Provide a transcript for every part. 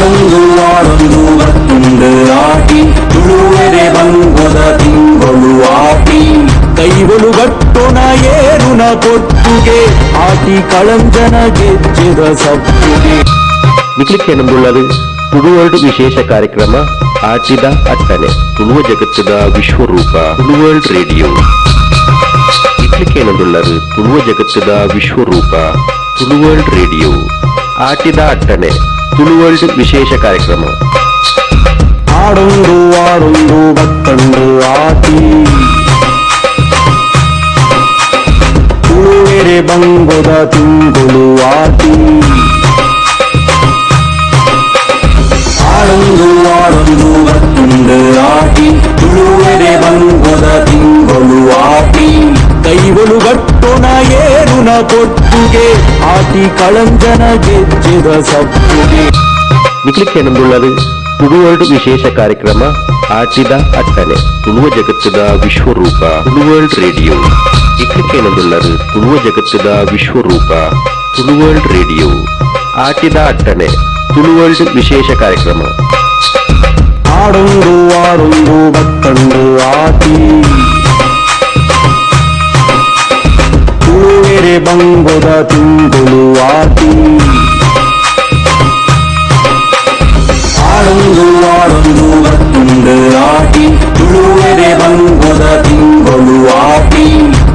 ಆಡೊಂದು ಆಡೊಂದು ಬತ್ತುಂಡು ಆಟಿ ತುಳುವೆರೆ ಬಂಗೊದ ತಿಂಗೊಳು ಆಟಿ. ಕೈವಲು ಗಟ್ಟುನ ಏರುನ ಪೊತ್ತುಗೆ ಆಟಿ ಕಳಂಜನ ಗೆಜ್ಜೆದ ಸಪ್ಪುಗೆ. ನಿಕ್ಲಿಕ್ಕೆ ತುಳುವರ್ಲ್ಡ್ ವಿಶೇಷ ಕಾರ್ಯಕ್ರಮ ಆಟಿದ ಅಟ್ಟನೆ, ತುಳುವ ಜಗತ್ತದ ವಿಶ್ವರೂಪ ತುಳುವರ್ಲ್ಡ್ ರೇಡಿಯೋ. ಇಕ್ಲಿಕ್ಕೆ ತುಳುವ ಜಗತ್ತದ ವಿಶ್ವರೂಪ ತುಳುವರ್ಲ್ಡ್ ರೇಡಿಯೋ. ಆಟಿದ ಅಟ್ಟನೆ ತುಳುವರ್ಲ್ಡ್ ವಿಶೇಷ ಕಾರ್ಯಕ್ರಮ. ಆಡೊಂದು ಆಡೊಂದು ಬತ್ತಂಡು ಆಟಿ ತುಳುವೆರೆ ಬಂಗೊದ ತಿಂಗೊಳು ಆಟಿ. ಆಡೊಂದು ಆಡೊಂದು ಬತ್ತುಂಡು ಆಟಿ ತುಳುವೆರೆ ಬಂಗೊದ ತಿಂಗೊಳು ಆಟಿ. ಕೈವಲು ಗಟ್ಟುನ ಏರುನ ಪೊತ್ತುಗೆ ಆಟಿ ಕಳಂಜನ ಗೆಜ್ಜೆದ ಸಪ್ಪುಗೆ. ನಿಕ್ಲಿಕ್ಕೆ ತುಳುವರ್ಲ್ಡ್ ವಿಶೇಷ ಕಾರ್ಯಕ್ರಮ ಆಟಿದ ಅಟ್ಟನೆ, ತುಳುವ ಜಗತ್ತದ ವಿಶ್ವರೂಪ ತುಳುವರ್ಲ್ಡ್ ರೇಡಿಯೋ. ಇಕ್ಲಿಕ್ಕೆ ತುಳುವ ಜಗತ್ತದ ವಿಶ್ವರೂಪ ತುಳುವರ್ಲ್ಡ್ ರೇಡಿಯೋ. ಆಟಿದ ಅಟ್ಟನೆ ತುಳುವರ್ಲ್ಡ್ ವಿಶೇಷ ಕಾರ್ಯಕ್ರಮ. ಆಡೊಂದು ಆಡೊಂದು ಬತ್ತಂಡು ಆಟಿ ತುಳುವೆರೆ ಬಂಗೊದ ತಿಂಗೊಳು ಆಟಿ. ಆಡೊಂದು ಆಡೊಂದು ಬತ್ತುಂಡು ಆಟಿ ತುಳುವೆರೆ ಬಂಗೊದ ತಿಂಗೊಳು ಆಟಿ.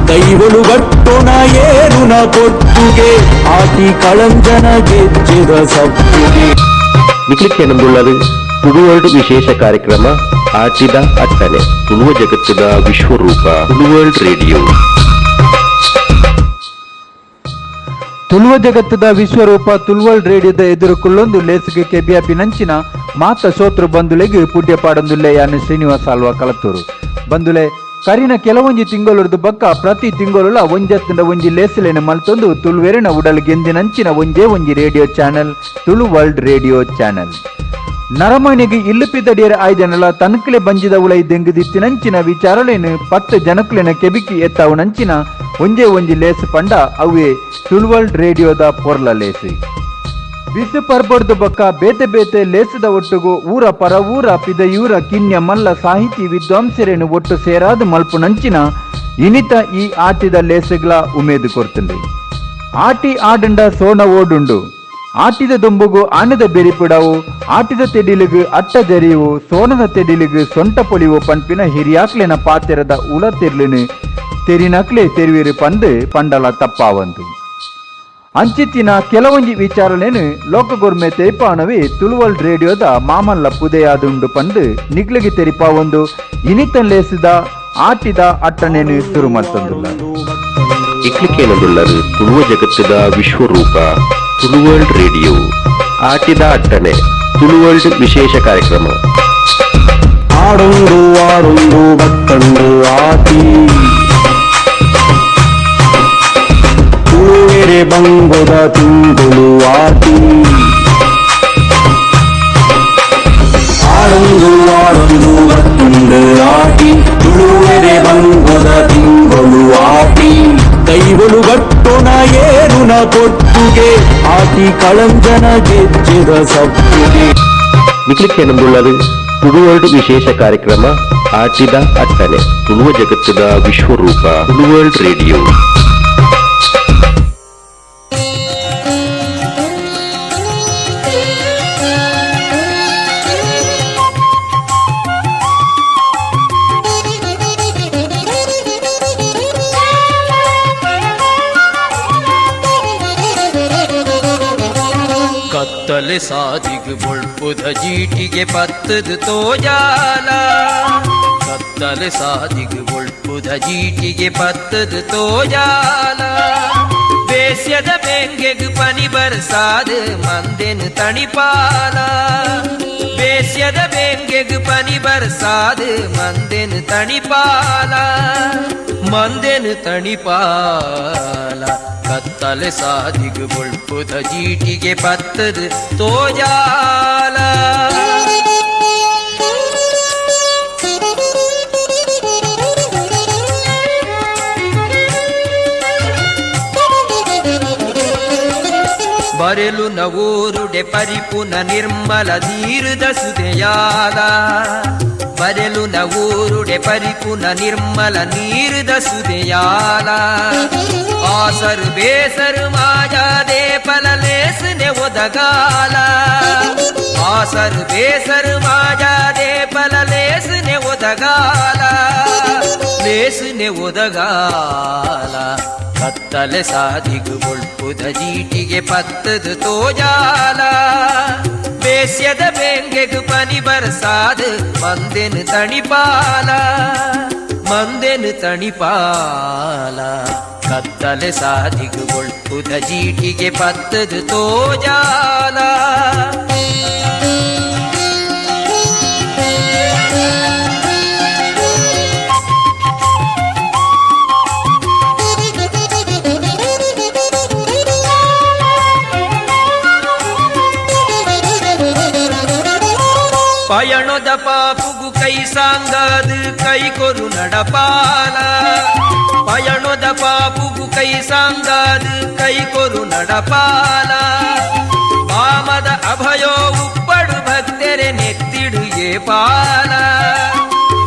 ಕೈವಲು ಗಟ್ಟುನ ಏರುನ ಪೊತ್ತುಗೆ ಆಟಿ ಕಳಂಜನ ಗೆಜ್ಜೆದ ಸಪ್ಪುಗೆ. ನಿಕ್ಲಿಕ್ಕೆ ತುಳುವರ್ಲ್ಡ್ ವಿಶೇಷ ಕಾರ್ಯಕ್ರಮ ಆಟಿದ ಅಟ್ಟನೆ, ತುಳುವ ಜಗತ್ತದ ವಿಶ್ವರೂಪ ತುಳುವರ್ಲ್ಡ್ ರೇಡಿಯೋ. ತುಳುವ ಜಗತ್ತದ ವಿಶ್ವರೂಪ ತುಳುವಲ್ ರೇಡಿಯೋದ ಎದುರು ಕುಲ್ಲೊಂದು ಲೇಸುಗೆ ಕೆಬಿಯಾಪಿ ನಂಚಿನ ಮಾತ ಸೋತ್ರು ಬಂದುಲೆಗೆ ಪುಡ್ಯ ಪಾಡೊಂದುಲ್ಲೆ ಯಾನು ಶ್ರೀನಿವಾಸ ಆಳ್ವ ಕಲತೂರು. ಬಂದುಲೆ, ಕರಿನ ಕೆಲವೊಂಜಿ ತಿಂಗೊಲುರ್ದು ಬಕ್ಕ ಪ್ರತಿ ತಿಂಗೊಲುಲ ಒಂಜತ್ತಿನ ಒಂಜಿ ಲೇಸುಲೆನ ಮಲ್ತೊಂದು ತುಳುವೆರೆನ ಉಡಲ್ ಗೆಂದಿನಂಚಿನ ಒಂಜೇ ಒಂಜಿ radio channel Tulu world radio channel. ನರಮಣಿಗೆ ಇಲ್ಲುಪಿದಡಿಯರ ಆಯ್ದನಲ ತನ್ಕಲೆ ಬಂಜಿದ ಉಳೈ ದೆಂಗುದಿತ್ತಿನಂಚಿನ ವಿಚಾರಲೇನು ಪತ್ತು ಜನಕುಲೆನ ಕೆಬಿಕಿ ಎತ್ತಾವು ನಂಚಿನ ಒಂಜೇ ಒಂಜಿ ಲೇಸು ಪಂಡ ಅವೇ ತುಳುವರ್ಲ್ಡ್ ರೇಡಿಯೋದ ಪೊರ್ಲ ಲೇಸು. ಬಿಸು ಪರ್ಬೊಡ್ದು ಬೊಕ್ಕ ಬೇತೆ ಬೇತೆ ಲೇಸದ ಒಟ್ಟುಗು ಊರ ಪರ ಊರ ಪಿದಯೂರ ಕಿನ್ಯ ಮಲ್ಲ ಸಾಹಿತಿ ವಿದ್ವಾಂಸರೇನು ಒಟ್ಟು ಸೇರಾದ ಮಲ್ಪುನಂಚಿನ ಇನಿತ ಈ ಆಟಿದ ಲೇಸುಗಳ ಉಮೇದು ಕೊರ್ತುಂಡು. ಆಟಿ ಆಡಂಡ ಸೋಣ ಓಡುಂಡು, ಆಟಿದ ದೊಂಬುಗು ಆನದ ಬೆರಿಪಿಡವು, ಆಟಿದ ತೆಡಿಲಿಗು ಅಟ್ಟ ಜರಿವು, ಸೋಣದ ತೆಡಿಲಿಗು ಸೊಂಟ ಪೊಲಿವು ಪನ್ಪಿನ ಹಿರಿಯಾಕ್ಲೆನ ಪಾತೆರದ ಉಳ ತೆರ್ಲಿನು ತೆರಿನಕ್ಲೆ ತೆರುವಿರು ಪಂದು ಪಂಡಲ ತಪ್ಪಾವಂದು. ಅಂಚಿತ್ತಿನ ಕೆಲವೊಂಜಿ ವಿಚಾರಲೇನು ಲೋಕಗೊರ್ಮೆ ತೆರಿಪಾನವೇ ತುಳುವಲ್ ರೇಡಿಯೋದ ಮಾಮಲ್ಲ ಪುದೆಯಾದುಂಡು ಪಂದು ನಿಗ್ಲಿಗೆ ತೆರಿಪಾವೊಂದು ಇನಿತನ್ ಲೇಸಿದ ಆಟಿದ ಅಟ್ಟಣೆನು ಶುರು ಮಲ್ತೊಂದುಲ್ಲ. ಇಕ್ಲಿಕ್ಕೆ ತುಳುವ ಜಗತ್ತದ ವಿಶ್ವರೂಪ ತುಳುವರ್ಲ್ಡ್ ರೇಡಿಯೋ. ಆಟಿದ ಅಟ್ಟನೆ ತುಳುವರ್ಲ್ಡ್ ವಿಶೇಷ ಕಾರ್ಯಕ್ರಮ. ಆಡೊಂದು ಆಡೊಂದು ಬತ್ತಂಡು ಆಟಿ ತುಳುವೆರೆ ಬಂಗೊದ ತಿಂಗೊಳು ಆಟಿ. ಆಡೊಂದು ಆಡೊಂದು ಬತ್ತುಂಡು ಆಟಿ ತುಳುವೆರೆ ಬಂಗೊದ ತಿಂಗೊಳು ಆಟಿ. ಕೈವಲು ಗಟ್ಟುನ ಏರುನ ಪೊತ್ತುಗೆ ಆಟಿ ಕಳಂಜನ ಗೆಜ್ಜೆದ ಸಪ್ಪುಗೆ. ನಿಕ್ಲಿಕ್ಕೆ ತುಳುವರ್ಲ್ಡ್ ವಿಶೇಷ ಕಾರ್ಯಕ್ರಮ ಆಟಿದ ಅಟ್ಟನೆ, ತುಳುವ ಜಗತ್ತದ ವಿಶ್ವರೂಪ ತುಳುವರ್ಲ್ಡ್ ರೇಡಿಯೋ. ಕತ್ತಲೆ ಸಾದಿಗ್ ಬೊಳ್ಪುದ ಜೀಟಿಗೆ ಪತ್ತದ ತೋಜಾಲ. ಕತ್ತಲೆ ಸಾದಿಗ್ ಬೊಳ್ಪುದ ಜೀಟಿಗೆ ಪತ್ತದ ತೋಜಾಲ. ಬೇಸ್ಯದ ಬೆಂಗೆಗ್ ಪನಿ ಬರ್ಸಾದ ಮಂದೆನ್ ತಣಿಪಾಲ. ಬೇಸ್ಯದ ಬೆಂಗೆಗ್ ಪನಿ ಬರ್ಸಾದ ಮಂದೆನ್ ತಣಿಪಾಲ, ಮಂದೆನ್ ತಣಿಪಾಲ. ಕತ್ತಲೆ ಸಾದಿಗ್ ಬೊಳ್ಪುದ ಜೀಟಿಗೆ ಪತ್ತದ ತೋಜಾಲ. ಬರೆಲುನ ಊರುಡೆ ಪರಿಪುನ ನಿರ್ಮಲ ನೀರುದ ಸುದೆಯಾಲ. ಬರೆಲುನ ಊರುಡೆ ಪರಿಪುನ ನಿರ್ಮಲ ನೀರುದ ಸುದೆಯಾಲ. ಆಸರು ಬೇಸರು ಮಾಜಾದೆ ಪಲಲೇಸನೆ ಒದಗಾಲ. ಆಸರು ಬೇಸರು ಮಾಜಾದೆ ಪಲಲೇಸನೆ ಒದಗಾಲ, ಲೇಸನೆ ಒದಗಾಲ. ಕತ್ತಲೆ ಸಾದಿಗು ಬೊಳ್ಪುದ ಜೀಟಿಗೆ ಪತ್ತದು ತೋಜಾಲ. ಬೇಸ್ಯದ ಬೇಂಗೆಗು ಪನಿ ಬರಸಾದು ಮಂದೆನು ತಣಿಪಾಲ, ಮಂದೆನು ತಣಿಪಾಲ. ಕತ್ತಲೆ ಸಾದಿಗು ಬೊಳ್ಪುದ ಜೀಟಿಗೆ ಪತ್ತದು ತೋಜಾಲ. ಪಯಣದ ಪಾಪುಗು ಕೈ ಸಾಂಗಾದು ಕೈ ಕೊರು ನಡಪಾಲ. ಪಯಣದ ಪಾಪುಗು ಕೈ ಸಾಂಗಾದು ಕೈ ಕೊರು ನಡಪಾಲ. ವಾಮದ ಅಭಯೋ ಉಪ್ಪಡು ಭಕ್ತರೆ ನೆತ್ತಿಡು ಏ ಪಾಲ.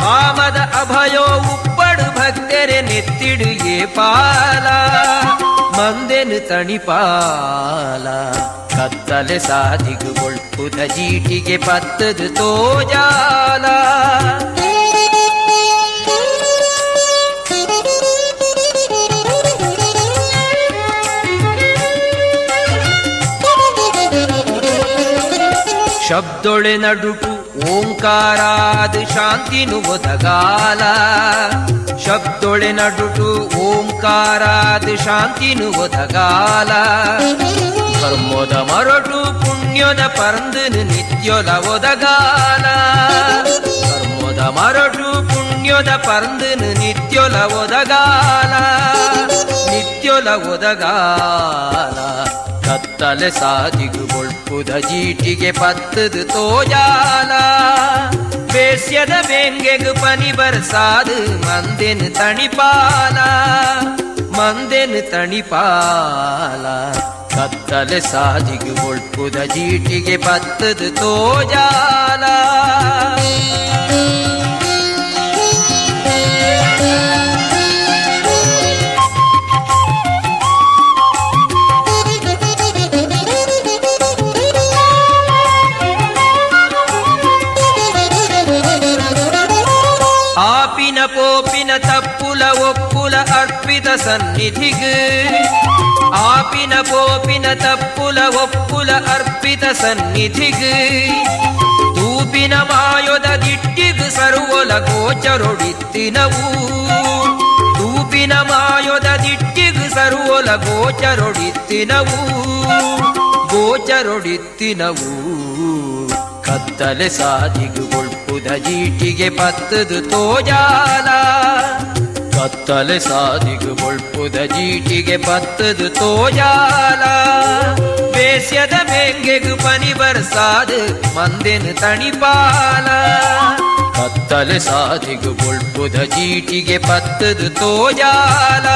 ವಾಮದ ಅಭಯೋ ಉಪ್ಪಡು ಭಕ್ತರೆ ನೆತ್ತಿಡು ಏ ಪಾಲ. ಮಂದೆನು ತಣಿಪಾಲ. ಕತ್ತಲೆ ಸಾದಿಗು ಬೊಳ್ಪುದ ಜೀಟಿಗೆ ಪತ್ತದು ತೋಜಾಲ. ಶಬ್ದೊಳೆ ನಡುಟು ಓಂಕಾರಾದ ಶಾಂತಿನು ಒದಗಾಲ. ಶಬ್ದೊಳೆ ನಡುಟು ಓಂಕಾರಾದ ಶಾಂತಿನು ಒದಗಾಲ. ಧರ್ಮದ ಮರಟು ಪುಣ್ಯದ ಪರಂದನು ನಿತ್ಯೊಲ ಒದಗಾಲ. ಧರ್ಮದ ಮರಟು ಪುಣ್ಯದ ಪರಂದನು ನಿತ್ಯೊಲ ಒದಗಾಲ, ನಿತ್ಯೊಲ ಒದಗಾಲ. ಕತ್ತಲೆ ಸಾದಿಗು ಬೊಳ್ಪುದ ಜೀಟಿಗೆ ಪತ್ತದು ತೋಜಾಲ. ಬೇಸ್ಯದ ಬೇಂಗೆಗು ಪನಿ ಬರಸಾದು ಮಂದೆನು ತಣಿಪಾಲ, ಮಂದೆನು ತಣಿಪಾಲ. ಕತ್ತಲೆ ಸಾದಿಗು ಬೊಳ್ಪುದ ಜೀಟಿಗೆ ಪತ್ತದು ತೋಜಾಲ. ಆಪಿನ ಪೋಪಿನ ತಪ್ಪುಲ ಒಪ್ಪುಲ ಅರ್ಪಿತ ಸನ್ನಿಧಿಗ್. ಆಪಿನ ಪೋಪಿನ ತಪ್ಪುಲ ಒಪ್ಪುಲ ಅರ್ಪಿತ ಸನ್ನಿಧಿಗ್. ತೂಪಿನ ಮಾಯೊದ ದಿಟ್ಟಿಗ್ ಸರ್ವೊಲ ಗೋಚರೊಡಿತ್ತಿನವು. ತೂಪಿನ ಮಾಯೊದ ದಿಟ್ಟಿಗ್ ಸರ್ವೊಲ ಗೋಚರೊಡಿತ್ತಿನವು, ಗೋಚರೊಡಿತ್ತಿನವು. ಕತ್ತಲೆ ಸಾದಿಗು ಬೊಳ್ಪುದ ಜೀಟಿಗೆ ಪತ್ತದು ತೋಜಾಲ. ಕತ್ತಲೆ ಸಾದಿಗು ಬೊಳ್ಪುದ ಜೀಟಿಗೆ ಪತ್ತದು ತೋಜಾಲ. ಬೇಸ್ಯದ ಬೇಂಗೆಗು ಪನಿ ಬರಸಾದು ಮಂದೆನು ತಣಿಪಾಲ. ಕತ್ತಲೆ ಸಾದಿಗು ಬೊಳ್ಪುದ ಜೀಟಿಗೆ ಪತ್ತದು ತೋಜಾಲ.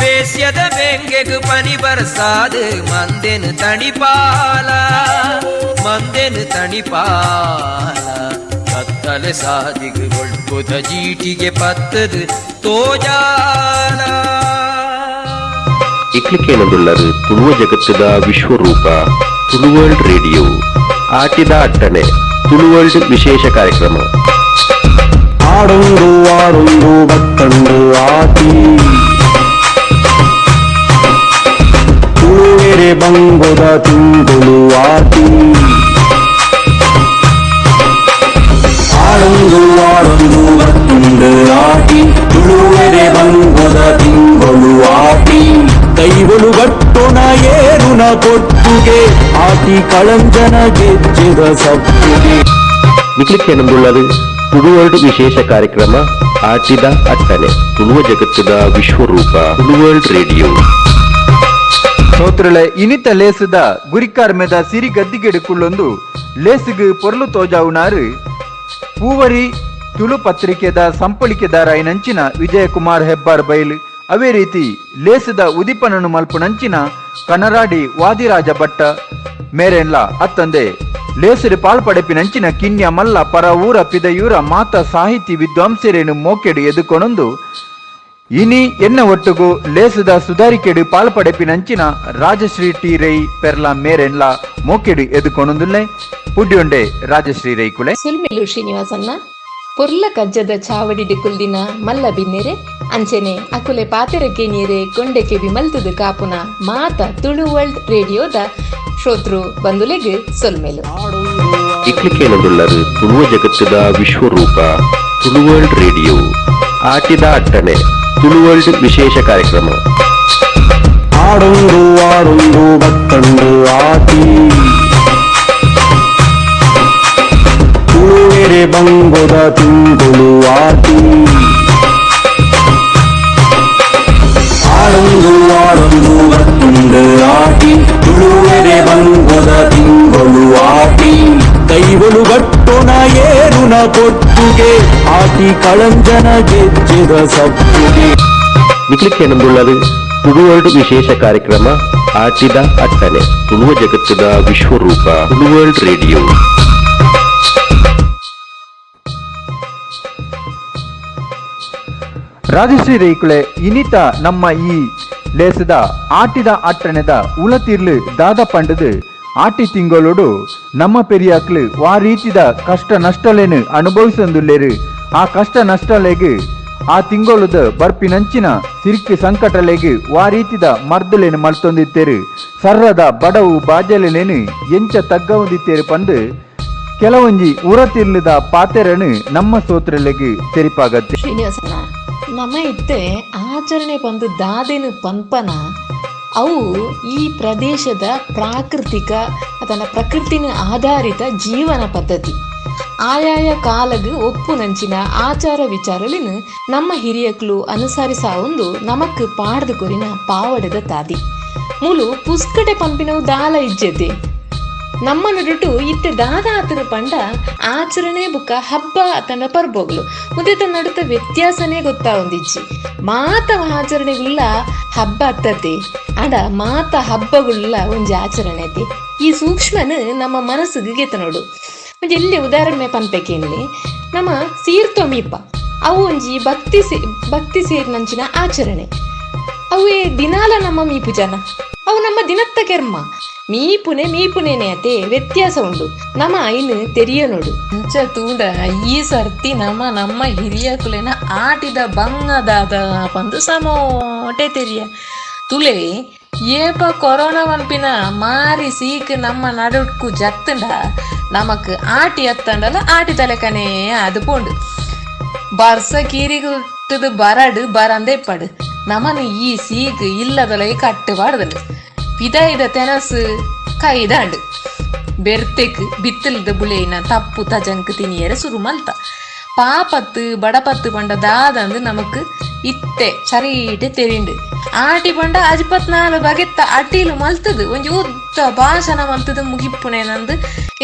ಬೇಸ್ಯದ ಬೇಂಗೆಗು ಪನಿ ಬರಸಾದು ಮಂದೆನು ತಣಿಪಾಲ, ಮಂದೆನು ತಣಿಪಾಲ. ಕತ್ತಲೆ ಸಾದಿಗು ಬೊಳ್ಪುದ ಜೀಟಿಗೆ ಪತ್ತದು ತೋಜಾಲ. ಇಕ್ಲಿಕೇನದುಳ್ಳರು ತುಳುವ ಜಗತ್ತದ ವಿಶ್ವರೂಪ ತುಳುವರ್ಲ್ಡ್ ರೇಡಿಯೋ. ಆಟಿದ ಅಟ್ಟಣೆ ತುಳುವರ್ಲ್ಡ್ ವಿಶೇಷ ಕಾರ್ಯಕ್ರಮ. ಆಡೊಂದು ಆಡೊಂದು ಬತ್ತಂಡು ಆಟಿ, ತುಳುವೆರೆ ಬಂಗೊದ ತಿಂಗೊಳು ಆಟಿ. ಆಡೊಂದು ಆಡೊಂದು ಬತ್ತುಂಡು ಆಟಿ, ತುಳುವೆರೆ ಬಂಗೊದ ತಿಂಗೊಳು ಆಟಿ. ದೈವೊಲು ಗಟ್ಟೊಣ ಏರುನ ಪೊಟ್ಟುಗೆ, ಆಟಿ ಕಳಂಜನ ಗೆಜ್ಜೆದ ಸಪ್ಪುಗೆ. ನಿಕ್ಲಿಕ್ಕೇನಂದುಳ್ಳದು ತುಳುವರ್ಲ್ಡ್ ವಿಶೇಷ ಕಾರ್ಯಕ್ರಮ ಆಟಿದ ಅಟ್ಟಣೆ ತುಳುವ ಜಗತ್ತದ ವಿಶ್ವರೂಪ ತುಳುವರ್ಲ್ಡ್ ರೇಡಿಯೋ. ಸೋತ್ರಳೆ ಇನಿತ ಲೇಸುದ ಗುರಿಕಾರ್ ಮೆದ ಸಿರಿ ಗದ್ದಿಗೆಡುಕುಳ್ಳೊಂದು ಲೇಸುಗು ಪೊರ್ಲು ತೋಜಾವುನಾರು ಪೂವರಿ ತುಳು ಪತ್ರಿಕೆದ ಸಂಪಳಿಕೆದಾರ ಐನಂಚಿನ ವಿಜಯಕುಮಾರ್ ಹೆಬ್ಬಾರ್ ಬೈಲ್ ಅವೇ ರೀತಿ ಲೇಸದ ಉದಿಪನನು ಮಲ್ಪುನಂಚಿನ ಕನರಾಡಿ ವಾದಿರಾಜ ಭಟ್ಟ ಮೇರೆನ್ಲ ಅತ್ತಂದೆ ಲೇಸರು ಪಾಲ್ಪಡೆಪಿನಂಚಿನ ಕಿನ್ಯ ಮಲ್ಲ ಪರ ಊರ ಪಿದಯೂರ ಮಾತ ಸಾಹಿತಿ ವಿದ್ವಾಂಸರೇನು ಮೋಕೆಡು ಎದುಕೊಣೊಂದು ಇನಿ ಎನ್ನ ಒಟ್ಟುಗು ಲೇಸದ ಸುಧಾರಿಕೆಡು ಪಾಲ್ಪಡೆಪಿನಂಚಿನ ರಾಜಶ್ರೀ ಟಿ ರೈ ಪೆರ್ಲಾ ಮೇರೆನ್ಲ ಮೋಕೆಡು ಎದುಕೊಣೊಂದುಲ್ಲೆ. ಪುಡ್ಯೊಂಡೆ ರಾಜಶ್ರೀ ರೈ ಕುಲೆ. ಸುಲ್ಮೆಲು ಶ್ರೀನಿವಾಸನ್ನ ಪೊರ್ಲ ಕಜ್ಜದ ಚಾವಡಿ ಕುಲ್ದಿನ ಮಲ್ಲ ಬಿನ್ನೆರೆ ಅಂಚೆನೆ ಅಕುಲೆ ಪಾತೆರಕ್ಕೆ ನೀರೆ ಕೊಂಡೆಕೆ ಬಿಮಲ್ತುದು ಕಾಪುನ ಮಾತ ತುಳು ವರ್ಲ್ಡ್ ರೇಡಿಯೋದ ಶ್ರೋತೃ ಬಂದುಲೆಗ್ ಸೊಲ್ಮೆಲು. ಇಕ್ಲಿಕೇನದುಳ್ಳರು ತುಳುವ ಜಗತ್ತದ ವಿಶ್ವರೂಪ ತುಳುವರ್ಲ್ಡ್ ರೇಡಿಯೋ. ಆಟಿದ ಅಟ್ಟಣೆ ತುಳುವರ್ಲ್ಡ್ ವಿಶೇಷ ಕಾರ್ಯಕ್ರಮ. ಆಡೊಂದು ಆಡೊಂದು ಬತ್ತಂಡು ಆಟಿ, ತುಳುವೆರೆ ಬಂಗೊದ ತಿಂಗೊಳು ಆಟಿ. ಆಡೊಂದು ಆಡೊಂದು ಬತ್ತುಂಡು ಆಟಿ, ತುಳುವೆರೆ ಬಂಗೊದ ತಿಂಗೊಳು ಆಟಿ. ದೈವಲು ಗಟ್ಟುನ ಏರುನ ಪೊಟ್ಟುಗೆ, ಆಟಿ ಕಳಂಜನ ಗೆಜ್ಜೆದ ಸಪ್ಪುಗೆ. ನಿಕ್ಲಿಕ್ಕೇನಂದುಳ್ಳದು ತುಳುವರ್ಲ್ಡ್ ವಿಶೇಷ ಕಾರ್ಯಕ್ರಮ ಆಟಿದ ಅಟ್ಟಣೆ ತುಳುವ ಜಗತ್ತದ ವಿಶ್ವರೂಪ ತುಳುವರ್ಲ್ಡ್ ರೇಡಿಯೋ. ರಾಜಶ್ರೀ ರೈಕುಳೆ, ಇನಿತ ನಮ್ಮ ಈ ಲೇಸದ ಆಟಿದ ಅಟ್ಟಣೆದ ಉಲತಿರ್ಲು ದಾದ ಪಂಡದು ಆಟಿ ತಿಂಗಳೋಡು ನಮ್ಮ ಪೆರಿಯಾಕ್ಲು ವಾ ರೀತಿದ ಕಷ್ಟ ನಷ್ಟಲೇನು ಅನುಭವಿಸೊಂದುಲ್ಲೇರು. ಆ ಕಷ್ಟ ನಷ್ಟಲೆಗ್ ಆ ತಿಂಗೊಳುದ ಬರ್ಪಿನಂಚಿನ ಸಿರ್ಕಿ ಸಂಕಟಲೆಗ್ ವಾ ರೀತಿದ ಮರ್ದಲೇನು ಮಲ್ತೊಂದಿತ್ತೇರು, ಸರ್ರದ ಬಡವು ಬಾಜಲೇನು ಎಂಚ ತಗ್ಗವೊಂದಿತ್ತೇರು ಪಂದು ಕೆಲವೊಂಜಿ ಉರತಿರ್ಲದ ಪಾತೆರನು ನಮ್ಮ ಸೋತ್ರಲೆಗ್ ತೆರಿಪಾಗತ್ತೆ. ಶ್ರೀನಿವಾಸನ, ನಮ್ಮ ಇತ್ತೆ ಆಚರಣೆ ಬಂದು ದಾದೇನು ಪನ್ಪನ ಅವು ಈ ಪ್ರದೇಶದ ಪ್ರಾಕೃತಿಕ ಅದನ್ನ ಪ್ರಕೃತಿನ ಆಧಾರಿತ ಜೀವನ ಪದ್ಧತಿ. ಆಯಾಯ ಕಾಲಗ್ ಒಪ್ಪು ನಂಚಿನ ಆಚಾರ ವಿಚಾರಲಿನ ನಮ್ಮ ಹಿರಿಯಕ್ಲು ಅನುಸರಿಸಾವೊಂದು ನಮಕ್ ಪಾಡ್ದು ಕೊರಿನ ಪಾವಡೆದ ತಾದಿ ಮೂಲು ಪುಸ್ಕಟೆ ಪಂಪಿನವು ದಾಲ ಇಜ್ಜತೆ. ನಮ್ಮ ನಡುಟು ಇತ್ತೆ ದಾದಾತನ ಪಂಡ ಆಚರಣೆ ಬುಕ್ಕ ಹಬ್ಬ ತನ್ನ ಪರ್ಬೋಗ್ಲು ಮುದೆತ ನಡುತ್ತ ವ್ಯತ್ಯಾಸನೇ ಗೊತ್ತಾವೊಂದಿಜ್ಜಿ. ಮಾತ ಆಚರಣೆಗುಳ್ಳ ಹಬ್ಬ ಅತ್ತತೆ, ಆಡ ಮಾತ ಹಬ್ಬಗುಳ್ಳ ಒಂಜಿ ಆಚರಣೆ ಐತಿ. ಈ ಸೂಕ್ಷ್ಮನ ನಮ್ಮ ಮನಸ್ಸಿಗೆ ಗೆತ್ತ ನೋಡು. ಒಂಜಿ ಎಲ್ಲಿ ಉದಾಹರಣೆ ಪನ್ಪೆಕೇನ್ಲಿ, ನಮ್ಮ ಸೀರ್ತೊಮೀಪ ಅವು ಒಂಜಿ ಭಕ್ತಿ ಭಕ್ತಿ ಸೇರಿನಂಚಿನ ಆಚರಣೆ. ಅವೇ ದಿನಾಲ ನಮ್ಮ ಮೀಪು ಜನ, ಅವು ನಮ್ಮ ದಿನತ್ತ ಕೆರ್ಮ ಮೀಪುನೆ ಮೀಪುನೇನೆ ಅತೆ ವ್ಯತ್ಯಾಸ ಉಂಡು. ನಮ್ಮ ಐನು ತೆರಿಯ ನೋಡು. ಅಂಚ ತೂಂಡ ಈ ಸರ್ತಿ ನಮ್ಮ ನಮ್ಮ ಹಿರಿಯಕುಲೆನ ಆಟಿದ ಬಂಗದಾದ ಪಂದು ಸಮೋಟೆ ತೆರಿಯ ತುಲೆ. ಏಪ ಕೊರೋನಾ ಪನ್ಪಿನ ಮಾರಿ ಸೀಕ್ ನಮ್ಮ ನಡುಕ್ಕು ಜತ್ತಂಡ ನಮಕ್ ಆಟಿ ಅತ್ತಂಡಲ ಆಟಿ ತಲೆಕನೇ ಅದು ಪೋಂಡು. ಬರ್ಸ ಕೀರಿಗುಟ್ಟದು ಬರಡು ಬರಂದೆ ಪಡು ನಮನು ಈ ಸೀಕ್ ಇಲ್ಲದೊಲೈ ಕಟ್ಟುಪಾಡ್ದಂಡು. ಪಿದಾಯಿದ ತೆನಸು ಕೈದಾಂಡು ಬೆರ್ತೆಕ್ ಬಿತ್ತಲದ ಬುಳೆಯಿನ ತಪ್ಪು ತಜಂಕ್ ತಿನಿಯರೆ ಸುರು ಮಲ್ತ. ಪಾಪತ್ತು ಬಡಪತ್ತು ಪಂಡ ದಾದಂದು ನಮಕ್ ಇತ್ತೆ ಸರೀಟೆ ತೆರಿಂಡು. ಆಟಿ ಪಂಡ ಅಜ್ಪತ್ನಾಲು ಬಗೆತ್ತ ಅಟಿಲು ಮಲ್ತದು ಒಂಜಿ ಉದ್ದ ಭಾಷಣ ಮಲ್ತದು ಮುಗಿಪ್ಪುನೇನಂದು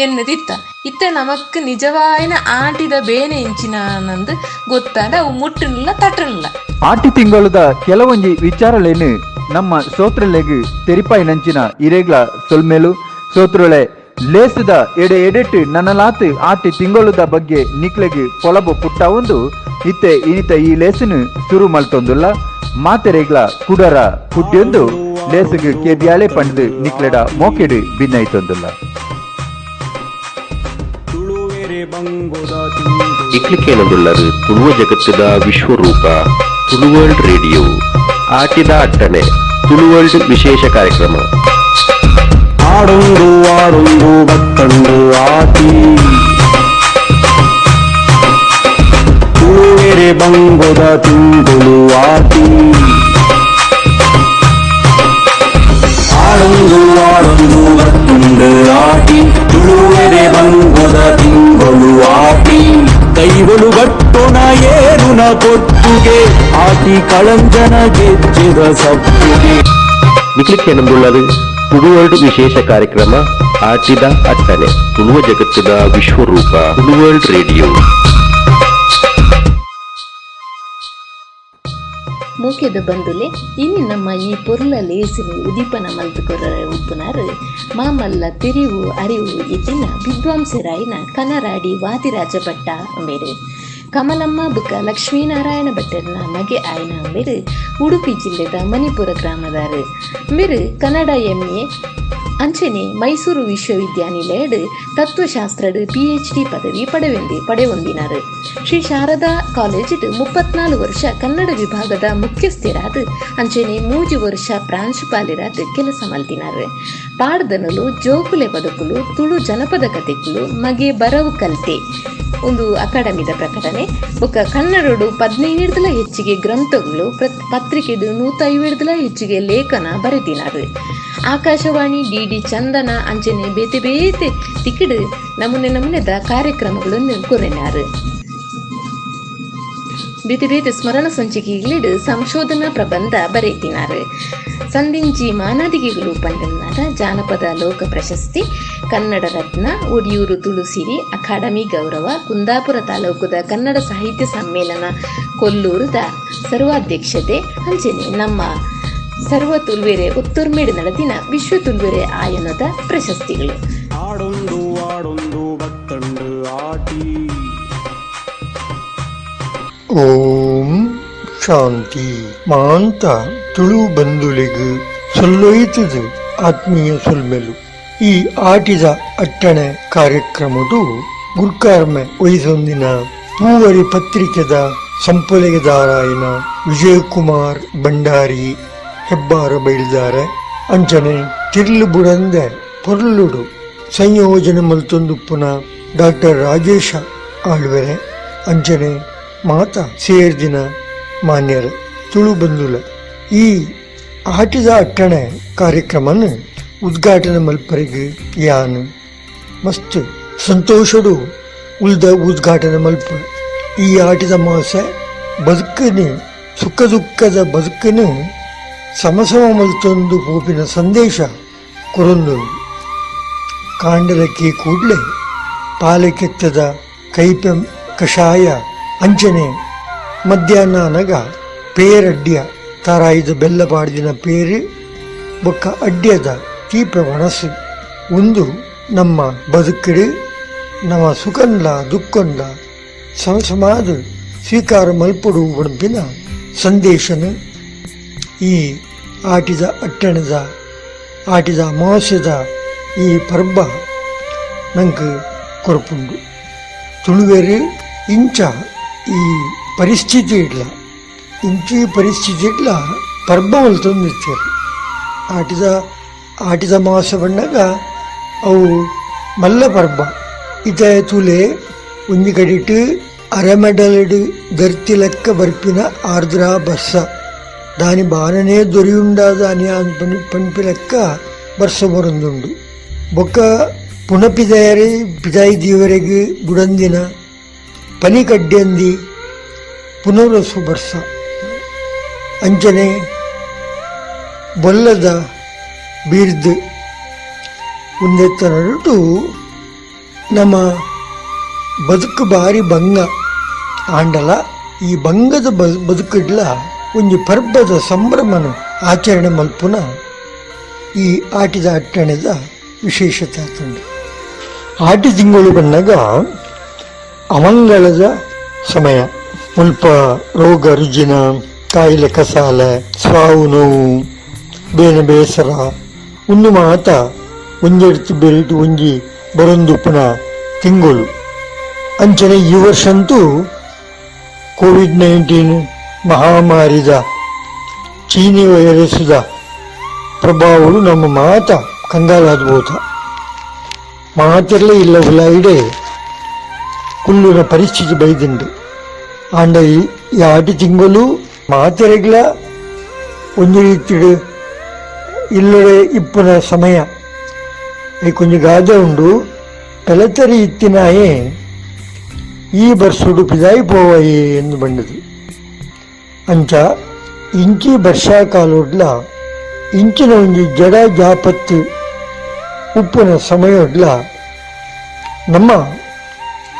ಎನ್ನದಿತ್ತ. ಇತ್ತೆ ನಮಕ್ ನಿಜವಾಯಿನ ಆಟಿದ ಬೇನೆ ಇಂಚಿನ ನಂದು ಗೊತ್ತಾಂಡ ಅವು ಮುಟ್ಟನಿಲ್ಲ ತಟ್ಟನಿಲ್ಲ. ಆಟಿ ತಿಂಗಳದ ಕೆಲವೊಂಜಿ ವಿಚಾರಲೇನು ನಮ್ಮ ಸೋತ್ರಲೆಗ್ ತೆರಿಪಾಯಿ ನಂಚಿನ ಇರೇಗ್ಲ ಸೊಲ್ಮೇಲು. ಸೋತ್ರಲೆ, ಲೇಸದ ಎಡೆ ಎಡೆಟ್ ನನ್ನಲಾತ್ ಆಟಿ ತಿಂಗಳುದ ಬಗ್ಗೆ ನಿಕ್ಲೆಗ್ ಪೊಲಬು ಪುಟ್ಟ ಒಂದು ಇತ್ತೆ ಇನಿತ ಈ ಲೇಸನು ಸುರು ಮಲ್ತೊಂದುಲ್ಲ. ಮಾತೆರೆಗ್ಲ ಕುಡರ ಪುಡ್ಯೊಂದು ಲೇಸುಗ್ ಕೆಬಿಯಾಲೆ ಪಂಡ್ದು ನಿಕ್ಲೆಡ ಮೋಕೆಡು ಭಿನ್ನೈತೊಂದುಲ್ಲ. ತುಳುವೆರೆ ಬಂಗೊದ ತಿಂಗೊಳು. ಇಕ್ಲಿಕ್ಕೇನಂದುಳ್ಳರು ತುಳುವ ಜಗತ್ತದ ವಿಶ್ವರೂಪ ತುಳುವರ್ಲ್ಡ್ ರೇಡಿಯೋ. ಆಟಿದ ಅಟ್ಟಣೆ ತುಳುವರ್ಲ್ಡ್ ವಿಶೇಷ ಕಾರ್ಯಕ್ರಮ. ಆಡೊಂದು ಆಡೊಂದು ಬತ್ತಂಡು ಆಟಿ, ತುಳುವೆರೆ ಬಂಗೊದ ತಿಂಗೊಳು ಆಟಿ. ಆಡೊಂದು ಆಡೊಂದು ಬತ್ತುಂಡು ಆಟಿ, ತುಳುವೆರೆ ಬಂಗೊದ ತಿಂಗೊಳು ಆಟಿ. ದೈವಲು ಗಟ್ಟುನ ಏರುನ ಪೊಟ್ಟುಗೆ, ಆಟಿ ಕಳಂಜನ ಗೆಜ್ಜೆದ ಸಪ್ಪುಗೆ. ನಿಕ್ಲಿಕ್ಕೇನಂದುಳ್ಳದು ತುಳುವರ್ಲ್ಡ್ ವಿಶೇಷ ಕಾರ್ಯಕ್ರಮ ಆಟಿದ ಅಟ್ಟಣೆ ತುಳುವ ಜಗತ್ತದ ವಿಶ್ವರೂಪ ತುಳುವರ್ಲ್ಡ್ ರೇಡಿಯೋ. ಮೋಕೆದ ಬಂಧುಲೆ, ಇನಿ ನಮ್ಮ ಈ ಪೊರ್ಲ ಲೇಸಿನ ಉದೀಪನ ಮಲ್ತ್ ಕೊರ್ರೆ ಉಪ್ಪುನಾರ್ ಮಾಮಲ್ಲ ತೆರಿವು ಅರಿವು ಇತ್ತಿನ ವಿದ್ವಾಂಸರಾಯಿನ ಕನರಾಡಿ ವಾದಿರಾಜ ಭಟ್ಟ ಅಂಬೇರು. ಕಮಲಮ್ಮ ಬುಕ್ಕ ಲಕ್ಷ್ಮೀನಾರಾಯಣ ಭಟ್ಟರ್ನ ಮಗೆ ಆಯ್ನ ಅಂಬೇರು ಉಡುಪಿ ಜಿಲ್ಲೆದ ಮಣಿಪುರ ಗ್ರಾಮದಾರು. ಅಂಬೇರು ಕನ್ನಡ ಎಂಎ ಅಂಚನೆ ಮೈಸೂರು ವಿಶ್ವವಿದ್ಯಾನಿಲಯಡ್ ತತ್ವಶಾಸ್ತ್ರಡ್ ಪಿಎಚ್ಡಿ ಪದವಿ ಪಡೆವೊಂದಿನಾರು. ಶ್ರೀ ಶಾರದಾ ಕಾಲೇಜಿಡ್ 34 ವರ್ಷ ಕನ್ನಡ ವಿಭಾಗದ ಮುಖ್ಯಸ್ಥರಾದ ಅಂಚನೆ 3 ವರ್ಷ ಪ್ರಾಂಶುಪಾಲರಾದ ಕೆಲಸ ಮಲ್ತಿನಾರು. ಪಾಡ್ದನಲು, ಜೋಕುಲೆ ಪದಕುಲು, ತುಳು ಜನಪದ ಕತೆಕುಲು, ಮಗೆ ಬರವು ಕಲ್ತೆ ಒಂದು ಅಕಾಡೆಮಿದ ಪ್ರಕಟಣೆ ಬೊಕ್ಕ ಕನ್ನಡಡು 15 ಹೆಚ್ಚಿಗೆ ಗ್ರಂಥಗಳು, ಪತ್ರಿಕೆದು 150 ಹೆಚ್ಚಿಗೆ ಲೇಖನ ಬರೆದಿನಾರು. ಆಕಾಶವಾಣಿ, ಡಿಡಿ ಚಂದನ ಅಂಚನೆ ಬೇತೆ ಬೇತೆ ತಿಕ್ಕಿಡು ನಮೂನೆ ನಮೂನೆದ ಕಾರ್ಯಕ್ರಮಗಳನ್ನು ಕೊರೆನಾರು. ಬೇತೆ ಬೇತೆ ಸ್ಮರಣ ಸಂಚಿಕೆಗಳಿಡು ಸಂಶೋಧನಾ ಪ್ರಬಂಧ ಬರೆತಿನಾರು. ಸಂದಿಂಜಿ ಮಾನಾದಿಗೆಗಳು ಪಂಡನಾದ ಜಾನಪದ ಲೋಕ ಪ್ರಶಸ್ತಿ, ಕನ್ನಡ ರತ್ನ, ಒಡಿಯೂರು ತುಳುಸಿರಿ ಅಕಾಡೆಮಿ ಗೌರವ, ಕುಂದಾಪುರ ತಾಲೂಕುದ ಕನ್ನಡ ಸಾಹಿತ್ಯ ಸಮ್ಮೇಳನ ಕೊಲ್ಲೂರುದ ಸರ್ವಾಧ್ಯಕ್ಷತೆ ಅಂಚನೆ ನಮ್ಮ ಸರ್ವ ತುಲ್ವೆರೆ ಒತ್ತೊರ್ಮೇಡು ನಡೆದಿನ ವಿಶ್ವ ತುಲ್ವೆರೆ ಆಯನದ ಪ್ರಶಸ್ತಿಗಳು. ಆಡೊಂದು ಆಡೊಂದು ಬತ್ತಂಡು ಆಟಿ. ಓಂ ಶಾಂತಿ. ಮಾಂತ ತುಳು ಬಂಧುಲಿಗು ಸೊಲ್ಲೊಯ್ತದು ಆತ್ಮೀಯ ಸೊಲ್ಮೆಲು. ಈ ಆಟಿದ ಅಟ್ಟಣೆ ಕಾರ್ಯಕ್ರಮದು ಗುರ್ಕಾರ್ಮೆ ವಹಿಸೊಂದಿನ ಪೂವರಿ ಪತ್ರಿಕೆದ ಸಂಪೊಲಿಗೆದಾರಾಯಿನ ವಿಜಯಕುಮಾರ್ ಭಂಡಾರಿ ಹೆಬ್ಬಾರ ಬೈಲ್ದಾರೆ, ಅಂಚನೆ ತಿರ್ಲು ಬುಡಂದೆ ಪೊರ್ಲುಡು ಸಂಯೋಜನೆ ಮಲ್ತೊಂದುಪ್ಪುನ ಡಾಕ್ಟರ್ ರಾಜೇಶ ಆಳ್ವೆರೆ, ಅಂಚನೆ ಮಾತ ಸೇರ್ದಿನ ಮಾನ್ಯರು ತುಳು ಬಂಧುಲ. ಈ ಆಟಿದ ಅಟ್ಟಣೆ ಕಾರ್ಯಕ್ರಮನ ಉದ್ಘಾಟನೆ ಮಲ್ಪರಿಗೆ ಯಾನ್ ಮಸ್ತ್ ಸಂತೋಷಡು ಉಲ್ದ ಉದ್ಘಾಟನೆ ಮಲ್ಪ. ಈ ಆಟಿದ ಮಾಸ ಬದುಕನೆ ಸುಖ ದುಃಖದ ಬದುಕನು ಸಮಸಮ ಮಲ್ತೊಂದು ಪೋಪಿನ ಸಂದೇಶ ಕೊರೊಂದು. ಕಾಂಡಲಕ್ಕೆ ಕೂಡ್ಲೆ ಪಾಲಕೆತ್ತದ ಕೈಪೆ ಕಷಾಯ ಅಂಚನೆ ಮಧ್ಯಾಹ್ನ ಅನಗ ಪೇರಡ್ಯ ತಾರಾಯಿದ ಬೆಲ್ಲ ಪಾಡ್ದಿನ ಪೇರು ಬೊಕ್ಕ ಅಡ್ಯದ ತೀಪೆ ಒಣಸು ಒಂದು ನಮ್ಮ ಬದುಕಿಡು ನಮ್ಮ ಸುಖನ್ಲ ದುಃಖನ್ಲ ಸಮಸಮಾದ ಸ್ವೀಕಾರ ಮಲ್ಪಡು ಪನ್ಪಿನ ಸಂದೇಶನ ಈ ಆಟಿದ ಅಟ್ಟಣದ ಆಟಿದ ಅಮಾವಾಸ್ಯದ ಈ ಪರ್ಬ ನಂಗೆ ಕೊರಪುಂಡು. ತುಳುವೆರು ಇಂಚ ಈ ಪರಿಸ್ಥಿತಿ ಇಡ್ಲ ಇಂಚಿ ಪರಿಸ್ಥಿತಿ ಇಡ್ಲ ಪರ್ಬ ಮಲ್ತೊಂದಿತ್ತೆರ್. ಆಟಿದ ಆಟಿದ ಮಾಸ ಬಣ್ಣಗ ಅವು ಮಲ್ಲ ಪರ್ಬ. ಇತ್ತೆ ತುಲೆ ಒಂಜಿ ಕಡಿಟ್ ಅರೆಮೆಡಲ್ಡ್ ದರ್ತಿ ಲೆಕ್ಕ ಬರ್ಪಿನ ಆರ್ದ್ರ ಬರ್ಸ ದಾನಿ ಬಾನನೇ ದೊರೆಯುಂಡಾದ ಅನಿ ಪನ್ಪಿ ಲೆಕ್ಕ ಬರ್ಸ ಬರೊಂದುಂಡು. ಬೊಕ್ಕ ಪುನಪಿದಯರೆ ಪಿದಾಯಿ ದೀವರೆಗ್ ಬುಡಂದಿನ ಪನಿ ಕಡ್ಯಂದಿ ಪುನರಸು ಬರ್ಸ ಅಂಚನೆ ಬೊಲ್ಲದ ಬೀರ್ದು ಉಂದೆತ್ತ ನಡುಟು ನಮ್ಮ ಬದುಕು ಬಾರಿ ಬಂಗ ಆಂಡಲ. ಈ ಬಂಗದ ಬದುಕಿಡ್ಲ ಒಂಜಿ ಪರ್ಬದ ಸಂಭ್ರಮನ ಆಚರಣೆ ಮಲ್ಪುನ ಈ ಆಟಿದ ಅಟ್ಟಣೆದ ವಿಶೇಷತೆ ಆತುಂಡು. ಆಟಿ ತಿಂಗಳು ಬಂದಾಗ ಅಮಂಗಳದ ಸಮಯ. ಮುಲ್ಪ ರೋಗ ರುಜಿನ, ಕಾಯಿಲೆ ಕಸಾಲೆ, ಸಾವು ನೋವು, ಬೇನೆ ಬೇಸರ ಉಂದು ಮಾತ ಒಂಜೆಡ್ತು ಬೆರಿಟು ಒಂಜಿ ಬರೊಂದುಪ್ಪುನ ತಿಂಗಳು. ಅಂಚನೆ ಈ ವರ್ಷಂತೂ ಕೋವಿಡ್-19 ಮಹಾಮಾರಿದ ಚೀನಿ ವೈರಸ್ದ ಪ್ರಭಾವಗಳು ನಮ್ಮ ಮಾತ ಕಂಗಾಲಾದ ಬೋತ ಮಾತಿರ್ಲ ಇಲ್ಲ ಉಲಾಯಿಡೆ ಕುಲ್ಲುನ ಪರಿಸ್ಥಿತಿ ಬೈದಿಂಡು. ಆಂಡ ಈ ಆಟಿ ತಿಂಗಳು ಮಾತೆರೆಗ್ಲ ಒಂಜಿ ರೀತಿಡ್ ಇಲ್ಲಡೆ ಇಪ್ಪುನ ಸಮಯ. ಐಕೊಂಜಿ ಗಾದೆ ಉಂಡು, ಪೆಲತರಿ ಇತ್ತಿನಾಯೆ ಈ ಬರ್ಸುಡು ಪಿದಾಯಿ ಪೋವಾಯೆ ಎಂದು ಬಂಡದು. ಅಂಚ ಇಂಚಿ ವರ್ಷಾಕಾಲೊಡ್ಲ ಇಂಚಿನ ಒಂಜಿ ಜಡ ಜಾಪತ್ತು ಉಪ್ಪುನ ಸಮಯೊಡ್ಲ ನಮ್ಮ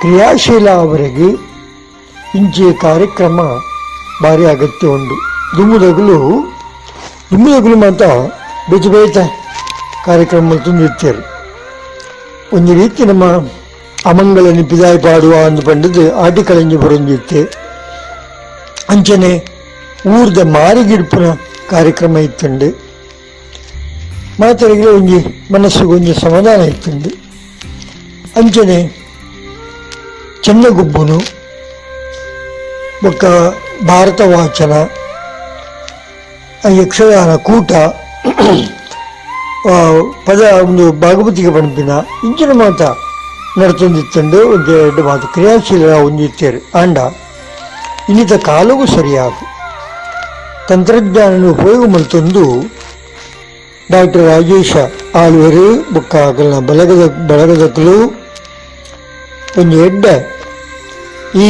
ಕ್ರಿಯಾಶೀಲ ಅವರಿಗೆ ಇಂಚಿಯ ಕಾರ್ಯಕ್ರಮ ಭಾರಿ ಅಗತ್ಯ ಉಂಡು. ದುಂಬುದಗುಲು ದುಂಬುದಗುಲು ಮಾತ ಬೇತೆ ಬೇತೆ ಕಾರ್ಯಕ್ರಮ ತುಂಬಿರ್ತಾರೆ. ಒಂದು ರೀತಿ ನಮ್ಮ ಅಮಂಗಳ ನಿಪಿದಾಯಿ ಪಾಡುವ ಅಂದು ಪಂಡದು ಆಟಿ ಕಳೆಂಜಿ ಬರೊಂದಿತ್ತೆ. ಅಂಚನೆ ಊರ್ದ ಮಾರಿಗಿಡ್ಪುನ ಕಾರ್ಯಕ್ರಮ ಇತ್ತುಂಡು. ಮಾತರಿಗೆ ಒಂಜಿ ಮನಸ್ಸುಗೆ ಒಂಜಿ ಸಮಾಧಾನ ಇತ್ತುಂಡು. ಅಂಚನೆ ಚೆನ್ನಗುಬ್ಬುನು ಬೊಕ್ಕ ಭಾರತ ವಾಚನ, ಯಕ್ಷಗಾನ ಕೂಟ, ಪದ ಒಂದು ಭಾಗವತಿಗೆ ಪನ್ಪಿನ ಇಂಚಿನ ಮಾತ ನಡತೊಂದಿತ್ತುಂಡು. ಒಂಜಿ ಎಡ್ಡೆ ಮಾತ ಕ್ರಿಯಾಶೀಲ ಒಂದಿತ್ತೇರು. ಆಂಡ ಇನ್ನಿತ ಕಾಲವೂ ಸರಿಯಾದ ತಂತ್ರಜ್ಞಾನ ಉಪಯೋಗ ಮಲ್ತೊಂದು ಡಾಕ್ಟರ್ ರಾಜೇಶ ಆಳ್ವೆರು ಬೊಕ್ಕ ಅಗಲ್ನ ಬಳಗದ ಬಳಗದಕುಲು ಒಂಜಿ ಎಡ್ಡೆ ಈ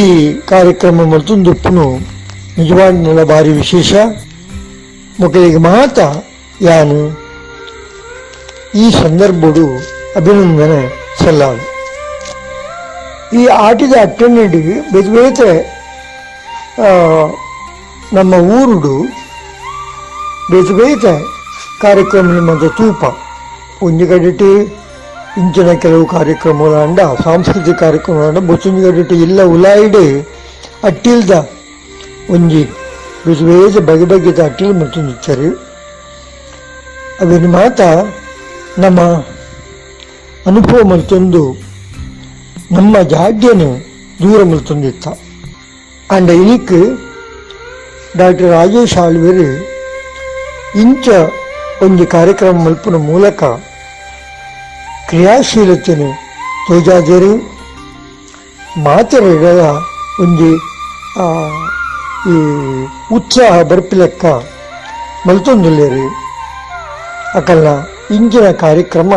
ಕಾರ್ಯಕ್ರಮ ಮಲ್ತೊಂದುಪ್ಪುನು ನಿಜವಾದ ಭಾರಿ ವಿಶೇಷ. ಮೊಕಲಿಗೆ ಮಾತ ಯಾನು ಈ ಸಂದರ್ಭಡು ಅಭಿನಂದನೆ ಸಲ್ಲಾದು. ಈ ಆಟಿದ ಅಟ್ಟಣಿಗೆ ಬೇತೆ ಬೇತೆ ನಮ್ಮ ಊರುಡು ಬೇತೆ ಬೇತೆ ಕಾರ್ಯಕ್ರಮ ಮತ್ತು ತೂಪ. ಒಂಜಿ ಕಡೆಟ್ ಇಂಚಿನ ಕೆಲವು ಕಾರ್ಯಕ್ರಮಗಳಾಂಡ ಸಾಂಸ್ಕೃತಿಕ ಕಾರ್ಯಕ್ರಮ, ಬೊತ್ತೊಂಜಿ ಕಡೆಟ್ ಇಲ್ಲ ಉಲಾಯಿಡ್ ಅಟ್ಟಿಲ್ದ ಒಂಜಿ ಬೇತೆ ಬೇತೆ ಬಗೆ ಬಗೆದ ಅಟ್ಟಿಲ್ ಮಲ್ತೊಂದಿತ್ತೆರ್. ಅವೆನ್ ಮಾತ ನಮ್ಮ ಅನುಭವ ಮಲ್ತೊಂದು ನಮ್ಮ ಜಾಡ್ಯನು ದೂರ ಮಲ್ತೊಂದಿತ್ತ. ಆಂಡ ಇನಿಕ್ ಡಾಕ್ಟರ್ ರಾಜೇಶ್ ಆಳ್ವೆರ್ ಇಂಚ ಒಂಜಿ ಕಾರ್ಯಕ್ರಮ ಮಲ್ಪುನ ಮೂಲಕ ಕ್ರಿಯಾಶೀಲತೆನು ತೋಜಾದೆರ್. ಮಾತೆರೆಗಳ ಒಂಜಿ ಈ ಉತ್ಸಾಹ ಬರ್ಪಿಲೆಕ್ಕ ಮಲ್ತೊಂದುಲ್ಲೆರ್. ಅಕಲ್ನ ಇಂಚಿನ ಕಾರ್ಯಕ್ರಮ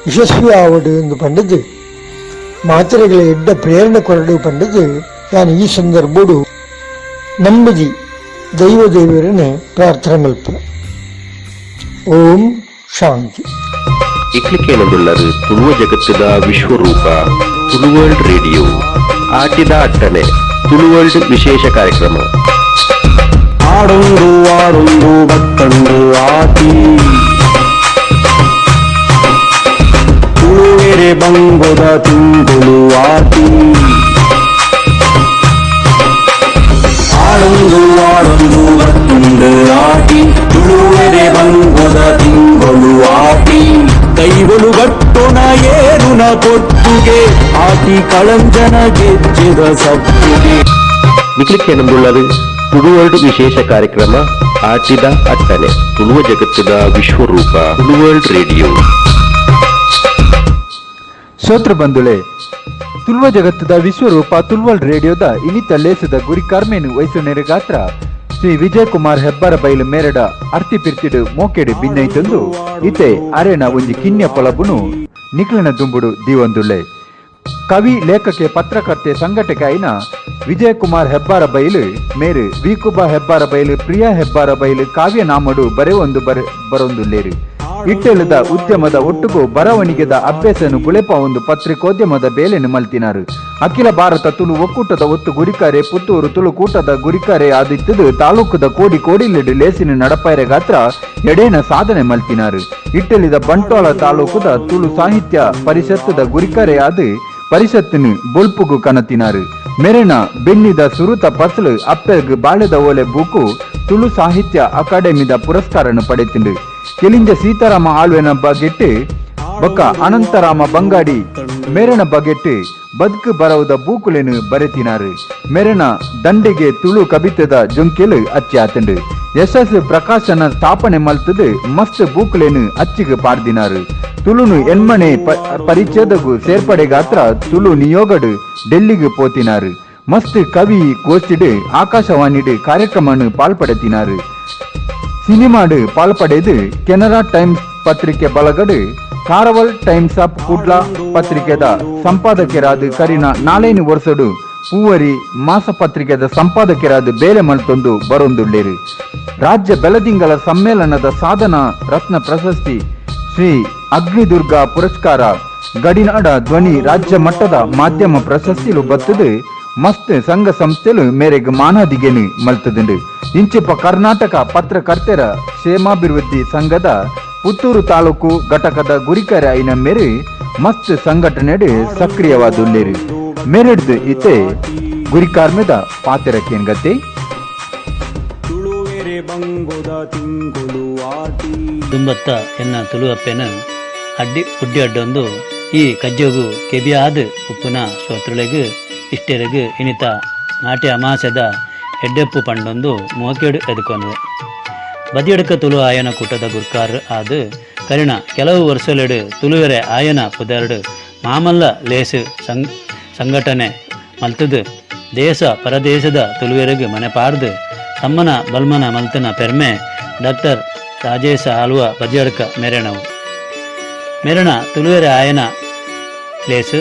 ಯಶಸ್ವಿ ಆವಡು ಎಂದು ಪಂಡದು, ಮಾತೆರೆಗಳ ಎಡ್ಡ ಪ್ರೇರಣೆ ಕೊರಡು ಪಂಡದು ನಾನು ಈ ಸಂದರ್ಭಡು ನಂಬುದಿ ದೈವ ದೇವರನ್ನು ಪ್ರಾರ್ಥನೆ ಮಲ್ಪ. ಓಂ ಶಾಂತಿ. ಇಕ್ಲಿಕೇನೊಂದುಳ್ಳರು ತುಳುವ ಜಗತ್ತದ ವಿಶ್ವರೂಪ ತುಳುವರ್ಲ್ಡ್ ರೇಡಿಯೋ. ಆಟಿದ ಅಟ್ಟನೆ ತುಳುವರ್ಲ್ಡ್ ವಿಶೇಷ ಕಾರ್ಯಕ್ರಮ. ಆಡೊಂದು ಆಡೊಂದು ಬತ್ತಂಡು ಆಟಿ, ತುಳುವೆರೆ ಬಂಗೊದ ತಿಂಗೊಳು ಆಟಿ. ಆಡೊಂದು ಆಡೊಂದು ಬತ್ತುಂಡು ಆಟಿ, ತುಳುವೆರೆ ಬಂಗೊದ ತಿಂಗೊಳು ಆಟಿ. ದೈವಲು ಗಟ್ಟುನ ಏರುನ ಪೊತ್ತುಗೆ, ಆಟಿ ಕಳಂಜನ ಗೆಜ್ಜೆದ ಸಪ್ಪುಗೆ. ನಿಕ್ಲಿಕೇನೊಂದುಳ್ಳರು ತುಳುವರ್ಲ್ಡ್ ವಿಶೇಷ ಕಾರ್ಯಕ್ರಮ ಆಟಿದ ಅಟ್ಟನೆ ತುಳುವ ಜಗತ್ತದ ವಿಶ್ವರೂಪ ತುಳುವರ್ಲ್ಡ್ ರೇಡಿಯೋ. ಶ್ರೋತೃ ಬಂಧುಳೆ, ತುಳುವ ಜಗತ್ತದ ವಿಶ್ವರೂಪ ತುಳುವಲ್ ರೇಡಿಯೋದ ಇನಿತ ಲೇಸದ ಗುರಿ ಕರ್ಮೇನು ವಯಸ್ಸು ನೆರೆಗಾತ್ರ ಶ್ರೀ ವಿಜಯ್ ಕುಮಾರ್ ಹೆಬ್ಬಾರ ಬೈಲು ಮೇರಡ ಅರ್ತಿ ಪಿರ್ತಿಡು ಮೋಕೆಡು ಬಿನ್ನೈತಂದು ಇತೆ ಅರೆನ ಒಂಜಿ ಕಿನ್ಯ ಪೊಲಬುನು ನಿಕ್ಲಿನ ದುಂಬುಡು ದೀವೊಂದುಳ್ಳೆ. ಕವಿ, ಲೇಖಕೆ, ಪತ್ರಕರ್ತೆ, ಸಂಘಟಕ ಆಯಿನ ವಿಜಯ್ ಕುಮಾರ್ ಹೆಬ್ಬಾರ ಬೈಲು ಮೇರು ವಿಕುಬಾ ಹೆಬ್ಬಾರ ಬೈಲು, ಪ್ರಿಯಾ ಹೆಬ್ಬಾರ ಬೈಲು ಕಾವ್ಯನಾಮಡು ಬರೆವೊಂದು ಬರೆ ಬರೊಂದುಲ್ಲೇರು. ಇಟ್ಟೆಲದ ಉದ್ಯಮದ ಒಟ್ಟುಗು ಬರವಣಿಗೆದ ಅಭ್ಯಾಸನು ಬುಳೆಪ ಒಂದು ಪತ್ರಿಕೋದ್ಯಮದ ಬೇಲೆನು ಮಲ್ತಿನಾರು. ಅಖಿಲ ಭಾರತ ತುಳು ಒಕ್ಕೂಟದ ಒತ್ತು ಗುರಿಕಾರೆ, ಪುತ್ತೂರು ತುಳು ಕೂಟದ ಗುರಿಕಾರೆ ಆದಿತ್ತದು ತಾಲೂಕುದ ಕೋಡಿ ಕೋಡಿಲಿಡು ಲೇಸಿನ ನಡಪಾಯರೆ ಗಾತ್ರ ಎಡೇನ ಸಾಧನೆ ಮಲ್ತಿನಾರು. ಇಟ್ಟೆಲಿದ ಬಂಟ್ವಾಳ ತಾಲೂಕುದ ತುಳು ಸಾಹಿತ್ಯ ಪರಿಷತ್ತದ ಗುರಿಕಾರೆ ಆದು ಪರಿಷತ್ತಿನ ಬೊಲ್ಪುಗು ಕನತಿನಾರು. ಮೆರೆನ ಬೆನ್ನಿದ ಸುರುತ ಪಸಲು ಅಪ್ಪೆಗ್ ಬಾಳೆದ ಓಲೆ ಬೂಕು ತುಳು ಸಾಹಿತ್ಯ ಅಕಾಡೆಮಿದ ಪುರಸ್ಕಾರನು ಪಡೆತಿಂಡು. ಕೆಲಿಂಜ ಸೀತಾರಾಮ ಆಳ್ವೆನ ಬಗೆಟ್ಟು ಬೊಕ್ಕ ಅನಂತರಾಮ ಬಂಗಾಡಿ ಮೆರೆನ ಬಗೆಟ್ಟು ಬದುಕು ಬರವುದ ಬೂಕುಲೆನು ಬರೆತಿನಾರು. ಮೆರೆನ ದಂಡಿಗೆ ತುಳು ಕವಿತೆದ ಜೊಂಕೆಲು ಅಚ್ಚಿ ಆತಂಡು. ಎಸ್ ಎಸ್ ಪ್ರಕಾಶನ ಸ್ಥಾಪನೆ ಮಲ್ತದು ಮಸ್ತ್ ಬೂಕುಲೆನು ಅಚ್ಚಿಗೆ ಪಾಡ್ದಿನಾರು. ತುಳುನು ಎನ್ಮನೆ ಪರಿಚ್ಛೇದಗು ಸೇರ್ಪಡೆಗಾತ್ರ ತುಳು ನಿಯೋಗಡು ಡೆಲ್ಲಿಗೆ ಪೋತಿನಾರು. ಮಸ್ತ್ ಕವಿ ಗೋಷ್ಠಿಡು ಆಕಾಶವಾಣಿಡು ಕಾರ್ಯಕ್ರಮನು ಪಾಲ್ಪಡೆತಿನಾರು. ಸಿನಿಮಾಡು ಪಾಲ್ಪಡೆದು ಕೆನರಾ ಟೈಮ್ಸ್ ಪತ್ರಿಕೆ ಬಲಗಡು ಕಾರವಲ್ ಟೈಮ್ಸ್ ಆಫ್ ಕುಡ್ಲ ಪತ್ರಿಕೆದ ಸಂಪಾದಕರಾದ ಕರಿನ ನಾಲೈನು ವರ್ಷಡು ಪೂವರಿ ಮಾಸ ಪತ್ರಿಕೆದ ಸಂಪಾದಕರಾದ ಬೇಲೆ ಮಲ್ತೊಂದು ಬರೊಂದುಳ್ಳೇರು. ರಾಜ್ಯ ಬೆಲದಿಂಗಳ ಸಮ್ಮೇಳನದ ಸಾಧನಾ ರತ್ನ ಪ್ರಶಸ್ತಿ, ಶ್ರೀ ಅಗ್ನಿದುರ್ಗ ಪುರಸ್ಕಾರ, ಗಡಿನಾಡ ಧ್ವನಿ ರಾಜ್ಯ ಮಟ್ಟದ ಮಾಧ್ಯಮ ಪ್ರಶಸ್ತಿಲು ಬತ್ತದು. ಮಸ್ತ್ ಸಂಘ ಸಂಸ್ಥೆಲು ಮೇರೆಗ್ ಮಾನಾದಿಗೆನು ಮಲ್ತದುಂಡು. ಇಂಚಿಪ ಕರ್ನಾಟಕ ಪತ್ರಕರ್ತರ ಕ್ಷೇಮಾಭಿವೃದ್ಧಿ ಸಂಘದ ಪುತ್ತೂರು ತಾಲೂಕು ಘಟಕದ ಗುರಿಕರೆ ಐನ ಮೇರೆ ಮಸ್ತ್ ಸಂಘಟನೆಡ್ ಸಕ್ರಿಯವಾದುಲ್ಲೇರು. ಮೇರೆಡ್ದು ಇತ್ತೆ ಗುರಿಕಾರ್ಮೆದ ಪಾತೆರಕೇನ್ಗತೆ. ತುಳುವೆರೆ ಬಂಗೊದ ತಿಂಗೊಳು ಆಟಿ. ದುಂಬತ್ತ ಎನ್ನ ತುಳು ಅಪ್ಪೆನ ಅಡ್ಡಿ ಪುಡ್ಡಿ ಅಡ್ಡೊಂದು ಈ ಕಜ್ಜೊಗು ಕೆಬಿಯಾದ್ ಉಪ್ಪುನ ಶ್ರೋತೃಲೆಗ್ ಇಷ್ಟೆರೆಗ್ ಇನಿತ ನಾಟ್ಯ ಅಮಾಸೆದ ಎಡ್ಡೆಪ್ಪು ಪಂಡೊಂದು ಮೋಕೆಡು ಎದುಕೊನುವೆ. ಬದಿಯಡ್ಕ ತುಳು ಆಯನ ಕೂಟದ ಗುರ್ಕಾರ್ ಆದ್ ಕರಿಣ ಕೆಲವು ವರ್ಷಲೆಡು ತುಳುವೆರೆ ಆಯನ ಪುದರ್ಡು ಮಾಮಲ್ಲ ಲೇಸು ಸಂಘಟನೆ ಮಲ್ತದು ದೇಶ ಪರದೇಶದ ತುಳುವೆರೆಗ್ ಮನೆ ಪಾರ್ದು ತಮ್ಮನ ಬಲ್ಮನ ಮಲ್ತನ ಪೆರ್ಮೆ ಡಾಕ್ಟರ್ ರಾಜೇಶ ಆಳ್ವ ಬದಿಯಡ್ಕ ಮೆರೆಣವು. ಮೆರಣ ತುಳುವೆರೆ ಆಯನ ಲೇಸು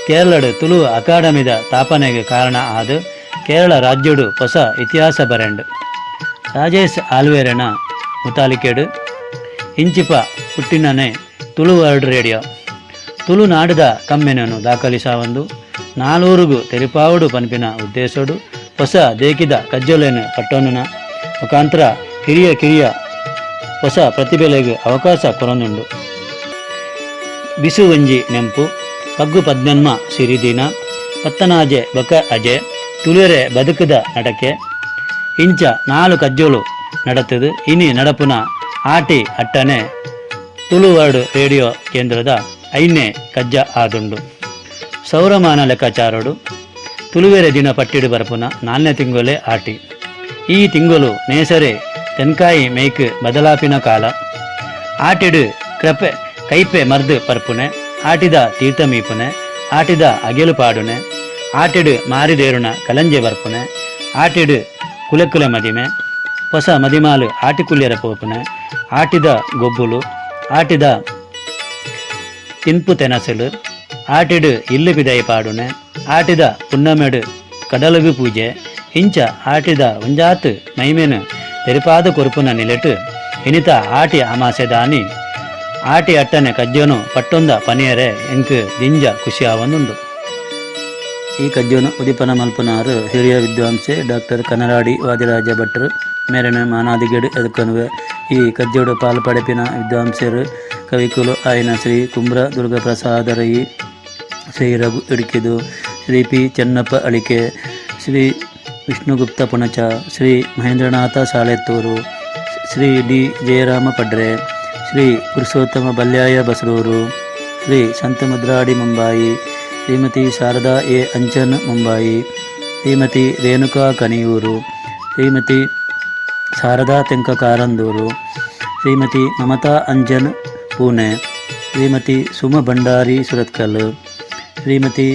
ಕೇರಳಡು ತುಳು ಅಕಾಡೆಮಿದ ತಾಪನೆಗೆ ಕಾರಣ ಆದ್ ಕೇರಳ ರಾಜ್ಯಡು ಹೊಸ ಇತಿಹಾಸ ಬರೆಂಡು. ರಾಜೇಶ್ ಆಲ್ವೇರನ ಮುತಾಲಿಕೆಡು ಇಂಚಿಪ ಪುಟ್ಟಿನನೆ ತುಳು ವರ್ಲ್ಡ್ ರೇಡಿಯೋ ತುಳುನಾಡದ ಕಮ್ಮೆನನು ದಾಖಲಿಸಾವಂದು ನಾಲೂರುಗು ತೆರಿಪಾವುಡು ಪನ್ಪಿನ ಉದ್ದೇಶಡು ಹೊಸ ದೇಕಿದ ಕಜ್ಜೊಲೆನು ಪಟ್ಟೊನುನ ಮುಖಾಂತರ ಹಿರಿಯ ಕಿರಿಯ ಹೊಸ ಪ್ರತಿಭೆಲೆಗೆ ಅವಕಾಶ ಕೊರೊಂದುಂಡು. ಬಿಸು ಒಂಜಿ ನೆಂಪು, ಪಗ್ಗು ಪದ್ಮನ್ಮ ಸಿರಿದಿನ, ಪತ್ತನಾಜೆ ಬಕ ಅಜೆ, ತುಳುವೆರೆ ಬದುಕುದ ನಡಕೆ ಇಂಚ ನಾಲು ಕಜ್ಜೋಲು ನಡತದು. ಇನಿ ನಡಪುನ ಆಟಿ ಅಟ್ಟನೆ ತುಳು ವರ್ಲ್ಡ್ ರೇಡಿಯೋ ಕೇಂದ್ರದ ಐನೇ ಕಜ್ಜ ಆದುಂಡು. ಸೌರಮಾನ ಲೆಕ್ಕಾಚಾರಡು ತುಳುವೆರೆ ದಿನ ಪಟ್ಟಿಡು ಬರಪುನ ನಾಲ್ನೇ ತಿಂಗೊಲೆ ಆಟಿ. ಈ ತಿಂಗಳು ನೇಸರೆ ತೆನ್ಕಾಯಿ ಮೇಯ್ಕ್ ಬದಲಾಪಿನ ಕಾಲ. ಆಟಿಡು ಕೃಪೆ ಕೈಪೆ ಮರ್ದು ಪರ್ಪುನೆ, ಆಟಿದ ತೀರ್ಥ ಮೀಪುನೆ, ಆಟಿದ ಅಗೆಲು ಪಾಡುನೆ, ಆಟಿಡು ಮಾರಿದೇರುನ ಕಲಂಜೆ ಬರ್ಪುನೆ, ಆಟಿಡು ಕುಲೆ ಕುಲೆ ಮದಿಮೆ, ಹೊಸ ಮದಿಮಾಲು ಆಟಿ ಕುಲ್ಯರ ಪೋಪುನೆ, ಆಟಿದ ಗೊಬ್ಬುಲು, ಆಟಿದ ತಿನ್ಪು ತೆನಸಲು, ಆಟಿಡು ಇಲ್ಲು ಬಿದೈ ಪಾಡುನೆ, ಆಟಿದ ಪುನ್ನಮೆಡು ಕಡಲಗು ಪೂಜೆ ಇಂಚ ಆಟಿದ ಒಂಜಾತ್ ಮೈಮೇನು ತೆರಿಪಾದ ಕೊರುಪುನ ನಿಲೆಟು ಇನಿತ ಆಟಿ ಅಮಾಸೆದಾನಿ ಆಟಿ ಅಟ್ಟನೆ ಕಜ್ಜೋನು ಪಟ್ಟೊಂದ ಪನಿಯರೆ ಎಂಕ್ ದಿಂಜ ಖುಷಿ ಆವೊಂದುಂಡು. ಈ ಕಜ್ಜೋನು ಉದಿಪನ ಮಲ್ಪನಾರು ಹಿರಿಯ ವಿದ್ವಾಂಸೆ ಡಾಕ್ಟರ್ ಕನರಾಡಿ ವಾದಿರಾಜ ಭಟ್ರು ಮೇರನ ಮಾನಾದಿಗಡು ಎದುಕೊನುವೆ. ಈ ಕಜ್ಜೋಡು ಪಾಲ್ ಪಡೆಪಿನ ವಿದ್ವಾಂಸರು ಕವಿಕುಲು ಆಯನ ಶ್ರೀ ಕುಂಬ್ರ ದುರ್ಗಪ್ರಸಾದ ರೈ, ಶ್ರೀ ರಘು ಇಡ್ಕಿದು, ಶ್ರೀ ಪಿ ಚೆನ್ನಪ್ಪ ಅಳಿಕೆ, ಶ್ರೀ ವಿಷ್ಣುಗುಪ್ತ ಪುಣಚ, ಶ್ರೀ ಮಹೇಂದ್ರನಾಥ ಸಾಳೆತ್ತೂರು, ಶ್ರೀ ಡಿ ಜಯರಾಮ ಪಡ್ರೆ, ಶ್ರೀ ಪುರುಷೋತ್ತಮ ಬಲ್ಯಾಯ ಬಸರೂರು, ಶ್ರೀ ಸಂತಮುದ್ರಾಡಿ ಮುಂಬಾಯಿ, ಶ್ರೀಮತಿ ಶಾರದಾ ಎ ಅಂಚನ್ ಮುಂಬಾಯಿ, ಶ್ರೀಮತಿ ರೇಣುಕಾ ಕನಿಯೂರು, ಶ್ರೀಮತಿ ಶಾರದಾ ತೆಂಕ ಕಾರಂದೂರು, ಶ್ರೀಮತಿ ಮಮತಾ ಅಂಜನ್ ಪೂಣೆ, ಶ್ರೀಮತಿ ಸುಮ ಭಂಡಾರಿ ಸುರತ್ಕಲ್, ಶ್ರೀಮತಿ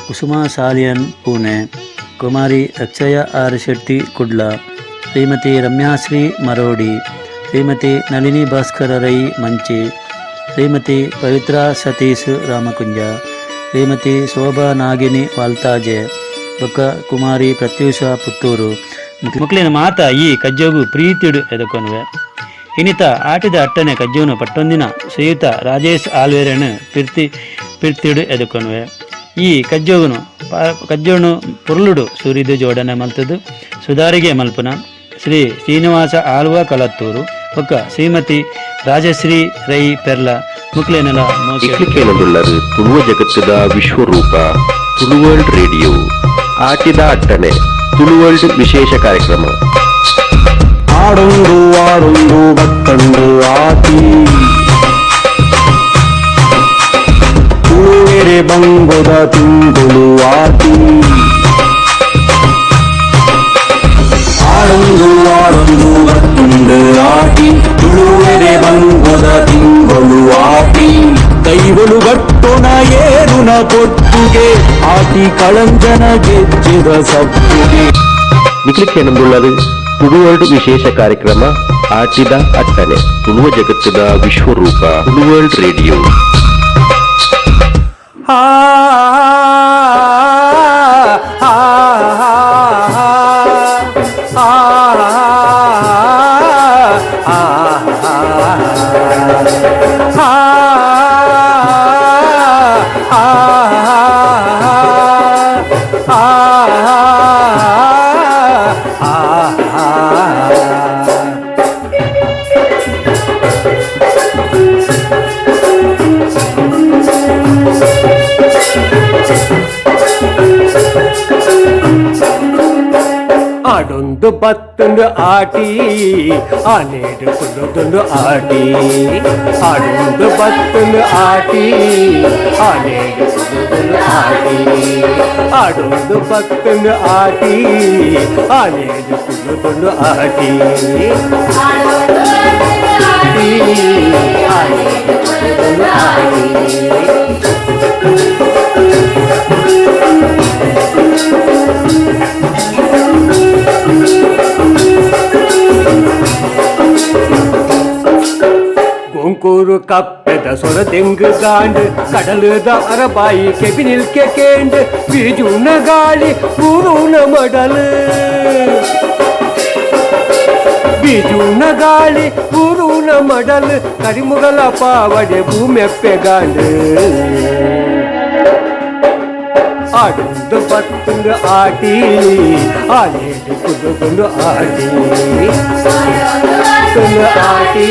ಕುಸುಮಾ ಸಾಲಿಯನ್ ಪೂಣೆ, ಕುಮಾರಿ ಅಕ್ಷಯ ಆರ್ ಶೆಟ್ಟಿ ಕುಡ್ಲ, ಶ್ರೀಮತಿ ರಮ್ಯಾಶ್ರೀ ಮರೋಡಿ, ಶ್ರೀಮತಿ ನಳಿನಿ ಭಾಸ್ಕರ ರೈ ಮಂಚಿ, ಶ್ರೀಮತಿ ಪವಿತ್ರಾ ಸತೀಶ್ ರಾಮಕುಂಜ, ಶ್ರೀಮತಿ ಶೋಭಾ ನಾಗಿನಿ ವಾಲ್ತಾಜೆ ಬೊಕ್ಕ ಕುಮಾರಿ ಪ್ರತ್ಯೂಷ ಪುತ್ತೂರು ಮುಕ್ಲಿನ ಮಾತ ಈ ಕಜ್ಜೋಗು ಪ್ರೀತಿಡು ಎದಕೊನುವೆ. ಇನಿತ ಆಟಿದ ಅಟ್ಟನೆ ಕಜ್ಜೋನು ಪಟ್ಟೊಂದಿನ ಶ್ರೀಯುತ ರಾಜೇಶ್ ಆಲ್ವೇರನು ಪಿರ್ತಿ ಪಿರ್ತಿಡು ಎದಕೊನುವೆ. ಈ ಕಜ್ಜೋಗುನು ಕಜ್ಜೋನು ಪುರ್ಲುಡು ಸುರಿದು ಜೋಡಣೆ ಮಲ್ತದು ಸುಧಾರಿಗೆ ಮಲ್ಪುನ ಶ್ರೀ ಶ್ರೀನಿವಾಸ ಆಳ್ವ ಕಲತ್ತೂರು ಬೊಕ್ಕ ಶ್ರೀಮತಿ ರಾಜಶ್ರೀ ರೈ ಪೆರ್ಲ ಮುಕ್ಲೇನೆಲ ಮೋಕೆ. ಇಕ್ಲಿಕೇನದುಳ್ಳರು ತುಳುವ ಜಗತ್ತದ ವಿಶ್ವರೂಪ ತುಳುವರ್ಲ್ಡ್ ರೇಡಿಯೋ. ಆಟಿದ ಅಟ್ಟಣೆ ತುಳುವರ್ಲ್ಡ್ ವಿಶೇಷ ಕಾರ್ಯಕ್ರಮ. ಆಡೊಂದು ಆಡೊಂದು ಬತ್ತಂಡು ಆಟಿ. ತುಳುವೆರೆ ಬಂಗೊದ ತಿಂಗೊಳು ಆಟಿ. ಆಡೊಂದು ಆಡೊಂದು ಬತ್ತುಂಡು ಆಟಿ. ತುಳುವೆರೆ ಬಂಗೊದ ತಿಂಗೊಳು ಆಟಿ. ದೈವಲು ಗಟ್ಟುನ ಏರುನ ಪೊತ್ತುಗೆ ಆಟಿ ಕಳಂಜನ ಗೆಜ್ಜೆದ ಸಪ್ಪುಗೆ. ನಿಕ್ಲಿಕ್ಕೇನಂದುಳ್ಳದು ತುಳುವರ್ಲ್ಡ್ ವಿಶೇಷ ಕಾರ್ಯಕ್ರಮ ಆಟಿದ ಅಟ್ಟನೆ ತುಳುವ ಜಗತ್ತದ ವಿಶ್ವರೂಪ ತುಳುವರ್ಲ್ಡ್ ರೇಡಿಯೋ. ಆ ಆ ಆ ಆ ಆ ಆ. ಆಡೊಂದು ಬತ್ತುಂಡು ಆಟಿ ಆನೇಡು ಕುಲ್ಲುದುಂಡು ಆಟಿ ಆಡೊಂದು ಬತ್ತುಂಡು ಆಟಿ ಆನೇಡು ಕುಲ್ಲುದುಂಡು ಆಟಿ ಆಡೊಂದು ಬತ್ತುಂಡು ಆಟಿ ಆನೇಡು ಕುಲ್ಲುದುಂಡು ಆಟಿ ಆನೇಡು ಕುಲ್ಲುದುಂಡು ಆಟಿ. ಗೊಂಕೂರು ಕಪ್ಪೆದ ಸೊರದೆಂಗು ಗಾಂಡು ಕಡಲದ ಅರಬಾಯಿ ಕೆಬಿನಿಲ್ಕೆ ಕೇಂಡು ಬೀಜುನ ಗಾಳಿ ಊರುನ ಮಡಲು ಬೀಜುನ ಗಾಳಿ ಊರುನ ಮಡಲು ಕರಿಮುಗಲ ಪಾವಡೆ ಭೂಮೆಪ್ಪೆ ಗಾಂಡು ಆಡೊಂದು ಬತ್ತುಂಡು ಆಟಿ ಆನೇಡು ಕುದುಕೊಂಡು ಆಟಿ ಆಟಿ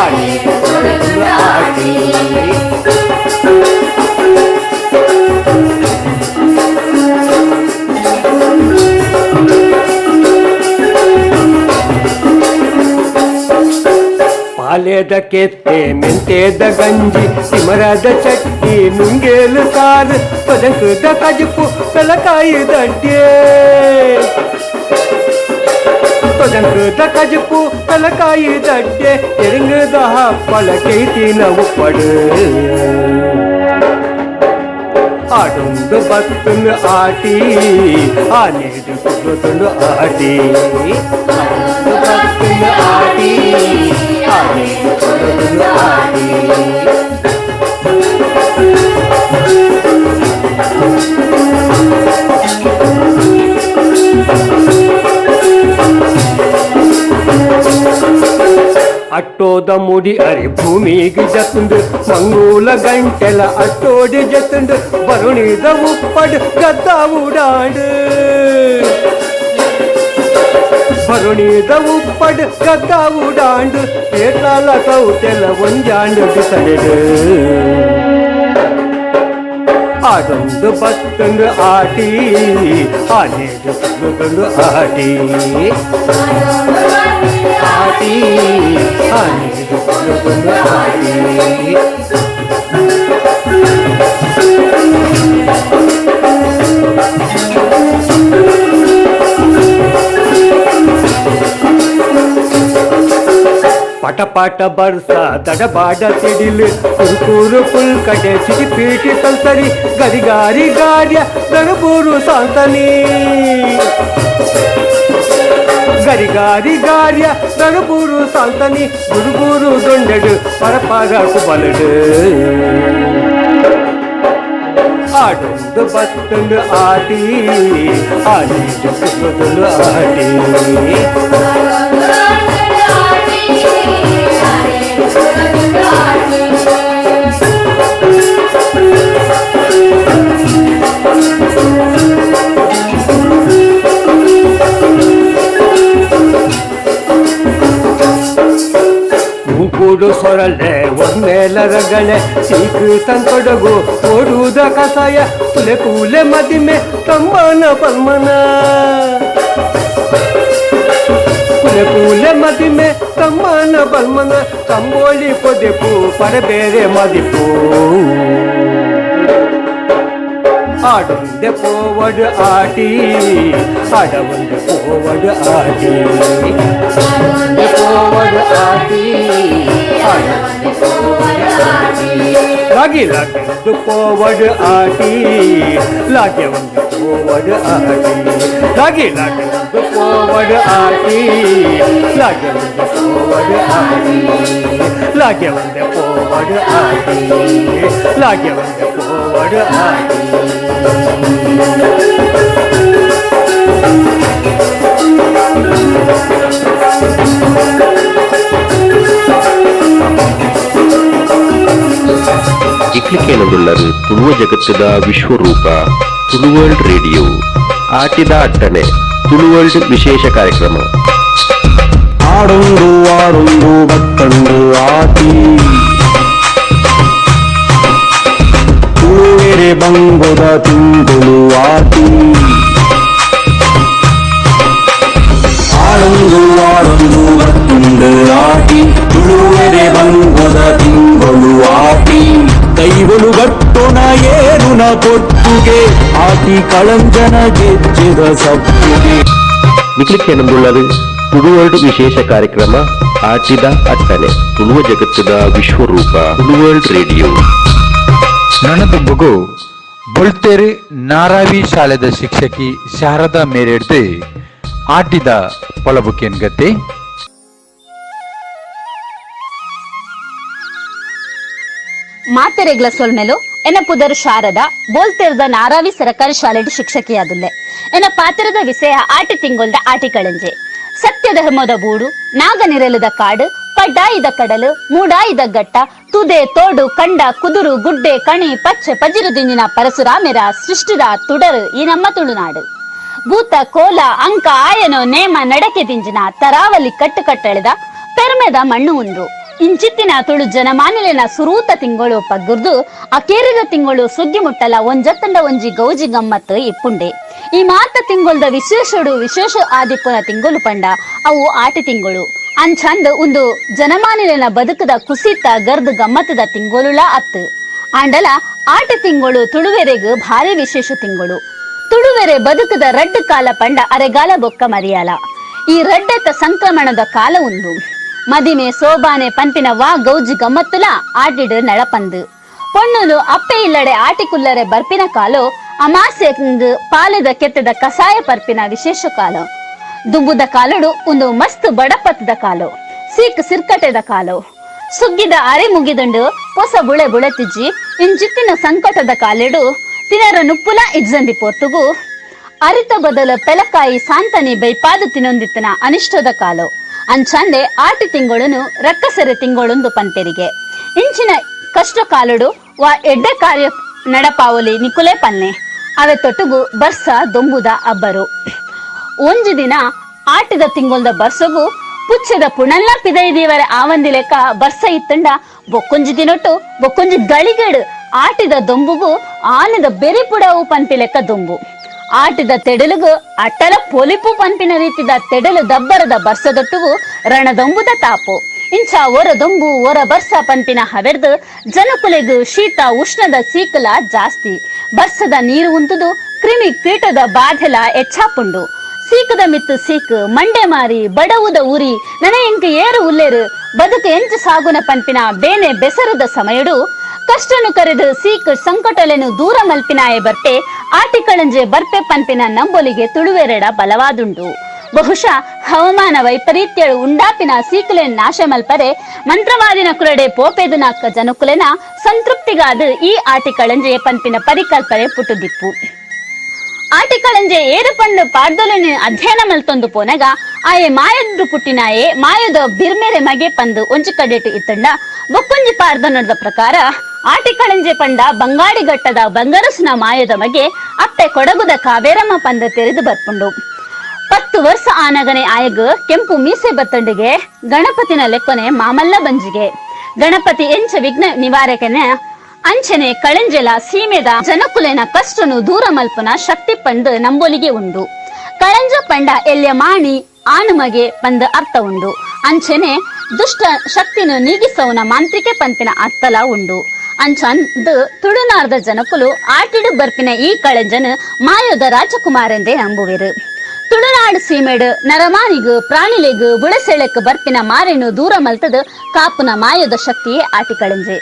ಆನೇಡು ಕುದುಕೊಂಡು ಆಟಿ. ಪಾಲೇದ ಕೆತ್ತೆ ಮೆಂತೇದ ಗಂಜಿ ಸಿಮರದ ಚಟ್ನಿ ನುಂಗೇಲು ಸಾರು ತೊಜಂಕದ ಕಜುಪು ಪೆಲಕಾಯಿ ದಡ್ಡೆ ತೊಜಂಕದ ಕಜುಪು ಪೆಲಕಾಯಿ ದಡ್ಡೆ ಎರಿಂಗದ ಹಪ್ಪಳ ಕೈತಿನ ಉಪ್ಪಡು ಆಡೊಂದು ಬತ್ತುಂಡು ಆಟಿ ಆನೇಡು ಕುಲ್ಲುದುಂಡು ಆಟಿ ಬತ್ತುಂಡು ಆಟಿ ಆನೇಡು ಕುಲ್ಲುದುಂಡು ಆಟಿ. ಅಟ್ಟೋದ ಮುಡಿ ಅರಿ ಭೂಮಿಗೆ ಜತುಂಡು ಮಂಗೂಲ ಗಂಟೆಲ ಅಟ್ಟೋಡಿ ಜತುಂಡು ಬರುಣಿದ ಉಪ್ಪಡು ಗದ್ದ ಉಡಾಡು ಬರುಣಿದ ಉಪ್ಪಡು ಗದ್ದ ಉಡಾಂಡು ಏಟಾಲ ಸೌತೆಲ ಒಂಜಾಂಡು ಬಿಸಲೆಡು ಆಡೊಂದು ಬತ್ತುಂಡು ಆಟಿ ಆನೇಡು ಕುಲ್ಲುದುಂಡು ಆಟಿ ಆಟಿ ಆನೇಡು ಕುಲ್ಲುದುಂಡು ಆಟಿ. ಪಟ ಪಟ ಬರ್ಸ ದಡಬಾಡ ಸಿಡಿಲು ಕುರುಕೂರು ಪುಲ್ ಕಡೆ ಸಿಟಿ ಪೀಟಿ ಸಂತರಿ ಗರಿಗಾರಿ ಗಾರ್ಯ ದಡಬೂರು ಸಾಂತನಿ ಗರಿಗಾರಿ ಗಾರ್ಯ ದಡಬೂರು ಸಾಂತನಿ ಗುರುಗೂರು ದೊಂಡೆಡು ಪರಪಾರ ಕುಬಲಡು ಆಡೊಂದು ಬತ್ತುಂಡು ಆಟಿ ಆನೇಡು ಕುಲ್ಲುದುಂಡು ಆಟಿ ಮೂಕೂಡು ಸೊರಳೆ ಒಮ್ಮೆಲ ರಗಳೆ ಸೀಕು ತಂತೊಡಗು ಓಡುವುದ ಕಸಾಯ ಕುಲೆ ಕೂಲೆ ಮದಿಮೆ ತಮ್ಮನ ಪಲ್ಮನ ಕುಲೆ ಕೂಲೆ ಮದಿಮೆ ತಮ್ಮನ ಬಲ್ಮನ ಕಂಬೋಳಿ ಪೊದೆಪು ಪರಬೇರೆ ಮದಿಪು ಆಡೊಂದೆ ಪೋವಡು ಆಟಿ ಆಡವಂದೆ ಪೋವಡು ಆಟಿ ಪೋವಡು ಆಟಿ ಆಡವಂದೆ ಪೋವಡು ಆಟಿ ಲಾಗಿ ಲಾಗೆಂದು ಪೋವಡು ಆಟಿ ಲಾಗೆ ಒಂದು ಪೋವಡು ಆಟಿ ಲಾಗಿ ಲಾಗೆಂದು ಪೋವಡು ಆಟಿ ಲಾಗೆ ಒಂದು ಪೋವಡು ಆಟಿ ಲಾಗೆ ಒಂದು ಪೋವಡು ಆಟಿ ಲಾಗೆ ಒಂದು ಪೋವಡು ಆಟಿ. ಇಕ್ಲಿಕೇನದುಳ್ಳರು ತುಳುವ ಜಗತ್ತದ ವಿಶ್ವರೂಪ ತುಳುವರ್ಲ್ಡ್ ರೇಡಿಯೋ ಆಟಿದ ಅಟ್ಟಣೆ ತುಳುವರ್ಲ್ಡ್ ವಿಶೇಷ ಕಾರ್ಯಕ್ರಮ. ಆಡೊಂದು ಆಡೊಂದು ಬತ್ತಂಡು ಆಟಿ ತುಳುವೆರೆ ಬಂಗೊದ ತಿಂಗೊಳು ಆಟಿ. ಪೊರ್ಲುನ ಪೊಟ್ಟುಗೆ ಆಟಿ ಕಳಂಜನ ಗೆಜ್ಜೆದ ಸಪ್ಪುಗೆ. ನಿಕ್ಲಿಕ್ಕೇನಂದುಳ್ಳದು ತುಳುವರ್ಲ್ಡ್ ವಿಶೇಷ ಕಾರ್ಯಕ್ರಮ ಆಟಿದ ಅಟ್ಟನೆ, ತುಳುವ ಜಗತ್ತದ ವಿಶ್ವರೂಪ ತುಳುವರ್ಲ್ಡ್ ರೇಡಿಯೋ. ನನದುಂಬುಗು ಬೊಳ್ತೇರು ನಾರಾವಿ ಶಾಲೆದ ಶಿಕ್ಷಕಿ ಶಾರದಾ ಮೇರೆಡ್ದು ಆಟಿದ ಪೊಲಬುಕೇನ್ ಗತಿ. ಮಾತೆರೆಗ್ಲ ಸೊಲ್ಮೆಲು. ಎನ್ನ ಪುದರ್ ಶಾರದಾ, ಬೋಲ್ತೇರ್ದ ನಾರಾವಿ ಸರಕಾರಿ ಶಾಲೆಡ್ ಶಿಕ್ಷಕಿಯಾದುಲ್ಲೆ. ಎನ್ನ ಪಾತ್ರದ ವಿಷಯ ಆಟಿ ತಿಂಗೊಲ್ದ ಆಟಿ ಕಳಂಜೆ. ಸತ್ಯ ಧರ್ಮದ ಬೂಡು, ನಾಗ ನಿರಲದ ಕಾಡು, ಪಡ್ಡಾಯಿದ ಕಡಲು, ಮೂಡಾಯಿದ ಗಟ್ಟ, ತುದೆ ತೋಡು ಕಂಡ ಕುದುರು ಗುಡ್ಡೆ ಕಣಿ ಪಚ್ಚೆ ಪಜಿರು ದಿಂಜಿನ ಪರಶುರಾಮೆರ ಸೃಷ್ಟಿದ ತುಡರು ಈ ನಮ್ಮ ತುಳುನಾಡು. ಭೂತ ಕೋಲ ಅಂಕ ಆಯನೋ ನೇಮ ನಡಕೆ ದಿಂಜಿನ ತರಾವಲಿ ಕಟ್ಟು ಕಟ್ಟಳೆದ ಪೆರ್ಮೆದ ಮಣ್ಣು ಉಂದು. ಇಂಚಿತ್ತಿನ ತುಳು ಜನಮಾನಿಲಿನ ಸುರೂತ ತಿಂಗಳು ಪಗ್ಗುರ್ದು ಅಕೇರಿದ ತಿಂಗಳು ಸುಗ್ಗಿ ಮುಟ್ಟಲ ಒಂಜತ್ತಂಡ ಒಂಜಿ ಗೌಜಿ ಗಮ್ಮತ್ತು ಇಪ್ಪುಂಡೆ. ಈ ಮಾತ ತಿಂಗೊಳ್ದ ವಿಶೇಷಡು ವಿಶೇಷ ಆದಿಪ್ಪುನ ತಿಂಗಳು ಪಂಡ ಅವು ಆಟಿ ತಿಂಗಳು. ಅಂಚಂದ್ ಒಂದು ಜನಮಾನಿಲಿನ ಬದುಕದ ಕುಸಿತ ಗರ್ದು ಗಮ್ಮತ್ತದ ತಿಂಗೊಳುಲ ಅತ್ತು. ಆಂಡಲ ಆಟಿ ತಿಂಗಳು ತುಳುವೆರೆಗ್ ಭಾರಿ ವಿಶೇಷ ತಿಂಗಳು. ತುಳುವೆರೆ ಬದುಕದ ರಡ್ಡು ಕಾಲ ಪಂಡ ಅರೆಗಾಲ ಬೊಕ್ಕ ಮರಿಯಾಲ. ಈ ರಡ್ಡೆತ ಸಂಕ್ರಮಣದ ಕಾಲ ಉಂದು. ಮದಿಮೆ ಸೋಬಾನೆ ಪಂಪಿನ ವಾ ಗೌಜಿ ಗಮ್ಮತ್ತುಲ ಆಟಿಡ್ ನಳಪಂದು. ಪೊಣ್ಣುಲು ಅಪ್ಪೆ ಇಲ್ಲಡೆ ಆಟಿ ಕುಲ್ಲರೆ ಬರ್ಪಿನ ಕಾಲೋ ಅಮಾಸೆ ಪಾಲೆದ ಕೆತ್ತದ ಕಸಾಯ ಪರ್ಪಿನ ವಿಶೇಷ ಕಾಲ. ದುಂಬುದ ಕಾಲಡು ಒಂದು ಮಸ್ತ್ ಬಡಪತ್ತದ ಕಾಲು, ಸೀಕ್ ಸಿರ್ಕಟೆದ ಕಾಲು. ಸುಗ್ಗಿದ ಅರೆ ಮುಗಿದುಂಡು ಪೊಸ ಬುಳೆ ಬುಳೆತಿಜ್ಜಿ. ಇಂಚಿತ್ತಿನ ಸಂಕಟದ ಕಾಲೆಡು ತಿನರ ನುಪ್ಪುಲ ಇಜ್ಜಂದಿ ಪೊರ್ತುಗು ಅರಿತ ಬದಲ ಪೆಲಕಾಯಿ ಸಾಂತನಿ ಬೈಪಾದು ತಿನೊಂದಿತ್ತನ ಅನಿಷ್ಟದ ಕಾಲು. ಅಂಚಂದೆ ಆಟಿ ತಿಂಗೊಳುನು ರಕ್ಕಸೆರೆ ತಿಂಗೊಳುಂದು ಪಂತೆರಿಗೆ. ಇಂಚಿನ ಕಷ್ಟ ಕಾಲುಡು ವಾ ಎಡ್ಡೆ ಕಾರ್ಯ ನಡಪಾವಲಿ ನಿಕುಲೆ ಪನ್ನೆ. ಅವೆ ತೊಟ್ಟುಗು ಬರ್ಸ ದೊಂಬುದ ಅಬ್ಬರು. ಒಂಜಿ ದಿನ ಆಟಿದ ತಿಂಗೊಲ್ದ ಬರ್ಸಗು ಪುಚ್ಚದ ಪುಣಲ್ಲ ಪಿದೈದೀವರೆ ಆವಂದಿ ಲೆಕ್ಕ ಬರ್ಸ ಇತ್ತಂಡ, ಬೊಕ್ಕೊಂಜಿ ದಿನೊಟ್ಟು ಬೊಕ್ಕೊಂಜಿ ಗಳಿಗೆಡು ಆಟಿದ ದೊಂಬುಗು ಆನದ ಬೆರಿ ಪುಡವು ಪನ್ಪಿ ಲೆಕ್ಕ ದೊಂಬು. ಆಟಿದ ತೆಡಲುಗು ಅಟ್ಟಲ ಪೊಲಿಪು ಪನ್ಪಿನ ರೀತಿದ ತೆಡಲು ದಬ್ಬರದ ಬರ್ಸದೊಟ್ಟುಗು ರಣದೊಂಬುದ ತಾಪು. ಇಂಚ ಒರ ದೊಂಬು ಒರ ಬರ್ಸ ಪನ್ಪಿನ ಹವೆರ್ದು ಜನಕುಲೆಗು ಶೀತ ಉಷ್ಣದ ಸೀಕಲ ಜಾಸ್ತಿ. ಬರ್ಸದ ನೀರು ಉಂತುದು ಕ್ರಿಮಿ ಕೀಟದ ಬಾಧೆಲ ಹೆಚ್ಚಾಪುಂಡು. ಸೀಕದ ಮಿತ್ತು ಸೀಕ್, ಮಂಡೆ ಮಾರಿ, ಬಡವುದ ಉರಿ, ನನ ಎಂಕ್ ಏರು ಉಲ್ಲೇರು, ಬದುಕು ಎಂಚು ಸಾಗುನ ಪನ್ಪಿನ ಬೇನೆ ಬೆಸರದ ಸಮಯಡು ಕಷ್ಟನು ಕರೆದು ಸೀಕ್ ಸಂಕಟಲೆನು ದೂರ ಮಲ್ಪಿನಾಯೆ ಬರ್ಪೆ ಆಟಿಕಳಂಜೆ ಬರ್ಪೆ ಪನ್ಪಿನ ನಂಬೊಲಿಗೆ ತುಳುವೆರಡ ಬಲವಾದುಂಡು. ಬಹುಶಃ ಹವಾಮಾನ ವೈಪರೀತ್ಯಳು ಉಂಡಾಪಿನ ಸೀಕುಲೆನ್ ನಾಶ ಮಲ್ಪರೆ ಮಂತ್ರವಾದಿನ ಕುರಡೆ ಪೋಪೆದು ನಾಕ ಜನಕುಲೆನ ಸಂತೃಪ್ತಿಗಾದ ಈ ಆಟಿಕಳಂಜೆ ಪನ್ಪಿನ ಪರಿಕಲ್ಪನೆ ಪುಟ್ಟುದಿಪ್ಪು. ಆಟಿಕಳಂಜೆ ಏರು ಪಂಡು ಪಾಡ್ದೊಲೆನ್ ಅಧ್ಯಯನ ಮಲ್ತೊಂದು ಪೋನಗ ಆಯೆ ಮಾಯದ್ದು ಪುಟ್ಟಿನಾಯೆ ಮಾಯದ ಬಿರ್ಮೆರೆ ಮಗೆ ಪಂದು ಒಂಜಿ ಕಡೆಟು ಇತ್ತಂಡ, ಬೊಕ್ಕೊಂಜಿ ಪಾಡ್ದನದ ಪ್ರಕಾರ ಆಟಿಕಳಂಜೆ ಪಂಡ ಬಂಗಾಡಿ ಘಟ್ಟದ ಬಂಗರಸುನ ಮಾಯದ ಮಗೆ ಅಪ್ಪೆ ಕೊಡಗುದ ಕಾವೇರಮ್ಮ ಪಂದ ತೆರೆದು ಬರ್ಪುಂಡು. 10 ವರ್ಷ ಆನಗನೆ ಆಯಗ್ ಕೆಂಪು ಮೀಸೆ ಬತ್ತಂಡಿಗೆ ಗಣಪತಿನ ಲೆಕ್ಕೊನೆ ಮಾಮಲ್ಲ ಬಂಜಿಗೆ. ಗಣಪತಿ ಎಂಚ ವಿಘ್ನ ನಿವಾರಕನೆ ಅಂಚನೆ ಕಳಂಜೆಲ ಸೀಮೆದ ಜನಕುಲೆನ ಕಷ್ಟನು ದೂರ ಮಲ್ಪನ ಶಕ್ತಿ ಪಂಡ್ ನಂಬೊಲಿಗೆ ಉಂಡು. ಕಳಂಜ ಪಂಡ ಎಲ್ಯ ಮಾಣಿ ಆನುಮಗೆ ಪಂದ ಅರ್ಥ ಉಂಡು. ಅಂಚನೆ ದುಷ್ಟ ಶಕ್ತಿನು ನೀಗಿಸವನ ಮಾಂತ್ರಿಕೆ ಪಂಪಿನ ಅರ್ಥಲ ಉಂಡು. ಅಂಚಂದ್ ತುಳುನಾರ್ದ ಜನಕುಲು ಆಟಿಡು ಬರ್ಪಿನ ಈ ಕಳಂಜನ ಮಾಯೋದ ರಾಜಕುಮಾರೆಂದೇ ನಂಬುವಿರು. ತುಳುನಾಡು ಸೀಮೆಡು ನರಮಾನಿಗು ಪ್ರಾಣಿಲೆಗು ಬುಳೆಸೆಳೆಕ್ ಬರ್ಪಿನ ಮಾರೆನು ದೂರ ಮಲ್ತದ ಕಾಪುನ ಮಾಯದ ಶಕ್ತಿಯೇ ಆಟಿಕಳಂಜೆ.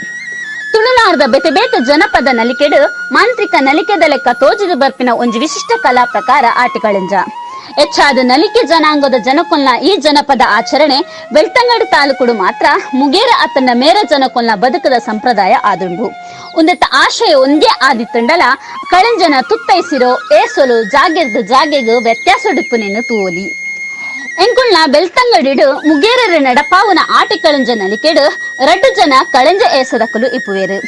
ತುಳುನಾಡ್ದ ಬೇತೆ ಬೇತೆ ಜನಪದ ನಲಿಕೆಡು ಮಾಂತ್ರಿಕ ನಲಿಕೆದ ಲೆಕ್ಕ ತೋಜಿದು ಬರ್ಪಿನ ಒಂಜಿ ವಿಶಿಷ್ಟ ಕಲಾ ಪ್ರಕಾರ ಆಟಿಕಳಂಜ. ಹೆಚ್ಚಾದ ನಲಿಕೆ ಜನಾಂಗದ ಜನಕೊಲ್ನ ಈ ಜನಪದ ಆಚರಣೆ ಬೆಳ್ತಂಗಡಿ ತಾಲೂಕುಡು ಮಾತ್ರ ಮುಗೇರ ಅತನ ಮೇರ ಜನಕೊಲ್ನ ಬದುಕದ ಸಂಪ್ರದಾಯ ಆದುಂಡು. ಒಂದೆತ್ತ ಆಶಯ ಒಂದೇ ಆದಿತ್ತಂಡಲ ಕಳಂಜನ ತುತ್ತೈಸಿರೋ ಏಸೊಲು ಜಾಗೆರ್ದು ಜಾಗೆಗು ವ್ಯತ್ಯಾಸೊಡಿಪ್ಪುನೆನ್ನು ತೂವೊಲಿ. ಎಂಕುಲ್ನ ಬೆಳ್ತಂಗಡಿಡು ಮುಗೇರರ ನಡಪಾವುನ ಆಟಿ ಕಳಂಜ ನಲಿಕೆಡು ರಡ್ಡು ಜನ ಕಳಂಜ ಏಸದಕುಲು ಇಪ್ಪುವೇರು.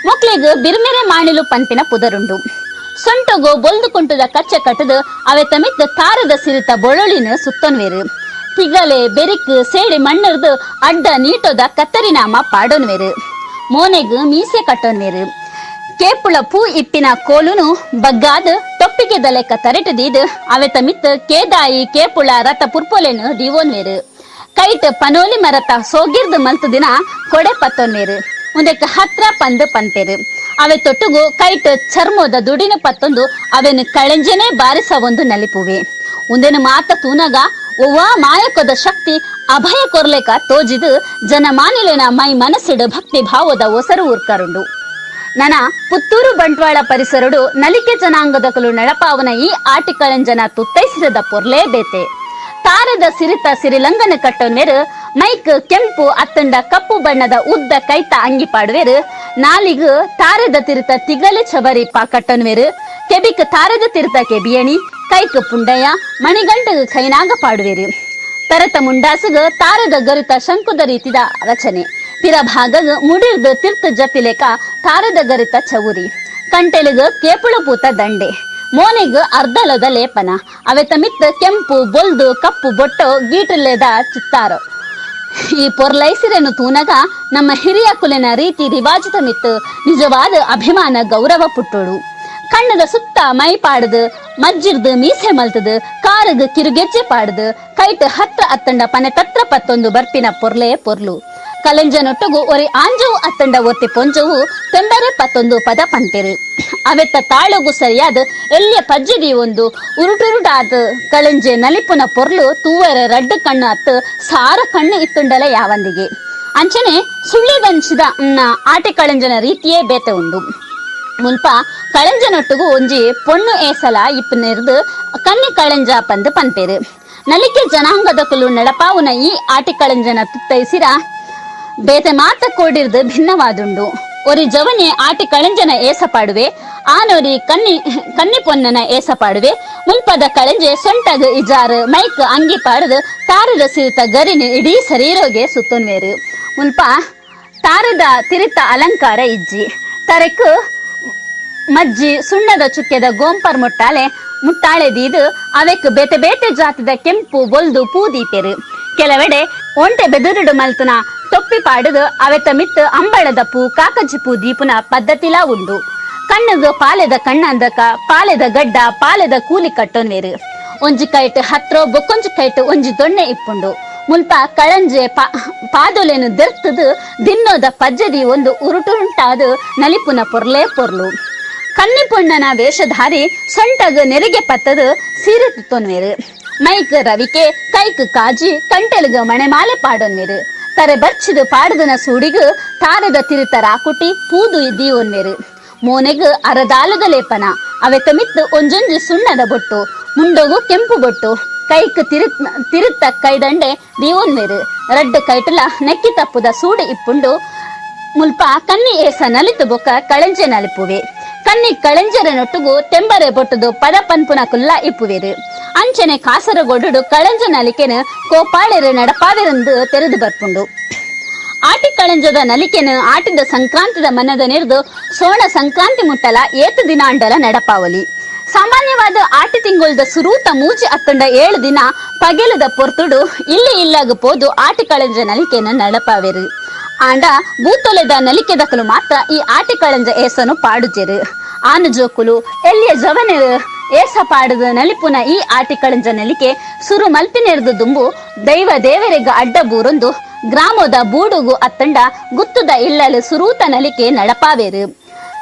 ಮೊಕ್ಲೆಗ್ ಬಿರ್ಮೆರೆ ಮಾಣಿಲು ಪಂಪಿನ ಪುದರುಂಡು. ಸೊಂಟಗು ಬೊಲ್ದು ಕುಂಟುದ ಕಚ್ಚೆ ಕಟ್ಟದು ಅವೆ ತಮಿತ್ ತಾರದ ಸಿರಿತ ಬೊಳೊಳಿನ ಸುತ್ತೊನ್ವೇರು. ತಿಗಲೆ ಬೆರಿಕ್ ಸೇಡಿ ಮಣ್ಣರ್ದು ಅಡ್ಡ ನೀಟೋದ ಕತ್ತರಿನಾಮ ಪಾಡೊನ್ವೇರು. ಮೋನೆಗ್ ಮೀಸೆ ಕಟ್ಟೊನ್ವೇರು. ಕೇಪುಳ ಪೂ ಇಪ್ಪಿನ ಕೋಲುನು ಬಗ್ಗಾದ್ ಟೊಪ್ಪಿಗೆ ದಲೆಕ್ಕ ತರೆಟುದೀದ್ ಅವೆ ತಮಿತ್ ಕೇದಾಯಿ ಕೇಪುಳ ರಥ ಪುರ್ಪೊಲೆನು ದೀವೋನ್ವೇರು. ಕೈಟ್ ಪನೋಲಿ ಮರತ ಸೋಗಿರ್ದು ಮಲ್ತು ದಿನ ಕೊಡೆ ಪತ್ತೊನ್ವೇರು. ಉಂದೆಕ್ ಹತ್ರ ಪಂದ್ ಪನ್ಪೆರ್. ಅವೆ ತೊಟ್ಟುಗು ಕೈಟ್ ಚರ್ಮದ ದುಡಿನ ಪತ್ತೊಂದು ಅವೆನ್ ಕಳೆಂಜನೆ ಬಾರಿಸವೊಂದು ನಲಿಪುವೆ. ಉಂದೆನು ಮಾತ ತೂನಗ ಒವ್ವಾ ಮಾಯಕದ ಶಕ್ತಿ ಅಭಯ ಕೊರ್ಲೆಕ ತೋಜಿದು ಜನಮಾನಿಲೆನ ಮೈ ಮನಸ್ಸಿಡು ಭಕ್ತಿ ಭಾವದ ಒಸರು ಊರ್ಕರುಂಡು. ನನ ಪುತ್ತೂರು ಬಂಟ್ವಾಳ ಪರಿಸರಡು ನಲಿಕೆ ಜನಾಂಗದಕಲು ನಡಪಾವನ ಈ ಆಟಿಕಳಂಜನ ತುತ್ತೈಸಿರದ ಪೊರ್ಲೇ ಬೇತೆ. ತಾರದ ಸಿರಿತ ಸಿರಿಲಂಗನ ಕಟ್ಟೋನ್ವೇರು, ಮೈಕ್ ಕೆಂಪು ಅತ್ತಂಡ ಕಪ್ಪು ಬಣ್ಣದ ಉದ್ದ ಕೈತ ಅಂಗಿ ಪಾಡುವೆರು, ನಾಲಿಗು ತಾರದ ತಿರುತ ತಿಗಲೆ ಚವರಿ ಪಾ ಕಟ್ಟೋನ್ವೇರು, ಕೆಬಿಕ್ ತಾರದ ತಿರುತ ಕೆಬಿಯಣಿ, ಕೈಕ್ ಪುಂಡಯ್ಯ, ಮಣಿಗಂಟು ಕೈನಾಗ ಪಾಡುವೆರು. ತರತ ಮುಂಡಾಸುಗ ತಾರದ ಗರಿತ ಶಂಕುದ ರೀತಿದ ರಚನೆ, ಪಿರ ಭಾಗಗ್ ಮುಡಿರ್ದು ತಿರ್ತು ಜತಿಲೇಕ ತಾರದ ಗರಿತ ಚವುರಿ, ಕಂಟೆಲಿಗ ಕೇಪುಳು ಪೂತ ದಂಡೆ, ಮೋನೆಗ್ ಅರ್ಧಲದ ಲೇಪನ, ಅವೆತ ಮಿತ್ತ ಕೆಂಪು ಬೊಲ್ದು ಕಪ್ಪು ಬೊಟ್ಟು ಗೀಟುಲೆದ ಚಿತ್ತಾರೋ. ಈ ಪೊರ್ಲೈಸಿರೆನು ತೂನಗ ನಮ್ಮ ಹಿರಿಯ ಕುಲಿನ ರೀತಿ ರಿವಾಜಿತ ಮಿತ್ತು ನಿಜವಾದ ಅಭಿಮಾನ ಗೌರವ ಪುಟ್ಟೋಡು. ಕಣ್ಣದ ಸುತ್ತ ಮೈ ಪಾಡದು ಮಜ್ಜಿರ್ದು ಮೀಸೆ ಮಲ್ತದು ಕಾರಗ್ ಕಿರುಗೆಜ್ಜೆ ಪಾಡದು ಕೈಟ್ ಹತ್ರ ಅತ್ತಂಡ ಪನೆ ತತ್ರ ಪತ್ತೊಂದು ಬರ್ಪಿನ ಪೊರ್ಲೇ ಪೊರ್ಲು. ಕಲೆಂಜನೊಟ್ಟುಗು ಒರಿ ಆಂಜವು ಅತ್ತಂಡ ಒತ್ತಿ ಪೊಂಜವು ತೆಂಬರೆ ಪತ್ತೊಂದು ಪದ ಪಂತೆರು. ಅವೆತ್ತ ತಾಳಗು ಸರಿಯಾದ ಎಲ್ಲಿಯ ಪಜ್ಜದಿ ಒಂದು ಉರುಟುರುಟಾದ ಕಳೆಂಜೆ ನಲಿಪುನ ಪೊರ್ಲು ತೂವರ ರಡ್ಡು ಕಣ್ಣು ಅತ್ತು ಸಾರ ಕಣ್ಣು ಇತ್ತುಂಡಲ ಯಾವಂದಿಗೆ. ಅಂಚನೆ ಸುಳ್ಳಿದಂಚಿದ ಆಟೆ ಕಳೆಂಜನ ರೀತಿಯೇ ಬೇತೆ ಉಂಡು. ಮುಲ್ಪ ಕಳೆಂಜನೊಟ್ಟುಗು ಒಂಜಿ ಪೊಣ್ಣು ಏಸಲ ಇಪ್ಪು ನೆರ್ದು ಕನ್ನಿ ಕಳೆಂಜ ಪಂದು ಪನ್ಪೇರು. ನಲಿಕೆ ಜನಾಂಗದಕುಲು ನಡಪಾವುನ ಈ ಆಟಿ ಕಳೆಂಜನ ತುತ್ತೈಸಿರ ಬೇತೆ ಮಾತ ಕೋಡಿರ್ದು ಭಿನ್ನವಾದುಂಡು. ಒರಿ ಜವನೆ ಆಟಿ ಕಳೆಂಜನ ಏಸ ಪಾಡುವೆ, ಆನೊರಿ ಕನ್ನಿ ಕನ್ನಿ ಪೊನ್ನನ ಏಸ ಪಾಡುವೆ. ಮುಲ್ಪದ ಕಳೆಂಜೆ ಸೊಂಟಗ್ ಇಜಾರು ಮೈಕ್ ಅಂಗಿ ಪಾಡದು ತಾರದ ಸಿರಿತ ಗರಿನ ಇಡೀ ಶರೀರೋಗೆ ಸುತ್ತೊನ್ವೇರು. ಮುಲ್ಪ ತಾರದ ತಿರಿತ ಅಲಂಕಾರ ಇಜ್ಜಿ ತರಕ್ ಮಜ್ಜಿ ಸುಣ್ಣದ ಚುಕ್ಕೆದ ಗೋಂಪರ್ ಮುಟ್ಟಾಳೆ ಮುಟ್ಟಾಳೆ ದೀದು ಅವೆಕ್ ಬೇತೆ ಬೇತೆ ಜಾತಿದ ಕೆಂಪು ಬೊಲ್ದು ಪೂ ದೀಪೆರು. ಕೆಲವೆಡೆ ಒಂಟೆ ಬೆದುರುಡು ಮಲ್ತುನ ತೊಪ್ಪಿ ಪಾಡುದು ಅವೆತ ಮಿತ್ತು ಅಂಬಳದ ಪೂ ಕಾಕಜಿ ಪೂ ದೀಪುನ ಪದ್ಧತಿಲಾ ಉಂಡು. ಕಣ್ಣುಗು ಪಾಲೆದ ಕಣ್ಣಂದಕ ಪಾಲೆದ ಗಡ್ಡ ಪಾಲೆದ ಕೂಲಿ ಕಟ್ಟೊನ್ವೇರು. ಒಂಜಿ ಕೈಟ್ ಹತ್ರೋ ಬೊಕ್ಕೊಂಜಿ ಕೈಟ್ ಒಂಜಿ ದೊಣ್ಣೆ ಇಪ್ಪುಂಡು. ಮುಲ್ಪ ಕಳಂಜೆ ಪಾದೊಲೆನು ದೆರ್ತದು ದಿನ್ನೋದ ಪಜ್ಜದಿ ಒಂದು ಉರುಟುಂಟಾದು ನಲಿಪುನ ಪೊರ್ಲೇ ಪೊರ್ಲು. ಕನ್ನಿ ಪೊಣ್ಣನ ವೇಷಧಾರಿ ಸೊಂಟಗ್ ನೆರಿಗೆ ಪತ್ತದು ಸೀರೆ ತುತ್ತೊನ್ವೇರು. ಮೈಕ್ ರವಿಕೆ ಕೈಕ್ ಕಾಜಿ ಕಂಟೆಲ್ಗ ಮಣೆಮಾಲೆ ಪಾಡೊನ್ವೇರು. ತರೆ ಬರ್ಚಿದು ಪಾಡದನ ಸೂಡಿಗು ತಾರದ ತಿರುತ ರಾಕುಟಿ ಪೂದು ದೀವೊನ್ವೇರು. ಮೋನೆಗ್ ಅರದಾಲದ ಲೇಪನ ಅವೆತ ಮಿತ್ತು ಒಂಜೊಂಜಿ ಸುಣ್ಣದ ಬೊಟ್ಟು ಮುಂಡೋಗು ಕೆಂಪು ಬೊಟ್ಟು ಕೈಕ್ ತಿರುತ್ತ ಕೈದಂಡೆ ದೀವೊನ್ವೇರು. ರಡ್ಡು ಕೈಟಲ ನೆಕ್ಕಿ ತಪ್ಪುದ ಸೂಡು ಇಪ್ಪುಂಡು. ಮುಲ್ಪ ಕನ್ನಿ ಏಸ ನಲಿತು ಬೊಕ್ಕ ಕಳೆಂಜೆ ನಲಿಪುವೆ. ಕನ್ನಿ ಕಳೆಂಜರ ನೊಟ್ಟುಗು ತೆಂಬರೆ ಬೊಟ್ಟುದು ಪದ ಪನ್ಪುನ ಕುಲ್ಲ ಇಪ್ಪುವೇರು. ಅಂಚನೆ ಕಾಸರಗೋಡು ಕಳೆಂಜ ನಲಿಕೆನು ಕೋಪಾಳೆರು ನಡಪಾವೆರೆಂದು ತೆರೆದು ಬರ್ಪುಂಡು. ಆಟಿ ಕಳೆಂಜದ ನಲಿಕೆನು ಆಟಿದ ಸಂಕ್ರಾಂತಿದ ಮನದ ನೆರೆದು ಸೋಣ ಸಂಕ್ರಾಂತಿ ಮುಟ್ಟಲ ಏತು ದಿನ ಅಂಡಲ ನಡಪಾವಲಿ. ಸಾಮಾನ್ಯವಾದ ಆಟಿ ತಿಂಗೊಳ್ದ ಸುರೂತ ಮೂಜಿ ಅತ್ತಂಡ 7 ದಿನ ಪಗೆಲದ ಪೊರ್ತುಡು ಇಲ್ಲಿ ಇಲ್ಲಾಗ ಪೋದು ಆಟಿ ಕಳೆಂಜ ನಲಿಕೆನ ನಡಪಾವೆರು. ಆಂಡ ಬೂತೊಲೆದ ನಲಿಕೆ ದಕಲು ಮಾತ್ರ ಈ ಆಟಿ ಕಳೆಂಜ ಏಸನು ಪಾಡುಜೆರು. ಆನು ಜೋಕುಲು ಎಲ್ಲಿಯ ಜವನೆರು ಏಸ ಪಾಡದ ನಲಿಪುನ ಈ ಆಟಿ ಕಳೆಂಜ ನಲಿಕೆ ಸುರು ಮಲ್ಪಿನೆರ್ದು ದುಂಬು ದೈವ ದೇವರೆಗ ಅಡ್ಡ ಬೂರೊಂದು ಗ್ರಾಮದ ಬೂಡುಗು ಅತ್ತಂಡ ಗುತ್ತುದ ಇಲ್ಲಲು ಸುರೂತ ನಲಿಕೆ ನಡಪಾವೇರು.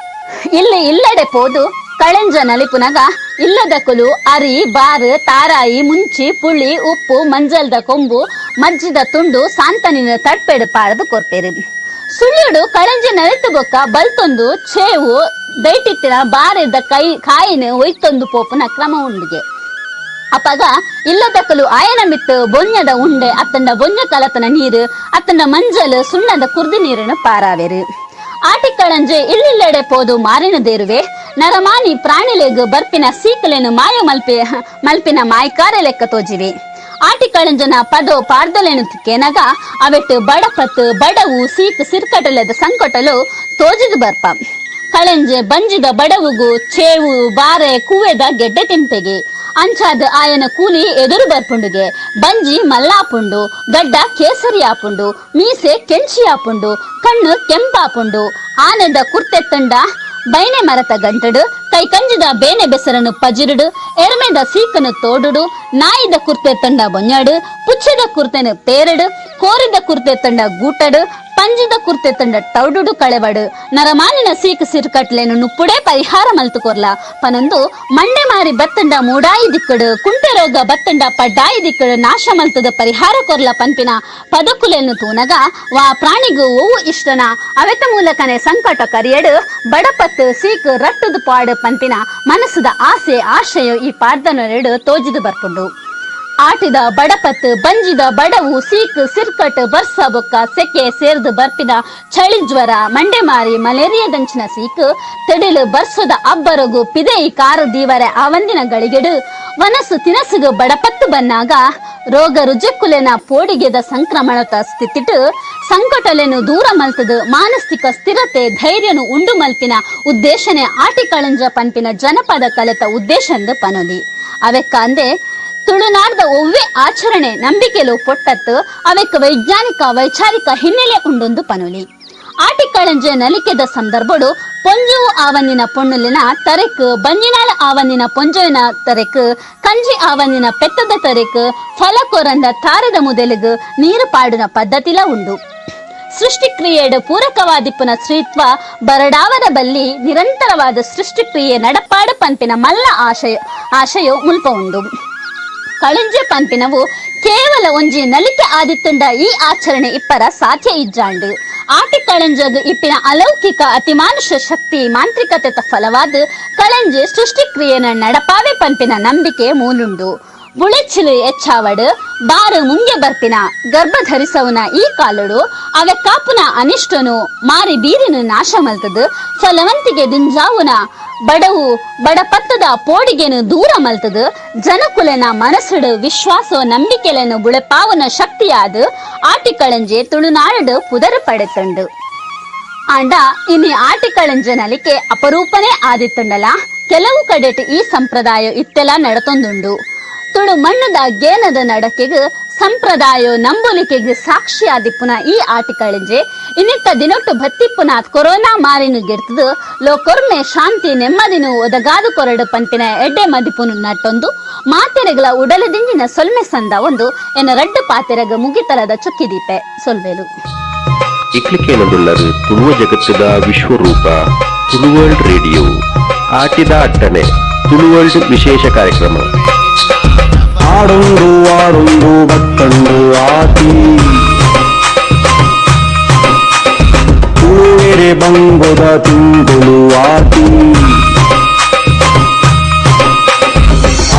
ಇಲ್ಲಿ ಇಲ್ಲಡೆ ಪೋದು ಕಳೆಂಜ ನಲಿಪುನಗ ಇಲ್ಲದ ಕುಲು ಅರಿ ಬಾರು ತಾರಾಯಿ ಮುಂಚಿ ಪುಳಿ ಉಪ್ಪು ಮಂಜಲ್ದ ಕೊಂಬು ಮಜ್ಜಿದ ತುಂಡು ಸಾಂತನಿನ ತಡ್ಪೆಡು ಪಾಡದು ಕೊರ್ಪೇರು. ಸುಳ್ಳುಡು ಕಳೆಂಜ ನಲಿತು ಬೊಕ್ಕ ಬಲ್ತೊಂದು ಚೇವು ದೈಟಿತ್ತಿನ ಬಾರೆದ ಕೈ ಕಾಯಿನ ಒಯ್ತೊಂದು ಪೋಪುನ ಕ್ರಮ ಉಂಡಿಗೆ. ಅಪಗ ಇಲ್ಲದಕ್ಕಲು ಆಯನ ಮಿತ್ತು ಬೊನ್ಯದ ಉಂಡೆ ಅತ್ತಂಡ ಬೊನ್ಯ ಕಲತನ ನೀರು ಅತ್ತಂಡ ಮಂಜಲ್ ಸುಣ್ಣದ ಕುರ್ದಿ ನೀರನ್ನು ಪಾರಾವೆರು. ಆಟಿಕಳಂಜೆ ಇಲ್ಲಿಲ್ಲೆಡೆ ಪೋದು ಮಾರಿನ ದೇರುವೆ. ನರಮಾನಿ ಪ್ರಾಣಿಲೆಗ್ ಬರ್ಪಿನ ಸೀಕಲೆನು ಮಾಯ ಮಲ್ಪಿನ ಮಾಯ್ಕಾರ ಲೆಕ್ಕ ತೋಜಿವೆ. ಆಟಿಕಳಂಜನ ಪದೋ ಪಾರ್ದಲೆನು ಕೇನಗ ಅವೆಟ್ಟು ಬಡಪತ್ತು ಬಡವು ಸೀಕ್ ಸಿರ್ಕಟಲೆದ ಸಂಕಟಲು ತೋಜಿದು ಬರ್ಪ. ಕಳೆಂಜೆ ಬಂಜಿದ ಬಡವುಗು ಚೇವು ಬಾರೆ ಕೂವೆದ ಗೆಡ್ಡೆ ತಿಂಪೆಗೆ ಅಂಚಾದ ಆಯನ ಕೂಲಿ ಎದುರು ಬರ್ಪುಂಡುಗೆ. ಬಂಜಿ ಮಲ್ಲಾಪುಂಡು ಗಡ್ಡ ಕೇಸರಿ ಆಪುಂಡು ಮೀಸೆ ಕೆಂಚಿ ಆಪುಂಡು ಕಣ್ಣು ಕೆಂಪಾಪುಂಡು ಆನೆದ ಕುರ್ತೆತ್ತಂಡ ಬೈನೆ ಮರತ ಗಂಟಡು ಕೈ ಕಂಜಿದ ಬೇನೆ ಬೆಸರನು ಪಜಿರುಡು ಎರ್ಮೆದ ಸೀಕನು ತೋಡುಡು ನಾಯಿದ ಕುರ್ತೆ ತಂಡ ಬೊഞ്ഞಾಡು, ಪುಚ್ಚೆದ ಕುರ್ತೆನು ಪೇರಡು, ಕೋರಿದ ಕುರ್ತೆ ತಂಡ ಗೂಟಡು, ಪಂಜಿದ ಕುರ್ತೆ ತಂಡ ಟೌಡುಡು ಕಳೆವಡು, ನರಮಾನಿನ ಸೀಕು ಸಿರುಕಟ್ಲೇನು ನುಪ್ಪುಡೇ ಪರಿಹಾರ ಮಲ್ತು ಕೊರ್ಲ ಪನೊಂದು ಮಂಡೆ ಮಾರಿ ಬತ್ತಂಡ ಮೂಡಾಯಿ ದಿಕ್ಕಡು, ಕುಂಟೆ ರೋಗ ಬತ್ತಂಡ ಪಡ್ಡಾಯಿ ದಿಕ್ಕಡು ನಾಶ ಮಲ್ತದ ಪರಿಹಾರ ಕೊರ್ಲ ಪನ್ಪಿನ ಪದಕುಲೆನು ತೂನಗ ವಾ ಪ್ರಾಣಿಗೂ ಒವು ಇಷ್ಟನ ಅವೆತ ಮೂಲಕನೆ ಸಂಕಟ ಕರಿಯಡು ಬಡಪತ್ತು ಸೀಕು ರಟ್ಟುದು ಪಾಡು ಪನ್ಪಿನ ಮನಸ್ಸುದ ಆಸೆ ಆಶಯ ಈ ಪಾಡ್ದನರೆಡು ತೋಜಿದು ಬರ್ಪುಂಡು. ಆಟಿದ ಬಡಪತ್ತು ಬಂಜಿದ ಬಡವು ಸೀಕ್ ಸಿರ್ಕಟ್ ಬರ್ಸ ಬೊಕ್ಕ ಸೆಕೆ ಸೇರ್ದು ಬರ್ಪಿನ ಚಳಿ ಜ್ವರ ಮಂಡೆಮಾರಿ ಮಲೇರಿಯಾದಂಚಿನ ಸೀಕ್ ತೆಡಿಲು ಬರ್ಸದ ಅಬ್ಬರಗು ಪಿದೆಯಿ ಕಾರು ದೀವರೆ ಆವಂದಿನ ಗಳಿಗೆಡು ವನಸು ತಿನಸುಗು ಬಡಪತ್ತು ಬನ್ನಾಗ ರೋಗ ರುಜಕ್ಕುಲೆನ ಪೋಡಿಗೆದ ಸಂಕ್ರಮಣದ ಸ್ಥಿತಿಟು ಸಂಕಟಲೆನು ದೂರ ಮಲ್ತದು ಮಾನಸಿಕ ಸ್ಥಿರತೆ ಧೈರ್ಯನು ಉಂಡು ಮಲ್ಪಿನ ಉದ್ದೇಶನೆ ಆಟಿ ಕಳಂಜ ಪನ್ಪಿನ ಜನಪದ ಕಲೆತ ಉದ್ದೇಶಂದು ಪನೊಲಿ. ಅವೆಕ್ಕಾಂದೆ ತುಳುನಾಡ್ದ ಒವ್ವೆ ಆಚರಣೆ ನಂಬಿಕೆಲು ಪೊಟ್ಟತ್ತು ಅವೆಕ್ ವೈಜ್ಞಾನಿಕ ವೈಚಾರಿಕ ಹಿನ್ನೆಲೆ ಉಂಡೊಂದು ಪನೊಲಿ. ಆಟಿಕಳಂಜೆ ನಲಿಕೆದ ಸಂದರ್ಭಡು ಪೊಂಜುವು ಆವನ್ನಿನ ಪೊಣ್ಣುಲಿನ ತರೆಕ್, ಬಂಜಿನಾಳ ಆವನ್ನಿನ ಪೊಂಜುವಿನ ತರೆಕ್, ಕಂಜಿ ಆವನ್ನಿನ ಪೆತ್ತದ ತರೆಕ್, ಫಲ ಕೊರಂದ ತಾರದ ಮುದೆಲುಗು ನೀರು ಪಾಡುನ ಪದ್ಧತಿಲ ಉಂಡು. ಸೃಷ್ಟಿಕ್ರಿಯೆಡು ಪೂರಕವಾದಿಪ್ಪುನ ಸ್ತ್ರೀತ್ವ ಬರಡಾವರ ಬಲ್ಲಿ ನಿರಂತರವಾದ ಸೃಷ್ಟಿಕ್ರಿಯೆ ನಡಪಾಡು ಪಂಪಿನ ಮಲ್ಲ ಆಶಯ ಆಶಯ ಮುಲ್ಪ ಉಂಡು. ಕಳಂಜೆ ಪನ್ಪಿನವು ಕೇವಲ ಒಂಜಿ ನಲಿಕೆ ಆದಿತ್ತುಂಡ ಈ ಆಚರಣೆ ಇಪ್ಪರ ಸಾಧ್ಯ ಇಜ್ಜಾಂಡು. ಆಟಿ ಕಳಂಜಗ್ ಇಪ್ಪಿನ ಅಲೌಕಿಕ ಅತಿಮಾನುಷ ಶಕ್ತಿ ಮಾಂತ್ರಿಕತೆ ಫಲವಾದ ಕಳಂಜೆ ಸೃಷ್ಟಿಕ್ರಿಯೆನ ನಡಪಾವೆ ಪನ್ಪಿನ ನಂಬಿಕೆ ಮೂಲುಂಡು. ಬುಳೆಚಿಲು ಎಚ್ಚಾವಡು ಬಾರು ಮುಂಗೆ ಬರ್ಪಿನ ಗರ್ಭ ಧರಿಸವನ ಈ ಕಾಲಡು ಅವೆ ಕಾಪುನ ಅನಿಷ್ಟನು ಮಾರಿ ಬೀರಿನ ನಾಶ ಮಲ್ತದು ಫಲವಂತಿಗೆ ದಿಂಜಾವುನ ಬಡವು ಬಡಪತ್ತದ ಪೋಡಿಗೆನು ದೂರ ಮಲ್ತದು ಜನಕುಲೆನ ಮನಸ್ಸುಡು ವಿಶ್ವಾಸ ನಂಬಿಕೆಲೆನು ಬುಳೆಪಾವನ ಶಕ್ತಿಯಾದ ಆಟಿಕಳಂಜೆ ತುಳುನಾಡು ಪುದರು ಪಡೆತಂಡು. ಆಂಡ ಇನಿ ಆಟಿಕಳಂಜೆ ನಲಿಕೆ ಅಪರೂಪನೇ ಆದಿತ್ತಂಡಲ ಕೆಲವು ಕಡೆಟ್ ಈ ಸಂಪ್ರದಾಯ ಇತ್ತೆಲ್ಲ ನಡತೊಂದುಂಡು. ತುಳು ಮಣ್ಣದ ಗೇನದ ನಡಕೆಗ್ ಸಂಪ್ರದಾಯ ನಂಬುಲಿಕೆಗ್ ಸಾಕ್ಷಿಯಾದಿಪ್ಪುನ ಈ ಆಟಿಕಳಂಜೆ ಇನ್ನಿತ್ತ ದಿನೊಟ್ಟು ಭತ್ತಿಪ್ಪುನ ಕೊರೋನಾ ಮಾರಿನು ಗೆರ್ತದು ಲೋಕೊರ್ಮೆ ಶಾಂತಿ ನೆಮ್ಮದಿನು ಒದಗಾದು ಕೊರಡು ಪಂಪಿನ ಎಡ್ಡೆ ಮದಿಪುನು ನಟ್ಟೊಂದು ಮಾತೆರೆಗಳ ಉಡಲದಿಂಜಿನ ಸೊಲ್ಮೆ ಸಂದ ಒಂದು ಎನ್ನ ರಡ್ಡು ಪಾತೆರಗ ಮುಗಿತಲದ ಚುಕ್ಕಿದೀಪೆ ಸೊಲ್ವೆಲು. ಇಕ್ಲಿಕೇನದುಳ್ಳರು ತುಳುವ ಜಗತ್ತದ ವಿಶ್ವರೂಪ ತುಳುವರ್ಲ್ಡ್ ರೇಡಿಯೋ ಆಟಿದ ಅಟ್ಟಣೆ ತುಳುವರ್ಲ್ಡ್ ವಿಶೇಷ ಕಾರ್ಯಕ್ರಮ. ಆಡೊಂದು ಆಡೊಂದು ಬತ್ತಂಡು ಆಟಿ ತುಳುವೆರೆ ಬಂಗೊದ ತಿಂಗಳು ಆಟಿ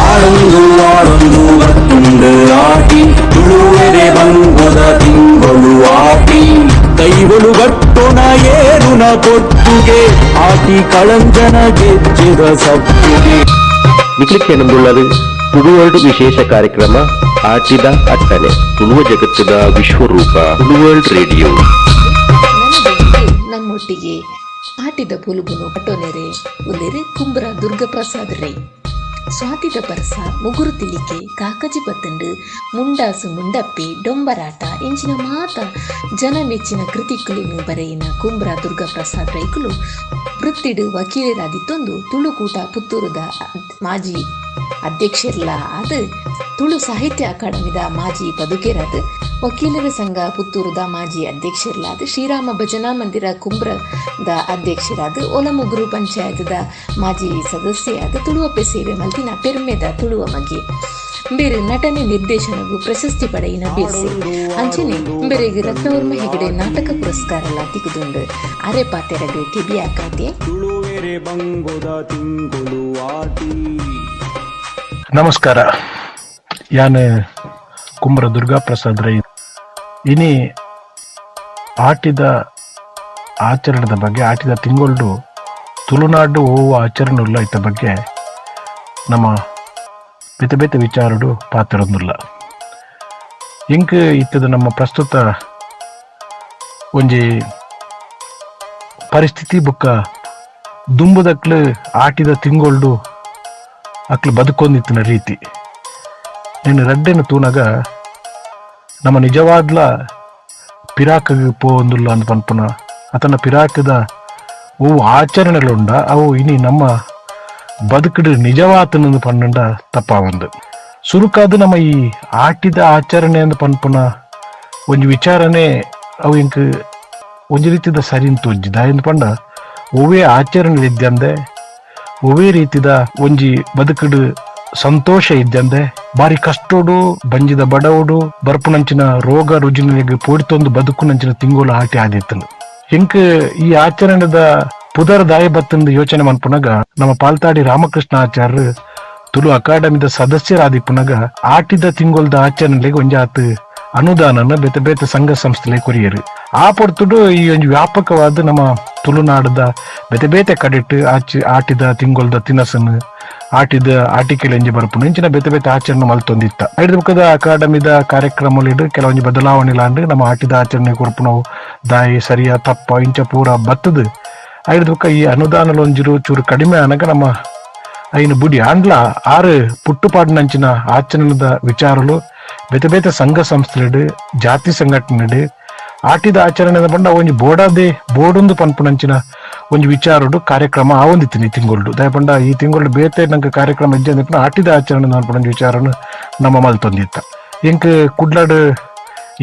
ಆಡೊಂದು ಆಡೊಂದು ಬತ್ತುಂಡು ಆಟಿ ತುಳುವೆರೆ ಬಂಗೊದ ತಿಂಗಳು ಆಟಿ ದೈವಲು ಗಟ್ಟುನ ಏರುನ ಪೊತ್ತುಗೆ ಆಟಿ ಕಳಂಜನ ಗೆಜ್ಜೆದ ಸಪ್ಪುಗೆ. ನಿಕ್ಲಿಕೇನದುಳ್ಳರು ತುಳುವರ್ಲ್ಡ್ ವಿಶೇಷ ಕಾರ್ಯಕ್ರಮ ಆಟಿದ ಅಟ್ಟಣೆ ತುಳುವ ಜಗತ್ತದ ವಿಶ್ವರೂಪ ತುಳುವರ್ಲ್ಡ್ ರೇಡಿಯೋ. ನಮ್ಮೊಟ್ಟಿಗೆ ಆಟಿದ ಪುಲುಬುನು ಪಟೊನೆರೆ ಉಲ್ಲೆರೆ ಕುಂಬ್ರ ದುರ್ಗಪ್ರಸಾದ್ ರೈ. ಸ್ವಾತಿದ ಪರಸ, ಮುಗುರು ತಿಲಿಕೆ, ಕಾಕಜಿ ಬತ್ತಂಡು, ಮುಂಡಾಸು ಮುಂಡಪ್ಪಿ, ಡೊಂಬರಾಟ ಇಂಚಿನ ಮಾತ ಜನ ಮೆಚ್ಚಿನ ಕೃತಿಕುಲಿನು ಬರೆಯಿನ ಕುಂಬ್ರ ದುರ್ಗಾಪ್ರಸಾದ್ ರೈಕುಲು ವೃತ್ತಿಡು ವಕೀಲರಾದಿತ್ತೊಂದು ತುಳುಕೂಟ ಪುತ್ತೂರುದ ಮಾಜಿ ಅಧ್ಯಕ್ಷರ್ಲ ಆದ ತುಳು ಸಾಹಿತ್ಯ ಅಕಾಡೆಮಿದ ಮಾಜಿ ಪದುಕೆರಾದ ವಕೀಲರ ಸಂಘ ಪುತ್ತೂರುದ ಮಾಜಿ ಅಧ್ಯಕ್ಷರ್ಲಾದ ಶ್ರೀರಾಮ ಭಜನಾ ಮಂದಿರ ಕುಂಬ್ರದ ಅಧ್ಯಕ್ಷರಾದ ಒಲಮುಗುರು ಪಂಚಾಯತ್ದ ಮಾಜಿ ಸದಸ್ಯರಾದ ತುಳುವಪ್ಪೆ ಸೇವೆ ಮಲ್ತಿನ ಪೆರ್ಮೆದ ತುಳುವ ಮಗೆ. ಬೇರೆ ನಟನೆ ನಿರ್ದೇಶನಗೂ ಪ್ರಶಸ್ತಿ ಪಡೆಯಿನ ಬಿರ್ಸೆ ಅಂಚನೆ ಬೇರೆಗ್ ರತ್ನವರ್ಮ ಹೆಗಡೆ ನಾಟಕ ಪುರಸ್ಕಾರ ತಿಕ್ಕುದುಂಡು. ಅರೆ ಪಾತೆರಗು ಕಿಬಿಯ ಕಾತೆ. ತುಳುವೆರೆ ಬಂಗೊದ ತಿಂಗಳು ಆಟಿ. ನಮಸ್ಕಾರ, ಯಾನ್ ಕುಂಬ್ರ ದುರ್ಗಾಪ್ರಸಾದ್ ರೈ. ಇನಿ ಆಟಿದ ಆಚರಣೆದ ಬಗ್ಗೆ, ಆಟಿದ ತಿಂಗಳು ತುಳುನಾಡು ಓ ಆಚರಣೆ ಇತ್ತ ಬಗ್ಗೆ ನಮ್ಮ ಬೇತೆ ಬೇತೆ ವಿಚಾರಡು ಪಾತ್ರೊಂದುಲ್ಲ. ಎಂಕ್ ಇತ್ತದ ನಮ್ಮ ಪ್ರಸ್ತುತ ಒಂಜಿ ಪರಿಸ್ಥಿತಿ ಬುಕ್ಕ ದುಂಬುದಕ್ಲು ಆಟಿದ ತಿಂಗೊಳ್ಡು ಅಕ್ಲು ಬದುಕೊಂದಿತ್ತಿನ ರೀತಿ ನೀನು ರಡ್ಡೆನ ತೂನಗ ನಮ್ಮ ನಿಜವಾದ್ಲ ಪಿರಾಕ್ ಪೋವೊಂದುಲ್ಲ ಅಂದ್ ಪನ್ಪುನ ಅತನ ಪಿರಾಕದ ಅವು ಆಚರಣೆಲುಂಡ ಅವು ಇನಿ ನಮ್ಮ ಬದುಕುಡು ನಿಜವಾತನಂದು ಪನ್ನುಂಡ ತಪ್ಪಾವಂದು. ಸುರುಕಾದ ನಮ್ಮ ಈ ಆಟಿದ ಆಚರಣೆ ಅಂದ್ ಪನ್ಪುನ ಒಂಜಿ ವಿಚಾರನೆ ಅವು ಎಂಕ್ ಒಂಜಿ ರೀತಿದ ಸರಿನ್ ತೋಜ್ಜಿ. ದಾಯೆಂದ್ ಪಂಡ ಒವ್ವೇ ಆಚರಣೆ ಇದ್ದಂದೆ, ಒವ್ವೇ ರೀತಿದ ಒಂಜಿ ಬದುಕುಡು ಸಂತೋಷ ಇದ್ದಂದೆ, ಬಾರಿ ಕಷ್ಟೋಡು ಬಂಜಿದ ಬಡವಡು ಬರ್ಪುನಂಚಿನ ರೋಗ ರುಜಿನಲೆಗ್ ಪೋಡಿತೊಂದು ಬದುಕುನಂಚಿನ ತಿಂಗೋಲು ಆಟಿ ಆದಿತ್ತನು. ಎಂಕ್ ಈ ಆಚರಣೆದ ಪುದರ್ ದಾಯ ಬತ್ತಂದು ಯೋಚನೆ ಮನ್ಪುನಗ ನಮ್ಮ ಪಾಲ್ತಾಡಿ ರಾಮಕೃಷ್ಣ ಆಚಾರ್ಯರು ತುಳು ಅಕಾಡೆಮಿದ ಸದಸ್ಯರಾದಿಪ್ಪುನಗ ಆಟಿದ ತಿಂಗೊಲ್ದ ಆಚರಣೆಗೆ ಒಂಜಾತ್ ಅನುದಾನನ ಬೇತೆ ಬೇತೆ ಸಂಘ ಸಂಸ್ಥೆಲೆ ಕೊರಿಯರು. ಆ ಪೊರ್ತುಡು ಈ ಒಂಜಿ ವ್ಯಾಪಕವಾದ ನಮ್ಮ ತುಳುನಾಡದ ಬೇತೆ ಬೇತೆ ಕಡೆಟ್ ಆಟಿದ ತಿಂಗೊಲ್ದ ತಿನಸನು ಆಟಿದ ಆಟಿಕೆಲೆ ಎಂಜಿ ಬರ್ಪುನು ಇಂಚಿನ ಬೇತೆ ಬೇತೆ ಆಚರಣೆ ಮಲ್ತೊಂದಿತ್ತ. ಐದು ಬುಕ್ಕದ ಅಕಾಡೆಮಿದ ಕಾರ್ಯಕ್ರಮಲಿಡು ಕೆಲವೊಂಜಿ ಬದಲಾವಣೆ ಲಾಂಡು ನಮ್ಮ ಆಟಿದ ಆಚರಣೆ ಕೊರ್ಪುನವು ದಾಯಿ ಸರಿಯ ತಪ್ಪ ಇಂಚ ಪೂರ ಬತ್ತದು. ಐದು ಬುಕ್ಕ ಈ ಅನುದಾನಲೊಂಜಿರು ಚೂರು ಕಡಿಮೆ ಆನಗ ನಮ್ಮ ಐನು ಬುಡಿ ಆಂಡ್ಲ ಆರು ಪುಟ್ಟುಪಾಡಿನಂಚಿನ ಆಚರಣೆದ ವಿಚಾರಲು ಬೇತೆ ಬೇತೆ ಸಂಘ ಸಂಸ್ಥೆಲೆಡು ಜಾತಿ ಸಂಘಟನೆಡು ಆಟಿದ ಆಚರಣೆ ಪಂಡ ಒಂಜಿ ಬೋಡಾದೆ ಬೋಡೊಂದು ಪನ್ಪುನಂಚಿನ ಒಂಜಿ ವಿಚಾರಡು ಕಾರ್ಯಕ್ರಮ ಆವೊಂದಿತ್ತಿನಿ ತಿಂಗೊಲ್ಡು. ದಯಪಂಡ ಈ ತಿಂಗೊಲ್ಡು ಬೇತೆ ನಂಗೆ ಕಾರ್ಯಕ್ರಮ ಇಜ್ಜೆ ಅಂದ್ ಆಟಿದ ಆಚರಣೆ ಪನ್ಪುನಂಚಿ ವಿಚಾರನು ನಮ್ಮ ಮಲ್ತೊಂದಿತ್ತ. ಎಂಕ್ ಕುಡ್ಲಾಡು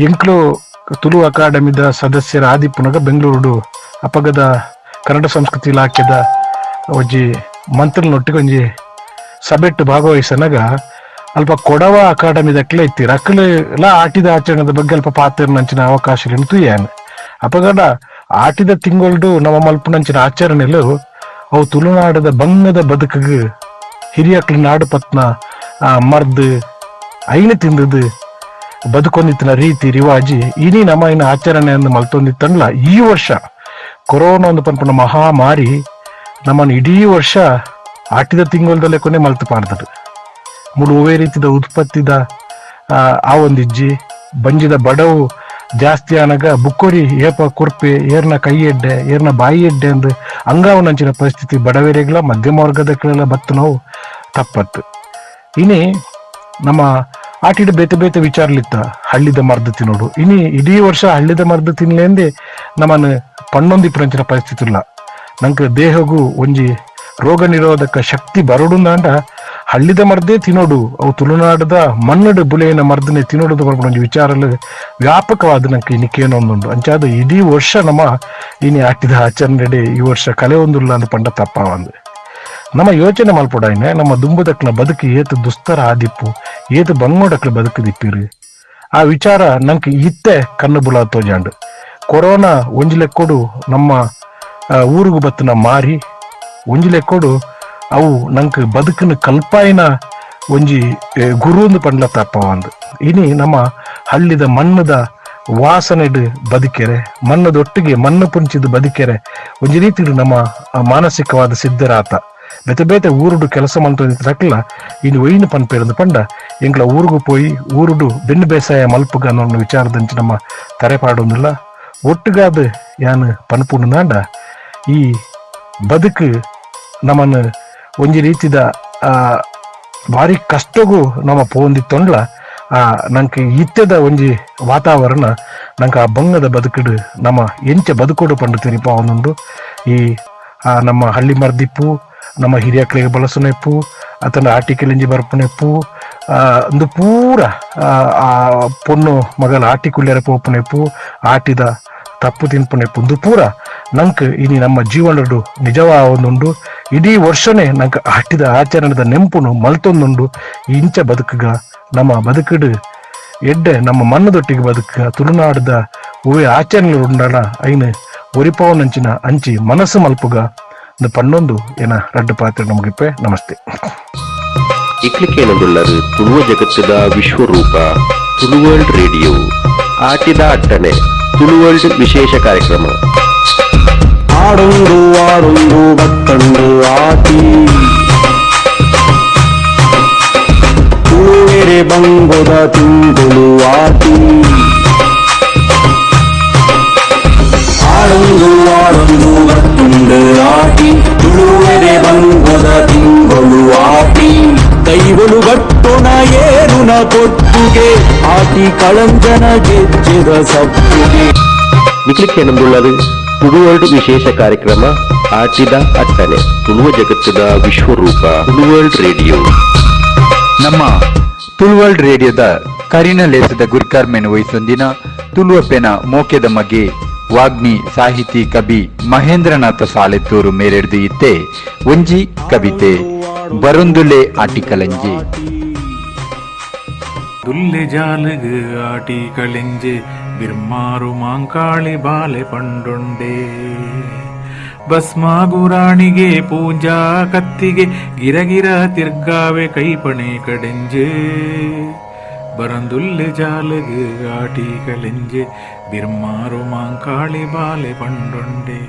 ಎಂಕ್ಲು ತುಳು ಅಕಾಡೆಮಿದ ಸದಸ್ಯರ ಆದಿಪ್ಪುನಗ ಬೆಂಗಳೂರುಡು ಅಪಗದ ಕನ್ನಡ ಸಂಸ್ಕೃತಿ ಇಲಾಖೆದ ಒಂಜಿ ಮಂತ್ರಿನೊಟ್ಟಿಗೆ ಒಂಜಿ ಸಭೆಟ್ಟು ಭಾಗವಹಿಸನಾಗ ಅಲ್ಪ ಕೊಡವ ಅಕಾಡೆಮಿದ ಅಕ್ಲೆ ಇತ್ತೀರ ಅಕ್ಲೆಲ ಆಟಿದ ಆಚರಣೆದ ಬಗ್ಗೆ ಅಲ್ಪ ಪಾತ್ರನಂಚಿನ ಅವಕಾಶ ತುಯ್ಯಾನ. ಅಪಗಡ ಆಟಿದ ತಿಂಗೊಲ್ಡು ನಮ್ಮ ಮಲ್ಪುನಂಚಿನ ಆಚರಣೆಲು ಅವು ತುಳುನಾಡದ ಬಂಗದ ಬದುಕಿಗೆ ಹಿರಿಯಕ್ಲು ನಾಡು ಪತ್ನ ಮರ್ದು ಐನು ತಿಂದದು ಬದುಕೊಂದಿತ್ತಿನ ರೀತಿ ರಿವಾಜಿ ಇನಿ ನಮ್ಮ ಇನ್ನ ಆಚರಣೆಯನ್ನು ಮಲ್ತೊಂದಿತ್ತನ್ಲ. ಈ ವರ್ಷ ಕೊರೋನಾ ಒಂದು ಪನ್ಪುನ ಮಹಾಮಾರಿ ನಮ್ಮನ್ನು ಇಡೀ ವರ್ಷ ಆಟಿದ ತಿಂಗೊಲ್ದಲ್ಲೇ ಕೊನೆ ಮಲ್ತು ಪಾಡ್ದದು. ಮುಳು ಒವ್ವೇ ರೀತಿದ ಉತ್ಪತ್ತಿದ ಆ ಒಂದಿಜ್ಜಿ ಬಂಜಿದ ಬಡವು ಜಾಸ್ತಿ ಆನಗ ಬುಕ್ಕೋರಿ ಏಪ ಕುರ್ಪೆ ಏರ್ನ ಕೈ ಎಡ್ಡೆ ಏರ್ನ ಬಾಯಿ ಎಡ್ಡೆ ಅಂದ್ ಅಂಗಾವನಂಚಿನ ಪರಿಸ್ಥಿತಿ ಬಡವರಿಗೆಲ್ಲ ಮಧ್ಯಮ ವರ್ಗದಕ್ಕೆಲ್ಲ ಬತ್ತು ನಾವು ತಪ್ಪತ್ತು. ಇನಿ ನಮ್ಮ ಆಟಿಡ ಬೇತೆ ಬೇತೆ ವಿಚಾರಲಿತ್ತ ಹಳ್ಳಿದ ಮರ್ದು ತಿನ್ನೋಡು. ಇನಿ ಇಡೀ ವರ್ಷ ಹಳ್ಳಿದ ಮರ್ದು ತಿನ್ಲೇಂದೆ ನಮ್ಮನ್ನು ಪಣ್ಣೊಂದಿಪ್ಪುನಂಚಿನ ಪರಿಸ್ಥಿತಿ ಇಲ್ಲ. ನಂಗೆ ದೇಹಗೂ ಒಂಜಿ ರೋಗ ನಿರೋಧಕ ಶಕ್ತಿ ಬರೋಡುಂದಾಂಡ ಹಳ್ಳಿದ ಮರ್ದೇ ತಿನ್ನೋಡು, ಅವು ತುಳುನಾಡದ ಮಣ್ಣಡು ಬುಲೆಯಿನ ಮರ್ದನೆ ತಿನ್ನೋಡು ಬರ್ಪುನ ಒಂಜಿ ವಿಚಾರಲು ವ್ಯಾಪಕವಾದ ನಂಗೆ ಇನ್ನಿಕೇನೊಂದುಂಡು. ಅಂಚಾದ ಇಡೀ ವರ್ಷ ನಮ್ಮ ಇನಿ ಆಟಿದ ಆಚರಣೆ ಈ ವರ್ಷ ಕಲೆ ಒಂದುಲ್ಲ ಅಂದ್ ಪಂಡ ತಪ್ಪಾವಂದು. ನಮ್ಮ ಯೋಚನೆ ಮಲ್ಪೊಡಾಯ್ನೆ ನಮ್ಮ ದುಂಬುದಕ್ಲ ಬದುಕು ಏತು ದುಸ್ತರ ಆದಿಪ್ಪು ಏತು ಬಂಗೋಡಕ್ಲ ಬದುಕು ದಿಪ್ಪಿರು ಆ ವಿಚಾರ ನಂಗೆ ಇತ್ತೆ ಕಣ್ಣು ಬುಲ ತೋಜಾಂಡು. ಕೊರೋನಾ ಒಂಜಿ ಲೆಕ್ಕೊಡು ನಮ್ಮ ಊರುಗು ಬತ್ತನ ಮಾರಿ ಒಂಜಿ ಲೆಕ್ಕೊಡು ಅವು ನಂಗೆ ಬದುಕಿನ ಕಲ್ಪಾಯಿನ ಒಂಜಿ ಗುರುಂದು ಪಂಡ್ಲ ತಪ್ಪವಂದು. ಇನಿ ನಮ್ಮ ಹಳ್ಳಿದ ಮಣ್ಣದ ವಾಸನೆಡು ಬದುಕೆರೆ ಮಣ್ಣದೊಟ್ಟಿಗೆ ಮಣ್ಣು ಪುಂಚಿದ ಬದುಕೆರೆ ಒಂಜಿ ರೀತಿ ನಮ್ಮ ಮಾನಸಿಕವಾದ ಸಿದ್ಧರಾತ. ಬೇತೆ ಬೇತೆ ಊರುಡು ಕೆಲಸ ಮಲ್ತೊಂದಿತ್ತಕ್ಲ ಇನ್ನು ಒಯ್ಯಿನ ಪನ್ಪೇರಂದು ಪಂಡ ಎಂಕ್ಲ ಊರುಗು ಪೋಯಿ ಊರುಡು ಬೆನ್ನು ಬೇಸಾಯ ಮಲ್ಪುಗ ಅನ್ನೋ ವಿಚಾರದಂಚಿ ನಮ್ಮ ತರೆ ಪಾಡೊಂದಿಲ್ಲ. ಒಟ್ಟುಗಾದ ಯಾನ್ ಪನ್ಪುಂಡು ಈ ಬದುಕು ನಮ್ಮನ್ನು ಒಂಜಿ ರೀತಿದ ಭಾರಿ ಕಷ್ಟಗೂ ನಮ್ಮ ಪೋಂದಿತ್ತೊಂಡ್ಲ ನಂಗೆ ಇತ್ತೆದ ಒಂಜಿ ವಾತಾವರಣ ನಂಗೆ ಆ ಬಂಗದ ಬದುಕುಡು ನಮ್ಮ ಎಂಚ ಬದುಕೋಡು ಪಂಡು ತೆರಿಪ ಒಂದೊಂದು. ಈ ನಮ್ಮ ಹಳ್ಳಿ ಮರ್ದಿಪ್ಪು ನಮ್ಮ ಹಿರಿಯಕ್ಳಿಗೆ ಬಳಸುನೆಪ್ಪು ಅತನ ಆಟಿಕೆಲಿಂಜಿ ಬರ್ಪುನೆಪ್ಪು ಒಂದು ಪೂರ ಆ ಪೊಣ್ಣು ಮಗಲ ಆಟಿ ಕುಳ್ಳ್ಯರ ಪೋಪುನೆಪ್ಪು ಆಟಿದ ತಪ್ಪು ತಿನ್ಪುನೆಪ್ಪು ಒಂದು ಪೂರ ನಂಕ್ ಇನಿ ನಮ್ಮ ಜೀವನಡು ನಿಜವಾ ಒಂದುಂಡು. ಇಡೀ ವರ್ಷನೇ ನಂಕ್ ಆಟಿದ ಆಚರಣೆದ ನೆಂಪುನು ಮಲ್ತೊಂದುಂಡು. ಇಂಚ ಬದುಕುಗ ನಮ್ಮ ಬದುಕುಡು ಎಡ್ಡೆ ನಮ್ಮ ಮಣ್ಣದೊಟ್ಟಿಗೆ ಬದುಕ ತುಳುನಾಡದ ಒವ್ವೆ ಆಚರಣೆ ಉಂಡಣ ಐನು ಒರಿಪವನಂಚಿನ ಅಂಚಿ ಮನಸ್ಸು ಮಲ್ಪುಗ ಪನ್ನೊಂದು ಏನ ರಡ್ಡು ಪಾತ್ರೆ ನಮಗಿಪ್ಪೆ. ನಮಸ್ತೆ. ಇಕ್ಲಿಕೇನದುಳ್ಳರು ತುಳುವ ಜಗತ್ತದ ವಿಶ್ವರೂಪ ತುಳುವರ್ಲ್ಡ್ ರೇಡಿಯೋ ಆಟಿದ ಅಟ್ಟಣೆ ತುಳುವರ್ಲ್ಡ್ ವಿಶೇಷ ಕಾರ್ಯಕ್ರಮ. ಆಡೊಂದು ಆಡೊಂದು ಬತ್ತಂಡು ಆಟಿ ತುಳುವೆರೆ ಬಂಗೊದ ತಿಂಗೊಳು ಆಟಿ ಆಡೊಂದು ಆಡೊಂದು ಬತ್ತುಂಡು ಆಟಿ ತುಳುವೆರೆ ಬಂಗೊದ ತಿಂಗೊಳು ಆಟಿ ದೈವಲು ಗಟ್ಟುನ ಏರುನ ಪೊತ್ತುಗೆ ಆಟಿ ಕಳಂಜನ ಗೆಜ್ಜೆದ ಸಪ್ಪುಗೆ. ನಿಕ್ಲಿಕ್ಕೇನಂದುಳ್ಳದು ತುಳುವರ್ಲ್ಡ್ ವಿಶೇಷ ಕಾರ್ಯಕ್ರಮ ಆಟಿದ ಅಟ್ಟಣೆ ತುಳುವ ಜಗತ್ತದ ವಿಶ್ವರೂಪ ತುಳುವರ್ಲ್ಡ್ ರೇಡಿಯೋ. ನಮ್ಮ ತುಳುವರ್ಲ್ಡ್ ರೇಡಿಯೋದ ಕರಿನ ಲೇಸದ ಗುರ್ಕಾರ್ಮೆನ್ ವಹಿಸೊಂದಿನ ತುಳುವಪ್ಪೆನ ಮೋಕೆದ ಮಗೆ ವಾಗ್ಮಿ ಸಾಹಿತಿ ಕವಿ ಮಹೇಂದ್ರನಾಥ ಸಾಲೆತ್ತೂರು ಮೇರೆಡ್ದು ಇತ್ತೆ ಒಂಜಿ ಕವಿತೆ ಬರುಂದುಲೆ ಆಟಿಕಲಂಜಿ. ದುಲ್ಲೆ ಜಾಲಗ್ ಆಟಿ ಕಳೆಂಜೆ ಬಿರ್ಮಾರು ಮಾಂಕಾಳಿ ಬಾಲೆ ಪಂಡೊಂಡೆ. ಭಸ್ಮಾಗುರಾಣಿಗೆ ಪೂಂಜಾ ಕತ್ತಿಗೆ ಗಿರಗಿರ ತಿರ್ಗಾವೆ ಕೈಪಣೆ ಕಡೆಂಜೆ. ಬರಂದುಲ್ಲೆ ಜಾಲಗ್ ಆಟಿ ಕಲೆಂಜೆ ಬಿರ್ಮಾರು ಮಾಂಕಾಳಿ ಬಾಲೆ ಪಂಡೊಂಡೆ.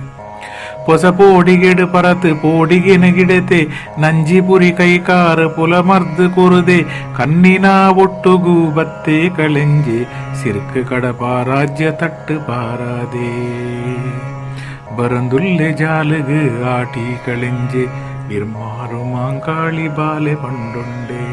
ಪೊಸ ಪೋಡಿಗೆಡು ಪರತ್ ಪೋಡಿಗೆನ ಗಿಡತೆ ನಂಜಿಪುರಿ ಕೈಕಾರ ಪುಲಮರ್ದು ಕುರುದೆ ಕಣ್ಣಿನ ಒಟ್ಟುಗು ಬತ್ತೆ ಕಳೆಂಜೆ ಸಿರ್ಕು ಕಡಪ ರಾಜ್ಯ ತಟ್ಟು ಪಾರಾದೆ. ಬರಂದುಲ್ಲೆ ಜಾಲಗು ಆಟಿ ಕಳೆಂಜೆ ಬಿರ್ಮಾರು ಮಾಂಕಾಳಿ ಬಾಲೆ ಪಂಡೊಂಡೆ.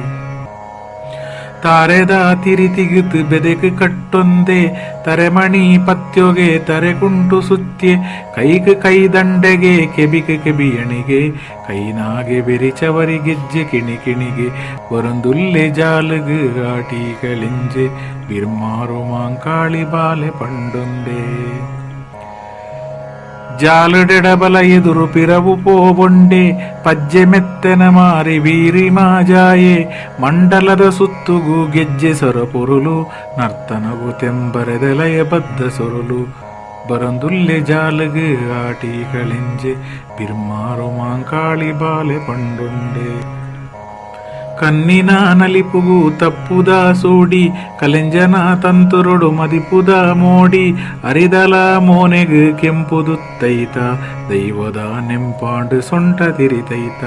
ತಾರೆದ ತಿರಿತಿಗಿತ್ ಬೆದೆಕ್ ಕಟ್ಟೊಂದೆ ತರೆಮಣಿ ಪತ್ಯೊಗೆ ತರೆ ಕುಂಟು ಸುತ್ಯೆ ಕೈಕ್ ಕೈ ದಂಡೆಗೆ ಕೆಬಿಕ್ ಕೆಬಿಯಣಿಗೆ ಕೈನಾಗೆ ಬೆರಿಚವರಿ ಗೆಜ್ಜೆ ಕಿಣಿ ಕಿಣಿಗೆ. ಬರಂದುಲ್ಲೆ ಜಾಲಗ್ ಆಟಿ ಕಲಿಂಜೆ ಬಿರ್ಮಾರು ಮಾಂಕಾಳಿ ಬಾಲೆ ಪಂಡೊಂದೆ. ಜಾಲುಡೆಡಬಲ ಎದುರು ಪಿರವು ಪೋಬೊಂಡೆ ಪಜ್ಜೆ ಮೆತ್ತನ ಮಾರಿ ವೀರಿ ಮಾಜಾಯೆ ಮಂಡಲದ ಸುತ್ತುಗು ಗೆಜ್ಜೆ ಸೊರಪೊರುಲು ನರ್ತನಗು ತೆಂಬರೆದಲಯ ಬದ್ಧ ಸೊರುಲು. ಬರಂದುಲ್ಲೆ ಜಾಲಗು ಆಟಿ ಕಳೆಂಜೆ ಬಿರ್ಮಾರು ಮಾಂಕಾಳಿ ಬಾಲೆ ಪಂಡೊಂಡೆ. ಕಣ್ಣಿನ ನಲಿಪುಗು ತಪ್ಪುದ ಸೂಡಿ ಕಲೆಂಜನ ತಂತುರುಡು ಮದಿಪುದ ಮೋಡಿ ಅರಿದಲ ಮೋನೆಗು ಕೆಂಪುದುತ್ತೈತ ದೈವದ ನೆಂಪಾಂಡು ಸೊಂಟ ತಿರಿತೈತ.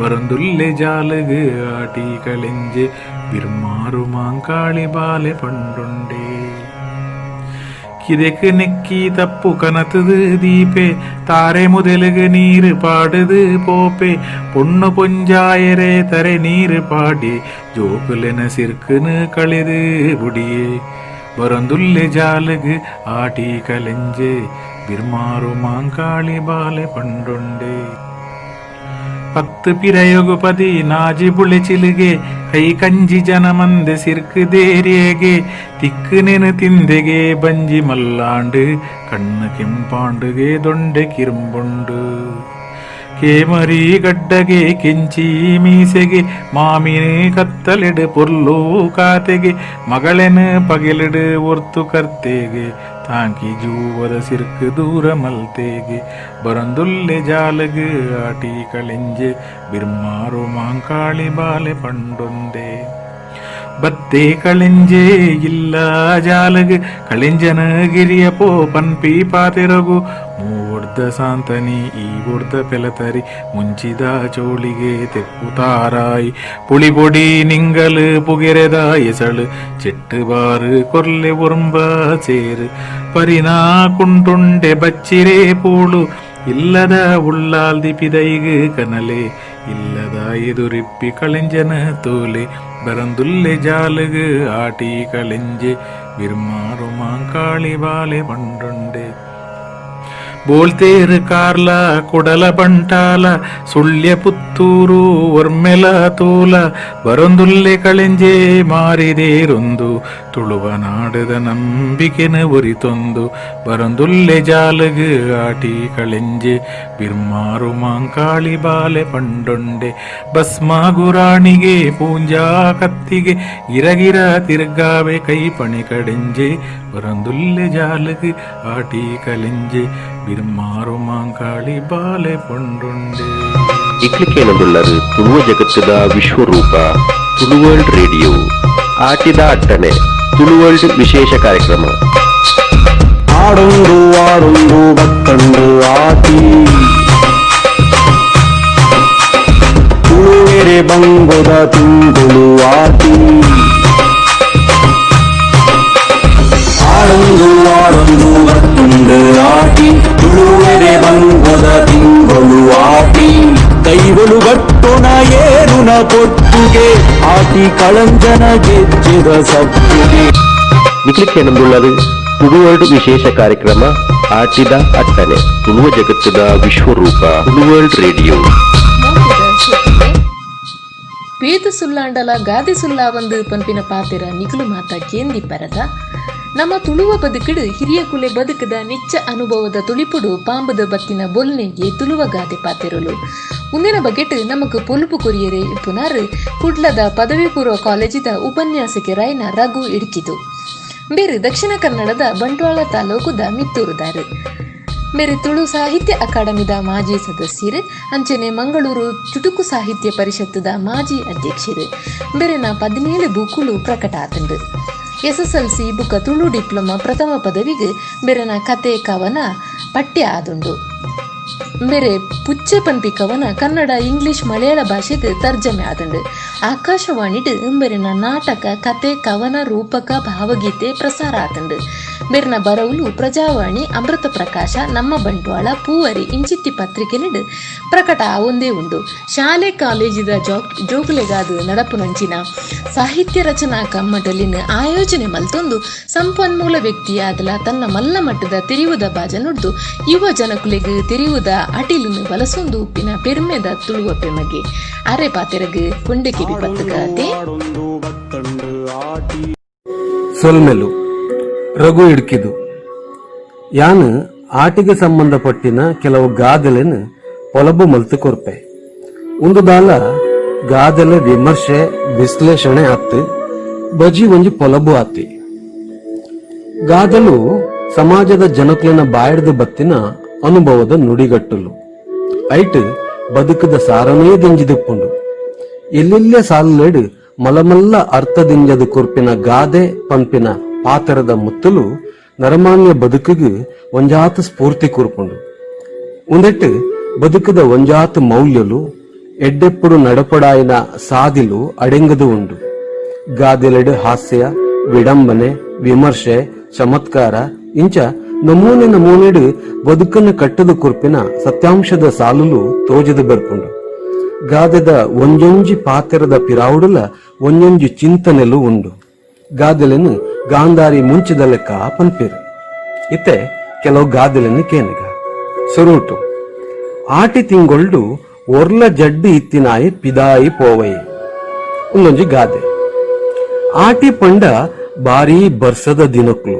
ಬರಂದುಲ್ಲೆ ಜಾಲಗು ಆಟಿ ಕಲೆಂಜೆ ಬಿರ್ಮಾರು ಮಾಂಕಾಳಿ ಬಾಲೆ ಪಂಡೊಂಡೆ. ಕಿದೆಕ್ ನೆಕ್ಕಿ ತಪ್ಪು ಕನತದು ದೀಪೆ ತಾರೆ ಮುದೆಲುಗು ನೀರು ಪಾಡುದು ಪೋಪೆ ಪೊಣ್ಣು ಪೊಂಜಾಯರೆ ತರೆ ನೀರು ಪಾಡಿ ಜೋಕುಲೆನ ಸಿರ್ಕುನು ಕಳೆದು ಬುಡಿಯೇ. ಬರಂದುಲ್ಲೆ ಜಾಲಗು ಆಟಿ ಕಲೆಂಜೆ ಬಿರ್ಮಾರು ಮಾಂಕಾಳಿ ಬಾಲೆ ಪಂಡೊಂಡೆ. ಪತ್ತು ಪಿರಯೊಗು ಪದಿ ನಾಜಿ ಬುಳೆಚಿಲುಗೆ ಕೈ ಕಂಜಿ ಜನ ಮಂದೆ ಸಿರ್ಕು ದೇರಿಯಗೆ ತಿಕ್ಕು ನೆನು ತಿಂದೆಗೆ ಬಂಜಿ ಮಲ್ಲಾಂಡು ಕಣ್ಣು ಕೆಂಪಾಂಡುಗೆ ದೊಂಡೆ ಕಿರುಂಬುಂಡು. ಕೇಮರಿ ಗಡ್ಡಗೆ ಕೆಂಚಿ ಮೀಸೆಗೆ ಮಾಮಿನ ಕತ್ತಲೆಡು ಪೊರ್ಲು ಕಾತೆಗೆ ಮಗಳೆನು ಪಗೆಲೆಡು ಒರ್ತು ಕರ್ತೇಗೆ ತಾಂಕಿ ಜೂವದ ಸಿರ್ಕು ದೂರ ಮಲ್ತೇಗೆ. ಬರಂದುಲ್ಲೆ ಜಾಲಗು ಆಟಿ ಕಳೆಂಜೆ ಬಿರ್ಮಾರು ಮಾಂಕಾಳಿ ಬಾಲೆ ಪಂಡೊಂದೆ. ಬತ್ತೆ ಕಳೆಂಜೆ ಇಲ್ಲ ಜಾಲಗ್ ಕಳೆಂಜನ ಗಿರಿಯ ಪೋ ಪನ್ಪಿ ಪಾತೆರಗು ಮೂವರ್ದ ಸಾಂತನಿ ಈ ಒರ್ದ ಪೆಲತರಿ ಮುಂಚಿದ ಚೋಳಿಗೆ ತೆಪ್ಪು ತಾರಾಯಿ ಪುಳಿ ಪೊಡಿ ನಿಂಗಲು ಪುಗೆರೆದ ಎಸಳು ಚೆಟ್ಟು ಬಾರು ಕೊರ್ಲೆ ಒರುಂಬ ಸೇರು ಪರಿನಾ ಕುಂಟುಂಡೆ ಬಚ್ಚಿರೇ ಪೂಳು ಇಲ್ಲದ ಉಳ್ಳಾಲ್ದಿ ಪಿದೈಗು ಕನಲೆ ಇಲ್ಲದ ಎದುರಿಪ್ಪಿ ಕಳೆಂಜನ ತೋಲೆ. ಬರಂದುಲ್ಲೆ ಜಾಲಗು ಆಟಿ ಕಳೆಂಜೆ ಬಿರ್ಮಾರು ಮಾಂಕಾಳಿ ಬಾಲೆ ಪಂಡೊಂಡೆ. ಬೋಲ್ತೇರು ಕಾರ್ಲ ಕುಡಲ ಬಂಟಾಲ ಸುಳ್ಯ ಪುತ್ತೂರು ಒರ್ಮೆಲ ತೂಲ ಬರೊಂದುಲ್ಲೆ ಕಳೆಂಜೆ ಮಾರಿದೇರೊಂದು ತುಳುವ ನಾಡದ ನಂಬಿಕೆನ ಒರಿತೊಂದು. ಬರೊಂದುಲ್ಲೆ ಜಾಲಗು ಆಟಿ ಕಳೆಂಜೆ ಬಿರ್ಮಾರು ಮಾಂಕಾಳಿ ಬಾಲೆ ಪಂಡೊಂಡೆ. ಭಸ್ಮಾಗುರಾಣಿಗೆ ಪೂಂಜಾ ಕತ್ತಿಗೆ ಗಿರಗಿರ ತಿರ್ಗಾವೆ ಕೈ ಪಣಿ ಕಡೆಂಜೆ ಬರಂದುಲ್ಲೆ ಜಾಲಗು ಆಟಿ ಕಲೆಂಜೆ ಬಿರ್ಮಾರು ಮಾಂಕಾಳಿ ಬಾಲೆ ಪಂಡೊಂಡೆ. ಇಕ್ಲಿಕೇನದುಳ್ಳರು ತುಳುವ ಜಗತ್ತದ ವಿಶ್ವರೂಪ ತುಳುವರ್ಲ್ಡ್ ರೇಡಿಯೋ ಆಟಿದ ಅಟ್ಟಣೆ ತುಳುವರ್ಲ್ಡ್ ವಿಶೇಷ ಕಾರ್ಯಕ್ರಮ. ಆಡೊಂದು ಆಡೊಂದು ಬತ್ತಂಡು ಆಟಿ ತುಳುವೆರೆ ಬಂಗೊದ ತಿಂಗಳು ಆಟಿ. ಆಡೊಂದು ಆಡೊಂದು ಬತ್ತುಂಡು ಆಟಿ ತುಳುವೆರೆ ಬಂಗೊದ ತಿಂಗಳು ಆಟಿ. ದೈವಲು ಗಟ್ಟುನ ಏರುನ ಪೊತ್ತುಗೆ ಆಟಿ ಕಳಂಜನ ಗೆಜ್ಜೆದ ಸಪ್ಪುಗೆ. ನಿಕ್ಲಿಕೇನದುಳ್ಳರು ತುಳುವರ್ಲ್ಡ್ ವಿಶೇಷ ಕಾರ್ಯಕ್ರಮ ಆಟಿದ ಅಟ್ಟಣೆ ತುಳುವ ಜಗತ್ತದ ವಿಶ್ವರೂಪ ತುಳುವರ್ಲ್ಡ್ ರೇಡಿಯೋ. ಮೋಕೆದ ಶ್ರೋತೃಲೆ. ಪೇತು ಸುಲ್ಲಾಂಡಲ ಗಾದೆ ಸುಲ್ಲಾವಂದು ಪನ್ಪಿನ ಪಾತೆರ ನಿಕುಲು ಮಾತ ಕೇಂದಿ ಪರದ. ನಮ್ಮ ತುಳುವ ಬದುಕಿಡು ಹಿರಿಯ ಕುಲೆ ಬದುಕದ ನಿಚ್ಚ ಅನುಭವದ ತುಳಿಪುಡು ಪಾಂಬದ ಬತ್ತಿನ ಬೊಲ್ನೆಗೆ ತುಳುವ ಗಾದೆ ಪಾತೆರಲು. ಮುಂದಿನ ಬಗೆಟ್ ನಮಕ್ ಪೊಲುಪು ಕೊರಿಯರೆ ಇಪ್ಪುನಾರು ಕುಡ್ಲದ ಪದವಿ ಪೂರ್ವ ಕಾಲೇಜಿದ ಉಪನ್ಯಾಸಕರಾಯಿನ ರಘು ಇಡ್ಕಿದು. ಬೇರು ದಕ್ಷಿಣ ಕನ್ನಡದ ಬಂಟ್ವಾಳ ತಾಲೂಕುದ ಮಿತ್ತೂರುದಾರು. ಮೇರೆ ತುಳು ಸಾಹಿತ್ಯ ಅಕಾಡೆಮಿದ ಮಾಜಿ ಸದಸ್ಯರು, ಅಂಚನೆ ಮಂಗಳೂರು ಚುಟುಕು ಸಾಹಿತ್ಯ ಪರಿಷತ್ತದ ಮಾಜಿ ಅಧ್ಯಕ್ಷರು. ಬೇರೆನ 17 ಬೂಕುಲು ಪ್ರಕಟ ಆತಂಡು. ಎಸ್ಎಸ್ಎಲ್ಸಿ ಬುಕ್ಕ ತುಳು ಡಿಪ್ಲೊಮಾ ಪ್ರಥಮ ಪದವಿಗೆ ಬೇರೆನ ಕತೆ ಕವನ ಪಠ್ಯ ಆದುಂಡು. ಬೇರೆ ಪುಚ್ಚೆ ಪನ್ಪಿ ಕವನ ಕನ್ನಡ, ಇಂಗ್ಲಿಷ್, ಮಲಯಾಳ ಭಾಷೆಗೆ ತರ್ಜಮೆ ಆದುಂಡು. ಆಕಾಶವಾಣಿಡ್ ಇಂಬೆರೆನ ನಾಟಕ, ಕತೆ, ಕವನ, ರೂಪಕ, ಭಾವಗೀತೆ ಪ್ರಸಾರ ಆತಂಡು. ಬೆರ್ನ ಬರವುಲು ಪ್ರಜಾವಾಣಿ, ಅಮೃತ ಪ್ರಕಾಶ, ನಮ್ಮ ಬಂಟ್ವಾಳ, ಪೂವರಿ ಇಂಚಿತ್ತಿ ಪತ್ರಿಕೆಲಿಡ್ ಪ್ರಕಟ ಒಂದೇ ಉಂಡು. ಶಾಲೆ ಕಾಲೇಜಿದ ಜೋಕುಲೆಗಾದ ನಡಪುನಂಚಿನ ಸಾಹಿತ್ಯ ರಚನಾ ಕಮ್ಮಟಲಿನ ಆಯೋಜನೆ ಮಲ್ತೊಂದು ಸಂಪನ್ಮೂಲ ವ್ಯಕ್ತಿಯಾದಲ ತನ್ನ ಮಲ್ಲ ಮಟ್ಟದ ತೆರಿವುದ ಬಾಜನುಡ್ದು ಯುವ ಜನಕುಲೆಗ್ ತೆರಿವುದ ಅಟಿಲನ್ನು ಬಲಸೊಂದು ಉಪ್ಪಿನ ಪೆರ್ಮೆದ ತುಳುವ ಪೆಮಗೆ ಅರೆ ಪಾತೆರಗ್ ಕೊಂಡೆ ಕಿವಿ ಪತ್ತುಗಾತೆ. ಸೊಲ್ಮೆಲು ರಘು ಇಡ್ಕಿದು. ಯಾನ್ ಆಟಿಗೆ ಸಂಬಂಧಪಟ್ಟಿನ ಕೆಲವು ಗಾದೆಲೆನ್ ಪೊಲಬು ಮಲ್ತು ಕೊರ್ಪೆ. ಉಂದು ದಾಲ ಗಾದೆಲೆ ವಿಮರ್ಶೆ ವಿಶ್ಲೇಷಣೆ ಆತ್, ಬಜಿ ಒಂಜಿ ಪೊಲಬು ಆತಿ. ಗಾದೆಲು ಸಮಾಜದ ಜನಕ್ಲೆನ ಬಾಯ್ಡ್ದು ಬತ್ತಿನ ಅನುಭವದ ನುಡಿಗಟ್ಟುಲು. ಐಟ್ ಬದುಕದ ಸಾರನೇ ದಿಂಜಿದಿಪ್ಪುಂಡು. ಎಲ್ಲೆಲ್ಲೆ ಸಾಲುಲೆಡ್ ಮಲಮಲ್ಲ ಅರ್ಥದಿಂಜದ ಕೊರ್ಪಿನ ಗಾದೆ ಪನ್ಪಿನ ಪಾತರದ ಮುತ್ತಲು ನರಮಾನ್ಯ ಬದುಕಿಗೆ ಒಂಜಾತ ಸ್ಫೂರ್ತಿ ಕೂರ್ಪುಂಡು. ಉಂದೆಟ್ ಬದುಕದ ಒಂಜಾತ ಮೌಲ್ಯಲು, ಎಡ್ಡೆಪ್ಪುಡು ನಡಪಡಾಯಿನ ಸಾದಿಲು ಅಡೆಂಗದು ಉಂಡು. ಗಾದೆಲೆಡ್ ಹಾಸ್ಯ, ವಿಡಂಬನೆ, ವಿಮರ್ಶೆ, ಚಮತ್ಕಾರ ಇಂಚ ನಮೂನೆ ನಮೂನೆಡು ಬದುಕನ್ನು ಕಟ್ಟದ ಕುರ್ಪಿನ ಸತ್ಯಾಂಶದ ಸಾಲುಲು ತೋಜದ ಬರ್ಪುಂಡು. ಗಾದೆದ ಒಂಜೊಂಜಿ ಪಾತೆರದ ಪಿರಾವುಡುಲ ಒಂಜೊಂಜಿ ಚಿಂತನೆಲು ಉಂಡು. ಗಾದೆಲೆನು ಗಾಂಧಾರಿ ಮುಂಚಿದ ಲೆಕ್ಕ ಪನ್ಪೇರು. ಇತ್ತೆ ಕೆಲವು ಗಾದೆಲೆನು ಕೇನಗ ಸುರೂಟು. ಆಟಿ ತಿಂಗೊಳ್ಡು ಒರ್ಲ ಜಡ್ಡು ಇತ್ತಿನಾಯಿ ಪಿದಾಯಿ ಪೋವೈ. ಒಂದೊಂಜಿ ಗಾದೆ. ಆಟಿ ಪಂಡ ಬಾರಿ ಬರ್ಸದ ದಿನಕ್ಲು,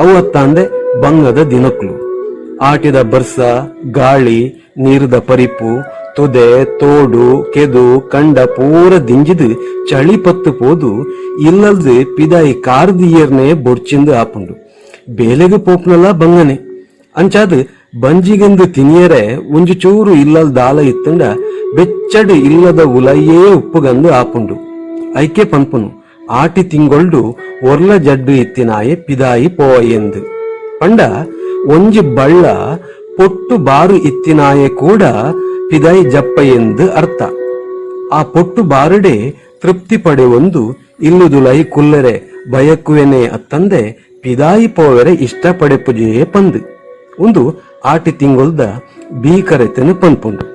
ಅವು ಅತ್ತಾಂದೆ ಬಂಗದ ದಿನಕ್ಲು. ಆಟಿದ ಬರ್ಸ, ಗಾಳಿ, ನೀರದ ಪರಿಪು, ತುದೆ, ತೋಡು, ಕೆದು, ಕಂಡ ಪೂರ ದಿಂಜಿದು ಚಳಿ ಪತ್ತು ಪೋದು ಇಲ್ಲಲ್ದು ಪಿದಾಯಿ ಕಾರ್ದಿಯರ್ನೆ ಬೊಡ್ಚಿಂದು ಆಪುಂಡು. ಬೇಲೆಗೆ ಪೋಪ್ನಲ್ಲ ಬಂಗನೆ. ಅಂಚಾದ್ ಬಂಜಿಗೆಂದು ತಿನಿಯರೆ ಒಂಜಿ ಚೂರು ಇಲ್ಲಲ್ ದಾಲ ಇತ್ತಂಡ ಬೆಚ್ಚಡು ಇಲ್ಲದ ಉಲಯ್ಯೇ ಉಪ್ಪುಗಂದು ಆಪುಂಡು. ಐಕೆ ಪನ್ಪುನು, ಆಟಿ ತಿಂಗೊಳ್ಡು ಒರ್ಲ ಜಡ್ಡು ಇತ್ತಿನಾಯೆ ಪಿದಾಯಿ ಪೋಯೆಂದು. ಪಂಡ ಒಂಜಿ ಬಳ್ಳ ಪೊಟ್ಟು ಬಾರು ಇತ್ತಿನಾಯೆ ಕೂಡ ಪಿದಾಯಿ ಜಪ್ಪ ಎಂದು ಅರ್ಥ. ಆ ಪೊಟ್ಟು ಬಾರುಡೆ ತೃಪ್ತಿ ಪಡೆವೊಂದು ಇಲ್ಲುದುಲೈ ಕುಲ್ಲರೆ ಬಯಕುವೆನೆ ಅತ್ತಂದೆ ಪಿದಾಯಿ ಪೋವೆರೆ ಇಷ್ಟ ಪಡೆಪುಜೇ ಪಂದು. ಒಂದು ಆಟಿ ತಿಂಗೊಲ್ದ ಬೀಕರೆತನು ಪನ್ಪುಂಡು.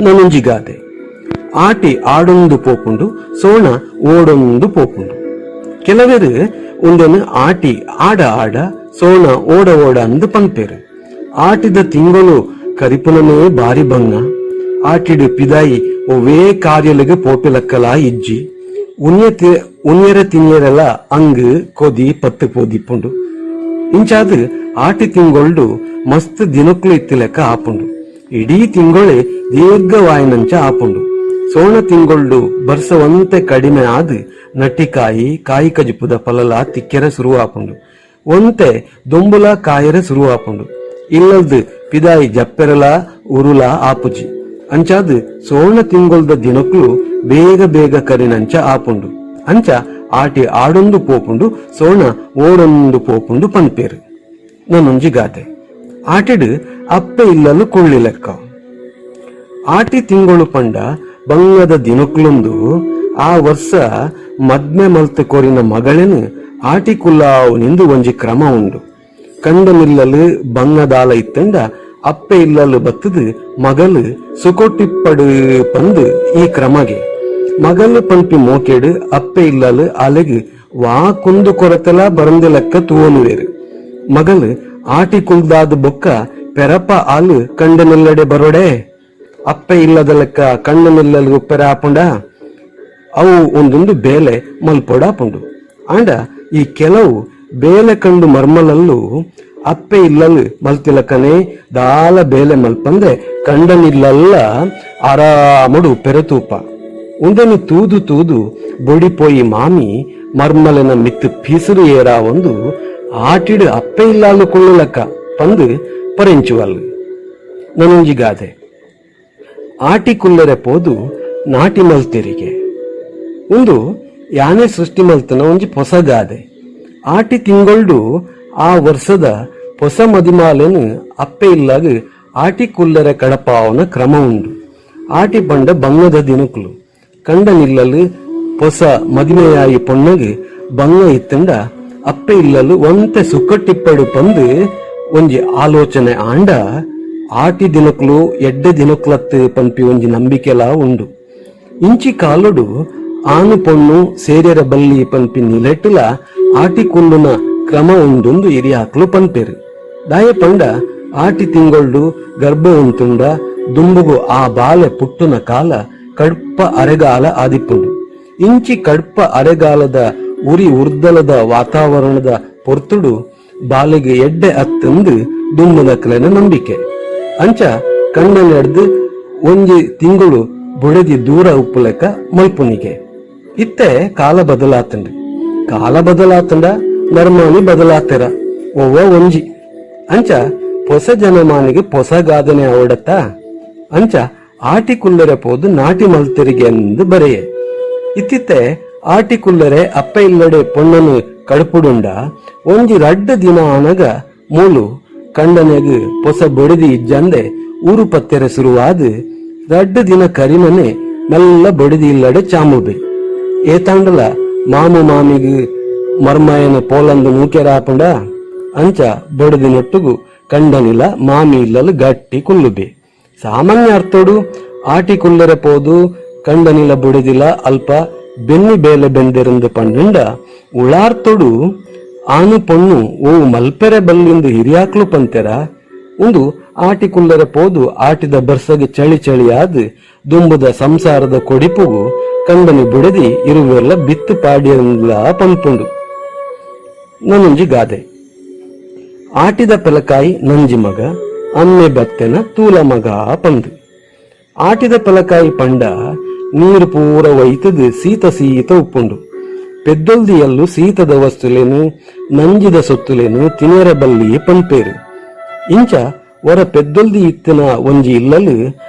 ನನೊಂಜಿ ಗಾದೆ. ಆಟಿ ಆಡೊಂದು ಪೋಪುಂಡು, ಸೋಣ ಓಡೊಂದು ಪೋಪುಂಡು. ಕೆಲವರು ಉಂದೆನು ಆಟಿ ಆಡ ಆಡ, ಸೋಣ ಓಡ ಓಡ ಅಂದು ಪನ್ಪೇರು. ಆಟಿದ ತಿಂಗಳು ಕರಿಪುನನೇ ಬಾರಿ ಬಂಗ. ಆಟಿಡು ಪಿದಾಯಿ ಒವ್ವೇ ಕಾರ್ಯಲಿಗೆ ಪೋಪಿಲಕ್ಕಲ ಇಜ್ಜಿ. ಉನ್ಯರ ತಿನ್ಯರೆಲ ಅಂಗ್ ಕೊದಿ ಪತ್ತು ಪೋದಿಪ್ಪುಂಡು. ಇಂಚಾದ್ ಆಟಿ ತಿಂಗೊಳ್ಡು ಮಸ್ತ್ ದಿನಕ್ಲು ಇತ್ತಿಲೆಕ್ಕ ಆಪುಂಡು. ಇಡೀ ತಿಂಗೊಳೆ ದೀರ್ಘವಾಯಿನಂಚ ಆಪುಂಡು. ಸೋಣ ತಿಂಗೊಳ್ಡು ಬರ್ಸವಂತೆ ಕಡಿಮೆ ಆದ್ ನಟ್ಟಿಕಾಯಿ, ಕಾಯಿ ಕಜಿಪುದ ಫಲಲ ತಿಕ್ಕೆರೆ ಶುರು ಆಪುಂಡು. ಒಂತೆ ದೊಂಬುಲ ಕಾಯರೆ ಶುರು ಆಪುಂಡು. ಇಲ್ಲಲ್ದು ಪಿದಾಯಿ ಜಪ್ಪೆರಲ ಉರುಲ ಆಪುಜಿ. ಅಂಚಾದ್ ಸೋಣ ತಿಂಗೊಲ್ದ ದಿನಕ್ಲು ಬೇಗ ಬೇಗ ಕರಿನಂಚ ಆಪುಂಡು. ಅಂಚ ಆಟಿ ಆಡೊಂದು ಪೋಪುಂಡು, ಸೋಣ ಓಡೊಂದು ಪೋಪುಂಡು ಪನ್ಪೇರು. ನನೊಂಜಿ ಗಾದೆ. ಆಟಿಡ್ ಅಪ್ಪೆ ಇಲ್ಲಲು ಕೊಳ್ಳಿ ಲೆಕ್ಕ. ಆಟಿ ತಿಂಗಳು ಪಂಡ ಬಂಗದ ದಿನಕ್ಲೊಂದು ಆ ವರ್ಷ ಮದ್ಮೆ ಮಲ್ತ್ ಕೊರಿನ ಮಗಳೆನು ಆಟಿ ಕುಲ್ಲಾವು ನಿಂದು ಒಂಜಿ ಕ್ರಮ ಉಂಡು. ಕಂಡನಿಲ್ಲಲು ಬಂಗದಾಲ ಇತ್ತಂಡ ಅಪ್ಪೆ ಇಲ್ಲಲು ಬತ್ತದು ಮಗಲು ಸುಕೊಟ್ಟಿಪ್ಪಡು ಪಂದು ಈ ಕ್ರಮಗೆ. ಮಗಲು ಪನ್ಪಿ ಮೋಕೆಡು ಅಪ್ಪೆ ಇಲ್ಲಲು ಅಲೆಗ್ ವಾ ಕುಂದು ಕೊರತೆಲ ಬರಂದೆ ಲೆಕ್ಕ ತೂವನುವೇರು. ಮಗಲು ಆಟಿ ಕುಲ್ದಾದ ಬೊಕ್ಕ ಪೆರಪ ಆಲು ಕಂಡನೆಲ್ಲಡೆ ಬರೋಡೆ. ಅಪ್ಪೆ ಇಲ್ಲದ ಲೆಕ್ಕ ಕಣ್ಣು ನಿಲ್ಲಲು ಉಪ್ಪೆರೆ ಆಪುಂಡ? ಅವು ಒಂದೊಂದು ಬೇಲೆ ಮಲ್ಪೊಡಾಪುಂಡು. ಆಂಡ ಈ ಕೆಲವು ಬೇಲೆ ಕಂಡು ಮರ್ಮಲಲ್ಲು ಅಪ್ಪೆ ಇಲ್ಲಲು ಮಲ್ತಿಲಕನೆ ದಾಲ ಬೇಲೆ ಮಲ್ಪಂದೆ ಕಂಡನಿಲ್ಲಲ್ಲ ಆರಾಮಡು ಪೆರತೂಪ. ಉಂದೆನು ತೂದು ತೂದು ಬೊಡಿ ಪೋಯಿ ಮಾಮಿ ಮರ್ಮಲನ ಮಿತ್ತು ಪೀಸುರು ಏರಾ ಒಂದು ಆಟಿಡು ಅಪ್ಪೆ ಇಲ್ಲಾಲು ಕೊಳ್ಳುಲಕ್ಕ ಪಂದು ಪರೆಂಚುವಲ್ಲು. ನನೊಂಜಿ ಗಾದೆ, ಆಟಿ ಕುಲ್ಲರೆ ಪೋದು ನಾಟಿ ಮಲ್ತೆರಿಗೆ. ಉಂದು ಯಾನೆ ಸೃಷ್ಟಿ ಮಲ್ತನ ಒಂಜಿ ಪೊಸ ಗಾದೆ. ಆಟಿ ತಿಂಗೊಳ್ಡು ಆ ವರ್ಷದ ಪೊಸ ಮದಿಮಾಲೆನು ಅಪ್ಪೆ ಇಲ್ಲಾಗ ಆಟಿ ಕುಲ್ಲರೆ ಕಡಪಾವನ ಕ್ರಮ ಉಂಡು. ಆಟಿ ಪಂಡ ಬಂಗದ ದಿನಕುಲು. ಕಂಡ ನಿಲ್ಲಲು ಪೊಸ ಮದಿಮೆಯಾಯಿ ಪೊಣ್ಣಗ್ ಬಂಗ ಇತ್ತಂಡ ಅಪ್ಪೆ ಇಲ್ಲಲು ಒಂತೆ ಸುಕ್ಕಟ್ಟಿಪ್ಪಡು ಪಂದು ಒಂಜಿ ಆಲೋಚನೆ ಆಂಡ ಆಟಿ ದಿನಕ್ಲು ಎಡ್ಡೆ ದಿನಕ್ಲತ್ ಪನ್ಪಿ ಒಂಜಿ ನಂಬಿಕೆಲಾ ಉಂಡು. ಇಂಚಿ ಕಾಲೊಡು ಆನು ಪೊಣ್ಣು ಸೇರ್ಯರ ಬಲ್ಲಿ ಪನ್ಪಿ ನಿಲೆಟ್ಟುಲ ಆಟಿ ಕುಲ್ಲುನ ಕ್ರಮ ಉಂಡೊಂದು ಹಿರಿಯಾಕ್ಲು ಪನ್ಪೆರು. ದಾಯ ಪಂಡ ಆಟಿ ತಿಂಗೊಳ್ಡು ಗರ್ಭ ಉಂತುಂಡ ದುಂಬುಗು ಆ ಬಾಲೆ ಪುಟ್ಟುನ ಕಾಲ ಕಡ್ಪ ಅರೆಗಾಲ ಆದಿಪ್ಪುಂಡು. ಇಂಚಿ ಕಡ್ಪ ಅರೆಗಾಲದ ಉರಿ ಉರ್ದಲದ ವಾತಾವರಣದ ಪೊರ್ತುಡು ಬಾಲೆಗೆ ಎಡ್ಡೆ ಅತ್ತಂದು ದುಂಬುನಕ್ಲೆನ ನಂಬಿಕೆ. ಅಂಚ ಕಣ್ಣ ನಡೆದು ಒಂಜಿ ತಿಂಗಳು ಬುಡೆದಿ ದೂರ ಉಪ್ಪುಲೆಕ್ಕ ಮಲ್ಪುನಿಗೆ. ಇತ್ತೆ ಕಾಲ ಬದಲಾತಂಡು. ಕಾಲ ಬದಲಾತಂಡ ನರ್ಮಾನಿ ಬದಲಾತೆರ ಒವ್ವ ಒಂಜಿ. ಅಂಚ ಪೊಸ ಜನಮಾನಿಗೆ ಪೊಸ ಗಾದನೆ ಅವಡತ್ತ. ಅಂಚ ಆಟಿ ಕುಲ್ಲರೆ ಪೋದು ನಾಟಿ ಮಲ್ತೆರಿಗೆ ಎಂದು ಬರೆಯೆ. ಇತ್ತಿತ್ತೆ ಆಟಿ ಕುಲ್ಲರೆ ಅಪ್ಪ ಇಲ್ಲಡೆ ಪೊಣ್ಣನು ಕಡುಪುಡುಂಡ ಒಂಜಿ ರಡ್ಡ ದಿನ ಆನಗ ಮೂಲು ಕಂಡನೆಗ್ ಪೊಸ ಬೊಡೆದಿ ಇಜ್ಜಂದೆ ಊರು ಪತ್ತೆರೆ ಶುರುವಾದ ರಡ್ಡ ದಿನ ಕರಿಮನೆ ಮೆಲ್ಲ ಬೊಡೆದಿ ಇಲ್ಲಡೆ ಚಾಮುಬೆ. ಏತಾಂಡಲ ಮಾಮು ಮಾಮಿಗ್ ಮರ್ಮಾಯನ ಪೋಲಂದು ಮೂಕೆರಾಪುಂಡ. ಅಂಚ ಬೊಡೆದಿ ನೊಟ್ಟುಗು ಕಂಡನಿಲ ಮಾಮಿ ಇಲ್ಲಲು ಗಟ್ಟಿ ಕುಲ್ಲುಬೆ. ಸಾಮಾನ್ಯ ಅರ್ಥೋಡು ಆಟಿ ಕುಲ್ಲರೆ ಪೋದು ಕಂಡನಿಲ ಬುಡೆದಿಲ ಅಲ್ಪ ಬೆನ್ನಿ ಬೇಲೆ ಬೆಂದೆರಂದು ಪಂಡುಂಡ ಉಳಾರ್ತೊಡು ಆನು ಪೊಣ್ಣು ಓ ಮಲ್ಪೆರೆ ಬಲ್ಲಿಂದು ಹಿರಿಯಾಕ್ಲು ಪಂತೆರ. ಉಂದು ಆಟಿ ಕುಲ್ಲರೆ ಪೋದು ಆಟಿದ ಬರ್ಸಗೆ ಚಳಿ ಚಳಿಯಾದ ದುಂಬುದ ಸಂಸಾರದ ಕೊಡಿಪುಗು ಕಂಡನಿ ಬುಡೆದಿ ಇರುವೆಲ್ಲ ಬಿತ್ತು ಪಾಡಿಯಂದ್ಲ ಪಂಪುಂಡು. ನನೊಂಜಿ ಗಾದೆ, ಆಟಿದ ಪೆಲಕಾಯಿ ನಂಜಿ ಮಗ ಅಮ್ಮೆ ಬತ್ತೆನ ತೂಲ ಮಗ ಪಂದು. ಆಟಿದ ಪೆಲಕಾಯಿ ಪಂಡ ನೀರು ಪೂರ ಒಯ್ತದು ಸೀತ ಸೀತ ಉಪ್ಪುಂಡು. ಪೆದ್ದೊಲ್ದಿಯಲ್ಲು ಸೀತದ ವಸ್ತುಲೇನು ನಂಜಿದ ಸೊತ್ತುಲೇನು ತಿನೇರ ಬಲ್ಲಿ ಪನ್ಪೇರು. ಇಂಚ ಒರ ಪೆದ್ದೊಲ್ದಿ ಇತ್ತಿನ ಒಂಜಿ ಇಲ್ಲಲು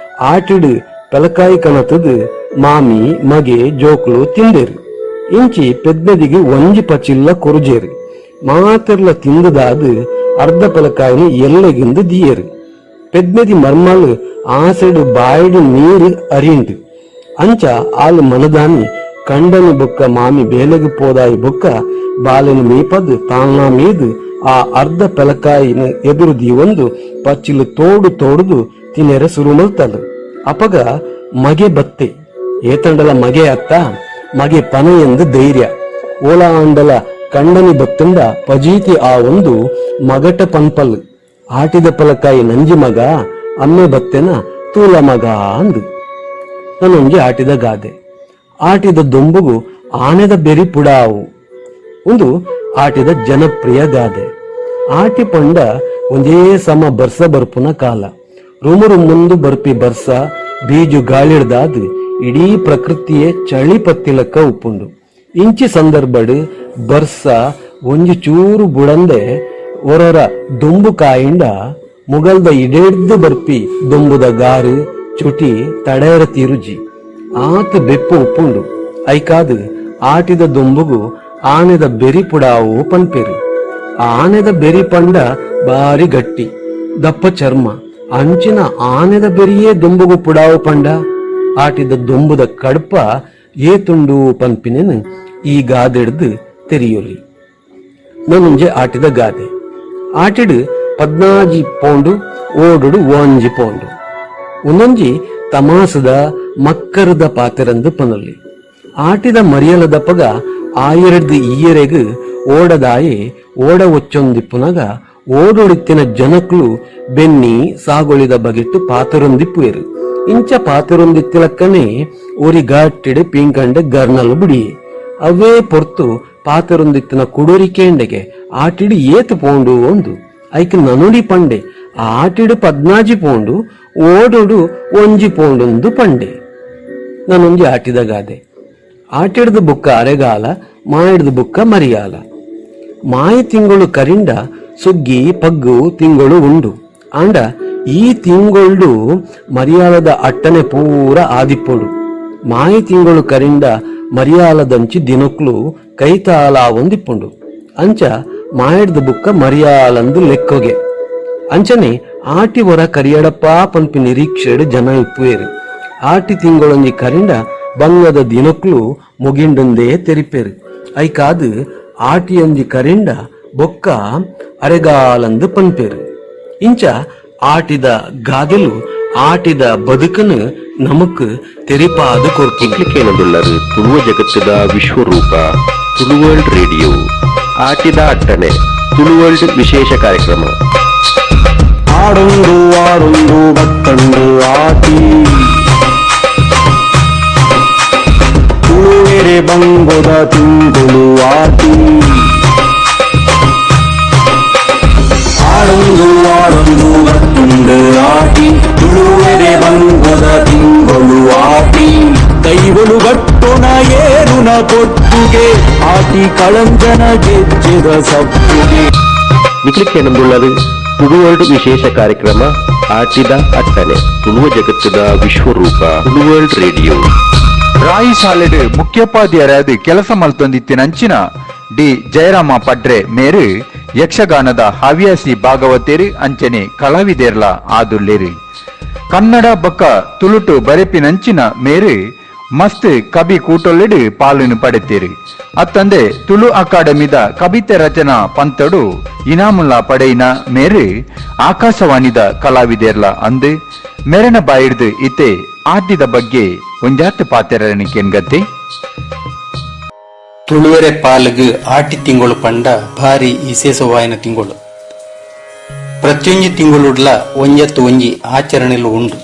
ಆಟಿಡು ಪೆಲಕಾಯಿ ಕನತದು ಮಾಮಿ ಮಗೆ ಜೋಕ್ಲು ತಿಂದೇರು. ಇಂಚಿ ಪೆದ್ದದಿಗೆ ಒಂಜಿ ಪಚಿಲ್ಲ ಕೊರುಜೇರು. ಮಾತೆರ್ಲ ತಿಂದದಾದು ಅರ್ಧ ಪೆಲಕಾಯಿನ ಎಲ್ಲೆಗಿಂದು ದಿಯೇರು. ಪೆದ್ಮೆದಿ ಮರ್ಮಲ್ ಆಸೆಡು ಬಾಯಿಡು ನೀರು ಅರಿಂಡು. ಅಂಚ ಆಲು ಮನದಾನಿ ಕಂಡನು ಬೊಕ್ಕ ಮಾಮಿ ಬೇಲೆಗೆ ಪೋದಾಯಿ ಬೊಕ್ಕ ಬಾಲೆನು ಮೀಪದ್ ತಾಳ್ನ ಮೀದು ಆ ಅರ್ಧ ಪೆಲಕಾಯಿನ ಎದುರು ದೀವೊಂದು ಪಚ್ಚಿಲು ತೋಡು ತೋಡುದು ತಿನೆರೆ ಸುರು ಮಲ್ತಲು. ಅಪಗ ಮಗೆ ಬತ್ತೆ. ಏತಂಡಲ ಮಗೆ ಅತ್ತ ಮಗೆ ಪನ ಎಂದು ಧೈರ್ಯ. ಓಲಾ ಅಂಡಲ ಕಂಡನಿ ಬತ್ತಂಡ ಪಜೀತಿ ಆ ಒಂದು ಮಗಟ ಪನ್ಪಲ್, ಆಟಿದ ಪಲಕಾಯಿ ನಂಜಿ ಮಗ ಅಮ್ಮೆ ಬತ್ತೆನ ತೂಲ ಮಗ ಅಂದು. ನಾನೊಂಜಿ ಆಟಿದ ಗಾದೆ, ಆಟಿದ ದೊಂಬುಗು ಆನೆದ ಬೆರಿ ಪುಡಾವು. ಒಂದು ಆಟಿದ ಜನಪ್ರಿಯ ಗಾದೆ. ಆಟಿ ಪಂಡ ಒಂದೇ ಸಮ ಬರ್ಸ ಬರ್ಪುನ ಕಾಲ. ರುಮುರು ಮುಂದು ಬರ್ಪಿ ಬರ್ಸ ಬೀಜು ಗಾಳಿಡ್ದಾದ್ ಇಡೀ ಪ್ರಕೃತಿಯೇ ಚಳಿ ಪತ್ತಿಲಕ್ಕ ಉಪ್ಪುಂಡು. ಇಂಚಿ ಸಂದರ್ಭಡ್ ಬರ್ಸ ಒಂಜಿ ಚೂರು ಬುಡಂದೆ ಒರೊರ ದೊಂಬು ಕಾಯಿಂಡ ಮುಗಲ್ದ ಇಡೇಡ್ದು ಬರ್ಪಿ ದೊಂಬುದ ಗಾರು ಚುಟಿ ತಡೆಯರ ತಿರುಜಿ ಆತ ಬೆಪ್ಪು ಉಪ್ಪುಂಡು. ಐಕಾದು ಆಟಿದ ದೊಂಬುಗು ಆನೆದ ಬೆರಿ ಪುಡಾವು ಪನ್ಪೇರು. ಆನೆದ ಬೆರಿ ಪಂಡ ಬಾರಿ ಗಟ್ಟಿ ದಪ್ಪ ಚರ್ಮ. ಅಂಚಿನ ಆನೆದ ಬೆರಿಯೇ ದೊಂಬುಗು ಪುಡಾವು ಪಂಡ ಆಟಿದ ದೊಂಬುದ ಕಡ್ಪ ಏತುಂಡು ಪನ್ಪಿನೇನು ಈ ಗಾದೆಡ್ದು ತೆರಿಯೊಲಿ. ನನೊಂಜಿ ಆಟಿದ ಗಾದೆ, ಆಟಿಡು 14 ಪೌಂಡು ಓಡುಡು 1 ಪೌಂಡು. ಒಂದೊಂಜಿ ತಮಾಸದ ಮಕ್ಕರದ ಪಾತೆರಂದು ಪನೊಲಿ. ಆಟಿದ ಮರಿಯಲದಪಗ ಆಯೆರಡ್ದು ಈಯರೆಗ್ ಓಡದಾಯೆ ಓಡ ಒಚ್ಚೊಂದಿಪ್ಪುನಗ ಓಡೊಡಿತ್ತಿನ ಜನಕ್ಲು ಬೆನ್ನಿ ಸಾಗೊಳಿದ ಬಗೆಟ್ಟು ಪಾತರೊಂದಿಪ್ಪುವೆರು. ಇಂಚ ಪಾತೆರೊಂದಿತ್ತಿಲಕ್ಕನೆ ಒರಿ ಗಾಟ್ಟಿಡ್ ಪಿಂಕಂಡೆ ಗರ್ನಲ್ ಬುಡಿ ಅವೇ ಪೊರ್ತು ಪಾತೆರೊಂದಿತ್ತಿನ ಕುಡೋರಿ ಕೇಂಡೆಗೆ ಆಟಿಡ್ ಏತ್ ಪೋಂಡು ಒಂದು ಐಕ್ ನನುಡಿ ಪಂಡೆ ಆಟಿಡ್ 14 ಪೋಂಡು ಓಡೋಡು ಒಂಜಿ ಪೋಂಡೊಂದು ಪಂಡೆ. ನಾನೊಂಜಿ ಆಟಿದ ಗಾದೆ. ಆಟಿಡ್ದು ಬುಕ್ಕ ಅರೆಗಾಲ, ಮಾಯಿಡ್ದು ಬುಕ್ಕ ಮರಿಯಾಲ. ಮಾಯ ತಿಂಗಳು ಕರಿಂಡ ಸುಗ್ಗಿ ಪಗ್ಗು ತಿಂಗಳು ಉಂಡು. ಆಂಡ ಈ ತಿಂಗೊಳ್ಡು ಮರಿಯಾಲದ ಅಟ್ಟನೆ ಪೂರ ಆದಿಪ್ಪೊಡು. ಮಾಯ ತಿಂಗಳು ಕರಿಂಡ ಮರಿಯಾಲದಂಚಿ ದಿನಕ್ಲು ಕೈತಾಲ ಒಂದಿಪ್ಪುಂಡು. ಅಂಚ ಮಾಯಡ್ದು ಬುಕ್ಕ ಮರಿಯಾಲಂದು ಲೆಕ್ಕೊಗೆ. ಅಂಚನೆ ಆಟಿ ವರ ಕರಿಯಡಪ್ಪ ಪನ್ಪಿ ನಿರೀಕ್ಷೆಡು ಜನ ಇಪ್ಪುವೇರು. ಆಟಿ ತಿಂಗಳೊಂಜಿ ಕರಿಂಡ ಬಂಗದ ದಿನಕ್ಲು ಮುಗಿಂಡೊಂದೇ ತೆರಿಪೇರು. ಐಕಾದು ಆಟಿಯೊಂಜಿ ಕರಿಂಡ ಬೊಕ್ಕ ಅರೆಗಾಲಂದು ಪನ್ಪೇರು. ಇಂಚ ಆಟಿದ ಗಾದೆಲು ಆಟಿದ ಬದುಕನು ನಮಕ್ ತೆರಿಪಾದ ಕೊರ್ಪುಂಡು. ಕೇಳದುಳ್ಳರು ತುಳುವ ಜಗತ್ತದ ವಿಶ್ವರೂಪ ತುಳುವರ್ಲ್ಡ್ ರೇಡಿಯೋ ಆಟಿದ ಅಟ್ಟಣೆ ತುಳುವರ್ಲ್ಡ್ ವಿಶೇಷ ಕಾರ್ಯಕ್ರಮ. ಆಡೊಂದು ಆಡೊಂದು ಬತ್ತಂಡು ಆಟಿ ತುಳುವೆರೆ ಬಂಗೊದ ತಿಂಗಳು ಆಟಿ ಆಡೊಂದು ಆಡೊಂದು ಬತ್ತುಂಡು ಆಟಿ ತುಳುವೆರೆ ಬಂಗೊದ ತಿಂಗಳು ಆಟಿ ಕೈವಲು ಗಟ್ಟುನ ಏರುನ ಪೊತ್ತುಗೆ ಆಟಿ ಕಳಂಜನ ಗೆಜ್ಜೆದ ಸಪ್ಪುಗೆ. ನಿಕ್ಲಿಕ್ಕೇನಂದುಳ್ಳದು ತುಳುವರ್ಲ್ಡ್ ವಿಶೇಷ ಕಾರ್ಯಕ್ರಮ ಆಟಿದ ಅಟ್ಟಣೆ ತುಳುವ ಜಗತ್ತದ ವಿಶ್ವರೂಪ ತುಳುವರ್ಲ್ಡ್ ರೇಡಿಯೋ. ರಾಯಿ ಶಾಲೆಡ್ ಮುಖ್ಯೋಪಾಧ್ಯಾಯರಾದ ಕೆಲಸ ಮಲ್ತೊಂದಿತ್ತಿನಂಚಿನ ಡಿ ಜಯರಾಮ ಪಡ್ರೆ ಮೇರು ಯಕ್ಷಗಾನದ ಹವ್ಯಾಸಿ ಭಾಗವತೇರು ಅಂಚನೆ ಕಲಾವಿದೇರ್ಲ ಆದುಲ್ಲೇರು. ಕನ್ನಡ ಬೊಕ್ಕ ತುಳುಟು ಬರೆಪಿನಂಚಿನ ಮೇರು ಮಸ್ತ್ ಕವಿ ಕೂಟೊಲ್ಲೆಡು ಪಾಲನ್ನು ಪಡೆತೇರು. ಅತ್ತಂದೆ ತುಳು ಅಕಾಡೆಮಿದ ಕವಿತೆ ರಚನಾ ಪಂತಡು ಇನಾಮುಲ್ಲ ಪಡೆಯಿನ ಮೇರು ಆಕಾಶವಾಣಿದ ಕಲಾವಿದೇರ್ಲ ಅಂದು ಮೆರನ ಬಾಯಿಡ್ದು ಇತ್ತೆ ಆಟಿದ ಬಗ್ಗೆ ಒಂಜಾತ್ ಪಾತೆರಣಿಕೆನ್ಗತ್ತೆ. ತುಳುವೆರೆ ಪಾಲುಗು ಆಟಿ ತಿಂಗಳು ಪಂಡ ಭಾರಿ ವಿಶೇಷವಾಯಿನ ತಿಂಗಳು. ಪ್ರತಿಯೊಂಜಿ ತಿಂಗಳುಡ್ಲ ಒಂಜತ್ತು ಒಂಜಿ ಆಚರಣೆಲು ಉಂಡು.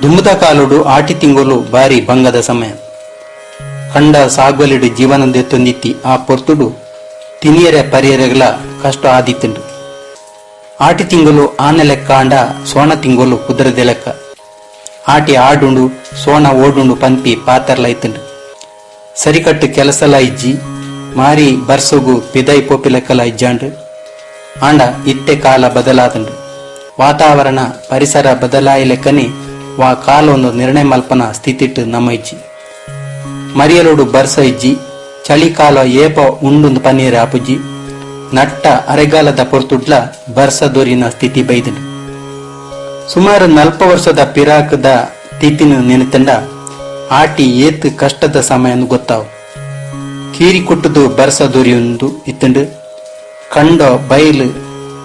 ದುಂಬುದ ಕಾಲುಡು ಆಟಿ ತಿಂಗಳು ಭಾರಿ ಬಂಗದ ಸಮಯ. ಕಂಡ ಸಾಗುವಲಿಡು ಜೀವನದ ತೊಂದಿತ್ತಿ ಆ ಪೊರ್ತುಡು ತಿನಿಯರೆ ಪರಿಯರೆಗಳ ಕಷ್ಟ ಆದಿತ್ತುಂಡು. ಆಟಿ ತಿಂಗಳು ಆನೆ ಲೆಕ್ಕ ಅಂಡ ಸೋಣ ತಿಂಗಳು ಕುದುರೆದ ಲೆಕ್ಕ. ಆಟಿ ಆಡುಂಡು ಸೋಣ ಓಡುಂಡು ಪಂಪಿ ಪಾತರ್ಲ ಇತ್ತುಂಡು. ಸರಿಕಟ್ಟು ಕೆಲಸಲ ಇಜ್ಜಿ ಮಾರಿ ಬರ್ಸೊಗು ಪಿದೈ ಪೋಪಿ ಲೆಕ್ಕಲ ಇಜ್ಜಾಂಡು. ಆಂಡ ಇತ್ತೆ ಕಾಲ ಬದಲಾದಂಡು. ವಾತಾವರಣ ಪರಿಸರ ಬದಲಾಯಿ ಲೆಕ್ಕನೆ ವಾ ಕಾಲ ಒಂದು ನಿರ್ಣಯ ಮಲ್ಪನ ಸ್ಥಿತಿಟ್ಟು ನಮ್ಮ ಇಜ್ಜಿ. ಮರಿಯಲೋಡು ಬರ್ಸ ಇಜ್ಜಿ, ಚಳಿಕಾಲ ಏಪ ಉಂಡುಂದು ಪನ್ನೀರ್ ಆಪುಜ್ಜಿ, ನಟ್ಟ ಅರೆಗಾಲದ ಪೊರ್ತುಡ್ಲ ಬರ್ಸ ದೊರಿನ ಸ್ಥಿತಿ ಬೈದಂಡು. ಸುಮಾರು 40 ವರ್ಷದ ಪಿರಾಕದ ತಿಥಿನ ನೆನೆತಂಡ ಆಟಿ ಏತ್ ಕಷ್ಟದ ಸಮಯನು ಗೊತ್ತಾವು. ಕೀರಿ ಕುಟ್ಟುದು ಬರ್ಸ ದೊರಿಯೊಂದು ಇತ್ತಂಡು. ಕಂಡ ಬೈಲು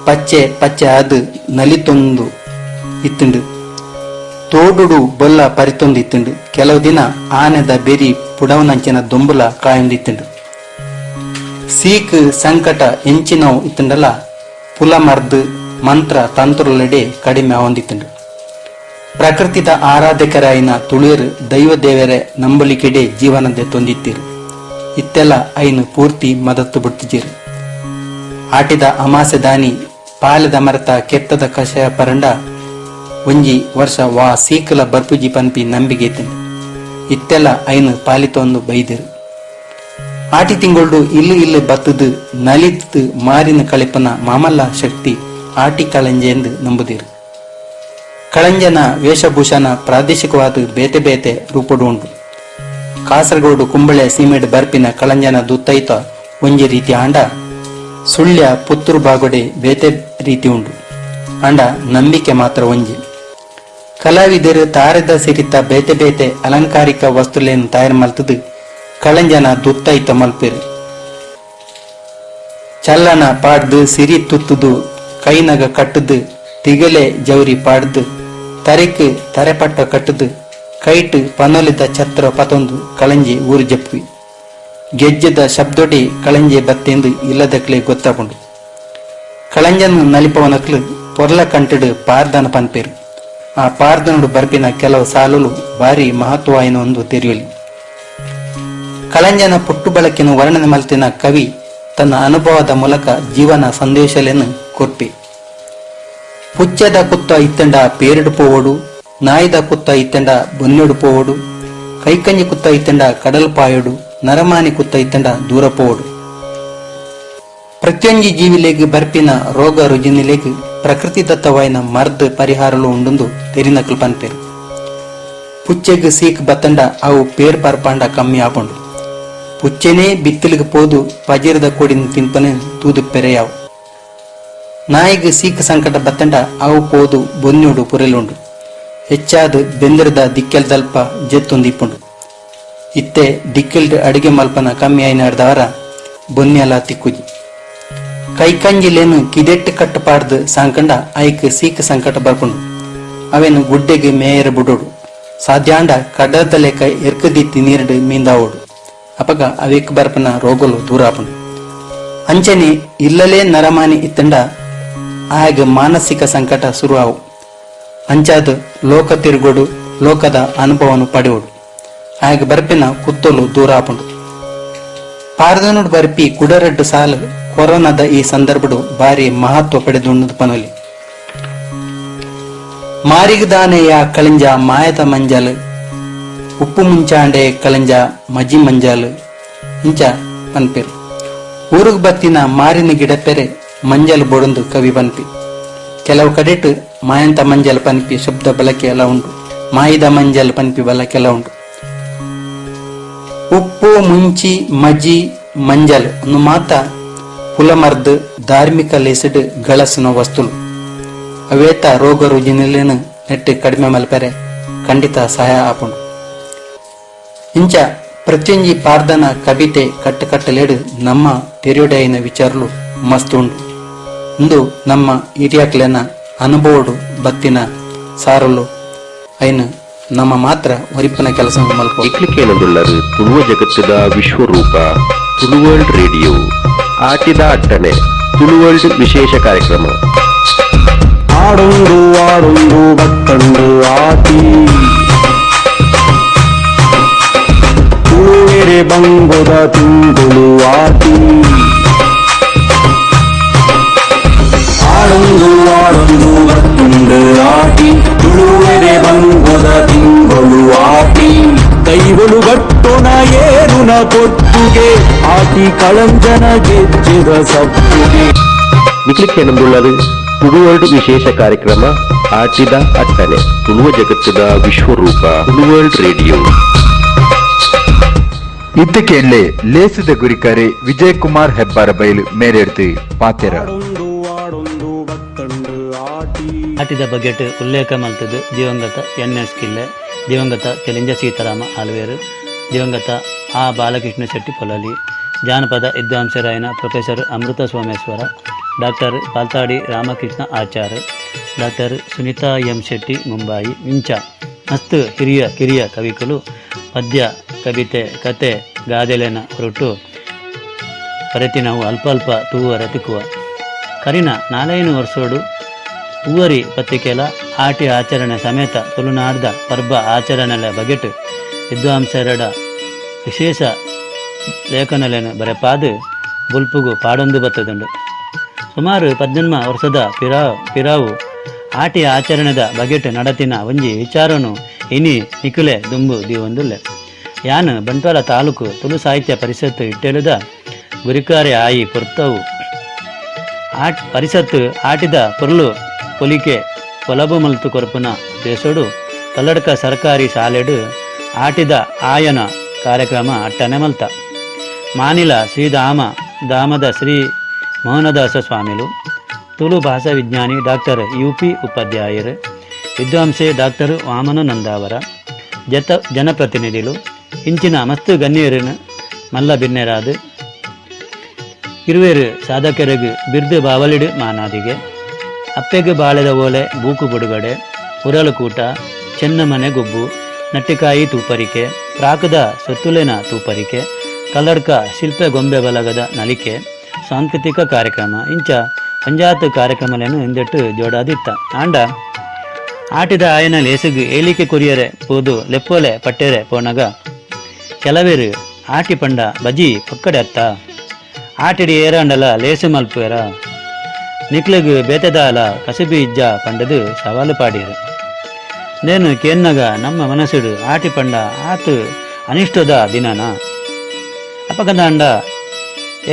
ಪಚ್ಚೆ ಪಚ್ಚೆ ಅದು ನಲಿತೊಂದು ಇತ್ತಂಡು. ತೋಡುಡು ಬೊಲ್ಲ ಪರಿತೊಂದು ಇತ್ತಂಡು. ಕೆಲವು ದಿನ ಆನೆದ ಬೆರಿ ಪುಡವನಂಚಿನ ದೊಂಬುಲ ಕಾಯೊಂದಿತ್ತಂಡು. ಸೀಕ್ ಸಂಕಟ ಎಂಚಿನವು ಇತ್ತಂಡಲ ಪುಲ ಮರ್ದು ಮಂತ್ರ ತಂತ್ರಲೆಡೆ ಕಡಿಮೆ ಆವೊಂದಿತ್ತಂಡು. ಪ್ರಕೃತಿದ ಆರಾಧಕರಾಯಿನ ತುಳಿಯರು ದೈವ ದೇವರೇ ನಂಬಲಿಕೆಡೆ ಜೀವನದ ತೊಂದಿತ್ತೀರು. ಇತ್ತೆಲ್ಲ ಐನು ಪೂರ್ತಿ ಮದತ್ತು ಬಿಡ್ತಿದ್ದೀರು. ಆಟಿದ ಅಮಾಸೆ ದಾನಿ ಪಾಲೆದ ಮರತ ಕೆತ್ತದ ಕಷಾಯ ಪರಂಡ ಒಂಜಿ ವರ್ಷ ವಾ ಸೀಕಲ ಬರ್ಪುಜಿ ಪನ್ಪಿ ನಂಬಿಕೆ ಇತ್ತಂಡು. ಇತ್ತೆಲ್ಲ ಐನು ಪಾಲಿತೊಂದು ಬೈದಿರು. ಆಟಿ ತಿಂಗೊಳ್ಡು ಇಲ್ಲು ಇಲ್ಲು ಬತ್ತದು ನಲಿತು ಮಾರಿನ ಕಳಿಪನ ಮಾಮಲ್ಲ ಶಕ್ತಿ ಆಟಿ ಕಳಂಜೆ ಎಂದು ನಂಬುದಿರು. ಕಳಂಜನ ವೇಷಭೂಷಣ ಪ್ರಾದೇಶಿಕವಾದ ಬೇತೆ ಬೇತೆ ರೂಪಡು ಉಂಟು. ಕಾಸರಗೋಡು ಕುಂಬಳೆ ಸೀಮೆಡ್ ಬರ್ಪಿನ ಕಳಂಜನ ದುತ್ತೈತ ಒಂಜಿ ರೀತಿ ಆಂಡ, ಸುಳ್ಯ ಪುತ್ತೂರು ಬಾಗೊಡೆ ಬೇತೆ ರೀತಿ ಉಂಟು. ಆಂಡ ನಂಬಿಕೆ ಮಾತ್ರ ಒಂಜಿ. ಕಲಾವಿದರು ತಾರೆದ ಸಿರಿತ ಬೇತೆ ಬೇತೆ ಅಲಂಕಾರಿಕ ವಸ್ತುಲೇನು ತಯಾರು ಮಲ್ತದು ಕಳಂಜನ ದುತ್ತೈತ ಮಲ್ಪೆರು. ಚಲ್ಲನ ಪಾಡ್ದು ಸಿರಿ ತುತ್ತುದು ಕೈನಗ ಕಟ್ಟುದು ತಿಗಲೆ ಜೌರಿ ಪಾಡ್ದು ತರೆಕ್ ತರೆಪಟ್ಟ ಕಟ್ಟುದು ಕೈಟ್ ಪನೊಲಿದ ಛತ್ರ ಪತೊಂದು ಕಳಂಜಿ ಊರು ಜಪ್ಪಿ. ಗೆಜ್ಜೆದ ಶಬ್ದೊಡಿ ಕಳಂಜಿ ಬತ್ತೆಂದು ಇಲ್ಲದಕ್ಲೆ ಗೊತ್ತಾಪುಂಡು. ಕಳಂಜನ್ ನಲಿಪವನಕ್ಲು ಪೊರ್ಲ ಕಂಟಡು ಪಾರ್ದನ ಪನ್ಪೇರು. ಆ ಪಾರ್ದನಡು ಬರ್ಪಿನ ಕೆಲವು ಸಾಲುಲು ಬಾರಿ ಮಹತ್ವವಾಯಿನ ಒಂದು ತೆರಿಯಲಿ. ಕಳಂಜನ ಪುಟ್ಟು ಬಳಕಿನ ವರ್ಣನೆ ಮಲ್ತಿನ ಕವಿ ತನ್ನ ಅನುಭವದ ಮೂಲಕ ಜೀವನ ಸಂದೇಶಲೆನು ಕೊರ್ಪಿ. ಪುಚ್ಚದ ಕುತ್ತ ಇತ್ತಂಡ ಪೇರಿಡು ಪೋವಡು, ನಾಯಿದ ಕುತ್ತ ಇತ್ತಂಡ ಬೊನ್ನೆಡು ಪೋವಡು, ಕೈಕಂಜಿ ಕುತ್ತ ಇತ್ತಂಡ ಕಡಲ್ ಪಾಯೊಡು, ನರಮಾನಿ ಕುತ್ತ ಇತ್ತಂಡ ದೂರ ಪೋವಡು. ಪ್ರತಿಯೊಂಜಿ ಜೀವಿಲೆಗ್ ಬರ್ಪಿನ ರೋಗ ರುಜಿನಿಲೆಗ್ ಪ್ರಕೃತಿ ದತ್ತವಾಯಿನ ಮರ್ದ್ ಪರಿಹಾರಲು ಉಂಡುಂದು ತೆರಿನಕುಲು ಪನ್ಪೆರ್. ಪುಚ್ಚೆಗ್ ಸೀಕ್ ಬತ್ತಂಡ ಅವು ಪೇರ್ ಪರ್ಪಾಂಡ ಕಮ್ಮಿ ಆಪುಂಡು. ಪುಚ್ಚೆನೇ ಬಿತ್ತಿಲಿಗ್ ಪೋದು ಪಜಿರದ ಕೊಡಿನ ತಿನ್ಪನೆ ತೂದು ಪೆರೆಯಾವು. ನಾಯಿಗ್ ಸೀಕ್ ಸಂಕಟ ಬತ್ತಂಡ ಅವು ಪೋದು ಬೊನ್ಯೊಡು ಪುರೆಲುಂಡು. ಹೆಚ್ಚಾದ್ ಬೆಂದರದ ದಿಕ್ಕೆಲ್ ದಲ್ಪ ಜೆತ್ತೊಂದಿಪ್ಪುಂಡು. ಇತ್ತೆ ದಿಕ್ಕೆಲ್ಡ್ ಅಡಿಗೆ ಮಲ್ಪನ ಕಮ್ಮಿ ಆಯಿನಾಡ್ದವರ ಬೊನ್ಯಲ ತಿಕ್ಕುಜಿ. ಕೈಕಂಜಿಲೇನು ಕಿದೆಟ್ಟು ಕಟ್ಟು ಪಾಡ್ದು ಸಾಂಕಂಡ ಐಕ್ ಸೀಕ್ ಸಂಕಟ ಬರ್ಪುಂಡು. ಅವೇನು ಗುಡ್ಡೆಗೆ ಮೇಯರ ಬುಡೋಡು. ಸಾಧ್ಯಾಂಡ ಕಡದ ಲೆಕ್ಕ ಎರ್ಕದಿತ್ತಿ ನೀರ್ಡ್ ಮೀಂದಾವೋಡು. ಅಪಗ ಅವೇಕ್ ಬರ್ಪನ ರೋಗಲು ದೂರ ಆಪುಂಡು. ಅಂಚನೆ ಇಲ್ಲಲೇ ನರಮಾನಿ ಇತ್ತಂಡ ಆಗ ಮಾನಸಿಕ ಸಂಕಟ ಶುರು ಆವು. ಅಂಚಾದ ಲೋಕ ತಿರುಗೋಡು, ಲೋಕದ ಅನುಭವನು ಪಡೆಯೋಡು. ಆಗ ಬರ್ಪಿನ ಕುತ್ತಲು ದೂರ ಆಪುಂಡು. ಪಾರದನೋಡು ಬರ್ಪಿ ಕುಡರಡ್ಡು ಸಾಲು ಕೊರೋನಾದ ಈ ಸಂದರ್ಭಡು ಬಾರಿ ಮಹತ್ವ ಪಡೆದುಂಡು ಪನೊಲಿ. ಮಾರಿಗದಾನೆಯ ಕಳಿಂಜ ಮಾಯದ ಮಂಜಲ್, ಉಪ್ಪು ಮುಂಚಾಂಡೆ ಕಳಿಂಜ ಮಜಿ ಮಂಜಲ್ ಇಂಚ ಪನ್ಪೆರು. ಊರುಗ್ ಬತ್ತಿನ ಮಾರಿನ ಗಿಡಪೆರೆ ಮಂಜಲ್ ಬೊಡೊಂದು ಕವಿ ಪನ್ಪಿ. ಕೆಲವು ಕಡೆಟ್ ಮಾಯಂತ ಮಂಜಲ್ ಪನ್ಪಿ ಶಬ್ದ ಬಳಕೆ ಎಲ್ಲ ಉಂಟು, ಮಾಯಿದ ಮಂಜಲ್ ಪನ್ಪಿ ಬಳಕೆ ಎಲ್ಲ ಉಂಟು. ಉಪ್ಪು ಮುಂಚಿ ಮಜಿ ಮಂಜಲ್ ಅನ್ನು ಮಾತ ಪುಲಮರ್ದ್ ಧಾರ್ಮಿಕ ಲೇಸಡ್ ಗಳಸುನ ವಸ್ತುಲು. ಅವೇತ ರೋಗ ರುಜಿನಲೇನು ನೆಟ್ಟು ಕಡಿಮೆ ಮಲ್ಪೆರೆ ಖಂಡಿತ ಸಹಾಯ ಆಪುಂಡು. ಇಂಚ ಪ್ರತಿಯೊಂಜಿ ಪಾರ್ದನ ಕವಿತೆ ಕಟ್ಟುಕಟ್ಟಲೇಡು ನಮ್ಮ ತೆರಿಯೊಡೈನ ವಿಚಾರಲು ಮಸ್ತ್ ಉಂಡು. ಇಂದು ನಮ್ಮ ಹಿರಿಯಕ್ಲೆನ ಅನುಭವಡು ಬತ್ತಿನ ಸಾರಲು ಐನು ನಮ್ಮ ಮಾತ್ರ ಒರಿಪನ ಕೆಲಸ ಮಲ್ಪ. ಇಕ್ಲಿಕೇನದುಳ್ಳರು ತುಳುವ ಜಗತ್ತದ ವಿಶ್ವರೂಪ ತುಳುವರ್ಲ್ಡ್ ರೇಡಿಯೋ ಆಟಿದ ಅಟ್ಟಣೆ ತುಳುವರ್ಲ್ಡ್ ವಿಶೇಷ ಕಾರ್ಯಕ್ರಮ. ಆಡೊಂದು ಆಡೊಂದು ಬತ್ತಂಡು ಆಟಿ, ತುಳುವೆರೆ ಬಂಗೊದ ತಿಂಗೊಳು ಆಟಿ. ಆಡೊಂದು ಆಡೊಂದು ಬತ್ತುಂಡು ಆಟಿ, ತುಳುವೆರೆ ಬಂಗೊದ ತಿಂಗೊಳು ಆಟಿ. ದೈವಲು ಗಟ್ಟುನ ಏರುನ ಪೊತ್ತುಗೆ ಆಟಿ ಕಳಂಜನ ಗೆಜ್ಜೆದ ಸಪ್ಪುಗೆ. ನಿಕ್ಲಿಕೇನಂದುಳ್ಳರು ತುಳುವರ್ಲ್ಡ್ ವಿಶೇಷ ಕಾರ್ಯಕ್ರಮ ಆಟಿದ ಅಟ್ಟಣೆ ತುಳುವ ಜಗತ್ತದ ವಿಶ್ವರೂಪ ತುಳುವರ್ಲ್ಡ್ ರೇಡಿಯೋ. ಇದ್ದಕ್ಕೆ ಲೇಸದ ಗುರಿಕಾರೆ ವಿಜಯ್ ಕುಮಾರ್ ಹೆಬ್ಬಾರ ಬೈಲು ಮೇರೆಡ್ತು ಪಾತೆರ. ಆಟಿದ ಬಗೆಟ್ ಉಲ್ಲೇಖ ಮಲ್ತದು ದಿವಂಗತ ಎನ್ ಎಸ್ ಕಿಲ್ಲೆ, ದಿವಂಗತ ಕೆಲಿಂಜ ಸೀತಾರಾಮ ಆಲ್ವೇರು, ದಿವಂಗತ ಆ ಬಾಲಕೃಷ್ಣ ಶೆಟ್ಟಿ ಪೊಲಲಿ, ಜಾನಪದ ವಿದ್ವಾಂಸರಾಯನ professor Amrutha Someshwara, doctor Paltadi Ramakrishna Achar, doctor Sunita M Shetty Mumbai ಇಂಚ ಮಸ್ತ್ ಹಿರಿಯ ಕಿರಿಯ ಕವಿಕುಲು ಪದ್ಯ ಕವಿತೆ ಕತೆ ಗಾದೆಲೆನ ಹೊರಟು ಪರತಿ ನಾವು ಅಲ್ಪ ಅಲ್ಪ ತೂವರ ತಿಕ್ಕುವ. ಕರಿನ 4-5 ವರ್ಷೋಡು ಪೂವರಿ ಪತ್ರಿಕೆಲ ಆಟಿ ಆಚರಣೆ ಸಮೇತ ತುಳುನಾಡ್ದ ಪರ್ಬ ಆಚರಣೆల ಬಗೆಟ್ ವಿದ್ವಾಂಸರಡ ವಿಶೇಷ ಲೇಖನಲೆನು ಬರೆಪಾದು ಬುಲ್ಪುಗು ಪಾಡೊಂದು ಬತ್ತದುಂಡು. ಸುಮಾರು 18 ವರ್ಷದ ಪಿರಾವು ಆಟಿ ಆಚರಣೆದ ಬಗೆಟ್ ನಡತಿನ ಒಂಜಿ ವಿಚಾರನು ಇನಿ ನಿಕುಲೆ ದುಂಬು ದೀವೊಂದುಲ್ಲೆ. ಯಾನ್ ಬಂಟ್ವಾಳ ತಾಲೂಕು ತುಳು ಸಾಹಿತ್ಯ ಪರಿಷತ್ತು ಇಟ್ಟೆಳುದ ಗುರಿಕಾರೆ ಆಯಿ ಪೊರ್ತವು ಪರಿಷತ್ತು ಆಟಿದ ಪೊರ್ಲು ಪೊಲಿಕೆ ಪೊಲಬು ಮಲ್ತು ಕೊರ್ಪುನ ದೇಶೋಡು ಕಲ್ಲಡ್ಕ ಸರ್ಕಾರಿ ಶಾಲೆಡು ಆಟಿದ ಆಯನ ಕಾರ್ಯಕ್ರಮ ಅಟ್ಟನೆ ಮಲ್ತ. ಮಾನಿಲ ಶ್ರೀಧಾಮ ಧಾಮದ ಶ್ರೀ ಮೋಹನದಾಸ ಸ್ವಾಮಿಲು, ತುಳು ಭಾಷಾ ವಿಜ್ಞಾನಿ ಡಾಕ್ಟರ್ UP ಉಪಾಧ್ಯಾಯರು, ವಿದ್ವಾಂಸೆ ಡಾಕ್ಟರ್ ವಾಮನ ನಂದಾವರ, ಜನಪ್ರತಿನಿಧಿಲು, ಇಂಚಿನ ಮಸ್ತು ಗಣ್ಯರನ್ನು ಮಲ್ಲ ಬಿನ್ನೆರಾದು ಇರುವೇರು ಸಾಧಕರಿಗೆ ಬಿರ್ದು ಬಾವಲಿಡು ಮಾನಾದಿಗೆ, ಅಪ್ಪೆಗೆ ಬಾಳೆದ ಓಲೆ ಬೂಕು ಬುಡುಗಡೆ, ಉರಳುಕೂಟ, ಚೆನ್ನಮನೆ ಗುಬ್ಬು, ನಟ್ಟಿಕಾಯಿ ತೂಪರಿಕೆ, ಪ್ರಾಕದ ಸೊತ್ತುಲೆನ ತೂಪರಿಕೆ, ಕಲ್ಲಡ್ಕ ಶಿಲ್ಪ ಗೊಂಬೆ ಬಲಗದ ನಲಿಕೆ, ಸಾಂಸ್ಕೃತಿಕ ಕಾರ್ಯಕ್ರಮ ಇಂಚ ಪಂಜಾತ್ ಕಾರ್ಯಕ್ರಮಲೇನು ಹಿಂದೆಟ್ಟು ಜೋಡಾದಿತ್ತ. ಆಂಡ ಆಟಿದ ಆಯನ ಲೇಸುಗು ಏಲಿಕೆ ಕೊರಿಯರೆ ಪೋದು ಲೆಪ್ಪೋಲೆ ಪಟ್ಟೆರೆ ಪೋನಗ ಕೆಲವೇರು ಆಟಿ ಪಂಡ ಬಜಿ ಪೊಕ್ಕಡೆ ಅತ್ತ ಆಟಿಡಿ ಏರಾಂಡಲ ಲೇಸು ಮಲ್ಪುವೆರ ನಿಕ್ಲಗು ಬೇತೆದಾಲ ಕಸುಬಿ ಇಜ್ಜ ಪಂಡದು ಸವಾಲು ಪಾಡಿಯರು. ನೇನು ಕೇನ್ನಗ ನಮ್ಮ ಮನಸ್ಸುಡು ಆಟಿ ಪಂಡ ಆತು ಅನಿಷ್ಟದ ದಿನನ ಅಪಗದಾಂಡ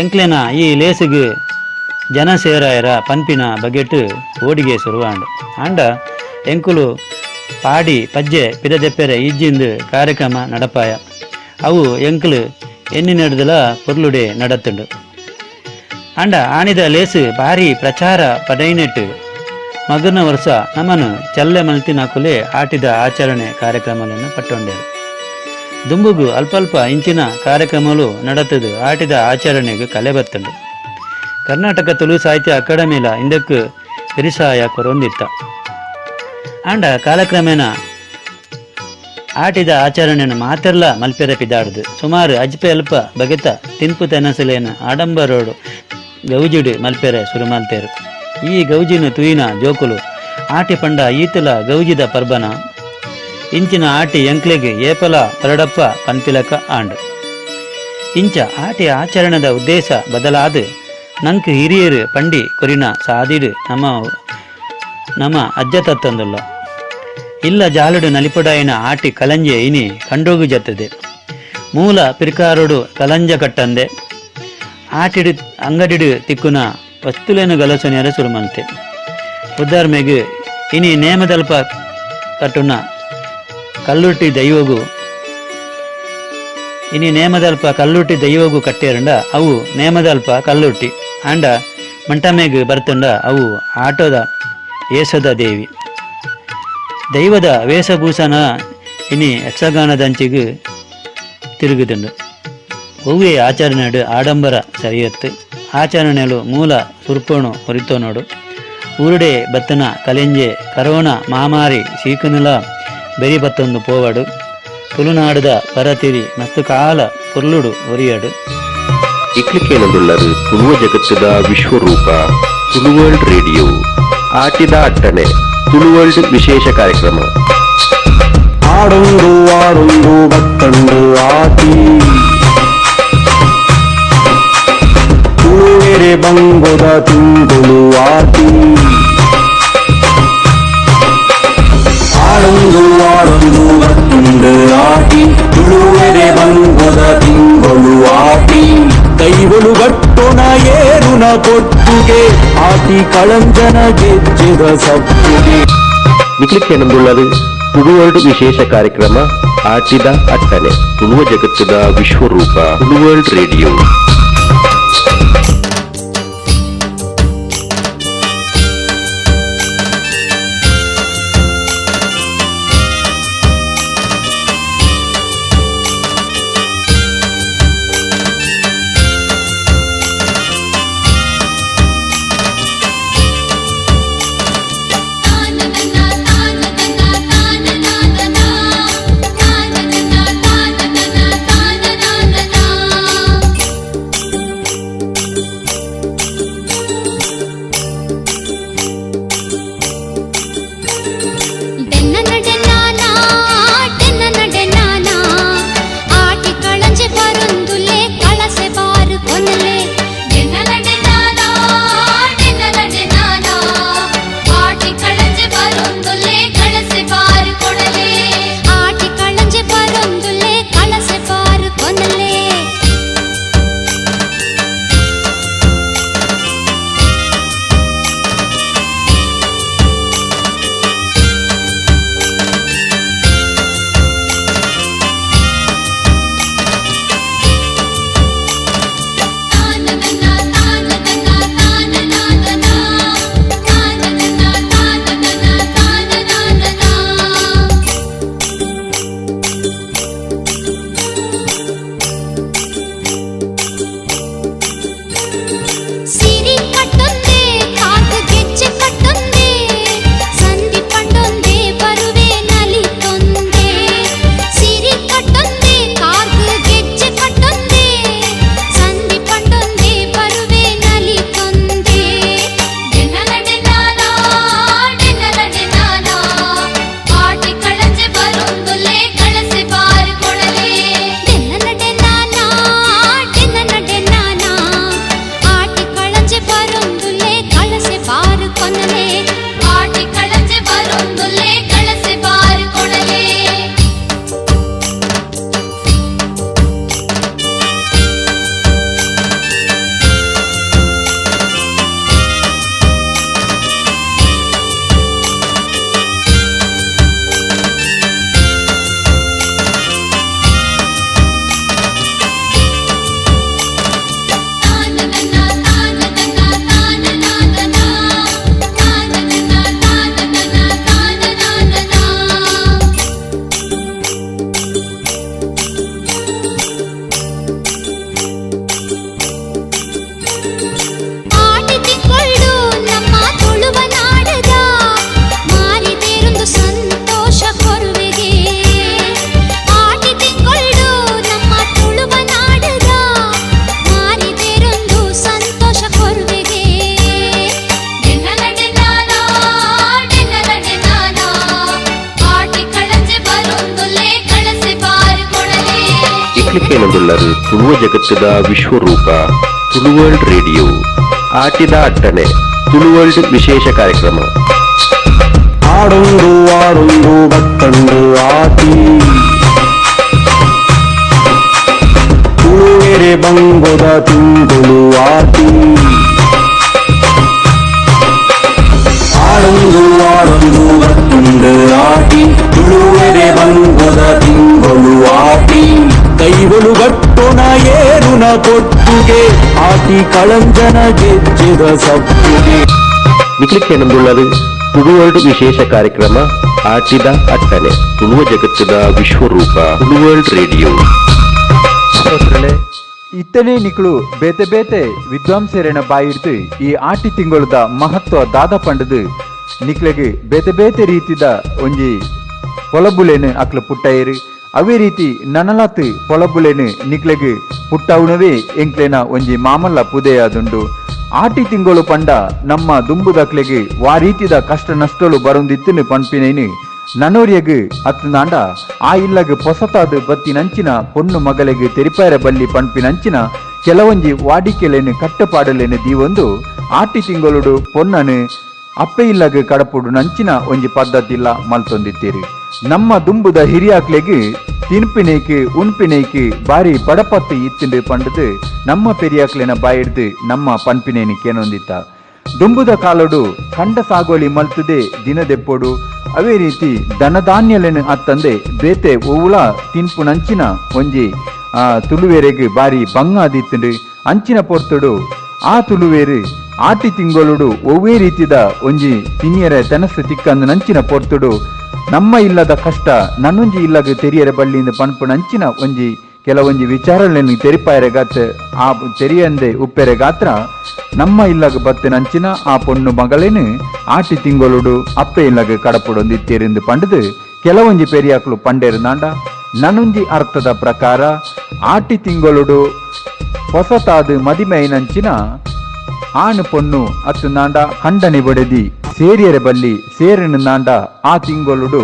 ಎಂಕ್ಲೆನ ಈ ಲೇಸುಗು ಜನ ಸೇರಾಯರ ಪನ್ಪಿನ ಬಗೆಟ್ ಓಡಿಗೆ ಸುರುವಾಂಡು. ಆಂಡ ಎಂಕುಲು ಪಾಡಿ ಪಜ್ಜೆ ಪಿದದೆಪ್ಪೆರೆ ಇಜ್ಜಿಂದು ಕಾರ್ಯಕ್ರಮ ನಡಪಾಯ ಅವು ಎಂಕುಲು ಎನ್ನಿ ನಡೆದಲ ಪೊರ್ಲುಡೆ ನಡತ್ತುಂಡು. ಆಂಡ ಆನಿದ ಲೇಸು ಭಾರಿ ಪ್ರಚಾರ ಪಡೈನೆಟ್ಟು ಮಗನ ವರ್ಷ ನಮನು ಚಲ್ಲೆ ಮಲ್ತಿನ ಕುಲೆ ಆಟಿದ ಆಚರಣೆ ಕಾರ್ಯಕ್ರಮಗಳನ್ನು ಪಟ್ಟೊಂಡೇರು. ದುಂಬುಗು ಅಲ್ಪಲ್ಪ ಇಂಚಿನ ಕಾರ್ಯಕ್ರಮಗಳು ನಡತದು ಆಟಿದ ಆಚರಣೆಗೆ ಕಲೆ ಬತ್ತುಂಡು. ಕರ್ನಾಟಕ ತುಳು ಸಾಹಿತ್ಯ ಅಕಾಡೆಮಿಲ ಇಂದಕ್ಕೆ ಬೆರಿಸಾಯ ಕೊರೊಂದಿತ್ತ. ಆಂಡ ಕಾಲಕ್ರಮೇಣ ಆಟಿದ ಆಚರಣೆಯನ್ನು ಮಾತೆಲ್ಲ ಮಲ್ಪೆರೆ ಪಿದಾಡ್ದು ಸುಮಾರು ಅಜ್ಪೆ ಅಲ್ಪ ಬಗೆತ ತಿನ್ಪು ತೆನಸಲೇನ ಆಡಂಬರೋಡು ಗೌಜಿಡು ಮಲ್ಪೆರೆ ಸುರು ಮಲ್ತೇರು. ಈ ಗೌಜಿನ ತುಯಿನ ಜೋಕುಲು ಆಟಿ ಪಂಡ ಈತಲ ಗೌಜಿದ ಪರ್ಬನ ಇಂಚಿನ ಆಟಿ ಎಂಕ್ಲೆಗೆ ಏಪಲ ಪರಡಪ್ಪ ಪನ್ಪಿಲಕ ಆಂಡು. ಇಂಚ ಆಟಿ ಆಚರಣೆದ ಉದ್ದೇಶ ಬದಲಾದ ನಂಕ್ ಹಿರಿಯರು ಪಂಡಿ ಕೊರಿನ ಸಾದಿಡು ನಮ್ಮ ನಮ್ಮ ಅಜ್ಜ ತತ್ತಂದುಲ್ಲ ಇಲ್ಲ ಜಾಲುಡು ನಲಿಪಡಾಯಿನ ಆಟಿ ಕಲಂಜೆ ಇನಿ ಕಂಡೋಗು ಜತ್ತದೆ. ಮೂಲ ಪಿರ್ಕಾರೋಡು ಕಲಂಜ ಕಟ್ಟಂದೆ ಆಟಿಡು ಅಂಗಡಿಡು ತಿಕ್ಕುನ ವಸ್ತುಲೇನು ಗಲಸನೆಯರ ಸುರುಮಂತೆ. ಉದಾಹರಣೆಗೆ ಇನಿ ನೇಮದಲ್ಪ ಕಟ್ಟುನ ಕಲ್ಲುಟ್ಟಿ ದೈವಗು ಇನಿ ನೇಮದಲ್ಪ ಕಲ್ಲುಟ್ಟಿ ದೈವಗು ಕಟ್ಟೇರಂಡ ಅವು ನೇಮದಲ್ಪ ಕಲ್ಲುಟ್ಟಿ ಆಂಡ ಮಂಟಮೇಗು ಬರ್ತುಂಡ ಅವು ಆಟೋದ ಏಸದ ದೇವಿ ದೈವದ ವೇಷಭೂಷಣ ಇನಿ ಯಕ್ಷಗಾನದಂಚಿಗು ತಿರುಗುದುಂಡು. ಒವ್ವೇ ಆಚರಣೆಡು ಆಡಂಬರ ಸರಿಯತ್ತು ಆಚರಣೆಲು ಮೂಲ ಸುರ್ಪೋಣು ಹೊರಿತೋನೋಡು. ಊರುಡೆ ಬತ್ತನ ಕಲೆಂಜೆ ಕರೋನಾ ಮಹಾಮಾರಿ ಸೀಕುನುಲ ಬೆರಿ ಬತ್ತೊಂದು ಪೋವಡು. ತುಳುನಾಡುದ ಪರತಿರಿ ಮಸ್ತು ಕಾಲ ಪೊರ್ಲುಡು ಒರಿಯಡು. ಇಕ್ಲಿಕೇನದುಳ್ಳರು ತುಳುವ ಜಗತ್ತದ ವಿಶ್ವರೂಪ ತುಳುವರ್ಲ್ಡ್ ರೇಡಿಯೋ ಆಟಿದ ಅಟ್ಟಣೆ ತುಳುವರ್ಲ್ಡ್ ವಿಶೇಷ ಕಾರ್ಯಕ್ರಮ. ಆಡೊಂದು ಆಡೊಂದು ಬತ್ತಂಡು ಆಟಿ ತುಳುವೆರೆ ಬಂಗೊದ ತಿಂಗಳು ಆಟಿ ಆಡೊಂದು ಆಡೊಂದು ಬತ್ತುಂಡು ಆಟಿ ತುಳುವೆರೆ ಬಂಗೊದ ತಿಂಗಳು ಆಟಿ ಕೈವಳು ಗಟ್ಟುನ ಏರುನ ಪೊಟ್ಟುಗೆ ಆಟಿ ಕಳಂಜನ ಗೆಜ್ಜೆದ ಸಪ್ಪುಗೆ. ನಿಕ್ಲಿಕ್ಕೇನಂದುಳ್ಳದು ತುಳುವರ್ಲ್ಡ್ ವಿಶೇಷ ಕಾರ್ಯಕ್ರಮ ಆಟಿದ ಅಟ್ಟಣೆ ತುಳುವ ಜಗತ್ತದ ವಿಶ್ವರೂಪ ತುಳುವರ್ಲ್ಡ್ ರೇಡಿಯೋ. ನಿಕ್ಲಿಕ್ಕೇನೊಂದುಳ್ಳರು ತುಳುವ ಜಗತ್ತದ ವಿಶ್ವರೂಪ ತುಳುವರ್ಲ್ಡ್ ರೇಡಿಯೋ ಆಟಿದ ಅಟ್ಟಣೆ ತುಳುವರ್ಲ್ಡ್ ವಿಶೇಷ ಕಾರ್ಯಕ್ರಮ. ಆಡೊಂದು ಆಡೊಂದು ಬತ್ತಂಡು ಆಟಿ ತುಳುವೆರೆ ಬಂಗೊದ ತಿಂಗಳು ಆಟಿ ಆಡೊಂದು ಆಡೊಂದು ಬತ್ತುಂಡು ಆಟಿ ತುಳುವೆರೆ ಬಂಗೊದ ತಿಂಗಳು ಆಟಿ ಕೈವಳು ಗಟ್ಟುನ ಏರುನ ಪೊಟ್ಟುಗೆ ಆಟಿ ಕಳಂಜನ ಗೆಜ್ಜೆದ ಸಪ್ಪುಗೆ. ನಿಕ್ಲಿಕ್ಕೇನೊಂದುಳ್ಳರು ತುಳುವರ್ಲ್ಡ್ ವಿಶೇಷ ಕಾರ್ಯಕ್ರಮ ಆಟಿದ ಅಟ್ಟಣೆ ತುಳುವ ಜಗತ್ತದ ವಿಶ್ವರೂಪ ತುಳುವರ್ಲ್ಡ್ ರೇಡಿಯೋ. ಶ್ರೋತೃಗಳೇ, ಇತ್ತನೇ ನಿಕ್ಳು ಬೇತೆ ಬೇತೆ ವಿದ್ವಾಂಸರೇನ ಬಾಯಿಡ್ದು ಈ ಆಟಿ ತಿಂಗಳದ ಮಹತ್ವ ದಾದ ಪಂಡದು ನಿಕ್ಲೆಗ್ ಬೇತೆ ಬೇತೆ ರೀತಿದ ಒಂಜಿ ಪೊಲಬುಲೇನು ಅಕ್ಲು ಪುಟ್ಟಯಿರು. ಅವೇ ರೀತಿ ನನಲಾತ್ ಪೊಲಬುಲೇನು ನಿಕ್ಲೆಗ್ ಪುಟ್ಟವುನವೇ ಎಂಕ್ಲೇನ ಒಂಜಿ ಮಾಮಲ್ಲ ಪುದೆಯಾದುಂಡು. ಆಟಿ ತಿಂಗಳು ಪಂಡ ನಮ್ಮ ದುಂಬುದಕ್ಲೆಗ್ ವಾ ರೀತಿದ ಕಷ್ಟ ನಷ್ಟಲು ಬರೊಂದಿತ್ತನು ಪನ್ಪಿನೇನು ನನೋರಿಯಗ್ ಅತ್ತನಾಂಡ ಆ ಇಲ್ಲಗ್ ಪೊಸತಾದ ಬತ್ತಿನಂಚಿನ ಪೊಣ್ಣು ಮಗಲೆಗ್ ತೆರಿಪಾಯರ ಬಲ್ಲಿ ಪನ್ಪಿನಂಚಿನ ಕೆಲವೊಂಜಿ ವಾಡಿಕೆಲೇನು ಕಟ್ಟಪಾಡಲೇನು ದೀವೊಂದು ಆಟಿ ತಿಂಗಳುಡು ಪೊನ್ನನು ಅಪ್ಪೆ ಇಲ್ಲಗ್ ಕಡಪುಡು ನಂಚಿನ ಒಂಜಿ ಪದ್ಧತಿಲ್ಲ ಮಲ್ತೊಂದಿತ್ತೀರಿ. ನಮ್ಮ ದುಂಬುದ ಹಿರಿಯಾಕ್ಲೆಗ್ ತಿನ್ಪಿನೇಕ್ ಉನ್ಪಿನೇಕ್ ಬಾರಿ ಬಡಪತ್ತು ಇತ್ತಿಂಡು ಪಂಡದು ನಮ್ಮ ಪೆರಿಯಾಕ್ಲೆನ ಬಾಯಿಡ್ದು ನಮ್ಮ ಪನ್ಪಿನೇನು ಕೇನೊಂದಿತ್ತ. ದುಂಬುದ ಕಾಲೋಡು ಕಂಡ ಸಾಗೋಳಿ ಮಲ್ತದೆ ದಿನದೆಪ್ಪೋಡು. ಅವೇ ರೀತಿ ಧನಧಾನ್ಯಲೇನು ಅತ್ತಂದೆ ಬೇತೆ ಒವುಳ ತಿನ್ಪುನಂಚಿನ ಒಂಜಿ ತುಳುವೇರೆಗ್ ಬಾರಿ ಬಂಗಾದಿತ್ತುಂಡು. ಅಂಚಿನ ಪೊರ್ತುಡು ಆ ತುಳುವೇರು ಆಟಿ ತಿಂಗಳೋಡು ಒವ್ವೇ ರೀತಿದ ಒಂಜಿ ತಿನ್ನಿಯರ ತೆನಸು ತಿಕ್ಕಂದು ನಂಚಿನ ಪೊರ್ತುಡು ನಮ್ಮ ಇಲ್ಲದ ಕಷ್ಟ ನನ್ನೊಂಜಿ ಇಲ್ಲಗ ತೆರಿಯರ ಬಳ್ಳಿಯಿಂದ ಪನ್ಪುನಂಚಿನ ಒಂಜಿ ಕೆಲವೊಂಜಿ ವಿಚಾರಗಳನ್ನು ತೆರಿಪಾಯರೆ ಗಾತ್ರ ಆ ತೆರಿಯಂದೆ ಉಪ್ಪೆರೆ ಗಾತ್ರ ನಮ್ಮ ಇಲ್ಲಗ ಬತ್ತಿನಂಚಿನ ಆ ಪೊಣ್ಣು ಮಗಳೇನು ಆಟಿ ತಿಂಗಳೋಡು ಅಪ್ಪೆ ಇಲ್ಲಗ ಕಡಪುಡೊಂದಿತ್ತೇರೆಂದು ಪಂಡದು ಕೆಲವೊಂಜಿ ಪೆರಿಯಾಕ್ಲು ಪಂಡೇರು ನಾಂಡ ನನ್ನೊಂಜಿ ಅರ್ಥದ ಪ್ರಕಾರ ಆಟಿ ತಿಂಗಳೋಡು ಹೊಸತಾದ ಮದಿಮೈನಂಚಿನ ಆಣು ಪೊಣ್ಣು ಅತ್ತು ನಾಂಡ ಕಂಡನೆ ಬಡೆದಿ ಸೇರಿಯರೆ ಬಲ್ಲಿ ಸೇರಿನ ನಾಂಡ ಆ ತಿಂಗಳೋಡು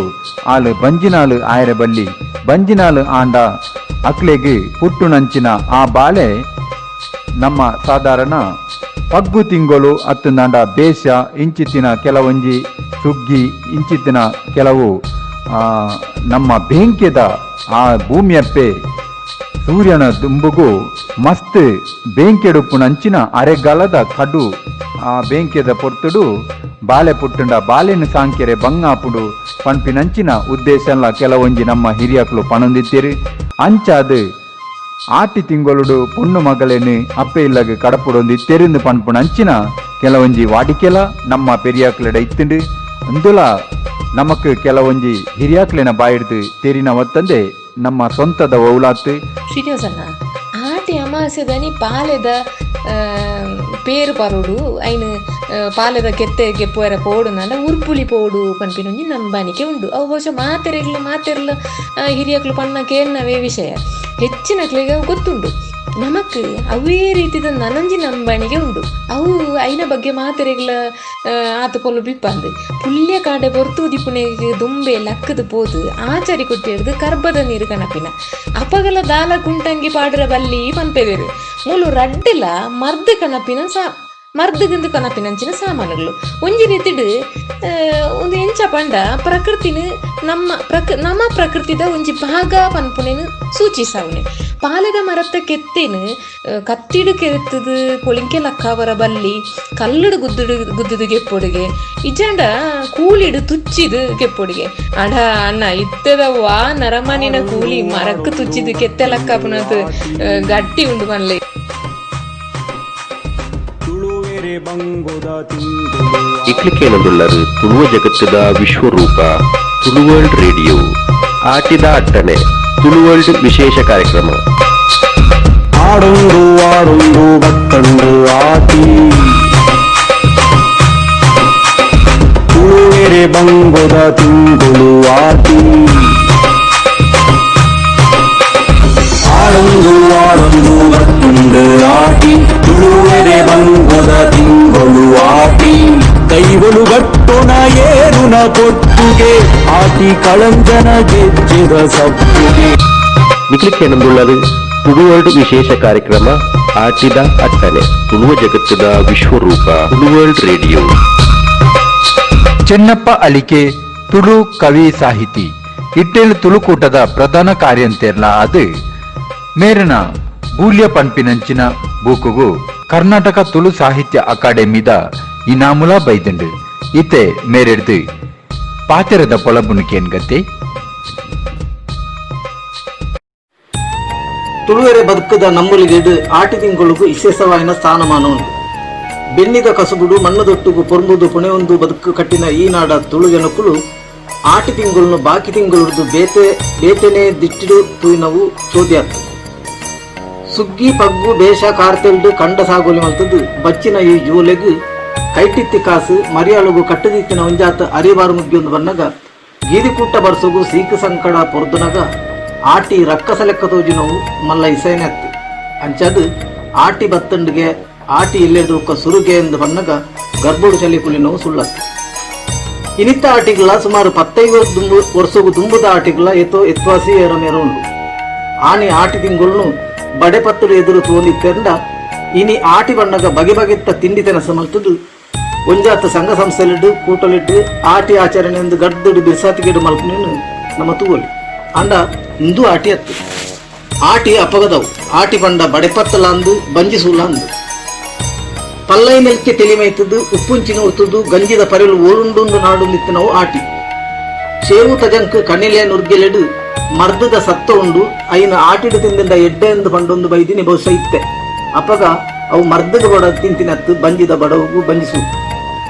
ಆಳು ಬಂಜಿನಾಳು ಆಯರೆ ಬಲ್ಲಿ ಬಂಜಿನಾಳು ಆಂಡ ಅಕ್ಲೆಗ್ ಪುಟ್ಟುನಂಚಿನ ಆ ಬಾಳೆ ನಮ್ಮ ಸಾಧಾರಣ ಪಗ್ಗು ತಿಂಗಳು ಅತ್ತು ನಾಂಡ ಬೇಷ ಇಂಚಿತ್ತಿನ ಕೆಲವೊಂಜಿ ಸುಗ್ಗಿ ಇಂಚಿತ್ತಿನ ಕೆಲವು ನಮ್ಮ ಬೇಂಕೆದ ಆ ಭೂಮಿಯಪ್ಪೆ ಸೂರ್ಯನ ದುಂಬುಗು ಮಸ್ತ್ ಬೇಂಕೆಡುಪ್ಪುನಂಚಿನ ಅರೆಗಾಲದ ಕಡು ಆ ಬೇಂಕೆದ ಪೊರ್ತುಡು ಬಾಳೆ ಪುಟ್ಟುಂಡ ಬಾಳೆನ ಸಾಂಕೆರೆ ಬಂಗಾಪುಡು ಪನ್ಪಿನಂಚಿನ ಉದ್ದೇಶಲ್ಲ ಕೆಲವೊಂಜಿ ನಮ್ಮ ಹಿರಿಯಕ್ಲು ಪಣೊಂದಿತ್ತೀರಿ. ಅಂಚಾದು ಆಟಿ ತಿಂಗಳೋಡು ಪೊಣ್ಣು ಮಗಳೇನು ಅಪ್ಪೆ ಇಲ್ಲಗ ಕಡಪುಡೊಂದಿತ್ತೆರಿಂದು ಪನ್ಪುನಂಚಿನ ಕೆಲವೊಂಜಿ ವಾಡಿಕೆಲ ನಮ್ಮ ಪೆರಿಯಾಕ್ಲೆಡ ಇತ್ತುಂಡು. ಅಂದುಲ ನಮಕ್ ಕೆಲವೊಂಜಿ ಹಿರಿಯಾಕ್ಲೆನ ಬಾಯಿಡ್ದು ತೆರಿನ ಒತ್ತಂದೆ ನಮ್ಮ ಸ್ವಂತದ ಒೌಲಾತು. ಶ್ರೀನಿವಾಸಣ್ಣ, ಆಟಿ ಅಮಾಸೆದನಿ ಪಾಲೆದ ಪೇರು ಪರೋಡು ಐನು ಪಾಲೆದ ಕೆತ್ತೆ ಗೆಪ್ಪುವರ ಪೋಡು ನಾಂಡ ಉರ್ಪುಳಿ ಪೋಡು ಪನ್ಪಿನೊಂಜಿ ನಂಬಾನಿಕೆ ಉಂಡು. ಅವು ಬಹುಶಃ ಮಾತೆರ್ಲ ಹಿರಿಯಕ್ಲು ಪಣ್ಣ ಕೇಳ್ನವೇ ವಿಷಯ ಹೆಚ್ಚಿನಕ್ಲೆಗೆ ಅವು ಗೊತ್ತುಂಡು. ನಮಕ್ ಅವೇ ರೀತಿದ ನನೊಂಜಿ ನಂಬಾಣಿಗೆ ಉಂಡು. ಅವು ಐನ ಬಗ್ಗೆ ಮಾತೆರೆಗ್ಲ ಆತ ಪೊಲು ಬಿಪ್ಪಂದು ಪುಲ್ಯ ಕಾಡೆ ಬೊರ್ತು ದಿಪ್ಪುನೆಗೆ ದುಂಬೆ ಲಕ್ಕದ ಪೋದು ಆಚಾರಿ ಕೊಟ್ಟಿರ್ದು ಕರ್ಬದ ನೀರು ಕಣಪಿನ ಅಪಗಲ ದಾಲ ಕುಂಟಂಗಿ ಪಾಡ್ರ ಬಲ್ಲಿ ಪನ್ಪೆದೇರು ಮೂಲು ರಡ್ಡಿಲ ಮರ್ದು ಕಣಪಿನ ಸಾ ಮರ್ದುಗಂದು ಕಣಪಿನಂಚಿನ ಸಾಮಾನುಗಳು ಒಂಜಿ ರೀತಿಡು ಒಂದು ಎಂಚ ಪಂಡ ಪ್ರಕೃತಿನ ನಮ್ಮ ನಮ್ಮ ಪ್ರಕೃತಿದ ಒಂಜಿ ಭಾಗ ಪನ್ಪುನೇನು ಸೂಚಿಸಾವನೆ. ಪಾಲೆದ ಮರತ್ತ ಕೆತ್ತೇನು ಕತ್ತಿಡು ಕೆತ್ತದು ಪೊಳಿಂಕೆ ಲಕ್ಕಾವರ ಬಲ್ಲಿ ಕಲ್ಲುಡು ಗುದ್ದುಡು ಗುದ್ದುದು ಗೆಪ್ಪೊಡುಗೆ ಇಜಾಂಡ ಕೂಲಿಡು ತುಚ್ಚಿದು ಕೆಪ್ಪೊಡುಗೆ ಅಡ ಅಣ್ಣ ಇತ್ತದ ವಾ ನರಮನಿನ ಕೂಲಿ ಮರಕ್ಕೆ ತುಚ್ಚಿದು ಕೆತ್ತೆ ಲಕ್ಕಾಪುನದು ಗಟ್ಟಿ ಉಂಡು ಮಲ್ಲೆ. ಇಕ್ಲಿಕ್ಕೇನೊಂದುಳ್ಳರು ತುಳುವ ಜಗತ್ತದ ವಿಶ್ವರೂಪ ತುಳುವರ್ಲ್ಡ್ ರೇಡಿಯೋ ಆಟಿದ ಅಟ್ಟಣೆ ತುಳುವರ್ಲ್ಡ್ ವಿಶೇಷ ಕಾರ್ಯಕ್ರಮ. ಆಡೊಂದು ಆಡೊಂದು ಬತ್ತಂಡು ಆಟಿ ತುಳುವೆರೆ ಬಂಗೊದ ತಿಂಗಳು ಆಟಿ ಆಡೊಂದು ಆಡೊಂದು ಬತ್ತುಂಡು ಆಟಿ ತುಳುವೆರೆ ಬಂಗೊದ ತಿಂಗಳು ಆಟಿ ಕೈವಳು ಗಟ್ಟುನ ಏರುನ ಪೊಟ್ಟುಗೆ ಆಟಿ ಕಳಂಜನ ಗೆಜ್ಜೆದ ಸಪ್ಪುಗೆ. ನಿಕ್ಲಿಕ್ಕೇನೊಂದುಳ್ಳರು ತುಳುವರ್ಲ್ಡ್ ವಿಶೇಷ ಕಾರ್ಯಕ್ರಮ ಆಟಿದ ಅಟ್ಟನೆ. ತುಳುವ ಜಗತ್ತದ ವಿಶ್ವರೂಪ ತುಳುವರ್ಲ್ಡ್ ರೇಡಿಯೋ. ಚೆನ್ನಪ್ಪ ಅಲಿಕೆ ತುಳು ಕವಿ ಸಾಹಿತಿ, ಇಟ್ಟೇಲು ತುಳುಕೂಟದ ಪ್ರಧಾನ ಕಾರ್ಯಂತೆರ್ಲ ಅದು ಮೇರನ ಬೂಲ್ಯ ಪನ್ಪಿನಂಚಿನ ಬೂಕುಗು ಕರ್ನಾಟಕ ತುಳು ಸಾಹಿತ್ಯ ಅಕಾಡೆಮಿದ ಇನಾಮುಲ ಬೈದಂಡು. ಇತ್ತೆ ಮೇರೆಡ್ದು ಪಾತೆರದ ಪೊಲಬುನುಕೇನ್ಗತ್ತೆ. ತುಳುವೆರೆ ಬದುಕದ ನಂಬುಲಿಗೆಡು ಆಟಿ ತಿಂಗಳಿಗೂ ವಿಶೇಷವಾಯಿನ ಸ್ಥಾನಮಾನ ಉಂಟು. ಬೆನ್ನಿದ ಕಸುಬುಡು ಮಣ್ಣುದೊಟ್ಟುಗು ಪೊರ್ಂಬುದು ಪುಣೆಯೊಂದು ಬದುಕು ಕಟ್ಟಿನ ಈ ನಾಡ ತುಳು ಜನಕುಲು ಆಟಿ ತಿಂಗಳನ್ನು ಬಾಕಿ ತಿಂಗಳುದು ಬೇತೆ ಬೇತೆನೆ ದಿಟ್ಟಿಡು ತೂಯಿನವು ಚೋದ್ಯಾತು. ಸುಗ್ಗಿ ಪಗ್ಗು ಬೇಷ ಕಾರ್ತೆಲ್ಡು ಕಂಡ ಸಾಗೋಲಿ ಮಲ್ತದ್ದು ಬಚ್ಚಿನ ಈ ಜೋಲೆಗು ಕೈಟಿತ್ತಿ ಕಾಸು ಮರಿಯಾಳುಗು ಕಟ್ಟದಿತ್ತಿನ ಒಂಜಾತ ಅರಿಬಾರು ಮುಗ್ಗಿಯೊಂದು ಬನ್ನಗ ಗೀದಿಕೂಟ ಬರ್ಸಗು ಸೀಕು ಸಂಕಡ ಪೊರ್ದುನಗ ಆಟಿ ರಕ್ಕಸ ಲೆಕ್ಕ ತೋಜಿನವು ಮಲ್ಲ ಇಸೈನತ್ತು. ಅಂಚದು ಆಟಿ ಬತ್ತಂಡಿಗೆ ಆಟಿ ಇಲ್ಲೆದು ಸುರುಗೆ ಎಂದು ಬನ್ನಗ ಗರ್ಭೋಡು ಚಲಿ ಕುಲಿನವು ಸುಳ್ಳತ್ತು. ಇನಿತ್ತ ಆಟಿಗಳ ಸುಮಾರು 15 ವರ್ಷಗು ದುಂಬುದ ಆಟಿಗಳ ಎತ್ತೋ ಎತ್ವಾಸಿ ಏರಮೇರ ಉಂಡು. ಆನಿ ಆಟಿ ತಿಂಗುಳ್ನು ಬಡೆ ಪತ್ತುಡು ಎದುರು ತೋಂದಿತ್ತೆಂಡ ಇನಿ ಆಟಿ ಬಣ್ಣಗ ಬಗೆ ಬಗೆತ್ತ ತಿಂಡಿ ತೆನಸ ಮಲ್ತದು ಒಂಜಾತ ಸಂಘ ಸಂಸ್ಥೆಲಿಡ್ಡು ಕೂಟಲಿಟ್ಟು ಆಟಿ ಆಚರಣೆ ಎಂದು ಗಡ್ದುಡು ಬಿರ್ಸಾತಿಗೆಡು ಮಲ್ಪನೇನು ನಮ್ಮ ತೂವಲಿ. ಅಂಡ ಇಂದು ಆಟಿ ಅತ್ತು ಆಟಿ ಅಪಗದವು. ಆಟಿ ಬಂಡ ಬಡೆಪತ್ತಲಾಂದು ಬಂಜಿ ಸೂಲಾಂದು ಪಲ್ಲೈ ನೆಲ್ಕೆ ತೆಲಿಮೈತದ್ದು ಉಪ್ಪುಂಚಿನ ಉರ್ತದ್ದು ಗಂಜಿದ ಪರಿಲು ಓಳುಂಡುಂದು ನಾಡುಂದಿತ್ತನವು ಆಟಿ. ಚೇವು ತಜಂಕ್ ಕಣ್ಣಿಲೆ ನುರ್ಗೆಲೆಡು ಮರ್ದದ ಸತ್ತ ಉಂಡು ಐನ ಆಟಿಡು ತಿಂದಿಂದ ಎಡ್ಡೆ ಎಂದು ಪಂಡೊಂದು ಬೈದಿನಿ ಬಹುಶಃ ಇತ್ತೆ. ಅಪಗ ಅವು ಮರ್ದದ ಬಡ ತಿಂತಿನತ್ತು ಬಂಜಿದ ಬಡವುಗು ಬಂಜಿಸು.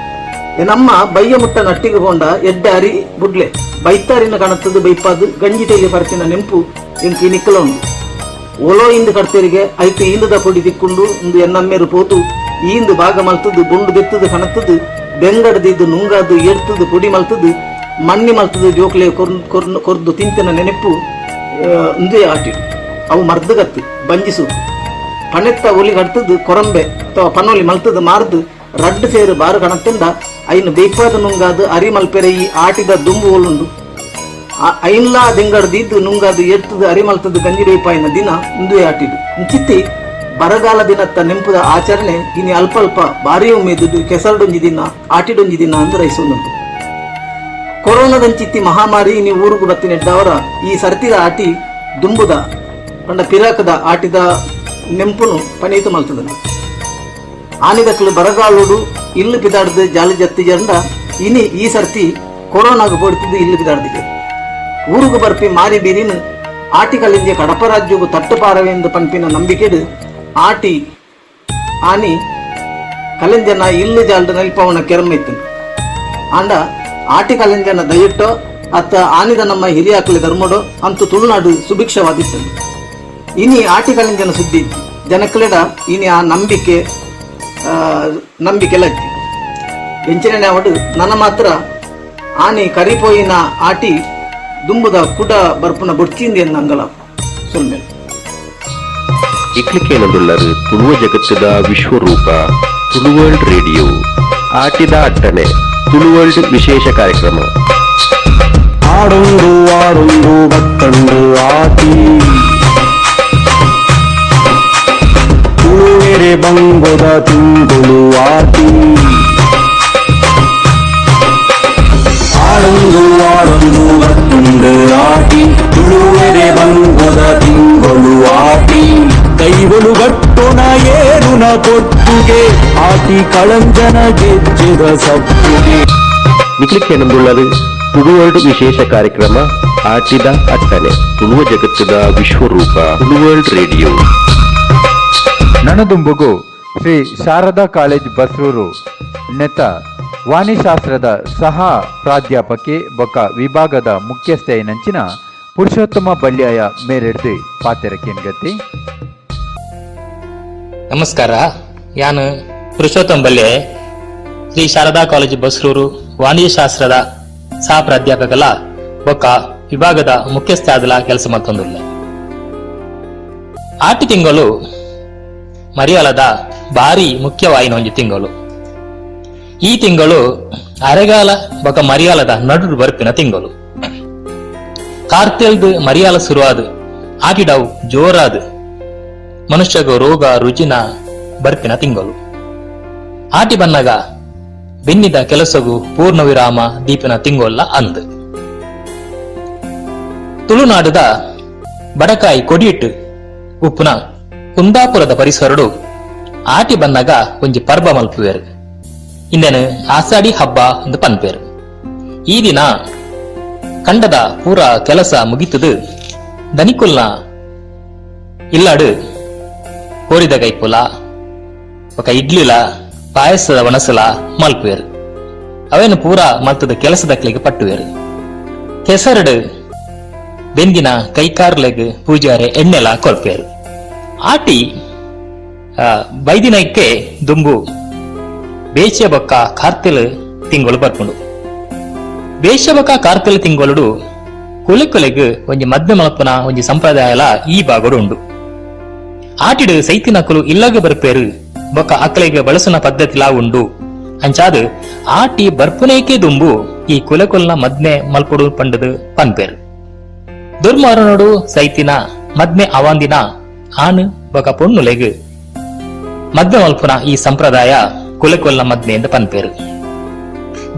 ನಮ್ಮ ಬಯ್ಯ ಮುಟ್ಟ ನಟ್ಟಿಗೆ ಕೊಂಡ ಎಡ್ಡೆ ಅರಿ ಬುಡ್ಲೆ ಬೈತಾರಿನ ಕಣತ್ತದು ಬೈಪಾದು ಗಂಜಿ ತೈಲಿ ಪರ್ತಿನ ನೆಂಪು ಎಂಕಿ ನಿಕ್ಕಲ ಉಂಡು. ಓಲೋ ಇಂದು ಕಡ್ತೇರಿಗೆ ಐತು ಈಂದದ ಪೊಡಿ ತಿಕ್ಕೊಂಡು ಇಂದು ಎನ್ನಮ್ಮೇರು ಪೋತು ಈಂದು ಭಾಗ ಮಲ್ತದ್ದು ಬೊಂಡು ಬೆತ್ತದು ಕಣತ್ತದು ಬೆಂಗಡದಿದ್ದು ನುಂಗಾದು ಎಡ್ತದು ಪೊಡಿ ಮಲ್ತದು ಮಣ್ಣಿ ಮಲ್ತದು ಜೋಕ್ಲೆ ಕೊರ್ದು ತಿಂತಿನ ನೆನಪು ಇಂದೇ ಆಟಿಡು. ಅವು ಮರ್ದಗತ್ತು ಬಂಜಿಸು ಪಣೆತ್ತ ಒಲಿ ಕಡ್ತದ್ದು ಕೊರಂಬೆ ಅಥವಾ ಪನೊಲಿ ಮಲ್ತದು ಮಾರ್ದು ರಡ್ಡು ಸೇರು ಬಾರು ಕಣತ್ತಂಡ ಐನು ಬೇಪಾದ ನುಂಗಾದು ಅರಿ ಮಲ್ಪೆರೆ ಈ ಆಟಿದ ದುಂಬು ಒಲುಂಡು. ಐನ್ಲಾ ದೆಂಗಡ್ದಿದ್ದು ನುಂಗಾದು ಎಡ್ತದು ಅರಿ ಮಲ್ತದು ಗಂಜಿ ಬೇಪಾಯಿನ ದಿನ ಇಂದುವೆ ಆಟಿಡು. ಇಂಚಿತ್ತಿ ಬರಗಾಲ ದಿನತ್ತ ನೆಂಪುದ ಆಚರಣೆ ಇನಿ ಅಲ್ಪ ಅಲ್ಪ ಭಾರಿ ಉಮ್ಮೆದುಡು ಕೆಸರಡೊಂಜಿ ದಿನ ಆಟಿಡೊಂಜಿ ದಿನ ಅಂದು ರೈಸೊಂದುಂಟು. ಕೊರೋನಾದಂಚಿತ್ತಿ ಮಹಾಮಾರಿ ಇನಿ ಊರುಗು ಬತ್ತಿನೆಡ್ಡವರ ಈ ಸರ್ತಿದ ಆಟಿ ದುಂಬುದ ಪಂಡ ಪಿರಾಕದ ಆಟಿದ ನೆಂಪುನು ಪನೀತು ಮಲ್ತದನು. ಆನಿದಕ್ಲು ಬರಗಾಲುಡು ಇಲ್ಲು ಪಿದಾಡ್ದು ಜಾಲಿ ಜತ್ತಿ ಜಂಡ ಇನಿ ಈ ಸರ್ತಿ ಕೊರೋನಾಗ ಪೋಡ್ತಿದ್ದು ಇಲ್ಲು ಪಿದಾಡ್ದಿಗೆ ಊರುಗು ಬರ್ಪಿ ಮಾರಿ ಬೀರಿನ ಆಟಿ ಕಲಿಂಜೆ ಕಡಪ ರಾಜ್ಯಗು ತಟ್ಟುಪಾರವೆಂದು ಪನ್ಪಿನ ನಂಬಿಕೆಡು ಆಟಿ ಆನಿ ಕಲಿಂಜನ ಇಲ್ಲು ಜಾಲ್ಡು ನಲ್ಪವನ ಕೆರಮ ಇತ್ತು. ಆಂಡ ಆಟಿ ಕಲಿಂಜನ ದಯಿಟ್ಟೋ ಅತ್ತ ಆನಿದ ನಮ್ಮ ಹಿರಿಯಾಕಲಿ ಧರ್ಮಡೋ ಅಂತೂ ತುಳುನಾಡು ಸುಭಿಕ್ಷವಾದಿತ್ತು. ಇನಿ ಆಟಿ ಕಲಿಂಜನ ಸುದ್ದಿ ಜನಕ್ಲೆಡ ಇನಿ ಆ ನಂಬಿಕೆ ನಂಬಿಕೆ ಲಜ್ಜಿ ಎಂಚಿನ ಅವಡು ನನ್ನ ಮಾತ್ರ ಆನಿ ಕರಿಪೋಯಿನ ಆಟಿ ದುಂಬುದ ಕುಡ ಬರ್ಪುನ ಬೊಡ್ಚಿಂದಿ ಅಂಗಳ ಸೊಲ್ಮೆಲ್. ಇಕ್ಲಿಕೇನದುಳ್ಳರು ತುಳುವ ಜಗತ್ತದ ವಿಶ್ವರೂಪ ತುಳುವರ್ಲ್ಡ್ ರೇಡಿಯೋ ಆಟಿದ ಅಟ್ಟನೆ ತುಳುವರ್ಲ್ಡ್ ವಿಶೇಷ ಕಾರ್ಯಕ್ರಮ. ಆಡೊಂದು ಆಡೊಂದು ಬತ್ತಂಡು ಆಟಿ ತುಳುವೆರೆ ಬಂಗೊದ ತಿಂಗಳು ಆಟಿ. ಆಡೊಂದು ಆಡೊಂದು ಬತ್ತುಂಡು ಆಟಿ ತುಳುವೆರೆ ಬಂಗೊದ ತಿಂಗಳು ಆಟಿ. ಕೈವಲು ಗಟ್ಟುನ ಏರುನ ಪೊತ್ತುಗೆ ಆಟಿ ಕಳಂಜನ ಗೆಜ್ಜೆದ ಸಪ್ಪುಗೆ. ನಿಕ್ಲಿಕ್ಕೇನಂದುಳ್ಳರು ತುಳುವರ್ಲ್ಡ್ ವಿಶೇಷ ಕಾರ್ಯಕ್ರಮ ಆಟಿದ ಅಟ್ಟನೆ ತುಳುವ ಜಗತ್ತದ ವಿಶ್ವರೂಪ ತುಳುವರ್ಲ್ಡ್ ರೇಡಿಯೋ. ನನದುಂಬುಗು ಶ್ರೀ ಶಾರದಾ ಕಾಲೇಜ್ ಬಸ್ರೂರು ನೆತ ವಾಣಿಶಾಸ್ತ್ರದ ಸಹ ಪ್ರಾಧ್ಯಾಪಕಿ ಬೊಕ್ಕ ವಿಭಾಗದ ಮುಖ್ಯಸ್ಥೆಯನಂಚಿನ ಪುರುಷೋತ್ತಮ ಬಲ್ಯಾಯ ಮೇರೆಡ್ದು ಪಾತೆರಕೇನ್ಗತಿ. ನಮಸ್ಕಾರ, ಯಾನು ಪುರುಷೋತ್ತಮ ಬಲ್ಲೆ, ಶ್ರೀ ಶಾರದಾ ಕಾಲೇಜು ಬಸ್ರೂರು ವಾಣಿಜ್ಯಶಾಸ್ತ್ರದ ಸಹ ಪ್ರಾಧ್ಯಾಪಕಲ ಬೊಕ್ಕ ವಿಭಾಗದ ಮುಖ್ಯಸ್ಥ ಆದಲ ಕೆಲಸ ಮತ್ತೊಂದಿಲ್ಲ. ಆಟಿ ತಿಂಗಳು ಮರಿಯಾಲದ ಭಾರಿ ಮುಖ್ಯವಾಯಿನ ಒಂಜಿ ತಿಂಗಳು. ಈ ತಿಂಗಳು ಅರೆಗಾಲ ಬೊಕ್ಕ ಮರಿಯಾಲದ ನಡು ಬರ್ಪಿನ ತಿಂಗಳು. ಕಾರ್ತೆಲ್ದು ಮರಿಯಾಲ ಶುರುವಾದ ಆಟಿಡವು ಜೋರಾದ ಮನುಷ್ಯಗ ರೋಗ ರುಜಿನ ಬರ್ಪಿನ ತಿಂಗಳು. ಆಟಿ ಬನ್ನಗ ಬೆನ್ನಿದ ಕೆಲಸಗು ಪೂರ್ಣ ವಿರಾಮ ದೀಪಿನ ತಿಂಗೊಲ್ಲ ಅಂದ್. ತುಳುನಾಡದ ಬಡಕಾಯಿ ಕೊಡಿಯಿಟ್ಟು ಉಪ್ಪುನ ಕುಂದಾಪುರದ ಪರಿಸರಡು ಆಟಿ ಬನ್ನಗ ಒಂಜಿ ಪರ್ಬ ಮಲ್ಪುವೇರು. ಇಂದೆನು ಆಸಾಡಿ ಹಬ್ಬ ಎಂದು ಪನ್ಪೇರು. ಈ ದಿನ ಕಂಡದ ಪೂರ ಕೆಲಸ ಮುಗಿತದು ದನಿಕುಲ್ನ ಇಲ್ಲಾಡು ಕೋರಿದ ಕೈಪುಲ ఒక ಇಡ್ಲಿಲ ಪಾಯಸದ ಒಣಸಲ ಮಲ್ಪುವೇರು. ಅವೇನು ಪೂರ ಮಲ್ತದ ಕೆಲಸದಕ್ಲಿಗೆ ಪಟ್ಟುವೇರು. ಕೆಸರಡು ಬೆಂದಿನ ಕೈಕಾರ್ಲೆಗ್ ಪೂಜಾರೆ ಎಣ್ಣೆಲ ಕೊಲ್ಪೇರು. ಆಟಿ ಬೈದಿನಕ್ಕೆ ದುಂಬು ಬೇಚೆ ಬೊಕ್ಕ ಕಾರ್ತಿಲ್ ತಿಂಗಳು ಬರ್ಪುಂಡು. ಬೇಚೆ ಬೊಕ್ಕ ಕಾರ್ತಿಲ್ ತಿಂಗಳು ಕುಲೆ ಕುಲೆಗ್ ಒಂಜಿ ಮದ್ಮೆ ಮಲ್ಪುನ ಒಂಜಿ ಸಂಪ್ರದಾಯಲ ಈ ಭಾಗಡು ಉಂಡು. ಆಟಿಡು ಸೈತಿನಕುಲು ಇಲ್ಲಗ ಬರ್ಪೇರು ಬೊಕ್ಕ ಅಕ್ಲೆಗ್ ಬಳಸುನ ಪದ್ಧತಿಲಾ ಉಂಡು. ಅಂಚಾದ್ ಆಟಿ ಬರ್ಪುನೇಕೆ ದುಂಬು ಈ ಕುಲಕುಲ್ನ ಮದ್ಮೆ ಮಲ್ಪುಡು ಪಂಡದು ಪನ್ಪೇರು. ದುರ್ಮಾರನೋಡು ಸೈತಿನ ಮದ್ಮೆ ಅವಾಂದಿನ ಆನು ಬೊಕ ಪೊಣ್ಣುಲೆಗ್ ಮದ್ಮೆ ಮಲ್ಪುನ ಈ ಸಂಪ್ರದಾಯ ಕುಲಕೊಲ್ಲ ಮದ್ಮೆ ಎಂದು ಪನ್ಪೇರು.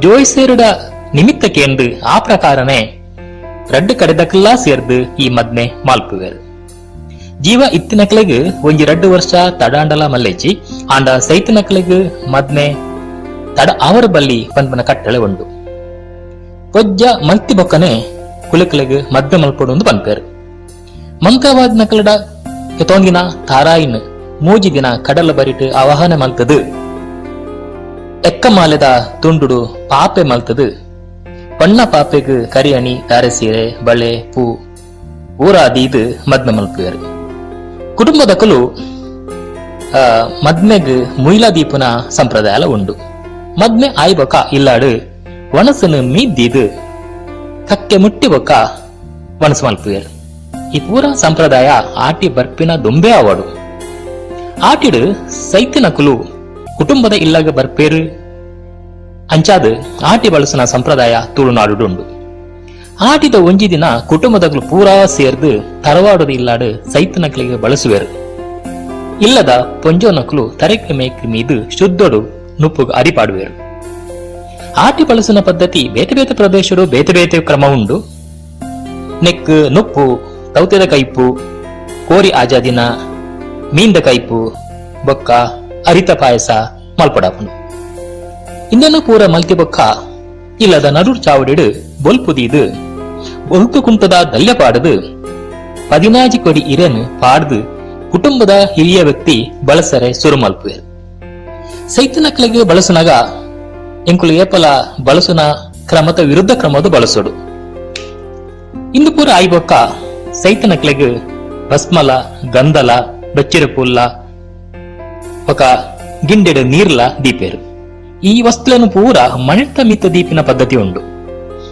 ಜೋಯಿಸೇರುಡ ನಿಮಿತ್ತಕ್ಕೆಂದು ಆ ಪ್ರಕಾರನೇ ರಡ್ಡು ಕಡೆದಕ್ಕೆಲ್ಲಾ ಸೇರ್ದು ಈ ಮದ್ಮೆ ಮಲ್ಪುವೇರು. ಜೀವ ಇತ್ತಿನಕ್ಲೆಗ್ ಒಂಜಿ 2 ವರ್ಷ ತಡಾಂಡಲ ಮಲ್ಲೆಜ್ಜಿ ಆಂಡ ಸೈತಿನಕ್ಲೆಗ್ ಮದ್ಮೆ ತಡ ಅವರ ಬಲ್ಲಿ ಪನ್ಪನ ಕಟ್ಟಳೆ ಉಂಡು. ಪೊಜ್ಜ ಮಲ್ತಿ ಬೊಕ್ಕನೆ ಕುಲಕಲೆಗ್ ಮದ್ಮೆ ಮಲ್ಪೊಡು ಎಂದು ಪನ್ಪೇರು. ಮಂಕವಾದ ನಕಲಡ ಕೆತೊಂಗಿನ ತಾರಾಯಿನ್ 3 ದಿನ ಕಡಲ ಬರಿಟ್ ಆವಾಹನೆ ಮಲ್ತದು ಎಕ್ಕಮಾಲೆದ ತುಂಡುಡು ಪಾಪೆ ಮಲ್ತದು ಪಣ್ಣ ಪಾಪೆಗ್ ಕರಿಯಣಿ ತಾರೆ ಸೀರೆ ಬಳೆ ಪೂ ಊರಾದೀದು ಮದ್ಮೆ ಮಲ್ಪುವೇರು. ಕುಟುಂಬದಕಲು ಮದ್ಮೆಗ್ ಮುಯಿಲ ದೀಪನ ಸಂಪ್ರದಾಯ ಉಂಡು. ಮದ್ಮೆ ಆಯ್ಬೊಕ ಇಲ್ಲಾಡು ಒಣಸನು ಮೀದ್ದೀದು ಕಕ್ಕೆ ಮುಟ್ಟಿ ಬೊಕ್ಕ ಒಣಸು ಮಲ್ಪುವೇರು. ಈ ಪೂರ ಸಂಪ್ರದಾಯ ಆಟಿ ಬರ್ಪಿನ ದೊಂಬೆ ಆವಡು. ಆಟಿಡು ಸೈತಿನಕುಲು ಕುಟುಂಬದ ಇಲ್ಲಗ ಬರ್ಪೇರು. ಅಂಚಾದ ಆಟಿ ಬಳಸುನ ಸಂಪ್ರದಾಯ ತುಳುನಾಡು ಉಂಡು. ಆಟಿದ ಒಂಜಿ ದಿನ ಕುಟುಂಬದಗಳು ಪೂರಾ ಸೇರ್ದು ತರವಾಡದ ಇಲ್ಲಾಡು ಸೈತನಕಲಿಗೆ ಬಳಸುವೇರು. ಇಲ್ಲದ ಪೊಂಜೋನಕುಲು ತರೆಕ್ ಮೇಕ್ ಮೀದು ಶುದ್ಧಡು ನುಪ್ಪುಗ ಅರಿಪಾಡುವೇರು. ಆಟಿ ಬಳಸುನ ಪದ್ಧತಿ ಬೇತೆ ಬೇತೆ ಪ್ರದೇಶಡು ಬೇತೆ ಬೇತೆ ಕ್ರಮ ಉಂಡು. ನೆಕ್ ನುಪ್ಪು, ತೌತೆದ ಕೈಪು, ಕೋರಿ ಆಜಾದಿನ, ಮೀಂದ ಕೈಪು, ಬೊಕ್ಕ ಅರಿತ ಪಾಯಸ ಮಲ್ಪಡಾಪುಂಡು. ಇಂದನು ಪೂರ ಮಲ್ತಿ ಬೊಕ್ಕ ಇಲ್ಲದ ನಡುರ್ ಚಾವಡಿಡು ಬೊಲ್ಪುದೀದು ಬೊಲ್ತು ಕುಂಟದ ದಲ್ಯ ಪಾಡದು 14 ಕೊಡಿ ಇರನ್ ಪಾಡ್ದು ಕುಟುಂಬದ ಹಿರಿಯ ವ್ಯಕ್ತಿ ಬಳಸರೆ ಸುರು ಮಲ್ಪುವೇರು. ಸೈತನಕ್ಲೆಗ್ ಬಳಸುನಾಗ ಎಂಕುಲು ಏಪಲ ಬಳಸುನ ಕ್ರಮದ ವಿರುದ್ಧ ಕ್ರಮದ ಬಳಸೋಡು. ಇಂದು ಪೂರ ಆಯ್ಬೊಕ್ಕ ಸೈತನಕ್ಲೆಗ್ ಭಸ್ಮಲ, ಗಂಧಲ, ಬಚ್ಚಿರ ಪುಲ್ಲ ಬೊಕ ಗಿಂಡೆಡು ನೀರ್ಲ ದೀಪೇರು. ಈ ವಸ್ತುలను ಪೂರ ಮಣಿತ ಮಿತ್ತ ದೀಪಿನ ಪದ್ಧತಿ ಉಂಡು.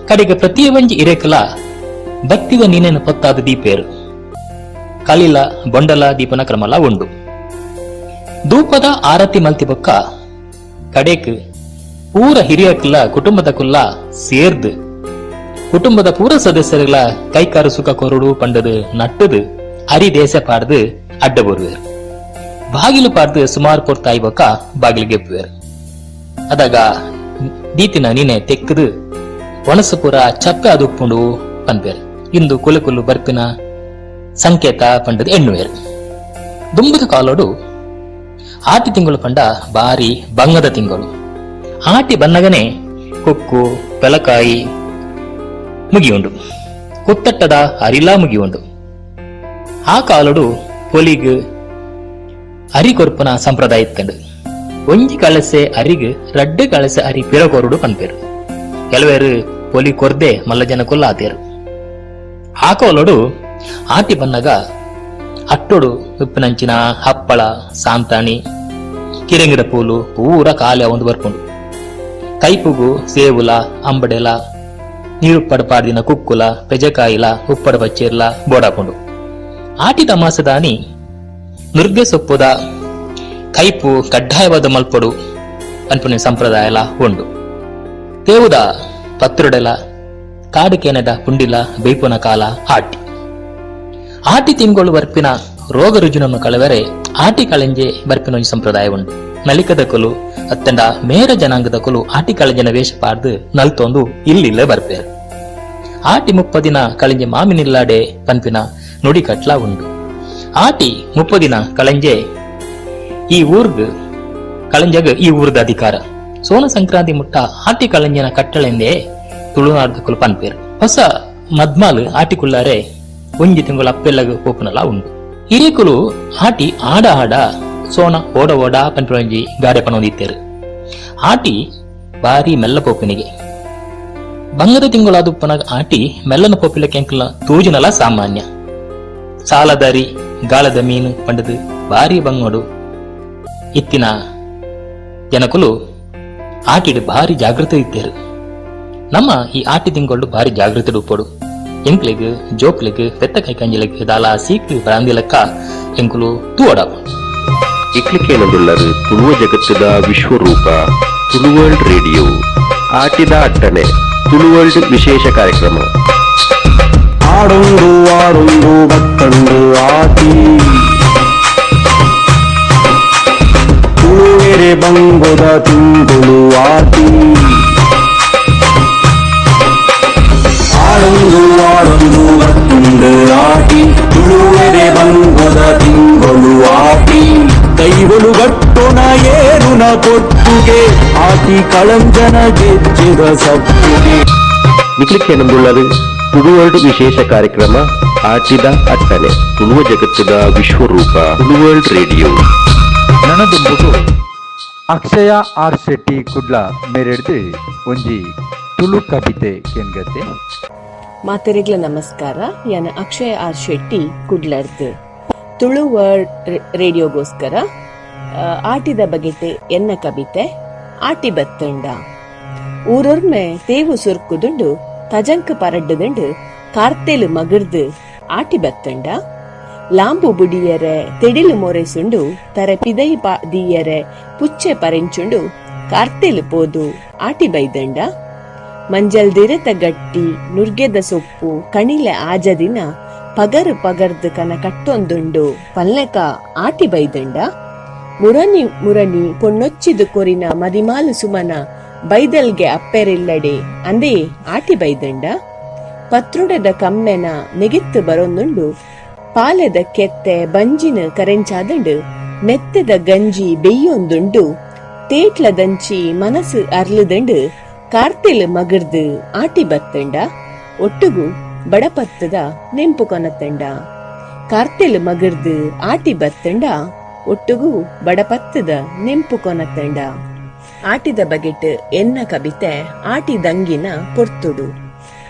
ಕಡೆಗೆ ಪ್ರತಿ ಒಂಜಿ ಇರೆಕಲ ಬತ್ತಿದ ನೀನೇನು ಪೊತ್ತಾದ ದೀಪೇರು. ಕಲಿಲ ಬೊಂಡಲ ದೀಪನ ಕ್ರಮಲ ಉಂಡು. ಧೂಪದ ಆರತಿ ಮಲ್ತಿ ಬೊಕ್ಕ ಕಡೆಕ್ ಪೂರ ಹಿರಿಯಕುಲ್ಲ ಕುಟುಂಬದ ಕುಲ್ಲ ಸೇರ್ದು ಕುಟುಂಬದ ಪೂರ ಸದಸ್ಯರುಗಳ ಕೈಕಾರು ಸುಖ ಕೊರಡು ಪಂಡದು ನಟ್ಟದು ಅರಿ ದೇಶ ಪಾಡ್ದು ಅಡ್ಡ ಬರುವೇರು. ಬಾಗಿಲು ಪಾಡ್ದು ಸುಮಾರು ಪೊರ್ತಾಯಿ ಬೊಕ್ಕ ಬಾಗಿಲು ಗೆಪ್ಪುವೇರು. ಅದಾಗ ದೀತಿನ ನೀನೆ ತೆಕ್ಕದು ಒಣಸು ಪೂರ ಚಪ್ಪೆ ಅದು ಉಪ್ಪುಂಡು ಪನ್ಪೇರು. ಇಂದು ಕುಲು ಕುಲು ಬರ್ಪಿನ ಸಂಕೇತ ಪಂಡದು ಎಣ್ಣುವೇರು. ದುಂಬದ ಕಾಲೋಡು ಆಟಿ ತಿಂಗಳು ಪಂಡ ಬಾರಿ ಬಂಗದ ತಿಂಗಳು. ಆಟಿ ಬನ್ನಗನೆ ಕೊಕ್ಕು ಪೆಲಕಾಯಿ ಮುಗಿಯುಂಡು, ಕುತ್ತಟ್ಟದ ಅರಿಲಾ ಮುಗಿಯುಂಡು. ಆ ಕಾಲೋಡು ಪೊಲಿಗ್ ಅರಿ ಕೊರ್ಪುನ ಸಂಪ್ರದಾಯ ಇತ್ತಂಡು. ಒಂಜಿ ಕಳಸೆ ಅರಿಗ್ 2 ಕಳಸೆ ಅರಿ ಪಿರಕೊರುಡು ಪನ್ಪೇರು. ಕೆಲವೇರು ಪೊಲಿ ಕೊರ್ದೆ ಮಲ್ಲ ಜನ ಕೊಲ್ಲಾತೇರು. ಆ ಕೋಲೋಡು ಆಟಿ ಬನ್ನಗ ಅಟ್ಟೋಡು ಉಪ್ಪಿನಂಚಿನ ಹಪ್ಪಳ, ಸಾಂತಾಣಿ, ಕಿರಂಗಿದ ಪೂಲು ಪೂರ ಖಾಲಿ ಒಂದು ಬರ್ಪುಂಡು. ಕೈಪುಗು ಸೇವುಲ, ಅಂಬಡೆಲ, ನೀರುಪ್ಪಡ ಪಾಡ್ದಿನ ಕುಕ್ಕುಲ, ಪೆಜಕಾಯಿಲ, ಉಪ್ಪಡ ಬಚ್ಚೇರ್ಲ ಬೋಡಾಪುಂಡು. ಆಟಿ ತಮಾಸದಾನಿ ನುರ್ಗೆ ಸೊಪ್ಪುದ ಕೈಪು ಕಡ್ಡಾಯವಾದ ಮಲ್ಪಡು ಅನ್ಪುನ ಸಂಪ್ರದಾಯಲ ಉಂಡು. ತೇವುದ ಪತ್ರುಡೆಲ ಕಾಡು ಕೇನದ ಪುಂಡಿಲ ಬೇಪುನ ಕಾಲ ಆಟಿ. ಆಟಿ ತಿಂಗಳು ಬರ್ಪಿನ ರೋಗ ರುಜಿನನ್ನು ಕಳವೆರೆ ಆಟಿ ಕಳೆಂಜೆ ಬರ್ಪಿನ ಒಂಜಿ ಸಂಪ್ರದಾಯ ಉಂಡು. ನಲಿಕದ ಕೊಲು ಅತ್ತಂಡ ಮೇರ ಜನಾಂಗದ ಕೊಲು ಆಟಿ ಕಳೆಂಜನ ವೇಷ ಪಾಡ್ದು ನಲ್ತೊಂದು ಇಲ್ಲಿಲ್ಲ ಬರ್ಪೇರು. ಆಟಿ 30 ದಿನ ಕಳೆಂಜೆ ಮಾಮಿನಿಲ್ಲಾಡೆ ಪನ್ಪಿನ ನುಡಿ ಕಟ್ಲ ಉಂಡು. ಆಟಿ 30 ದಿನ ಕಳೆಂಜೆ ಈ ಊರ್ಗ್ ಕಳೆಂಜಗ ಈ ಊರ್ದ ಅಧಿಕಾರ. ಸೋನ ಸಂಕ್ರಾಂತಿ ಮುಟ್ಟ ಆಟಿ ಕಳೆಂಜನ ಕಟ್ಟಳೆಂದೇ ತುಳುನಾಡ್ದ ಕುಲು ಪನ್ಪೇರು. ಹೊಸ ಮದ್ಮಾಲು ಆಟಿ ಕುಲ್ಲಾರೆ ಒಂಜಿ ತಿಂಗಳ ಅಪ್ಪೆಲ್ಲಗ ಪೋಪುನಲ ಉಂಡು. ಹಿರಿಯಕುಲು ಆಟಿ ಆಡ ಆಡ ಸೋನ ಓಡ ಓಡ ಪನ್ಪಿನ ಗಾಡೆ ಪನೊಂದಿತ್ತೇರು. ಆಟಿ ಬಾರಿ ಮೆಲ್ಲ ಪೋಪಿನಿಗೆ ಬಂಗದ ತಿಂಗಳಾದುಪ್ಪನಾಗ ಆಟಿ ಮೆಲ್ಲನ ಪೋಪಿಲ ಕೆಂಕಲ ತೂಜಿನಲ ಸಾಮಾನ್ಯ. ಸಾಲದಾರಿ ಗಾಳದ ಮೀನು ಪಂಡದು ಬಾರಿ ಬಂಗೋಡು ಇತ್ತಿನ ಜನಕುಲು ಆಟಿಡು ಭಾರಿ ಜಾಗೃತಿ ಇತ್ತೇರು. ನಮ್ಮ ಈ ಆಟಿ ತಿಂಗಳು ಭಾರಿ ಜಾಗೃತಿ ಉಪ್ಪೋಡು. ಎಂಕ್ಲೆಗ್ ಜೋಕ್ಲೆಗ್ ಪೆತ್ತ ಕೈಕಂಜಿಲೆಗ್ ದಾಲ ಸೀಕ್ ಬ್ರಾಂದಿಲಕ್ಕ ಎಂಕುಲು ತೂವಡ. ಇಕ್ಲಿಕೇನದುಳ್ಳರು ತುಳುವ ಜಗತ್ತದ ವಿಶ್ವರೂಪ ತುಳುವರ್ಲ್ಡ್ ರೇಡಿಯೋ ಆಟಿದ ಅಟ್ಟಣೆ ತುಳುವರ್ಲ್ಡ್ ವಿಶೇಷ ಕಾರ್ಯಕ್ರಮ. ಆಡೊಂದು ಆಡೊಂದು ಬತ್ತಂಡು ಆಟಿ ತುಳುವೆರೆ ಬಂಗೊದ ತಿಂಗಳು ಆಟಿ ಆಡೊಂದು ಆಡೊಂದು ಬತ್ತಂಡು ಆಟಿ ತುಳುವೆರೆ ಬಂಗೊದ ತಿಂಗಳು ಆಟಿ ಕೈವಲು ಗಟ್ಟುನ ಏರುನ ಪೊಟ್ಟುಗೆ ಆಟಿ ಕಳಂಜನ ಗೆಜ್ಜೆದ ಸಪ್ಪುಗೆ. ನಿಕ್ಲಿಕ್ಕೇನಂದುಳ್ಳರು ತುಳುವರ್ಲ್ಡ್ ವಿಶೇಷ ಕಾರ್ಯಕ್ರಮ ಆಟಿದ ಅಟ್ಟಣೆ ತುಳುವ ಜಗತ್ತದ ವಿಶ್ವರೂಪ ತುಳುವರ್ಲ್ಡ್ ರೇಡಿಯೋ. ನನದುಂಬುಗು ಅಕ್ಷಯ ಆರ್ ಶೆಟ್ಟಿ ಕುಡ್ಲ ಮೇರೆಡ್ದು ಒಂಜಿ ತುಳು ಕವಿತೆ ಕೆನ್ಗತೆ. ಮಾತೆರೆಗ್ಲ ನಮಸ್ಕಾರ. ಯಾನ ಅಕ್ಷಯ ಆರ್ ಶೆಟ್ಟಿ ಕುಡ್ಲರ್ದು ತುಳು ವರ್ಲ್ಡ್ ರೇಡಿಯೋಗೋಸ್ಕರ ಆಟಿದ ಬಗೆಟ್ ಎನ್ನ ಕವಿತೆ ಆಟಿ ಬತ್ತಂಡ. ಊರೊರ್ಮೆ ತೇವು ಸುರ್ಕುದುಂಡು ತಜಂಕ್ ಪರಡ್ಡುದುಂಡು ಕಾರ್ತೆಲು ಮಗಿರ್ದು ಆಟಿ ಬತ್ತಂಡ. ಲಾಂಬು ಬುಡಿಯರೆ ತೆಡಿಲು ಮೊರೆಸುಂಡು ತರೆ ಪಿದೈ ದೀಯರೆ ಪುಚ್ಚೆ ಪರೆಂಚುಂಡು ಕಾರ್ತೆಲು ಪೋದು ಆಟಿ ಬೈದಂಡ. ಮಂಜಲ್ ದಿರೆತ ಗಟ್ಟಿ ನುರ್ಗೆದ ಸೊಪ್ಪು ಕಣಿಲೆ ಆಜದಿನ ಪಗರು ಪಗರ್ದು ಕನ ಕಟ್ಟೊಂದುಂಡು ಪಲ್ಲೆಕ ಆಟಿ ಬೈದಂಡ. ಮುರನಿ ಮುರನಿ ಪೊಣ್ಣೊಚ್ಚಿದು ಕೊರಿನ ಮದಿಮಾಲು ಸುಮನ ಬೈದಲ್ಗೆ ಅಪ್ಪೆರಿಲ್ಲಡೆ ಅಂದೇ ಆಟಿ ಬೈದಂಡ. ಪತ್ರುಡದ ಕಮ್ಮೆನ ನೆಗೆತ್ತು ಬರೊಂದುಂಡು ಪಾಲೆದ ಕೆತ್ತೆ ಬಂಜಿನ ಕರೆಂಚಾದಂಡು ಮೆತ್ತದ ಗಂಜಿ ಬೆಯ್ಯೊಂದುಂಡು ತೇಟ್ಲದಂಚಿ ಮನಸ್ಸು ಅರ್ಲುದಂಡು ಕಾರ್ತೆಲ್ ಮಗಿರ್ದು ಆಟಿ ಬತ್ತಂಡ. ಒಟ್ಟುಗು ಬಡಪತ್ತದ ನೆಂಪು ಕೊನತಂಡ. ಕಾರ್ತೆಲ್ ಮಗಿರ್ದು ಆಟಿ ಬತ್ತಂಡ ಒಟ್ಟುಗು ಬಡಪತ್ತದ ನೆಂಪು ಕೊನತಂಡ. ಆಟಿದ ಬಗೆಟ್ ಎನ್ನ ಕವಿತೆ ಆಟಿ ದಂಗಿನ ಪೊರ್ತುಡು.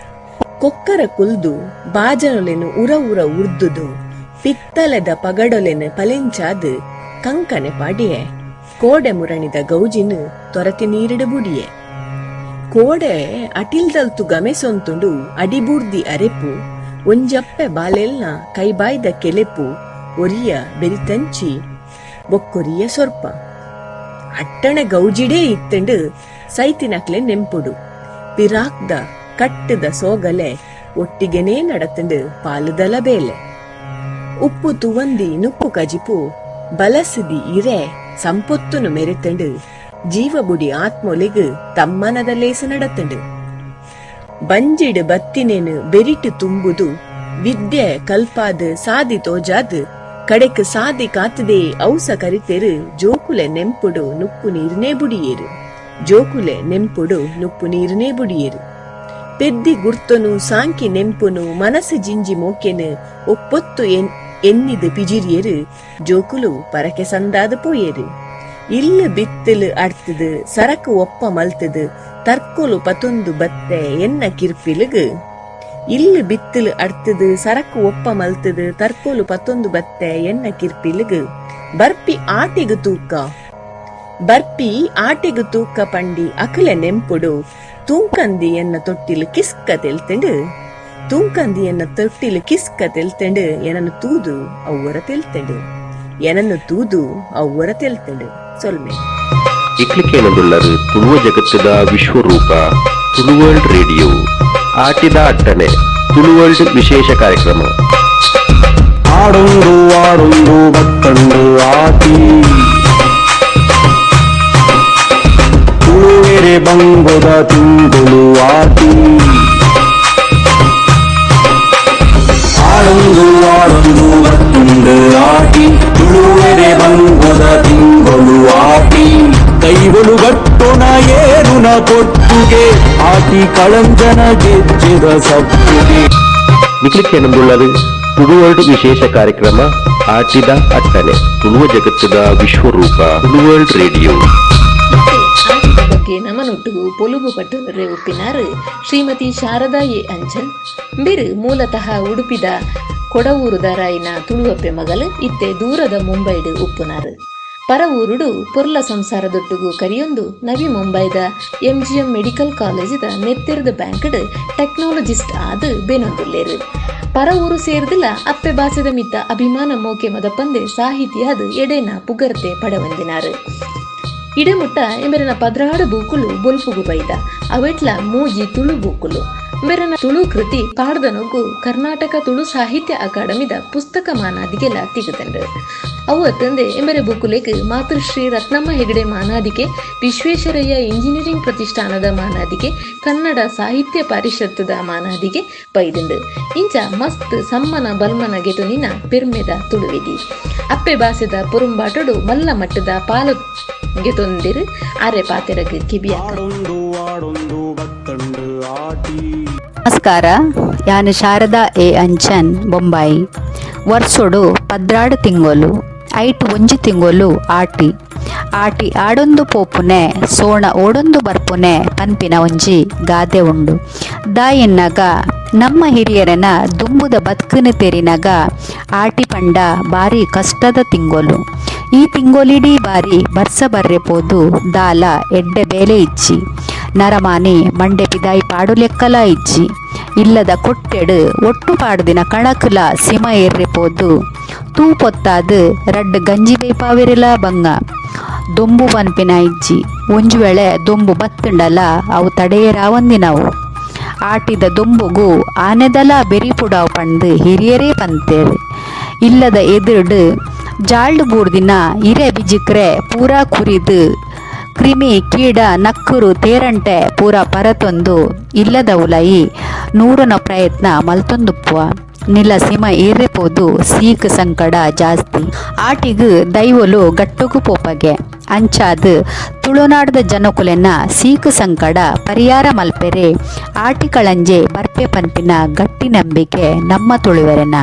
ಕೊಕ್ಕರ ಕುಲ್ದು ಬಾಜನೊಲೆನು ಉರ ಉರ ಉರ್ದುದು ಪಿತ್ತಲೆದ ಪಗಡೊಲೆನು ಪಲೆಂಚಾದು ಕಂಕನೆ ಪಾಡಿಯೆ ಕೋಡೆ ಮುರಣಿದ ಗೌಜಿನು ತೊರತಿ ನೀರಿಡು ಬುಡಿಯೆ. ಕೋಡೆ ಅಟಿಲ್ದಲ್ತು ಗಮೆಸೊಂತುಂಡು ಅಡಿಬೂರ್ದಿ ಅರೆಪು ಒಂಜಪ್ಪೆ ಬಾಲೆಲ್ನ ಕೈಬಾಯ್ದ ಕೆಲೆಪು ಒರಿಯ ಬೆರಿತಂಚಿ ಬೊಕ್ಕೊರಿಯ ಸೊರ್ಪ ಅಟ್ಟಣೆ ಗೌಜಿಡೇ ಇತ್ತಂಡು ಸೈತಿನಕ್ಲೆ ನೆಂಪುಡು ಪಿರಾಕ್ದ ಕಟ್ಟದ ಸೋಗಲೆ ಒಟ್ಟಿಗೆನೇ ನಡತಂಡು ಪಾಲುದಲ ಬೇಲೆ. ಉಪ್ಪು ತುವಂದಿ ನುಪ್ಪು ಕಜಿಪು ಬಲಸಿದಿ ಇರೆ ಸಂಪೊತ್ತುನು ಮೆರೆತಂಡು ಜೀವಬುಡಿ ಆತ್ಮೊಲಿಗು ತಮ್ಮನದ ಲೇಸು ನಡತಂಡು. ಬಂಜಿಡು ಬತ್ತಿನೇನು ಬೆರಿಟು ತುಂಬುದು ವಿದ್ಯೆ ಕಲ್ಪಾದು ಸಾದಿ ತೋಜಾದು ಕಡೆಕ್ ಸಾದಿ ಕಾತದೆ ಔಸ ಕರಿತೆರು ಜೋಕುಲೆ ನೆಂಪುಡು ನುಪ್ಪು ನೀರಿನೇ ಬುಡಿಯೇರು ಜೋಕುಲೆ ನೆಂಪುಡು ನುಪ್ಪು ನೀರಿನೇ ಬುಡಿಯೇರು. ಪೆದ್ದಿ ಗುರ್ತನು ಸಾಂಕಿ ನೆಂಪುನು ಮನಸ್ಸು ಜಿಂಜಿ ಮೋಕೆನು ಒಪ್ಪೊತ್ತು ಎನ್ನಿದು ಪಿಜಿರಿಯರು ಜೋಕುಲು ಪರಕೆ ಸಂದಾದ ಪೋಯೇರು. ಇಲ್ಲು ಬಿತ್ತಲು ಅಡ್ತದು ಸರಕು ಒಪ್ಪ ಮಲ್ತದು ತರ್ಕೊಲು ಪತೊಂದು ಬತ್ತೆ ಎನ್ನ ಕಿರ್ಪಿಲುಗು. ಇಲ್ಲು ಬಿತ್ತಲು ಅಡ್ತದು ಸರಕು ಒಪ್ಪ ಮಲ್ತದು ತರ್ಕೊಲು ಪತೊಂದು ಬತ್ತೆ ಎನ್ನ ಕಿರ್ಪಿಲುಗು. ಬರ್ಪಿ ಆಟಿಗು ತೂಕ ಬರ್ಪಿ ಆಟಿಗು ತೂಕ ಪಂಡಿ ಅಕಲೆ ನೆಂಪುಡು ತೂಂಕಂದಿ ಎನ್ನ ತೊಟ್ಟಿಲು ಕಿಸ್ಕ ತೆಲ್ತೆಂಡು ತೂಂಕಂದಿ ಎನ್ನ ತೊಟ್ಟಿಲು ಕಿಸ್ಕ ತೆಲ್ತೆಂಡು ಏನನ್ನು ತೂದು ಅವ್ವರ ತೆಲ್ತೆಂಡು ಏನನ್ನು ತೂದು ಅವ್ವರ ತೆಲ್ತೆಂಡು. ಸೊಲ್ಮೆ. ಇಕ್ಲಿಕೇನದುಳ್ಳರು ತುಳುವ ಜಗತ್ತದ ವಿಶ್ವರೂಪ ತುಳುವರ್ಲ್ಡ್ ರೇಡಿಯೋ ಆಟಿದ ಅಟ್ಟಣೆ ತುಳುವರ್ಲ್ಡ್ ವಿಶೇಷ ಕಾರ್ಯಕ್ರಮ. ಆಡೊಂದು ಆಡೊಂದು ಬತ್ತಂಡು ಆಟಿ ತುಳುವೆರೆ ಬಂಗೊದ ತಿಂಗೊಳು ಆಟಿ ಆಡೊಂದು ಆಡೊಂದು ಬತ್ತುಂಡು ಆಟಿ ತುಳುವೆರೆ ಬಂಗೊದ ತಿಂಗೊಳು ಆಟಿ ಕೈವಲು ಗಟ್ಟೊಣ ಏರುನ ಪೊಟ್ಟುಗೆ ಆಟಿ ಕಳಂಜನ ಗೆಜ್ಜೆದ ಸಪ್ಪುಗೆ. ನಿಖಿಲಿಕ್ಕೆ ತುಳುವರ್ಲ್ಡ್ ವಿಶೇಷ ಕಾರ್ಯಕ್ರಮ ಆಟಿದ ಅಟ್ಟನೆ ತುಳುವ ಜಗತ್ತದ ವಿಶ್ವರೂಪ ತುಳುವರ್ಲ್ಡ್ ರೇಡಿಯೋ. ಆಟಿದ ಬಗ್ಗೆ ನಮನೊಟ್ಟಿಗೂ ಪೊಲುಬು ಪಟ್ಟುನರೆ ಒಪ್ಪಿನಾರು ಶ್ರೀಮತಿ ಶಾರದಾ ಎ ಅಂಚನ್ ಬಿರು ಮೂಲತಃ ಉಡುಪಿದ ಕೊಡವೂರುದರಾಯಿನ ತುಳುವಪ್ಪೆ ಮಗಲು ಇತ್ತೆ ದೂರದ ಮುಂಬೈಡು ಉಪ್ಪುನಾರು. ಪರವೂರುಡು ಪೊರ್ಲ ಸಂಸಾರದೊಟ್ಟುಗು ಕರಿಯೊಂದು ನವಿ ಮುಂಬೈದ ಎಂಜಿಎಂ ಮೆಡಿಕಲ್ ಕಾಲೇಜಿದ ನೆತ್ತಿರದ ಬ್ಯಾಂಕ್ಡ್ ಟೆಕ್ನಾಲಜಿಸ್ಟ್ ಆದ್ ಬೇನೊಂದುಲ್ಲೇರು. ಪರವೂರು ಸೇರ್ದಿಲ್ಲ ಅಪ್ಪೆ ಬಾಸೆದ ಮಿತ್ತ ಅಭಿಮಾನ ಮೋಕೆ ಮದಪಂದೆ ಸಾಹಿತಿಯಾದ ಎಡೇನ ಪುಗರ್ತೆ ಪಡವಂದಿನಾರು. ಇಡೆಮುಟ್ಟ ಎಂಬೆರನ 16 ಬೂಕುಲು ಬೊಲ್ಪುಗು ಬೈದ ಅವೆಟ್ಲ ಮೂಜಿ ತುಳು ಬೂಕುಲು. ಬೆರನ ತುಳು ಕೃತಿ ಪಾಡ್ದನೊಗ್ಗು ಕರ್ನಾಟಕ ತುಳು ಸಾಹಿತ್ಯ ಅಕಾಡೆಮಿದ ಪುಸ್ತಕ ಮಾನಾದಿಗೆಲ ತಿಗುದಂಡು. ಅವು ಅತ್ತಂದೆ ಎಂಬರೆ ಬುಕ್ಕುಲೆಗ್ ಮಾತೃಶ್ರೀ ರತ್ನಮ್ಮ ಹೆಗಡೆ ಮಾನಾದಿಗೆ, ವಿಶ್ವೇಶ್ವರಯ್ಯ ಇಂಜಿನಿಯರಿಂಗ್ ಪ್ರತಿಷ್ಠಾನದ ಮಾನಾದಿಗೆ, ಕನ್ನಡ ಸಾಹಿತ್ಯ ಪರಿಷತ್ತದ ಮಾನಾದಿಗೆ ಬೈದಂಡು. ಇಂಚ ಮಸ್ತ್ ಸಮ್ಮನ ಬಲ್ಮನ ಗೆಟುನಿನ ಪೆರ್ಮೆದ ತುಳುವಿದಿ. ಅಪ್ಪೆ ಬಾಸೆದ ಪೊರುಂಬಾಟೊಡು ಮಲ್ಲ ಮಟ್ಟದ ಪಾಲು ಗೆತೊಂದಿರು ಆರೆ ಪಾತೆರಗ್ ಕಿಬಿಯಾಕ. ನಮಸ್ಕಾರ, ಯಾನು ಶಾರದಾ ಎ ಅಂಚನ್ ಬೊಂಬಾಯಿ. ವರ್ಷೊಡು 12 ತಿಂಗೊಲು ಐಟ್ ಒಂಜಿ ತಿಂಗೊಲು ಆಟಿ. ಆಟಿ ಆಡೊಂದು ಪೋಪುನೆ ಸೋಣ ಓಡೊಂದು ಬರ್ಪುನೆ ಪನ್ಪಿನ ಒಂಜಿ ಗಾದೆ ಉಂಡು. ದಾಯಿನ್ನಗ ನಮ್ಮ ಹಿರಿಯರನ ದುಂಬುದ ಬದುಕನ್ನು ತೆರಿನಗ ಆಟಿ ಪಂಡ ಬಾರಿ ಕಷ್ಟದ ತಿಂಗೊಲು. ಈ ತಿಂಗೊಲಿಡೀ ಬಾರಿ ಬರ್ಸ ಬರ್ರೆ ಪೋದು ದಾಲ ಎಡ್ಡೆ ಬೇಲೆ ಇಜ್ಜಿ, ನರಮಾನಿ ಮಂಡೆ ಪಿದಾಯಿ ಪಾಡು ಲೆಕ್ಕಲ ಇಜ್ಜಿ, ಇಲ್ಲದ ಕೊಟ್ಟೆಡು ಒಟ್ಟು ಪಾಡುದಿನ ಕಣಕುಲ ಸಿಮ ಏರ್ರೆ ಪೋದು ತೂ ಪೊತ್ತಾದು ರಡ್ಡು ಗಂಜಿ ಬೇಪಾವಿರಲ ಬಂಗ. ದೊಂಬು ಪನ್ಪಿನ ಇಜ್ಜಿ, ಒಂಜು ವೇಳೆ ದೊಂಬು ಬತ್ತುಂಡಲ ಅವು ತಡೆಯರಾವಂದಿನವು. ಆಟಿದ ದೊಂಬುಗು ಆನೆದಲ ಬೆರಿಪುಡಾವು ಪಂದು ಹಿರಿಯರೇ ಪಂತೇರು. ಇಲ್ಲದ ಎದುರುಡು ಜಾಲ್ಡು ಬೂರ್ದಿನ ಇರೆ ಬಿಜಿಕ್ರೆ ಪೂರಾ ಕುರಿದು ಕ್ರಿಮಿ ಕೀಡ ನಕ್ಕುರು ತೇರಂಟೆ ಪೂರಾ ಪರತೊಂದು ಇಲ್ಲದ ಉಲಯಿ ನೂರನ ಪ್ರಯತ್ನ ಮಲ್ತೊಂದುಪ್ಪುವ. ನಿಲ ಸಿಮ ಏರ್ರೆ ಪೋದು ಸೀಕ್ ಸಂಕಡ ಜಾಸ್ತಿ. ಆಟಿಗು ದೈವಲು ಗಟ್ಟುಗು ಪೋಪಗೆ ಅಂಚಾದು ತುಳುನಾಡದ ಜನಕುಲೆನ ಸೀಕ್ ಸಂಕಡ ಪರಿಹಾರ ಮಲ್ಪೆರೆ ಆಟಿ ಕಳಂಜೆ ಬರ್ಪೆ ಪನ್ಪಿನ ಗಟ್ಟಿ ನಂಬಿಕೆ ನಮ್ಮ ತುಳುವೆರೆನ.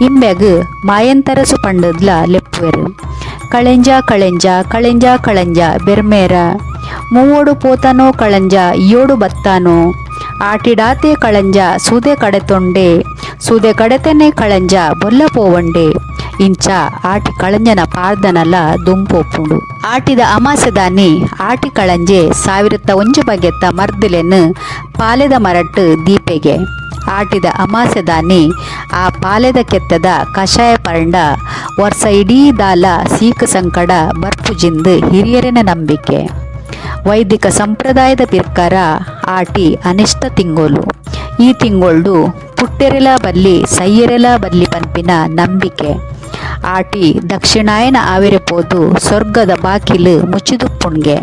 ಇಂಬೆಗ್ ಮಾಯಂತರಸು ಪಂಡದ್ಲ ಲೆಪ್ಪುವೆರು. ಕಳೆಂಜ ಕಳೆಂಜ ಕಳೆಂಜ ಕಳಂಜ ಬೆರ್ಮೇರ ಮೂವೋಡು ಪೋತಾನೋ ಕಳಂಜ ಇಯೋಡು ಬತ್ತಾನೋ, ಆಟಿಡಾತೆ ಕಳಂಜ ಸೂದೆ ಕಡೆತೊಂಡೆ ಸೂದೆ ಕಡೆತನೆ ಕಳಂಜ ಬೊಲ್ಲ ಪೋವಂಡೆ ಇಂಚ ಆಟಿ ಕಳಂಜನ ಪಾರ್ದನಲ ದುಂಪೋಪುಂಡು. ಆಟಿದ ಅಮಾಸೆದಾನಿ ಆಟಿ ಕಳಂಜೆ 1001 ಬಗೆತ್ತ ಮರ್ದಿಲೆನ್ ಪಾಲೆದ ಮರಟ್ಟು ದೀಪೆಗೆ. ಆಟಿದ ಅಮಾಸೆದಾನಿ ಆ ಪಾಲೆದ ಕೆತ್ತದ ಕಷಾಯ ಪರಂಡ ವರ್ಷ ಇಡೀ ದಾಲ ಸೀಕ ಸಂಕಡ ಬರ್ಪುಜಿಂದು ಹಿರಿಯರಿನ ನಂಬಿಕೆ. ವೈದಿಕ ಸಂಪ್ರದಾಯದ ಪಿರ್ಕಾರ ಆಟಿ ಅನಿಷ್ಟ ತಿಂಗೋಲು. ಈ ತಿಂಗೊಳ್ಡು ಪುಟ್ಟೆರೆಲ ಬಲ್ಲಿ ಸೈಯರೆಲ ಬಲ್ಲಿ ಪನ್ಪಿನ ನಂಬಿಕೆ. ಆಟಿ ದಕ್ಷಿಣಾಯನ ಆವಿರೆ ಪೋದು ಸ್ವರ್ಗದ ಬಾಕಿಲು ಮುಚ್ಚಿದುಪ್ಪುಣ್ಗೆ.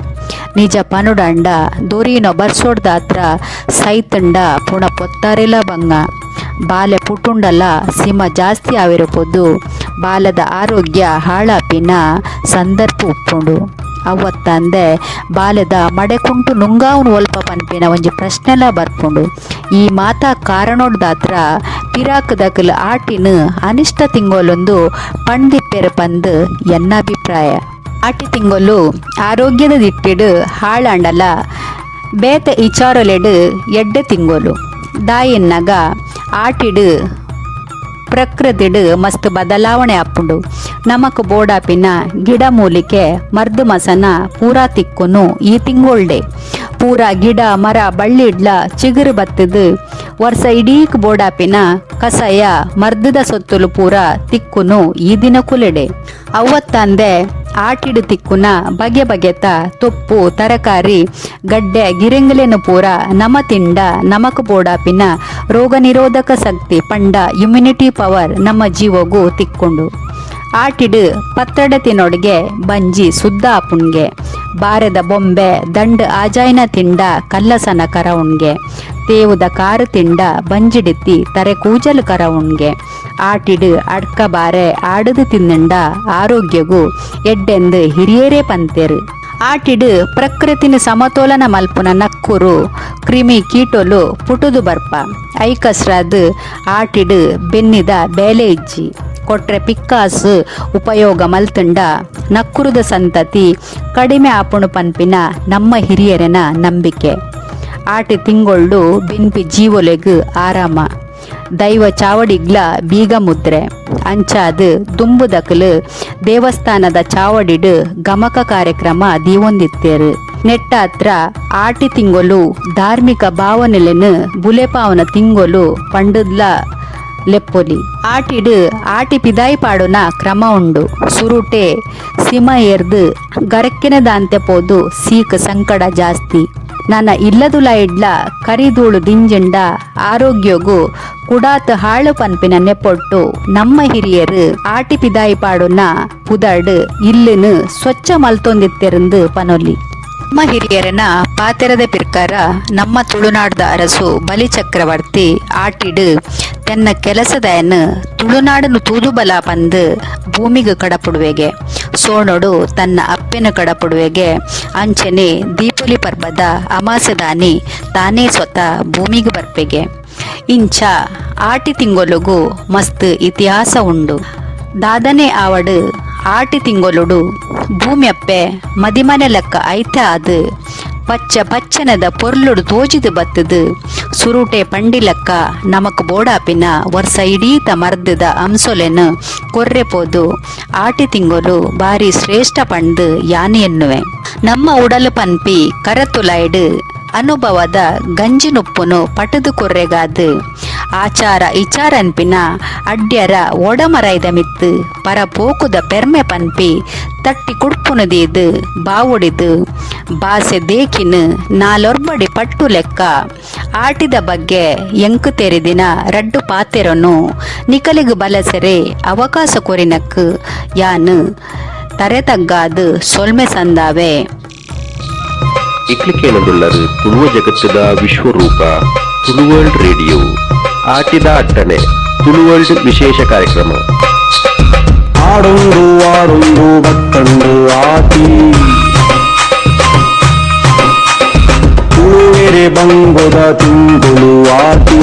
ನಿಜ ಪನುಡಂಡ ದೊರಿನೊ ಬರ್ಸೋಡ್ದಾತ್ರ ಸೈತಂಡ ಪುಣ ಪೊತ್ತಾರೆಲ ಬಂಗ. ಬಾಲೆ ಪುಟುಂಡಲ ಸಿಮ ಜಾಸ್ತಿ ಆವಿರಪೋದು ಬಾಲದ ಆರೋಗ್ಯ ಹಾಳಾಪಿನ ಸಂದರ್ಭ ಉಪ್ಪುಂಡು. ಅವತ್ತಂದೆ ಬಾಲೆದ ಮಡೆಕುಂಟು ನುಂಗಾವನು ಒಲ್ಪ ಪನ್ಪಿನ ಒಂಜಿ ಪ್ರಶ್ನೆಲ ಬರ್ಪುಂಡು. ಈ ಮಾತಾ ಕಾರಣೋಡ್ದಾತ್ರ ಪಿರಾಕ್ ದಕಲ್ ಆಟಿನ ಅನಿಷ್ಟ ತಿಂಗೊಲೊಂದು ಪಂದಿಪ್ಪೆರ ಪಂದು ಎನ್ನ ಅಭಿಪ್ರಾಯ. ಆಟಿ ತಿಂಗೊಲು ಆರೋಗ್ಯದ ದಿಟ್ಟಿಡು ಹಾಳಾಂಡಲ ಬೇತೆ ಇಚಾರೊಲೆಡು ಎಡ್ಡೆ ತಿಂಗೊಲು. ದಾಯಿನ್ನಗ ಆಟಿಡು ಪ್ರಕೃತಿಡು ಮಸ್ತ್ ಬದಲಾವಣೆ ಆಪುಂಡು. ನಮಕ್ ಬೋಡಾಪಿನ ಗಿಡ ಮೂಲಿಕೆ ಮರ್ದು ಮಸನ ಪೂರಾ ತಿಕ್ಕುನು ಈ ತಿಂಗೊಳ್ಡೆ. ಪೂರಾ ಗಿಡ ಮರ ಬಳ್ಳಿಡ್ಲ ಚಿಗುರು ಬತ್ತದು ವರ್ಷ ಇಡೀಕ್ ಬೋಡಾಪಿನ ಕಸಯ ಮರ್ದದ ಸೊತ್ತುಲು ಪೂರಾ ತಿಕ್ಕುನು ಈ ದಿನ ಕುಲೆಡೆ. ಅವತ್ತಂದೆ ಆಟಿಡು ತಿಕ್ಕುನ ಬಗೆ ಬಗೆತ ತೊಪ್ಪು ತರಕಾರಿ ಗಡ್ಡೆ ಗಿರೆಂಗಲೆನು ಪೂರ ನಮ ತಿಂಡ ನಮಕ್ ಬೋಡಾಪಿನ ರೋಗ ನಿರೋಧಕ ಶಕ್ತಿ ಪಂಡ ಇಮ್ಯುನಿಟಿ ಪವರ್ ನಮ್ಮ ಜೀವಗೂ ತಿಕ್ಕೊಂಡು. ಆಟಿಡು ಪತ್ತಡ ತಿನೊಡ್ಗೆ ಬಂಜಿ ಸುದ್ದ ಆಪುಣ್ಗೆ. ಬಾರೆದ ಬೊಂಬೆ ದಂಡ್ ಆಜಾಯ್ನ ತಿಂಡ ಕಲ್ಲಸನ ಕರ ಉಣ್ಗೆ. ತೇವುದ ಕಾರು ತಿಂಡ ಬಂಜಿಡಿತ್ತಿ ತರೆ ಕೂಜಲು ಕರ ಉಣ್ಗೆ. ಆಟಿಡು ಅಡ್ಕ ಬಾರೆ ಆಡದು ತಿಂದಂಡ ಆರೋಗ್ಯಗೂ ಎಡ್ಡೆಂದು ಹಿರಿಯರೇ ಪಂತೇರು. ಆಟಿಡು ಪ್ರಕೃತಿನ ಸಮತೋಲನ ಮಲ್ಪುನ ನಕ್ಕುರು ಕ್ರಿಮಿ ಕೀಟೊಲು ಪುಟುದು ಬರ್ಪ. ಐಕಸ್ರಾದ್ ಆಟಿಡು ಬೆನ್ನಿದ ಬೇಲೆ ಇಜ್ಜಿ. ಕೊಟ್ರೆ ಪಿಕ್ಕಾಸು ಉಪಯೋಗ ಮಲ್ತುಂಡ ನಕ್ಕುರುದ ಸಂತತಿ ಕಡಿಮೆ ಆಪುಣು ಪನ್ಪಿನ ನಮ್ಮ ಹಿರಿಯರನ ನಂಬಿಕೆ. ಆಟಿ ತಿಂಗೊಳ್ಳು ಬಿನ್ಪಿ ಜೀವೊಲೆಗ್ ಆರಾಮ. ದೈವ ಚಾವಡಿಗ್ಲ ಬೀಗ ಮುದ್ರೆ. ಅಂಚಾದ್ ದುಂಬುದಕಲು ದೇವಸ್ಥಾನದ ಚಾವಡಿಡ್ ಗಮಕ ಕಾರ್ಯಕ್ರಮ ದೀವೊಂದಿತ್ತೇರು. ನೆಟ್ಟಾತ್ರ ಆಟಿ ತಿಂಗೊಲು ಧಾರ್ಮಿಕ ಭಾವನೆಲೆನ್ ಬುಲೆಪಾವನ ತಿಂಗೊಲು ಪಂಡುದ್ಲ ಲೆಪ್ಪೊಲಿ. ಆಟಿಡ್ ಆಟಿ ಪಿದಾಯಿ ಪಾಡುನ ಕ್ರಮ ಉಂಡು. ಸುರುಟೆ ಸಿಮ ಏರ್ದು ಗರಕ್ಕಿನ ದಾಂತೆ ಪೋದು ಸೀಕ್ ಸಂಕಡ ಜಾಸ್ತಿ. ನನ್ನ ಇಲ್ಲದುಲ ಇಡ್ಲ ಕರಿಧೂಳು ದಿಂಜಿಂಡ ಆರೋಗ್ಯಗು ಕುಡಾತ್ ಹಾಳು ಪನ್ಪಿನ ನೆಪೊಟ್ಟು ನಮ್ಮ ಹಿರಿಯರು ಆಟಿ ಪಿದಾಯಿ ಪಾಡುನ ಪುದರ್ಡ್ ಇಲ್ಲನು ಸ್ವಚ್ಛ ಮಲ್ತೊಂದಿತ್ತೆರಂದು ಪನೊಲಿ. ನಮ್ಮ ಹಿರಿಯರನ ಪಾತೆರದ ಪಿರ್ಕಾರ ನಮ್ಮ ತುಳುನಾಡ್ದ ಅರಸು ಬಲಿ ಚಕ್ರವರ್ತಿ ಆಟಿಡು ತನ್ನ ಕೆಲಸದಯನ್ ತುಳುನಾಡನು ತೂದುಬಲ ಪಂದು ಭೂಮಿಗೆ ಕಡಪುಡುವೆಗೆ, ಸೋಣೊಡು ತನ್ನ ಅಪ್ಪೆನ ಕಡಪುಡುವೆಗೆ. ಅಂಚನೆ ದೀಪೊಲಿ ಪರ್ಬದ ಅಮಾಸೆದಾನಿ ತಾನೇ ಸ್ವತಃ ಭೂಮಿಗೆ ಬರ್ಪೆಗೆ. ಇಂಚ ಆಟಿ ತಿಂಗೊಲುಗು ಮಸ್ತ್ ಇತಿಹಾಸ ಉಂಡು. ದಾದನೆ ಆವಡು ಆಟಿ ತಿಂಗೊಲುಡು ಭೂಮ್ಯಪ್ಪೆ ಮದಿಮನೆ ಲೆಕ್ಕ ಐತೆ ಆದ್ ಪಚ್ಚ ಪಚ್ಚನದ ಪೊರ್ಲುಡು ತೋಜಿದು ಬತ್ತದು. ಸುರುಟೆ ಪಂಡಿಲಕ್ಕ ನಮಕ್ ಬೋಡಾಪಿನ ವರ್ಷ ಇಡೀತ ಮರ್ದದ ಅಂಸೊಲೆನ್ ಕೊರ್ರೆ ಪೋದು ಆಟಿ ತಿಂಗೊಲು ಬಾರಿ ಶ್ರೇಷ್ಠ ಪಂಡ್ ಯಾನ್ ಎನ್ನುವೆ. ನಮ್ಮ ಉಡಲು ಪನ್ಪಿ ಕರತುಲಾಯ್ಡು ಅನುಭವದ ಗಂಜಿನುಪ್ಪುನು ಪಟದು ಕೊರ್ರೆಗಾದು ಆಚಾರ ಇಚಾರನ್ಪಿನ ಅಡ್ಯರ ಒಡಮರೈದ ಮಿತ್ತು ಪರಪೋಕುದ ಪೆರ್ಮೆ ಪನ್ಪಿ ತಟ್ಟಿ ಕುಡ್ಪುನುದೀದು ಬಾವುಡಿದು ಬಾಸೆ ದೇಕಿನ ನಾಲೊರ್ಬಡಿ ಪಟ್ಟು ಲೆಕ್ಕ ಆಟಿದ ಬಗ್ಗೆ ಎಂಕು ತೆರೆದಿನ ರಡ್ಡು ಪಾತೆರನು ನಿಕಲಿಗು ಬಲಸೆರೆ ಅವಕಾಶ ಕೊರಿನಕ್ ಯಾನು ತರೆ ತಗ್ಗಾದು ಸೊಲ್ಮೆ ಸಂದಾವೆ. ಇಕ್ಲಿಕೇನದುಳ್ಳರು ತುಳುವ ಜಗತ್ತದ ವಿಶ್ವರೂಪ ತುಳುವರ್ಲ್ಡ್ ರೇಡಿಯೋ ಆಟಿದ ಅಟ್ಟಣೆ ತುಳುವರ್ಲ್ಡ್ ವಿಶೇಷ ಕಾರ್ಯಕ್ರಮ. ಆಡೊಂದು ಆಡೊಂದು ಬತ್ತಂಡು ಆಟಿ, ತುಳುವೆರೆ ಬಂಗೊದ ತಿಂಗೊಳು ಆಟಿ.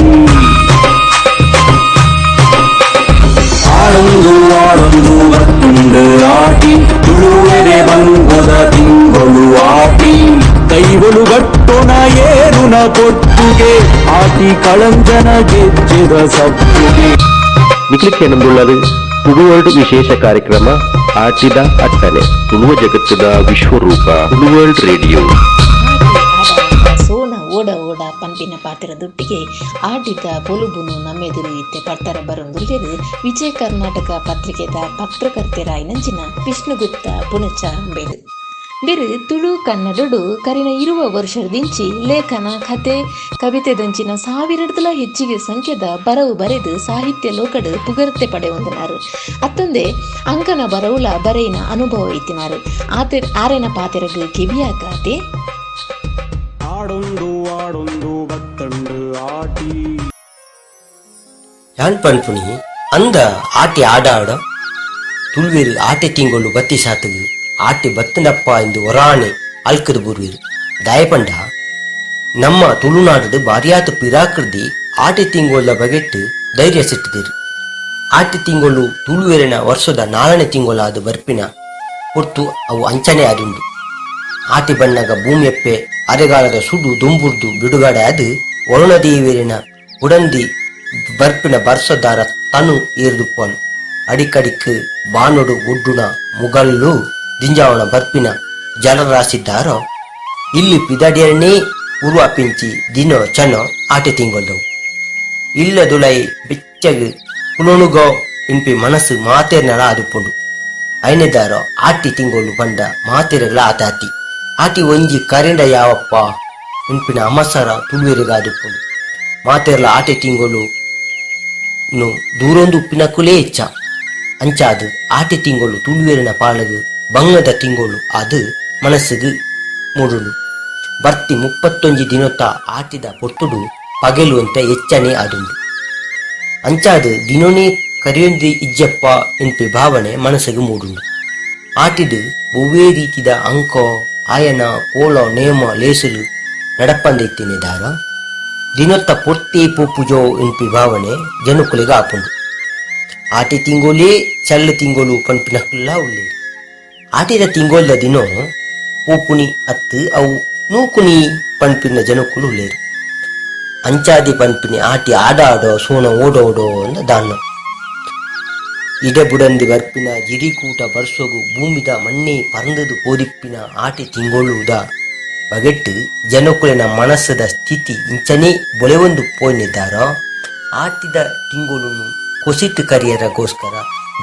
ಆಡೊಂದು ಆಡೊಂದು ಬತ್ತುಂಡು ಆಟಿ, ತುಳುವೆರೆ ಬಂಗೊದ ತಿಂಗೊಳು ಆಟಿ. ಕೈವೊಲು ಗಟ್ಟುನ ಏರುನ ಪೊಟ್ಟುಗೆ ಆಟಿ ಕಳಂಜನ ಗೆಜ್ಜೆದ ಸಪ್ಪುಗೆ. ನಿಕ್ಲಿಕ್ಕೇನಂದುಳ್ಳರು ತುಳುವರ್ಲ್ಡ್ ವಿಶೇಷ ಕಾರ್ಯಕ್ರಮ ಆಟಿದ ಅಟ್ಟಣೆ ತುಳುವ ಜಗತ್ತದ ವಿಶ್ವರೂಪ ತುಳುವರ್ಲ್ಡ್ ರೇಡಿಯೋ. ಸೋಣ ಓಡ ಓಡ ಪಂಪಿನ ಪಾತ್ರ ದುಟ್ಟಿಗೆ ಆಟಿದ ಪೊಲುಬುನು ನಮ್ಮೆದುರು ಇತ್ತೆ ಪಡ್ತರ ಬರೊಂದುಲ್ಲೆರ್ ವಿಜಯ ಕರ್ನಾಟಕ ಪತ್ರಿಕೆದ ಪತ್ರಕರ್ತೆರಾಯಿನಂಚಿನ ವಿಷ್ಣುಗುಪ್ತ ಪುಣಚ ಅಂಬೇರು. ಬಿರು ತುಳು ಕನ್ನಡಡು ಕರಿನ ಇರುವ ವರ್ಷದಿಂಚಿ ಲೇಖನ ಕಥೆ ಕವಿತೆದಂಚಿನ ಸಾವಿರಡ್ದಲ ಹೆಚ್ಚಿಗೆ ಸಂಖ್ಯೆದ ಬರವು ಬರೆದು ಸಾಹಿತ್ಯ ಲೋಕಡು ಪುಗರ್ತೆ ಪಡೆಯೊಂದನಾರು. ಅತ್ತಂದೆ ಅಂಕನ ಬರವುಲ ಬರೆಯಿನ ಅನುಭವ ಇತ್ತಿನಾರು. ಆತೆ ಆರೆನ ಪಾತೆರಗು ಕಿವಿಯಾಕಾತೆ. ಆಡೊಂದು ಆಡೊಂದು ಬತ್ತಂಡು ಆಟಿ. ಯಾನ್ ಪನ್ಪುನಿ ಅಂದ ಆಟಿ ಆಡ ಆಡ ತುಳುವೆರ್ ಆಟೆ ತಿಂಗೊಳು ಬತ್ತಿ ಸಾತುಗು ಆಟಿ ಬತ್ತನಪ್ಪ ಎಂದು ಒರಾಣೆ ಅಲ್ಕದ ಬುರುವಿರು. ದಾಯಪಂಡ ನಮ್ಮ ತುಳುನಾಡು ಬಾರಿಯಾತ ಪಿರಾಕೃದಿ ಆಟಿ ತಿಂಗೊಳ್ಳ ಬಗೆಟ್ಟು ಧೈರ್ಯ ಸಿಟ್ಟಿದಿರು. ಆಟಿ ತಿಂಗಳು ತುಳುವೆರಿನ ವರ್ಷದ ನಾಲ್ನೇ ತಿಂಗಳಾದ ಬರ್ಪಿನ ಪೊರ್ತು ಅವು ಅಂಚನೆ ಆದುಂಡು. ಆಟಿ ಬಣ್ಣಗ ಭೂಮಿಯಪ್ಪೆ ಅರೆಗಾಲದ ಸುಡು ದುಂಬುರ್ದು ಬಿಡುಗಡೆ ಅದು ವರುಣದೇವಿಯರಿನ ಉಡಂದಿ ಬರ್ಪಿನ ಬರ್ಸದಾರ ತನು ಏರ್ದುಪ್ಪನು. ಅಡಿಕಡಿಕ್ ಬಾನುಡು ಗುಡ್ಡುನ ಮುಗಲ್ಲು ದಿಂಜಾವಣ ಬರ್ಪಿನ ಜಲರಾಶಿದ್ದಾರೋ ಇಲ್ಲಿ ಪಿದಡಿಯನ್ನೇ ಉರುವ ಪಿಂಚಿ ದಿನೋ ಚನೋ ಆಟೆ ತಿಂಗೊಲ್ದವು. ಇಲ್ಲದುಲೈ ಬೆಚ್ಚಗ್ ಕುಲೊಣುಗೋ ಇನ್ಪಿ ಮನಸ್ಸು ಮಾತೇರ್ನಲ ಅದುಪುಂಡು. ಐನೆದಾರ ಆಟಿ ತಿಂಗಳು ಪಂಡ ಮಾತೆರೆಗಳ ಆತಾತಿ ಆಟಿ ಒಂಜಿ ಕರಿಂಡ ಯಾವಪ್ಪ ಉಂಪಿನ ಅಮಸರ ತುಳುವೆರೆಗಾದುಪ್ಪುಂಡು. ಮಾತೆರ್ಲ ಆಟಿ ತಿಂಗಳು ದೂರೊಂದು ಉಪ್ಪಿನಕುಲೇ ಹೆಚ್ಚ ಅಂಚಾದು ಆಟಿ ತಿಂಗಳು ತುಳುವೆರಿನ ಪಾಲಗು ಬಂಗದ ತಿಂಗಳು ಅದು ಮನಸ್ಸಿಗೆ ಮೂಡುಂಡು. ಬರ್ತಿ 31 ದಿನೊತ್ತ ಆಟಿದ ಪೊರ್ತುಡು ಪಗೆಲುವಂತ ಹೆಚ್ಚನೆ ಆದುಂಡು. ಅಂಚಾದು ದಿನೊನೇ ಕರಿಯೊಂದಿ ಇಜ್ಜಪ್ಪ ಎನ್ಪಿ ಭಾವನೆ ಮನಸ್ಸಿಗೆ ಮೂಡುಂಡು. ಆಟಿಡು ಒವ್ವೇ ರೀತಿದ ಅಂಕೋ ಆಯನ ಕೋಲ ನೇಮ ಲೇಸಲು ನಡಪಂದಿತ್ತಿನ ದಾರ ದಿನೊತ್ತ ಪೊರ್ತಿ ಪೂಪುಜೋ ಎನ್ಪಿ ಭಾವನೆ ಜನಕುಲಿಗೆ ಆಪುಂಡು. ಆಟಿ ತಿಂಗೋಲೇ ಚಲ್ಲು ತಿಂಗೋಲು ಪನ್ಪಿನಕುಲ್ಲ ಉಳ್ಳೇರು. ಆಟಿದ ತಿಂಗೋಲ್ದ ದಿನೋ ಪೂಪುಣಿ ಅತ್ತು ಅವು ನೂಕುನಿ ಪನ್ಪಿನ ಜನಕುಲು ಉಳ್ಳೇರು. ಅಂಚಾದಿ ಪನ್ಪಿನಿ ಆಟಿ ಆಡಾಡೋ ಸೋಣ ಓಡೋಡೋ ಅಂದ ದಾನ್ನ ಇಡೆ ಬುಡಂದಿ ಬರ್ಪಿನ ಜಿರಿಕೂಟ ಬರ್ಸೊಗು ಭೂಮಿದ ಮಣ್ಣೆ ಪರಂದದು ಪೋದಿಪ್ಪಿನ ಆಟಿ ತಿಂಗೊಳುವುದ ಬಗೆಟ್ಟು ಜನಕುಲಿನ ಮನಸ್ಸದ ಸ್ಥಿತಿ ಇಂಚನೇ ಬೊಳೆವೊಂದು ಪೋಯಿನಿದ್ದಾರ ಆಟಿದ ತಿಂಗೊಳುನು ಕೊಸಿತು ಕರಿಯರಗೋಸ್ಕರ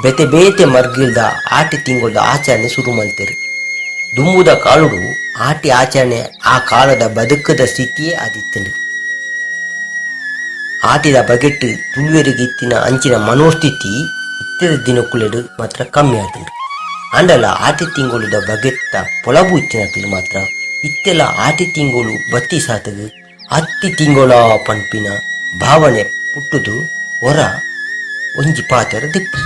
ಬೇತೆ ಬೇತೆ ಮರ್ಗಿಲ್ದ ಆಟಿ ತಿಂಗೊಳ್ದ ಆಚರಣೆ ಶುರು ಮಲ್ತೆರು. ದುಂಬುದ ಕಾಲುಡು ಆಟಿ ಆಚರಣೆ ಆ ಕಾಲದ ಬದುಕದ ಸ್ಥಿತಿಯೇ ಆದಿತ್ತಂಡು. ಆಟಿದ ಬಗೆಟ್ಟು ತುಳುವೆರಿಗೆ ಇತ್ತಿನ ಅಂಚಿನ ಮನೋಸ್ಥಿತಿ ಇತ್ತಿದ ದಿನಕ್ಕುಲೆಡು ಮಾತ್ರ ಕಮ್ಮಿ ಆತಂಡು. ಅಂಡಲ ಆಟಿ ತಿಂಗೊಳುದ ಬಗೆತ್ತ ಪೊಳಬು ಇತ್ತಿನಕುಲು ಮಾತ್ರ ಇತ್ತೆಲ್ಲ ಆಟಿ ತಿಂಗಳು ಬತ್ತಿ ಸಾತಗು ಅತ್ತಿ ತಿಂಗಳ ಪಂಪಿನ ಭಾವನೆ ಪುಟ್ಟುದು ಹೊರ ಒಂಜಿ ಪಾತೆರ ದಿಪ್ಪು.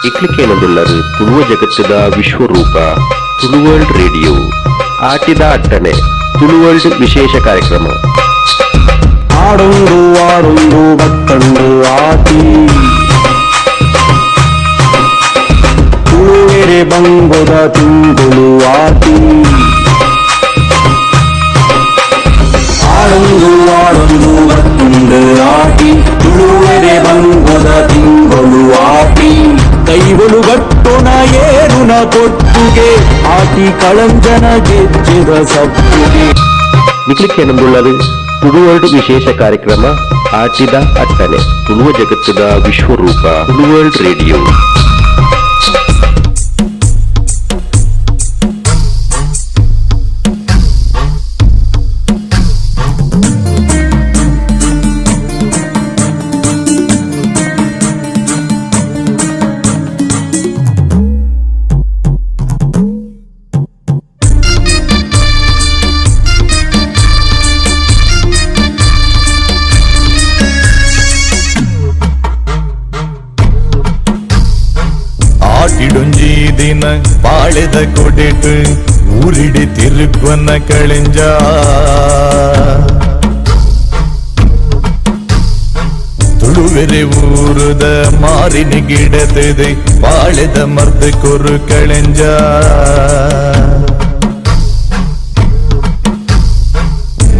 ಇಕ್ಲಿಕೇನದುಲ್ಲರು ತುಳುವ ಜಗತ್ತದ ವಿಶ್ವರೂಪ ತುಳುವರ್ಲ್ಡ್ ರೇಡಿಯೋ ಆಟಿದ ಅಟ್ಟಣೆ ತುಳುವರ್ಲ್ಡ್ ವಿಶೇಷ ಕಾರ್ಯಕ್ರಮ. ಆಡೊಂದು ಆಡೊಂದು ಬತ್ತಂಡು ಆಟಿ ತುಳುವೆರೆ ಬಂಗೊದ ತಿಂಗಳು ಆಟಿ ಆಡೊಂದು ಆಡೊಂದು ಬತ್ತುಂಡು ಆಟಿ ತುಳುವೆರೆ ಬಂಗೊದ ತಿಂಗಳು ಆಟಿ ಕೈವಲು ಗಟ್ಟೊಣ ಏರುನ ಕೊಟ್ಟುಗೆ ಆಟಿ ಕಳಂಜನ ಗೆಜ್ಜೆದ ಸಪ್ಪುಗೆ. ನಿಕ್ಲಿಕ್ಕೇನಂದುಳ್ಳದು ತುಳುವರ್ಲ್ಡ್ ವಿಶೇಷ ಕಾರ್ಯಕ್ರಮ ಆಟಿದ ಅಟ್ಟಣೆ ತುಳುವ ಜಗತ್ತದ ವಿಶ್ವರೂಪ ತುಳುವರ್ಲ್ಡ್ ರೇಡಿಯೋ. ಆಟಿಡೊಂಜಿ ದಿನ ಪಾಳೆದ ಕೊಡೆಟು ಊರಿಡಿ ತಿರುಗುವನ ಕಳೆಂಜ ತುಳುವೆರೆ ಊರುದ ಮಾರಿನ ಗಿಡತಿದೆ ಪಾಳೆದ ಮರ್ದ ಕೊರು ಕಳೆಂಜ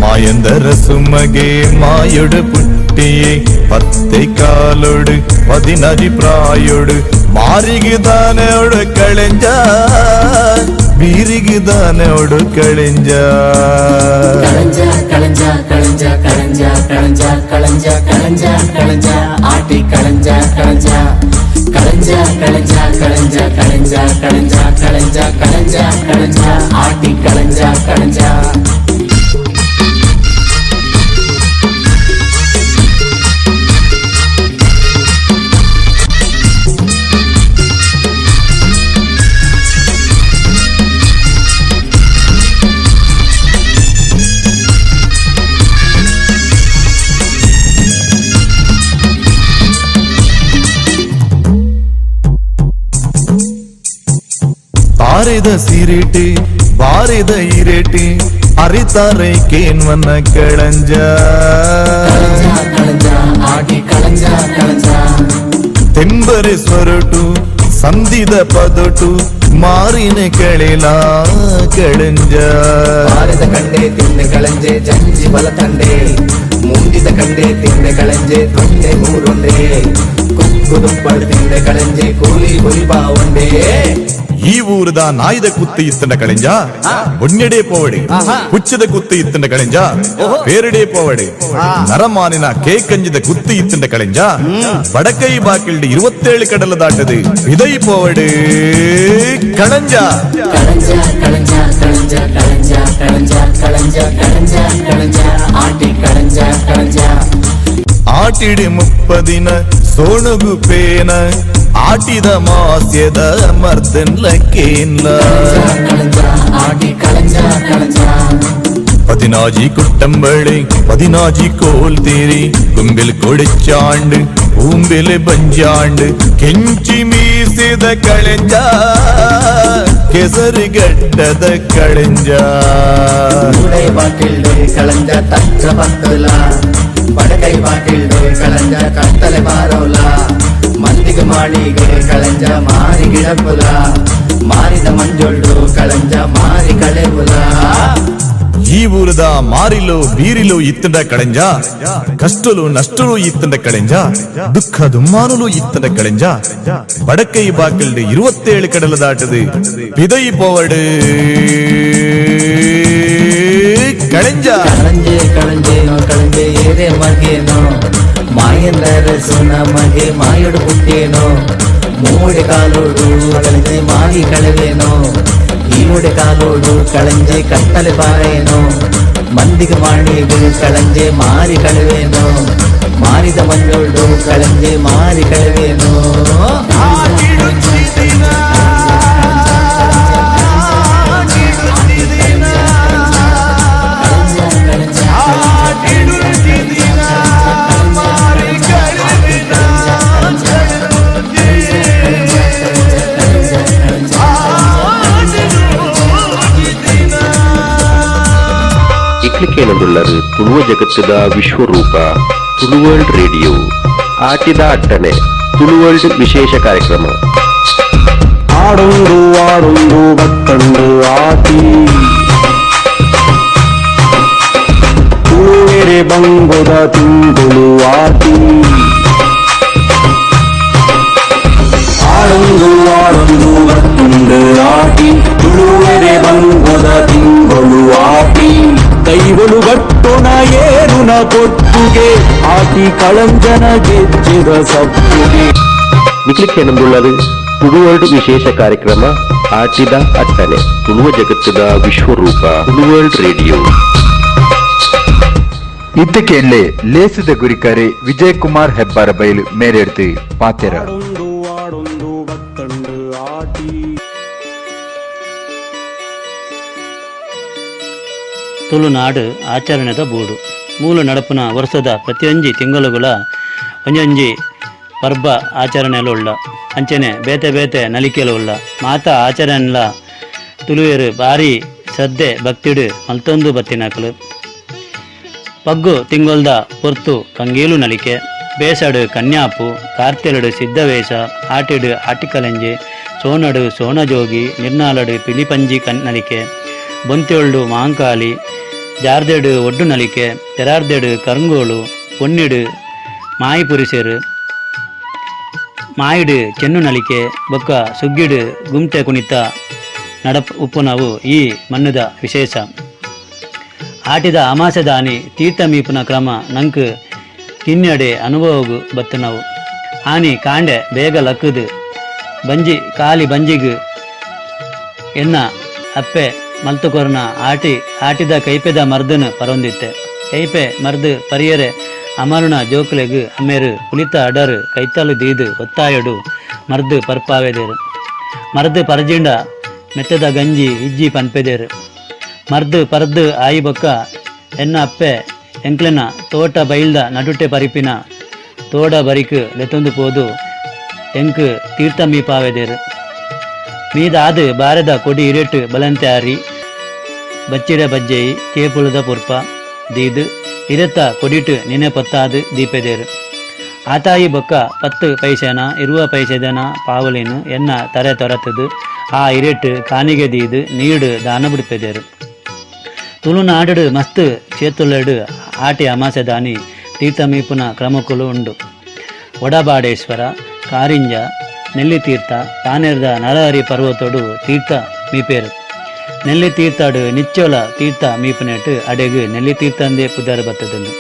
ಮಾಯಂದರ ಸುಮಗೆ ಮಾಯೊಡು ಪುಟ್ಟಿಯೇ ಪತ್ತೆ ಕಾಲೊಡು ಪದಿನಜಿ ಪ್ರಾಯೊಡು ಮಾರಿಗಿದಾನೆ ಒಡು ಕಳೆಂಜ ಬೀರಿಗಿದಾನೆ ಒಡು ಕಳೆಂಜ ಕಳಂಜ ಕಳಂಜ ಕಳಂಜ ಕಳಂಜ ಕಳಂಜ ಕಳಂಜ ಕಳಂಜ ಕಳಂಜ ಆಟಿ ಕಳಂಜ ಕಳಂಜ ಕಳಂಜ ಕಳಂಜ ಕಳಂಜ ಕಳಂಜ ಕಳಂಜ ಕಳಂಜ ಕಳಂಜ ಕಳಂಜ ಆಟಿ ಕಳಂಜ ಕಳಂಜ. ತಾರೆದ ಸಿರಿಟಿ ಬಾರಿದ ಇರೇಟಿ ಅರಿತಾರೆ ಕೇನ್ವನ ಕಳಂಜ ಕಳಂಜ ಆಟಿ ಕಳಂಜ ಕಳಂಜ ತೆಂಬರೆ ಸ್ವರಟು ಸಂಧಿದ ಪದಟು ಮಾರಿನ ಕೆಳಿಲ ಕಳಂಜ ಬಾರಿದ ಕಂಡೆ ತಿಂದೆ ಕಳಂಜೆ ಜಂಜಿ ಬಲ ತಂಡೆ ಮುಂದಿದ ಕಂಡೆ ತಿಂದೆ ಕಳಂಜೆ ತೊಂಡೆ ಮೂರೊಂಡೆ ಕುಕ್ಕುದುಪ್ಪಡು ತಿಂದೆ ಕಳಂಜೆ ಕೂಲಿ ಹುಲಿ ಬಾವುಂಡೆ. ಈ ಊರದ ನಾಯಿದ ಕುತ್ತು ಇತ್ತಂಡ ಕಳೆಂಜ ಬೊಣ್ಯಡೆ ಪೋವಡಿ, ಹುಚ್ಚದ ಕುತ್ತು ಇತ್ತಂಡ ಕಳೆಂಜ ಪೇರಡೆ ಪೋವಡಿ, ನರಮಾನಿನ ಕೇಕಂಜಿದ ಕುತ್ತು ಇತ್ತಂಡ ಕಳೆಂಜ ಬಡಕೈ ಬಾಕಿಲ್ಡಿ 27 ಕಡಲ ದಾಟದು ವಿದೈ ಪೋವಡಿ ಕಳಂಜ. ಕಳಂಜ ಕಳಂಜ ಕಳಂಜ ಕಳಂಜ ಕಳಂಜ ಕಳಂಜ ಕಳಂಜ ಕಳಂಜ ಆಟಿ ಕಳಂಜ ಕಳಂಜ. ಆಟಿಡಿ 30 ದಿನ ಸೋಣಗು ಪೇನ ಆಟಿದ ಮಾಸ್ಯದ ಮರ್ದನ್ಲಕ್ಕೇನ್ಲ. ಆಟಿ ಕಳಂಜ ಕಳಂಜ. 16 ಕುಟ್ಟಂಬಳೆ 16 ಕೋಲ್ತೀರಿ ಕುಂಬಿಲ್ ಕೊಡಿಚಾಂಡು பூம்பில் பஞ்சாண்டு கெஞ்சி மீசித ಕಳೆಂಜ ಕೆಸರು ಗಡ್ಡದ ಕಳೆಂಜ. ಮೂಡೈ ಬಾಕಿಲ್ಡು ಕಳಂಜ ತತ್ರ ಪತ್ತುಲ, ಬಡಕೈ ಬಾಕಿಲ್ಡು ಕಳಂಜ ಕತ್ತಲೆ ಬಾರೋಲ, ಮಂದಿಗ ಮಾಳಿಗೆ ಕಳಂಜ ಮಾರಿ ಗಿಡಪುಲ, ಮಾರಿದ ಮಂಜೊಳ್ಳು ಕಳಂಜ ಮಾರಿ ಕಳೆವುಲ. ಈ ಊರದ ಮಾರಿಲು ಬೀರಿಲು ಇತ್ತಂಡ ಕಳೆಂಜ ಕಷ್ಟಲು ನಷ್ಟಲು ಇತ್ತಂಡ ಕಳೆಂಜ ದುಃಖ ದುಮ್ಮಾನುಲು ಇತ್ತಂಡ ಕಳೆಂಜ ಬಡಕೈ ಬಾಕಿಲ್ಡು 27 ಕಡಲ ದಾಟದು ಬಿದೈ ಪೋವಡು ಕಳೆಂಜ. ಕಳಂಜೆ ಕಳಂಜೇನೋ ಕಳಂಜೆ ಏರೆ ಮಗೇನೋ ಮಾಯಂದರ ಸುನ ಮಗೆ ಮಾಯಡು ಹುಟ್ಟೇನೋ, ಮೂಡೆ ಕಾಲೋಡು ಕಳಂಜೆ ಮಾಗಿ ಕಳೆವೇನೋ, ಈಮುಡೆ ಕಾಲೋಡು ಕಳಂಜೆ ಕತ್ತಲೆ ಬಾರೇನೋ, ಮಂದಿಗೆ ಮಾಣಿಗೆ ಕಳಂಜೆ ಮಾರಿ ಕಳೆವೇನೋ, ಮಾರಿದ ಮಂಜೋಡು ಕಳಂಜೆ ಮಾರಿ ಕಳೆವೇನೋ. ಇಕ್ಲಿಕೇನದುಳ್ಳರು ತುಳುವ ಜಗತ್ತದ ವಿಶ್ವರೂಪ ತುಳುವರ್ಲ್ಡ್ ರೇಡಿಯೋ ಆಟಿದ ಅಟ್ಟಣೆ ತುಳುವರ್ಲ್ಡ್ ವಿಶೇಷ ಕಾರ್ಯಕ್ರಮ. ಆಡೊಂದು ಆಡೊಂದು ಬತ್ತಂಡು ಆಟಿ ತುಳುವೆರೆ ಬಂಗೊದ ತಿಂಗಳು ಆಟಿ. ಆಡೊಂದು ಆಡೊಂದು ಬತ್ತುಂಡು ಆಟಿ ತುಳುವೆರೆ ಬಂಗೊದ ತಿಂಗಳು ಆಟಿ. ಕೈವಳು ಗಟ್ಟುನ ಏರುನ ಪೊಟ್ಟುಗೆ ಆಟಿ ಕಳಂಜನ ಗೆಜ್ಜೆದ ಸಪ್ಪುಗೆ. ನಿಕ್ಲಿಕ್ಕೇನಂದುಳ್ಳದು ತುಳುವರ್ಲ್ಡ್ ವಿಶೇಷ ಕಾರ್ಯಕ್ರಮ ಆಟಿದ ಅಟ್ಟಣೆ ತುಳುವ ಜಗತ್ತದ ವಿಶ್ವರೂಪ ತುಳುವರ್ಲ್ಡ್ ರೇಡಿಯೋ. ಇದ್ದಕ್ಕೆ ಲೇಸದ ಗುರಿಕಾರೆ ವಿಜಯ್ ಕುಮಾರ್ ಹೆಬ್ಬಾರ ಬೈಲು ಮೇರೆಡ್ತು ಪಾತೆರ. ತುಳುನಾಡು ಆಚರಣೆದ ಬೂಡು ಮೂಲ ನಡಪುನ ವರ್ಷದ ಪ್ರತಿಯೊಂಜಿ ತಿಂಗಳುಗಳ ಒಂಜೊಂಜಿ ಪರ್ಬ ಆಚರಣೆಲು ಉಳ್ಳ ಅಂಚನೆ ಬೇತೆ ಬೇತೆ ನಲಿಕೆಲು ಉಳ್ಳ ಮಾತಾ ಆಚರಣೆಲ ತುಳುವೇರು ಭಾರಿ ಶ್ರದ್ಧೆ ಭಕ್ತಿಡು ಮಲ್ತೊಂದು ಬತ್ತಿನಕಲು. ಪಗ್ಗು ತಿಂಗೊಲ್ದ ಪೊರ್ತು ಕಂಗೇಲು ನಲಿಕೆ, ಬೇಸಡು ಕನ್ಯಾಪು, ಕಾರ್ತೆಲಡು ಸಿದ್ಧವೇಷ, ಆಟಿಡು ಆಟಿಕಲಂಜೆ, ಸೋನಡು ಸೋನಜೋಗಿ, ನಿರ್ನಾಲಡು ಪಿಲಿಪಂಜಿ ನಲಿಕೆ, ಬೊಂತೆಳ್ಳು ಮಾಂಕಾಲಿ, ಜಾರ್ದೆಡು ಒಡ್ಡು ನಲಿಕೆ, ತೆರಾರ್ದೆಡು ಕರಂಗೋಳು, ಪೊನ್ನಿಡು ಮಾಯಿ ಪುರುಷರು, ಮಾಯಿಡು ಚೆನ್ನು ನಲಿಕೆ, ಬೊಕ್ಕ ಸುಗ್ಗಿಡು ಗುಮ್ಟೆ ಕುಣಿತ ನಡಪ್ ಉಪ್ಪುನವು ಈ ಮಣ್ಣದ ವಿಶೇಷ. ಆಟಿದ ಅಮಾಸೆದಾನಿ ತೀರ್ಥ ಮೀಪುನ ಕ್ರಮ ನಂಕ್ ತಿನ್ನಡೆ ಅನುಭವಗು ಬತ್ತನವು. ಆನಿ ಕಾಂಡೆ ಬೇಗ ಲಕ್ಕದು ಬಂಜಿ ಕಾಲಿ ಬಂಜಿಗು ಎನ್ನ ಅಪ್ಪೆ ಮಲ್ತುಕೊರ್ನ ಆಟಿ ಆಟಿದ ಕೈಪೆದ ಮರ್ದನು ಪರೊಂದಿತ್ತೆ. ಕೈಪೆ ಮರ್ದು ಪರಿಯರೆ ಅಮರುಣ ಜೋಕುಲೆಗು ಅಮ್ಮೇರು ಪುಲಿತ ಅಡರು ಕೈತಲು ದೀದು ಒತ್ತಾಯಡು ಮರ್ದು ಪರ್ಪಾವೆದೇರು. ಮರ್ದು ಪರಜಿಂಡ ಮೆತ್ತದ ಗಂಜಿ ಇಜ್ಜಿ ಪನ್ಪೆದೇರು. ಮರ್ದು ಪರ್ದು ಆಯಿ ಬೊಕ್ಕ ಎನ್ನ ಅಪ್ಪೆ ಎಂಕ್ಲೆನ ತೋಟ ಬೈಲ್ದ ನಡುಟೆ ಪರಿಪಿನ ತೋಡ ಬರಿಕು ಲೆತ್ತೊಂದು ಪೋದು ಎಂಕ್ ತೀರ್ಥ ಮೀಪಾವೆದೇರು. ಮೀದಾದು ಬಾರದ ಕೊಡಿ ಇರೆಟ್ಟು ಬಲಂತೆ ಆರಿ ಬಚ್ಚಿರ ಬಜ್ಜೆಯಿ ಕೇಪುಳದ ಪುರ್ಪ ದೀದು ಇರೆತ್ತ ಕೊಡಿಟು ನಿನೆ ಪತ್ತಾದು ದೀಪೆದೇರು. ಆತಾಯಿ ಬೊಕ್ಕ 10 ಪೈಸೆನ 20 ಪೈಸೆದನ ಪಾವಲಿನು ಎನ್ನ ತರೆ ತೊರತದು ಆ ಇರೆಟ್ಟು ಕಾನಿಗೆ ದೀದು ನೀಡು ದಾನ ಬಿಡ್ಪೆದೇರು. ತುಳುನಾಡು ಮಸ್ತ್ ಕ್ಷೇತ್ರಲೆಡು ಆಟಿ ಅಮಾಸೆದಾನಿ ತೀರ್ಥ ಮೀಪುನ ಕ್ರಮಕ್ಕುಲು ಉಂಡು. ವಡಬಾಡೇಶ್ವರ, ಕಾರಿಂಜ, ನೆಲ್ಲಿ ತೀರ್ಥ ಪಾನೇರ್ದ ನರಹರಿ ಪರ್ವತೋಡು ತೀರ್ಥ ಮೀಪೇರು. ನೆಲ್ಲಿ ತೀರ್ಥಾಡು ನಿಚ್ಚೋಲ ತೀರ್ಥ ಮೀಪುನೆಟ್ ಅಡೆಗ್ ನೆಲ್ಲಿ ತೀರ್ಥಂದೇ ಪುದರ್ ಬತ್ತದುಂಡು.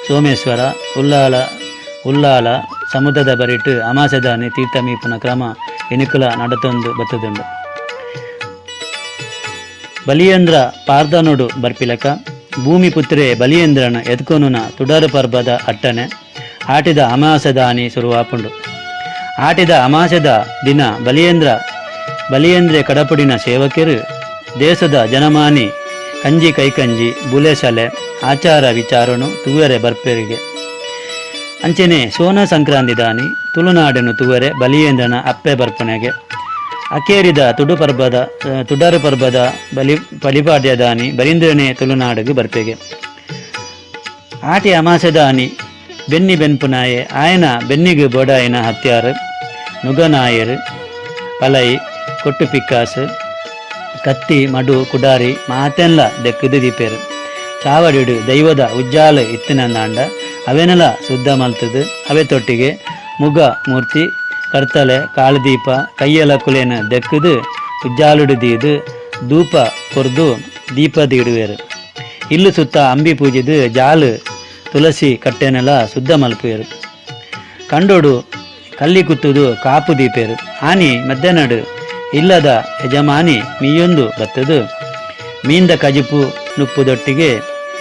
ಸೋಮೇಶ್ವರ ಉಲ್ಲಾಲ ಉಲ್ಲಾಲ ಸಮುದ್ರದ ಬರಿಟ್ ಅಮಾಸೆದಾನಿ ತೀರ್ಥ ಮೀಪುನ ಕ್ರಮ ಇನಿಕುಲ ನಡತೊಂದು ಬತ್ತದುಂಡು. ಬಲಿಯೇಂದ್ರ ಪಾರ್ದನೋಡು ಬರ್ಪಿಲಕ ಭೂಮಿ ಪುತ್ರೆ ಬಲಿಯೇಂದ್ರನ ಎದ್ಕೊನುನ ತುಡರು ಪರ್ಬದ ಅಟ್ಟನೆ ಆಟಿದ ಅಮಾಸೆದಾನಿ ಶುರುವಾಪುಂಡು. ಆಟಿದ ಅಮಾಸೆದ ದಿನ ಬಲಿಯೇಂದ್ರ ಬಲಿಯೇಂದ್ರೆ ಕಡಪುಡಿನ ಸೇವಕರು ದೇಶದ ಜನಮಾನಿ ಕಂಜಿ ಕೈಕಂಜಿ ಬುಲೆ ಸಲೆ ಆಚಾರ ವಿಚಾರನು ತುವೆರೆ ಬರ್ಪೆರಿಗೆ. ಅಂಚೆನೆ ಸೋನ ಸಂಕ್ರಾಂತಿ ದಾನಿ ತುಳುನಾಡನು ತುವೆರೆ ಬಲಿಯೇಂದ್ರನ ಅಪ್ಪೆ ಬರ್ಪನೆಗೆ. ಅಕೇರಿದ ತುಡು ಪರ್ಬದ ತುಡರು ಪರ್ಬದ ಬಲಿ ಬಲಿಪಾಡ್ಯ ದಾನಿ ಬಲೀಂದ್ರನೇ ತುಳುನಾಡಿಗೆ ಬರ್ಪೆಗೆ. ಆಟಿ ಅಮಾಸೆದಾನಿ ಬೆನ್ನಿ ಬೆನ್ಪುನಾಯೆ ಆಯನ ಬೆನ್ನಿಗೆ ಬೋಡಾಯನ ಹತ್ಯಾರು ನುಗನಾಯರು ಪಲೈ ಕೊಟ್ಟು ಪಿಕ್ಕಾಸು ಕತ್ತಿ ಮಡು ಕುಡಾರಿ ಮಾತೆನ್ಲ ದೆಕ್ಕದು ದೀಪೇರು. ಚಾವಡಿಡು ದೈವದ ಉಜ್ಜಾಲು ಇತ್ತಿನಂದಾಂಡ ಅವೆನೆಲ ಶುದ್ಧ ಮಲ್ತದು ಅವೆ ತೊಟ್ಟಿಗೆ ಮುಗ ಮೂರ್ತಿ ಕರ್ತಲೆ ಕಾಳುದೀಪ ಕೈಯಲ ಕುಲೇನ ದೆಕ್ಕದು ಉಜ್ಜಾಲುಡು ದೀದು ಧೂಪ ಕೊರ್ದು ದೀಪ ದೀಡುವೇರು. ಇಲ್ಲು ಸುತ್ತ ಅಂಬಿ ಪೂಜಿದು ಜಾಲು ತುಳಸಿ ಕಟ್ಟೆನೆಲ ಶುದ್ಧ ಮಲ್ಪುವೇರು. ಕಂಡೋಡು ಕಲ್ಲಿ ಕುತ್ತುದು ಕಾಪು ದೀಪೇರು. ಆನಿ ಮಧ್ಯಾಹ್ನಡು ಇಲ್ಲದ ಯಜಮಾನಿ ಮೀಯೊಂದು ಬತ್ತದು ಮೀಂದ ಕಜಿಪು ನುಪ್ಪುದೊಟ್ಟಿಗೆ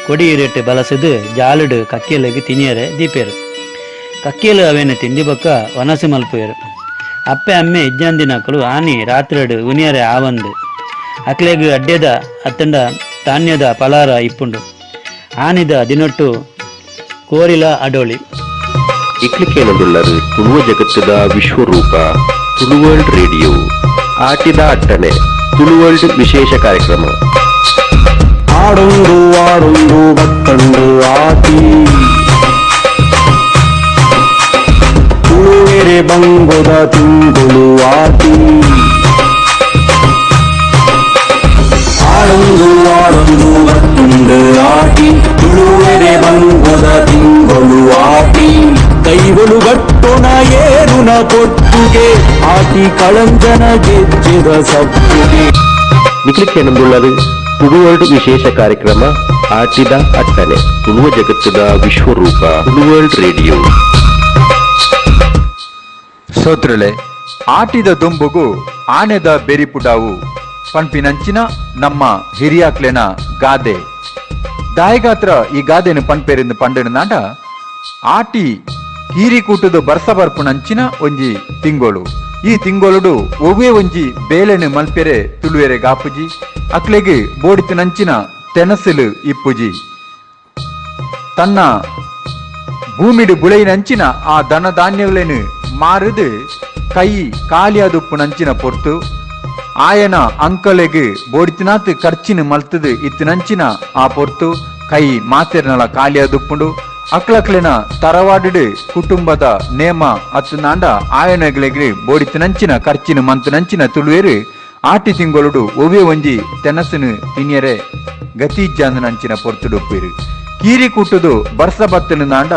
ಕೊಡಿ ಇರೆಟ್ಟು ಬಲಸದು ಜಾಲುಡು ಕಕ್ಕೆಲಗೆ ತಿನಿಯರೆ ದೀಪೇರು. ಕಕ್ಕೆಲು ಅವೇನು ತಿಂದಿ ಬೊಕ್ಕ ವನಸು ಮಲ್ಪುವೇರು. ಅಪ್ಪೆ ಅಮ್ಮೆ ಇಜ್ಜಂದಿನಕುಲು ಆನಿ ರಾತ್ರಿಡು ಉನಿಯರೆ ಆವಂದು ಅಕ್ಲೆಗ್ ಅಡ್ಡೆದ ಅತ್ತಂಡ ತಾನ್ಯದ ಪಲಾರ ಇಪ್ಪುಂಡು. ಆನಿದ ದಿನೊಟ್ಟು ಕೋರಿಲ ಅಡೋಳಿ. ಇಕ್ಲಿಕೇನದುಳ್ಳರು ತುಳುವ ಜಗತ್ತದ ವಿಶ್ವರೂಪ ತುಳುವರ್ಲ್ಡ್ ರೇಡಿಯೋ ಆಟಿದ ಅಟ್ಟಣೆ ತುಳುವರ್ಲ್ಡ್ ವಿಶೇಷ ಕಾರ್ಯಕ್ರಮ. ಆಡೊಂದು ಆಡೊಂದು ಬತ್ತಂಡು ಆಟಿ ತುಳುವೆರೆ ಬಂಗೊದ ತಿಂಗಳು ಆಟಿ ಆಡೊಂದು ಆಡೊಂದು ಬತ್ತುಂಡು ಆಟಿ ತುಳುವೆರೆ ಬಂಗೊದ ತಿಂಗಳು ಆಟಿ ಕೈವಳು ಗಟ್ಟುನ ಏರುನ ಪೊಟ್ಟುಗೆ ಆಟಿ ಕಳಂಜನ ಗೆಜ್ಜೆದ ಸಪ್ಪುಗೆ. ನಿಕ್ಲಿಕ್ಕೇನಂದುಳ್ಳರು ತುಳುವರ್ಲ್ಡ್ ವಿಶೇಷ ಕಾರ್ಯಕ್ರಮ ಆಟಿದ ಅಟ್ಟಣೆ ತುಳುವ ಜಗತ್ತದ ವಿಶ್ವರೂಪ ತುಳುವರ್ಲ್ಡ್ ರೇಡಿಯೋ. ಸೋತ್ರಳೆ ಆಟಿದ ದುಂಬುಗು ಆನೆದ ಬೆರಿಪುಡಾವು ಪನ್ಪಿನಂಚಿನ ನಮ್ಮ ಹಿರಿಯಾಕ್ಲೆನ ಗಾದೆ. ದಾಯಗಾತ್ರ ಈ ಗಾದೆನು ಪನ್ಪೇರಿಂದ ಪಂಡನಾಂಡ ಆಟಿ ಕೀರಿಕೂಟದ ಬರ್ಸ ಬರ್ಪುನಂಚಿನ ಒಂಜಿ ತಿಂಗೋಳು. ಈ ತಿಂಗೋಳುಡು ಒವ್ವೇ ಒಂಜಿ ಬೇಲೆನು ಮಲ್ಪೆರೆ ತುಳುವೆರೆ ಗಾಪುಜಿ ಅಕ್ಲೆಗೆ ಬೋಡಿತನಂಚಿನ ತೆನಸಲು ಇಪ್ಪುಜಿ. ತನ್ನ ಭೂಮಿಡು ಬುಳೆಯಿನಂಚಿನ ಆ ದನ ಧಾನ್ಯಗಳೇನು ಮಾರುದು ಕೈ ಕಾಲಿಯಾದುಪ್ಪುನಂಚಿನ ಪೊರ್ತು ಆಯನ ಅಂಕಲೆಗೆ ಬೋಡಿತಿನಾತ್ ಖರ್ಚಿನ ಮಲ್ತದು ಇತ್ತಿನಂಚಿನ ಆ ಪೊರ್ತು ಕೈ ಮಾತೆರ್ನಲ ಕಾಲಿಯಾದುಪ್ಪುಂಡು. ಅಕ್ಲಕ್ಲೆನ ತರವಾಡು ಕುಟುಂಬದ ನೇಮ ಅತ್ತನಾಂಡ ಆಯನಗಳಿಗೆ ಬೋಡಿತಿನಂಚಿನ ಖರ್ಚಿನ ಮಂತನಂಚಿನ ತುಳುವೇರು ಆಟಿ ತಿಂಗೊಳುಡು ಒವ್ವೇ ಒಂಜಿ ತೆನಸುನು ತಿನಿಯರೆ ಗತಿಜ್ಜಾಂದನಂಚಿನ ಪೊರ್ತುಡುಪ್ಪೇರು. ಕೀರಿ ಕುಟ್ಟುದು ಬರ್ಸ ಬತ್ತನ ನಾಂಡ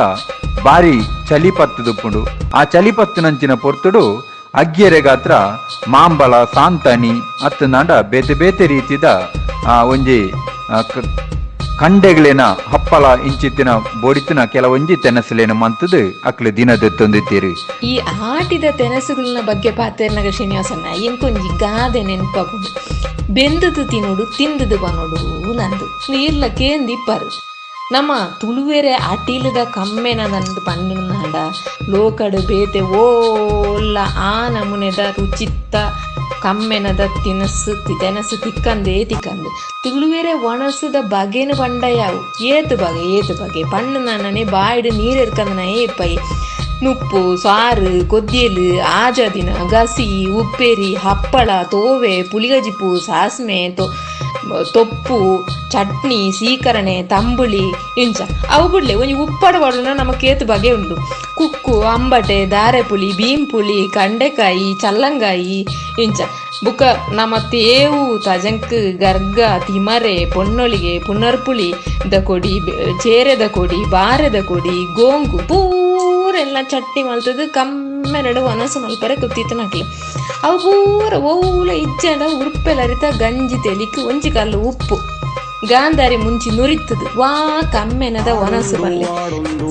ಬಾರಿ ಚಲಿ ಪತ್ತುದುಪ್ಪುಂಡು. ಆ ಚಲಿ ಪತ್ತುನಂಚಿನ ಪೊರ್ತುಡು ಅಗ್ಗಿಯರೆ ಗಾತ್ರ ಮಾಂಬಲ ಸಾಂತಾನಿ ಅತ್ತನಾಂಡ ಬೇತೆ ಬೇತೆ ರೀತಿದ ಒಂಜಿ ಕಂಡೆಗಳೇನ ಹಪ್ಪಲ ಇಂಚಿತ್ತಿನ ಬೋಡಿತಿನ ಕೆಲವೊಂಜಿ ತೆನಸುಲೇನ ಮಂತದು ಅಕ್ಲು ದಿನದೆತ್ತೊಂದಿತ್ತೀರಿ. ಈ ಆಟಿದ ತೆನಸುಗಳನ್ನ ಬಗ್ಗೆ ಪಾತೆರ್ನಗ ಶ್ರೀನಿವಾಸಣ್ಣ ಎಂಕೊಂಜಿ ಗಾದೆ ನೆನಪಾಗುದು. ಬೆಂದದು ತಿನ್ನೋಡು ತಿಂದದು ಬನ್ನೋಡು ನಂದು ನೀರ್ಲ ಕೇಂದಿಪ್ಪರು. ನಮ್ಮ ತುಳುವೆರೆ ಅಟಿಲದ ಕಮ್ಮೆನ ನಂದು ಪಂಡಿನಾಡ ಲೋಕಡು ಬೇತೆ ಓಲ್ಲ ಆ ನಮೂನೆದ ರುಚಿತ್ತ ಕಮ್ಮೆನದ ತಿನಸು ತೆನಸು ತಿಕ್ಕಂದೇ ತಿಕ್ಕಂದು. ತುಳುವೆರೆ ಒಣಸುದ ಬಗೆನು ಪಂಡ ಯಾವು ಏತು ಬಗೆ ಏತು ಬಗೆ ಪಣ್ಣು ನನ್ನನೆ ಬಾಯಿಡು ನೀರು ಇರ್ಕಂದನೇ ಇಪ್ಪೈ. ನುಪ್ಪು ಸಾರು ಕೊದ್ದಿಯಲು ಆಜದಿನ ಗಸಿ ಉಪ್ಪೇರಿ ಹಪ್ಪಳ ತೋವೆ ಪುಳಿಗಜಿಪು ಸಾಸ್ಮೆ ತೊಪ್ಪು ಚಟ್ನಿ ಸೀಕರಣೆ ತಂಬುಳಿ ಇಂಚ ಅವು ಬಿಡ್ಲೆ ಒಂಜಿ ಉಪ್ಪಡ ಪಾಡುನ ನಮ್ಮ ಕೇತು ಬಗೆ ಉಂಡು. ಕುಕ್ಕು ಅಂಬಟೆ ದಾರೆಪುಳಿ ಬೀಂಪುಳಿ ಕಂಡೆಕಾಯಿ ಚಲ್ಲಂಗಾಯಿ ಇಂಚ ಬುಕ್ಕ ನಮ್ಮ ತೇವು ತಜಂಕ್ ಗರ್ಗ ತಿಮರೆ ಪೊನ್ನೊಳಿಗೆ ಪುನರ್ಪುಳಿ the ಕೊಡಿ ಚೇರೆದ ಕೊಡಿ ಬಾರೆದ ಕೊಡಿ ಗೋಂಗು ಪೂರೆಲ್ಲ ಚಟ್ನಿ ಮಲ್ತದು ಕಮ್ಮೆನ ಕಮ್ಮೆನಡು ವನಸು ಮಲ್ಪರೆ ಕುತ್ತಿತ್ತನಕ್ಲು ಅವು ಪೂರ ಓಲ ಇಜ್ಜಂಡ ಉರುಪೆಲರಿತ ಗಂಜಿ ತೆಲಿಕ್ ಒಂಜಿ ಕಲ್ಲು ಉಪ್ಪು ಗಾಂಧಾರಿ ಮುಂಚಿ ನುರಿತದು ವಾ ಕಮ್ಮೆನದ ವನಸು ಬಲ್ಲೆ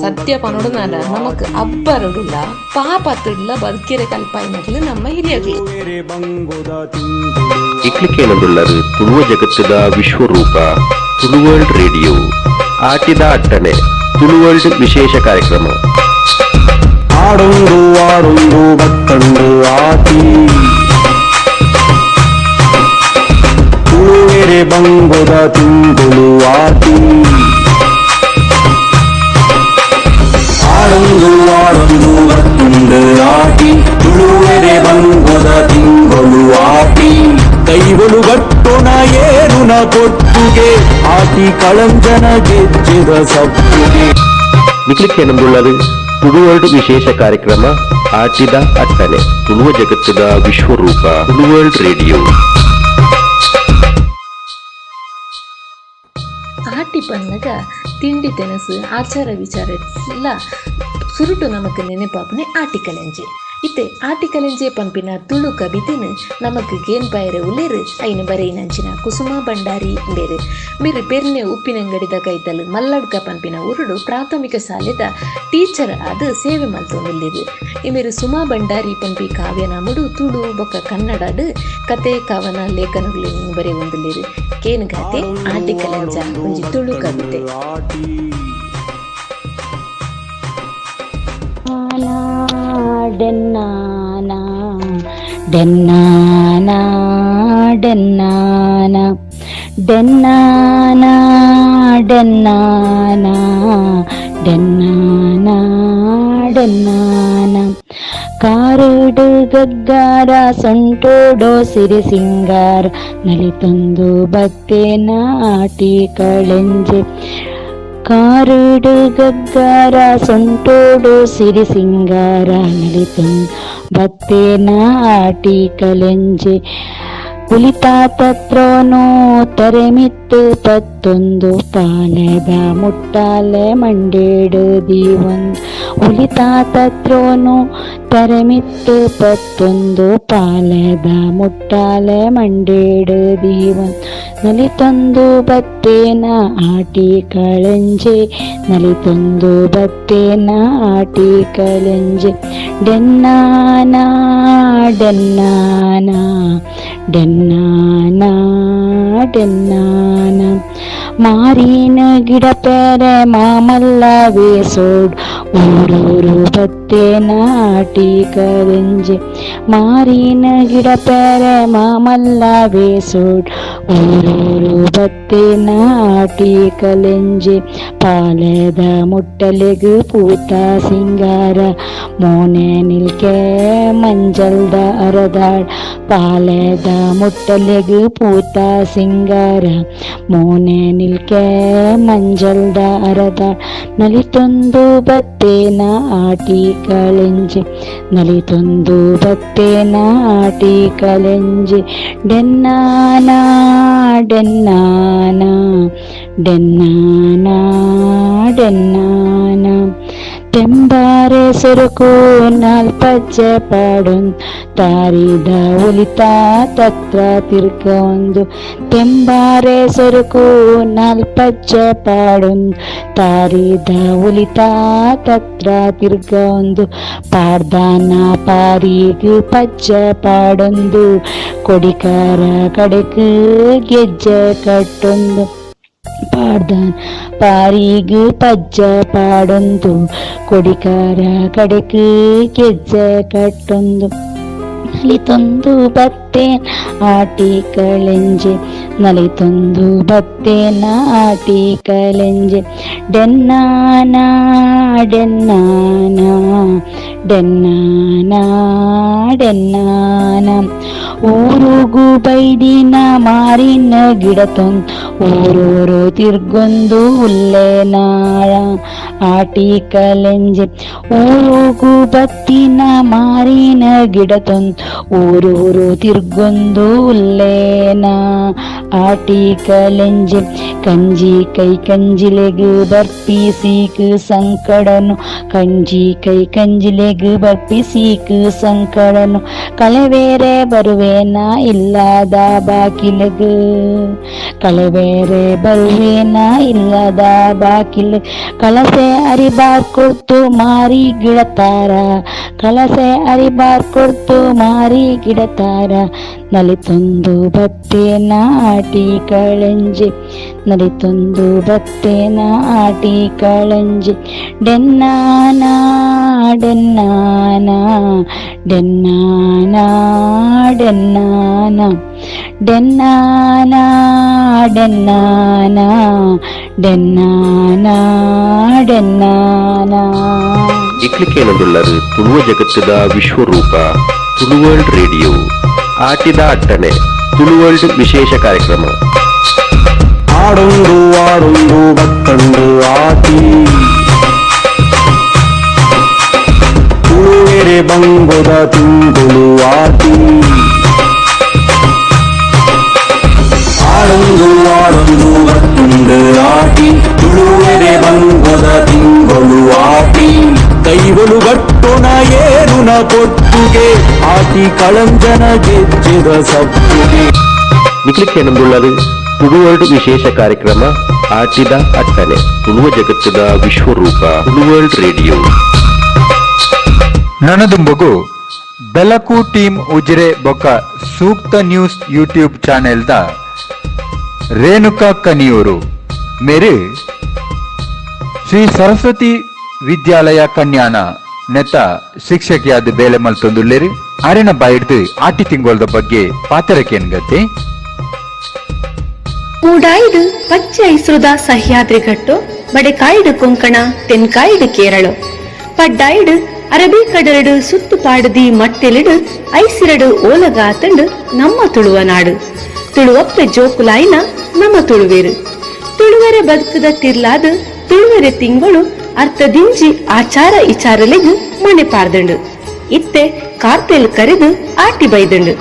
ಸತ್ಯ ಪನೋಡು ನಾಡ ನಮಕ್ ಅಬ್ಬರಡುಲ್ಲ ಪಾಪತ್ತುಡ್ಲ ಬದುಕಿರೆ ಕಲ್ಪಾಯಿನಕ್ಲು ನಮ್ಮ ಹಿರಿಯಗಳು. ಇಕ್ಲಿಕೇನದುಳ್ಳರು ತುಳುವ ಜಗತ್ತದ ವಿಶ್ವರೂಪ ತುಳುವರ್ಲ್ಡ್ ರೇಡಿಯೋ ಆಟಿದ ಅಟ್ಟಣೆ ತುಳುವರ್ಲ್ಡ್ ವಿಶೇಷ ಕಾರ್ಯಕ್ರಮ. ಆಡೊಂದು ಆಡೊಂದು ಬತ್ತಂಡು ಆಟಿ ತುಳುವೆರೆ ಬಂಗೊದ ತಿಂಗಳು ಆಟಿ ಆಡೊಂದು ಆಡೊಂದು ಬತ್ತುಂಡು ಆಟಿ ತುಳುವೆರೆ ಬಂಗೊದ ತಿಂಗಳು ಆಟಿ ಕೈವಲು ಗಟ್ಟುನ ಏರುನ ಕೊಟ್ಟುಗೆ ಆಟಿ ಕಳಂಜನ ಗೆಜ್ಜೆದ ಸಪ್ಪುಗೆ. ನಿಕ್ಲಿಕ್ಕೇನಂದುಳ್ಳದು ತುಳುವರ್ಲ್ಡ್ ವಿಶೇಷ ಕಾರ್ಯಕ್ರಮ ಆಟಿದ ಅಟ್ಟಣೆ ತುಳುವ ಜಗತ್ತದ ವಿಶ್ವರೂಪ ತುಳುವರ್ಲ್ಡ್ ರೇಡಿಯೋ. ಆಟಿ ಪನ್ನಗ ತಿಂಡಿ ತೆನಸು ಆಚಾರ ವಿಚಾರ ಎಲ್ಲ ಸುರುಟು ನಮಕ್ ನೆನಪಾಪನೆ ಆಟಿ ಕಲೆಂಜೆ. ಇತ್ತೆ ಆಟಿ ಕಲೆಂಜೆ ಪಂಪಿನ ತುಳು ಕವಿತೆನು ನಮಕ್ ಗೇನ್ ಪಾಯರೆ ಉಲ್ಲೇರು ಐನು ಬರೆಯಿನಂಚಿನ ಕುಸುಮ ಭಂಡಾರಿ ಬೇರು ಮೇರು ಪೆರ್ನೆ ಉಪ್ಪಿನಂಗಡಿದ ಕೈತಲು ಮಲ್ಲಡ್ಕ ಪಂಪಿನ ಉರುಡು ಪ್ರಾಥಮಿಕ ಶಾಲೆದ ಟೀಚರ್ ಆದ ಸೇವೆ ಮಲ್ತೊಂದುಲ್ಲೇರು. ಇಮೇರು ಸುಮಾ ಭಂಡಾರಿ ಪಂಪಿ ಕಾವ್ಯನಾಮುಡು ತುಳು ಬೊಕ್ಕ ಕನ್ನಡಡು ಕತೆ ಕವನ ಲೇಖನಗಳು ಬರೆ ಹೊಂದುಲ್ಲೇರು. ಕೇನು ಗಾತೆ ಆಟಿ ಕಲೆಂಜ ಒಂಜಿ ತುಳು ಕವಿತೆ. ಡೆನ್ನಾನ ಡೆನ್ನಾನ ಡೆನ್ನಾನ ಡೆನ್ನಾನ ಡೆನ್ನಾನ ಡೆನ್ನಾನ ಡೆನ್ನಾನ ಕಾರುಡು ಗಗ್ಗಾರ ಸೊಂಟೋಡೋ ಸಿರಿ ಸಿಂಗಾರ ನಲಿತೊಂದು ಬತ್ತೇನ ಆಟಿ ಕಳೆಂಜೆ. ಕಾರುಡು ಗಗ್ಗಾರ ಸೊಂಟೋಡು ಸಿರಿ ಸಿಂಗಾರ ನಲಿತೊಂದು ಬತ್ತೇನ ಆಟಿ ಕಲೆಂಜೆ. ಪುಲಿತಾತತ್ರೋನೋ ತರೆಮಿತ್ತು ಪತ್ತೊಂದು ಪಾಲೆದ ಮುಟ್ಟಾಲೆ ಮಂಡೇಡು ದೀವೊಂದು. ಉಲಿತಾತತ್ರೋನು ತರೆಮಿತ್ತು ಪತ್ತೊಂದು ಪಾಲೆದ ಮುಟ್ಟಾಲೆ ಮಂಡೇಡು ದೀವೊಂದು. ನಲಿತೊಂದು ಬತ್ತೇನ ಆಟಿ ಕಳೆಂಜೆ ನಲಿತೊಂದು ಬತ್ತೇನ ಆಟಿ ಕಳೆಂಜೆ. ಡೆನ್ನಾನ ಡೆನ್ನಾನ ಡೆನ್ನಾನ ಡೆನ್ನಾನ ಮಾರಿನ ಗಿಡ ಪೇರೆ ಮಾಮಲ್ಲ ವೇಸೋಡ್ ಊರೂರು ಬತ್ತೇನ ಆಟಿ ಕರೆಂಜೆ. ಮಾರಿನ ಗಿಡ ಪೇರೆ ಮಾಮಲ್ಲ ವೇಸೋಡ್ ಊರೂರು ಬತ್ತೇನ ಆಟಿ ಕಲೆಂಜೆ. ಪಾಲೆದ ಮುಟ್ಟಲೆಗು ಪೂತ ಸಿಂಗಾರ ಮೋನೆ ನಿಲ್ಕೆ ಮಂಜಲ್ದ ಅರದಾಳ್. ಪಾಲೆದ ಮುಟ್ಟಲೆಗು ಪೂತ ಸಿಂಗಾರ ಮೋನೆ ನಿಲ್ಕೆ ಮಂಜಲ್ದ ಅರದಾಳ್. ನಲಿತೊಂದು ಬತ್ತೇನ ಆಟಿ ಕಳೆಂಜೆ ನಲಿತೊಂದು ಬತ್ತೇನ ಆಟಿ ಕಲೆಂಜೆ. ಡೆನ್ನಾನ ಡೆನ್ನಾನ ಡೆನ್ನಾನ ಡೆನ್ನಾನ ತೆಂಬಾರೆ ಸೊರಕು ನಾಲ್ಪಜ್ಜೆ ಪಾಡೊಂದು ತಾರಿದ ಒಲಿತಾ ತತ್ರ ತಿರ್ಗೊಂದು. ತೆಂಬಾರೆ ಸೊರಕು ನಾಲ್ಪಜ್ಜೆ ಪಾಡೊಂದು ತಾರಿದ ಒಲಿತಾ ತತ್ರ ತಿರ್ಗೊಂದು. ಪಾಡ್ದಾನ ಪಾರಿಗು ಪಜ್ಜೆ ಪಾಡೊಂದು ಕೊಡಿಕಾರ ಕಡೆಕು ಗೆಜ್ಜೆ ಕಟ್ಟೊಂದು. ಪಾಡ್ದಾನ ಪಾರಿಗು ಪಜ್ಜ ಪಾಡೊಂದು ಕೊಡಿಕಾರ ಕಡೆಕು ಗೆಜ್ಜೆ ಕಟ್ಟೊಂದು. ನಲಿತೊಂದು ಬತ್ತೇನ ಆಟಿ ಕಳೆಂಜೆ ನಲಿತೊಂದು ಬತ್ತೇನ ಆಟಿ ಕಲೆಂಜೆ. ಡೆನ್ನಾನ ಡೆನ್ನಾನ ಡೆನ್ನಾನ ಡೆನ್ನಾನ ಊರುಗು ಬೈದಿನ ಮಾರಿನ ಗಿಡ ತಂದು ಊರೂರು ತಿರ್ಗೊಂದು ಉಲ್ಲೇನಾಳ ಆಟಿ ಕಲೆಂಜೆ. ಊರುಗು ಬತ್ತಿನ ಮಾರಿನ ಗಿಡ ತಂದು ಊರೂರು ತಿರ್ಗೊಂದು ಉಲ್ಲೇನ ಆಟಿ ಕಳೆಂಜೆ ಕಂಜಿ ಕೈ ಕಂಜಿಲೆಗ್ ಬರ್ಪಿ ಸೀಕ್ ಸಂಕಡನು ಕಂಜಿ ಕೈ ಕಂಜಿಲೆಗ್ ಬರ್ಪಿ ಸೀಕ್ ಸಂಕಡನು ಕಳೆವೇರೆ ಬರುವೇನ ಇಲ್ಲದ ಬಾಕಿಲಗ್ ಕಳೆವೇರೆ ಬರುವೇನ ಇಲ್ಲದ ಬಾಕಿಲ್ ಕಳಸೆ ಅರಿಬಾರ್ ಕೊಡ್ತು ಮಾರಿ ಗಿಡತಾರ ಕಳಸೆ ಅರಿಬಾರ್ ಕೊಡ್ತು ಮಾರಿ ಗಿಡತಾರ ನಲಿತೊಂದು ಬತ್ತೇನ ಆಟಿ ಕಳಂಜೆ ನಲಿತೊಂದು ಬತ್ತೇನ ಆಟಿ ಕಳಂಜೆ ಡೆನ್ನಾನ ಡೆನ್ನಾನ ಡೆನ್ನಾನ ಡೆನ್ನಾನ ಡೆನ್ನಾನ ಡೆನ್ನಾನ ಡೆನ್ನಾನ ಡೆನ್ನಾನ. ಇಕ್ಲಿಕೇನದುಳ್ಳರು ತುಳುವ ಜಗತ್ತದ ವಿಶ್ವರೂಪ ತುಳುವರ್ಲ್ಡ್ ರೇಡಿಯೋ ಆಟಿದ ಅಟ್ಟಣೆ ತುಳುವರ್ಲ್ಡ್ ವಿಶೇಷ ಕಾರ್ಯಕ್ರಮ. ಆಡೊಂದು ಆಡೊಂದು ಬತ್ತಂಡು ಆಟಿ ತುಳುವೆರೆ ಬಂಗೊದ ತಿಂಗಳು ಆಟಿ ಆಡೊಂದು ಆಡೊಂದು ಬತ್ತುಂಡು ಆಟಿ ತುಳುವೆರೆ ಬಂಗೊದ ತಿಂಗಳು ಆಟಿ ಕೈವಲು ಗಟ್ಟುನ ಏರುನ ಪೊತ್ತುಗೆ ಆಟಿ ಕಳಂಜನ ಗೆಜ್ಜೆದ ಸಪ್ಪುಗೆ. ನಿಕ್ಲಿಕ್ಕೇನಂದುಳ್ಳರು ತುಳುವರ್ಲ್ಡ್ ವಿಶೇಷ ಕಾರ್ಯಕ್ರಮ ಆಟಿದ ಅಟ್ಟಣೆ ತುಳುವ ಜಗತ್ತದ ವಿಶ್ವರೂಪ ತುಳುವರ್ಲ್ಡ್ ರೇಡಿಯೋ. ನನದುಂಬಗು ಬೆಲಕು ಟೀಮ್ ಉಜಿರೆ ಬೊಕ್ಕ ಸೂಕ್ತ ನ್ಯೂಸ್ ಯೂಟ್ಯೂಬ್ ಚಾನೆಲ್ದ ರೇಣುಕಾ ಕನಿಯೂರು ಮೇರೆ ಶ್ರೀ ಸರಸ್ವತಿ ವಿದ್ಯಾಲಯ ಕನ್ಯಾನ ನೆತ್ತ ಶಿಕ್ಷಕಿಯಾದ ಬೇಲೆ ಮಲ್ತೊಂದುಲ್ಲೇರಿ ಅರೆನ ಬಾಯಿಡ್ದು ಆಟಿ ತಿಂಗೋಲ್ದ ಬಗ್ಗೆ ಪಾತರಕೇನ್ಗತ್ತೆ. ಮೂಡಾಯಿಡು ಪಚ್ಚೆ ಐಸ್ರುದ ಸಹ್ಯಾದ್ರಿ ಘಟ್ಟು, ಬಡೆಕಾಯಿಡು ಕೊಂಕಣ, ತೆನ್ಕಾಯಿಡು ಕೇರಳ, ಪಡ್ಡಾಯಿಡು ಅರಬಿ ಕಡಲಡು ಸುತ್ತು ಪಾಡದಿ ಮಟ್ಟೆಲಿಡು ಐಸಿರಡು ಓಲಗಾತಂಡು ನಮ್ಮ ತುಳುವ ನಾಡು. ತುಳುವಪ್ಪೆ ಜೋಕುಲಾಯಿನ ನಮ್ಮ ತುಳುವೇರು ತುಳುವೆರೆ ಬದುಕದ ತಿರ್ಲಾದ ತುಳುವೆರೆ ತಿಂಗಳು ಅರ್ಥದಿಂಜಿ ಆಚಾರ ಇಚಾರಲೆಗು ಮನೆ ಪಾರ್ದಂಡು. ಇತ್ತೆ ಕಾರ್ತೆಲ್ ಕರೆದು ಆಟಿ ಬೈದಂಡು.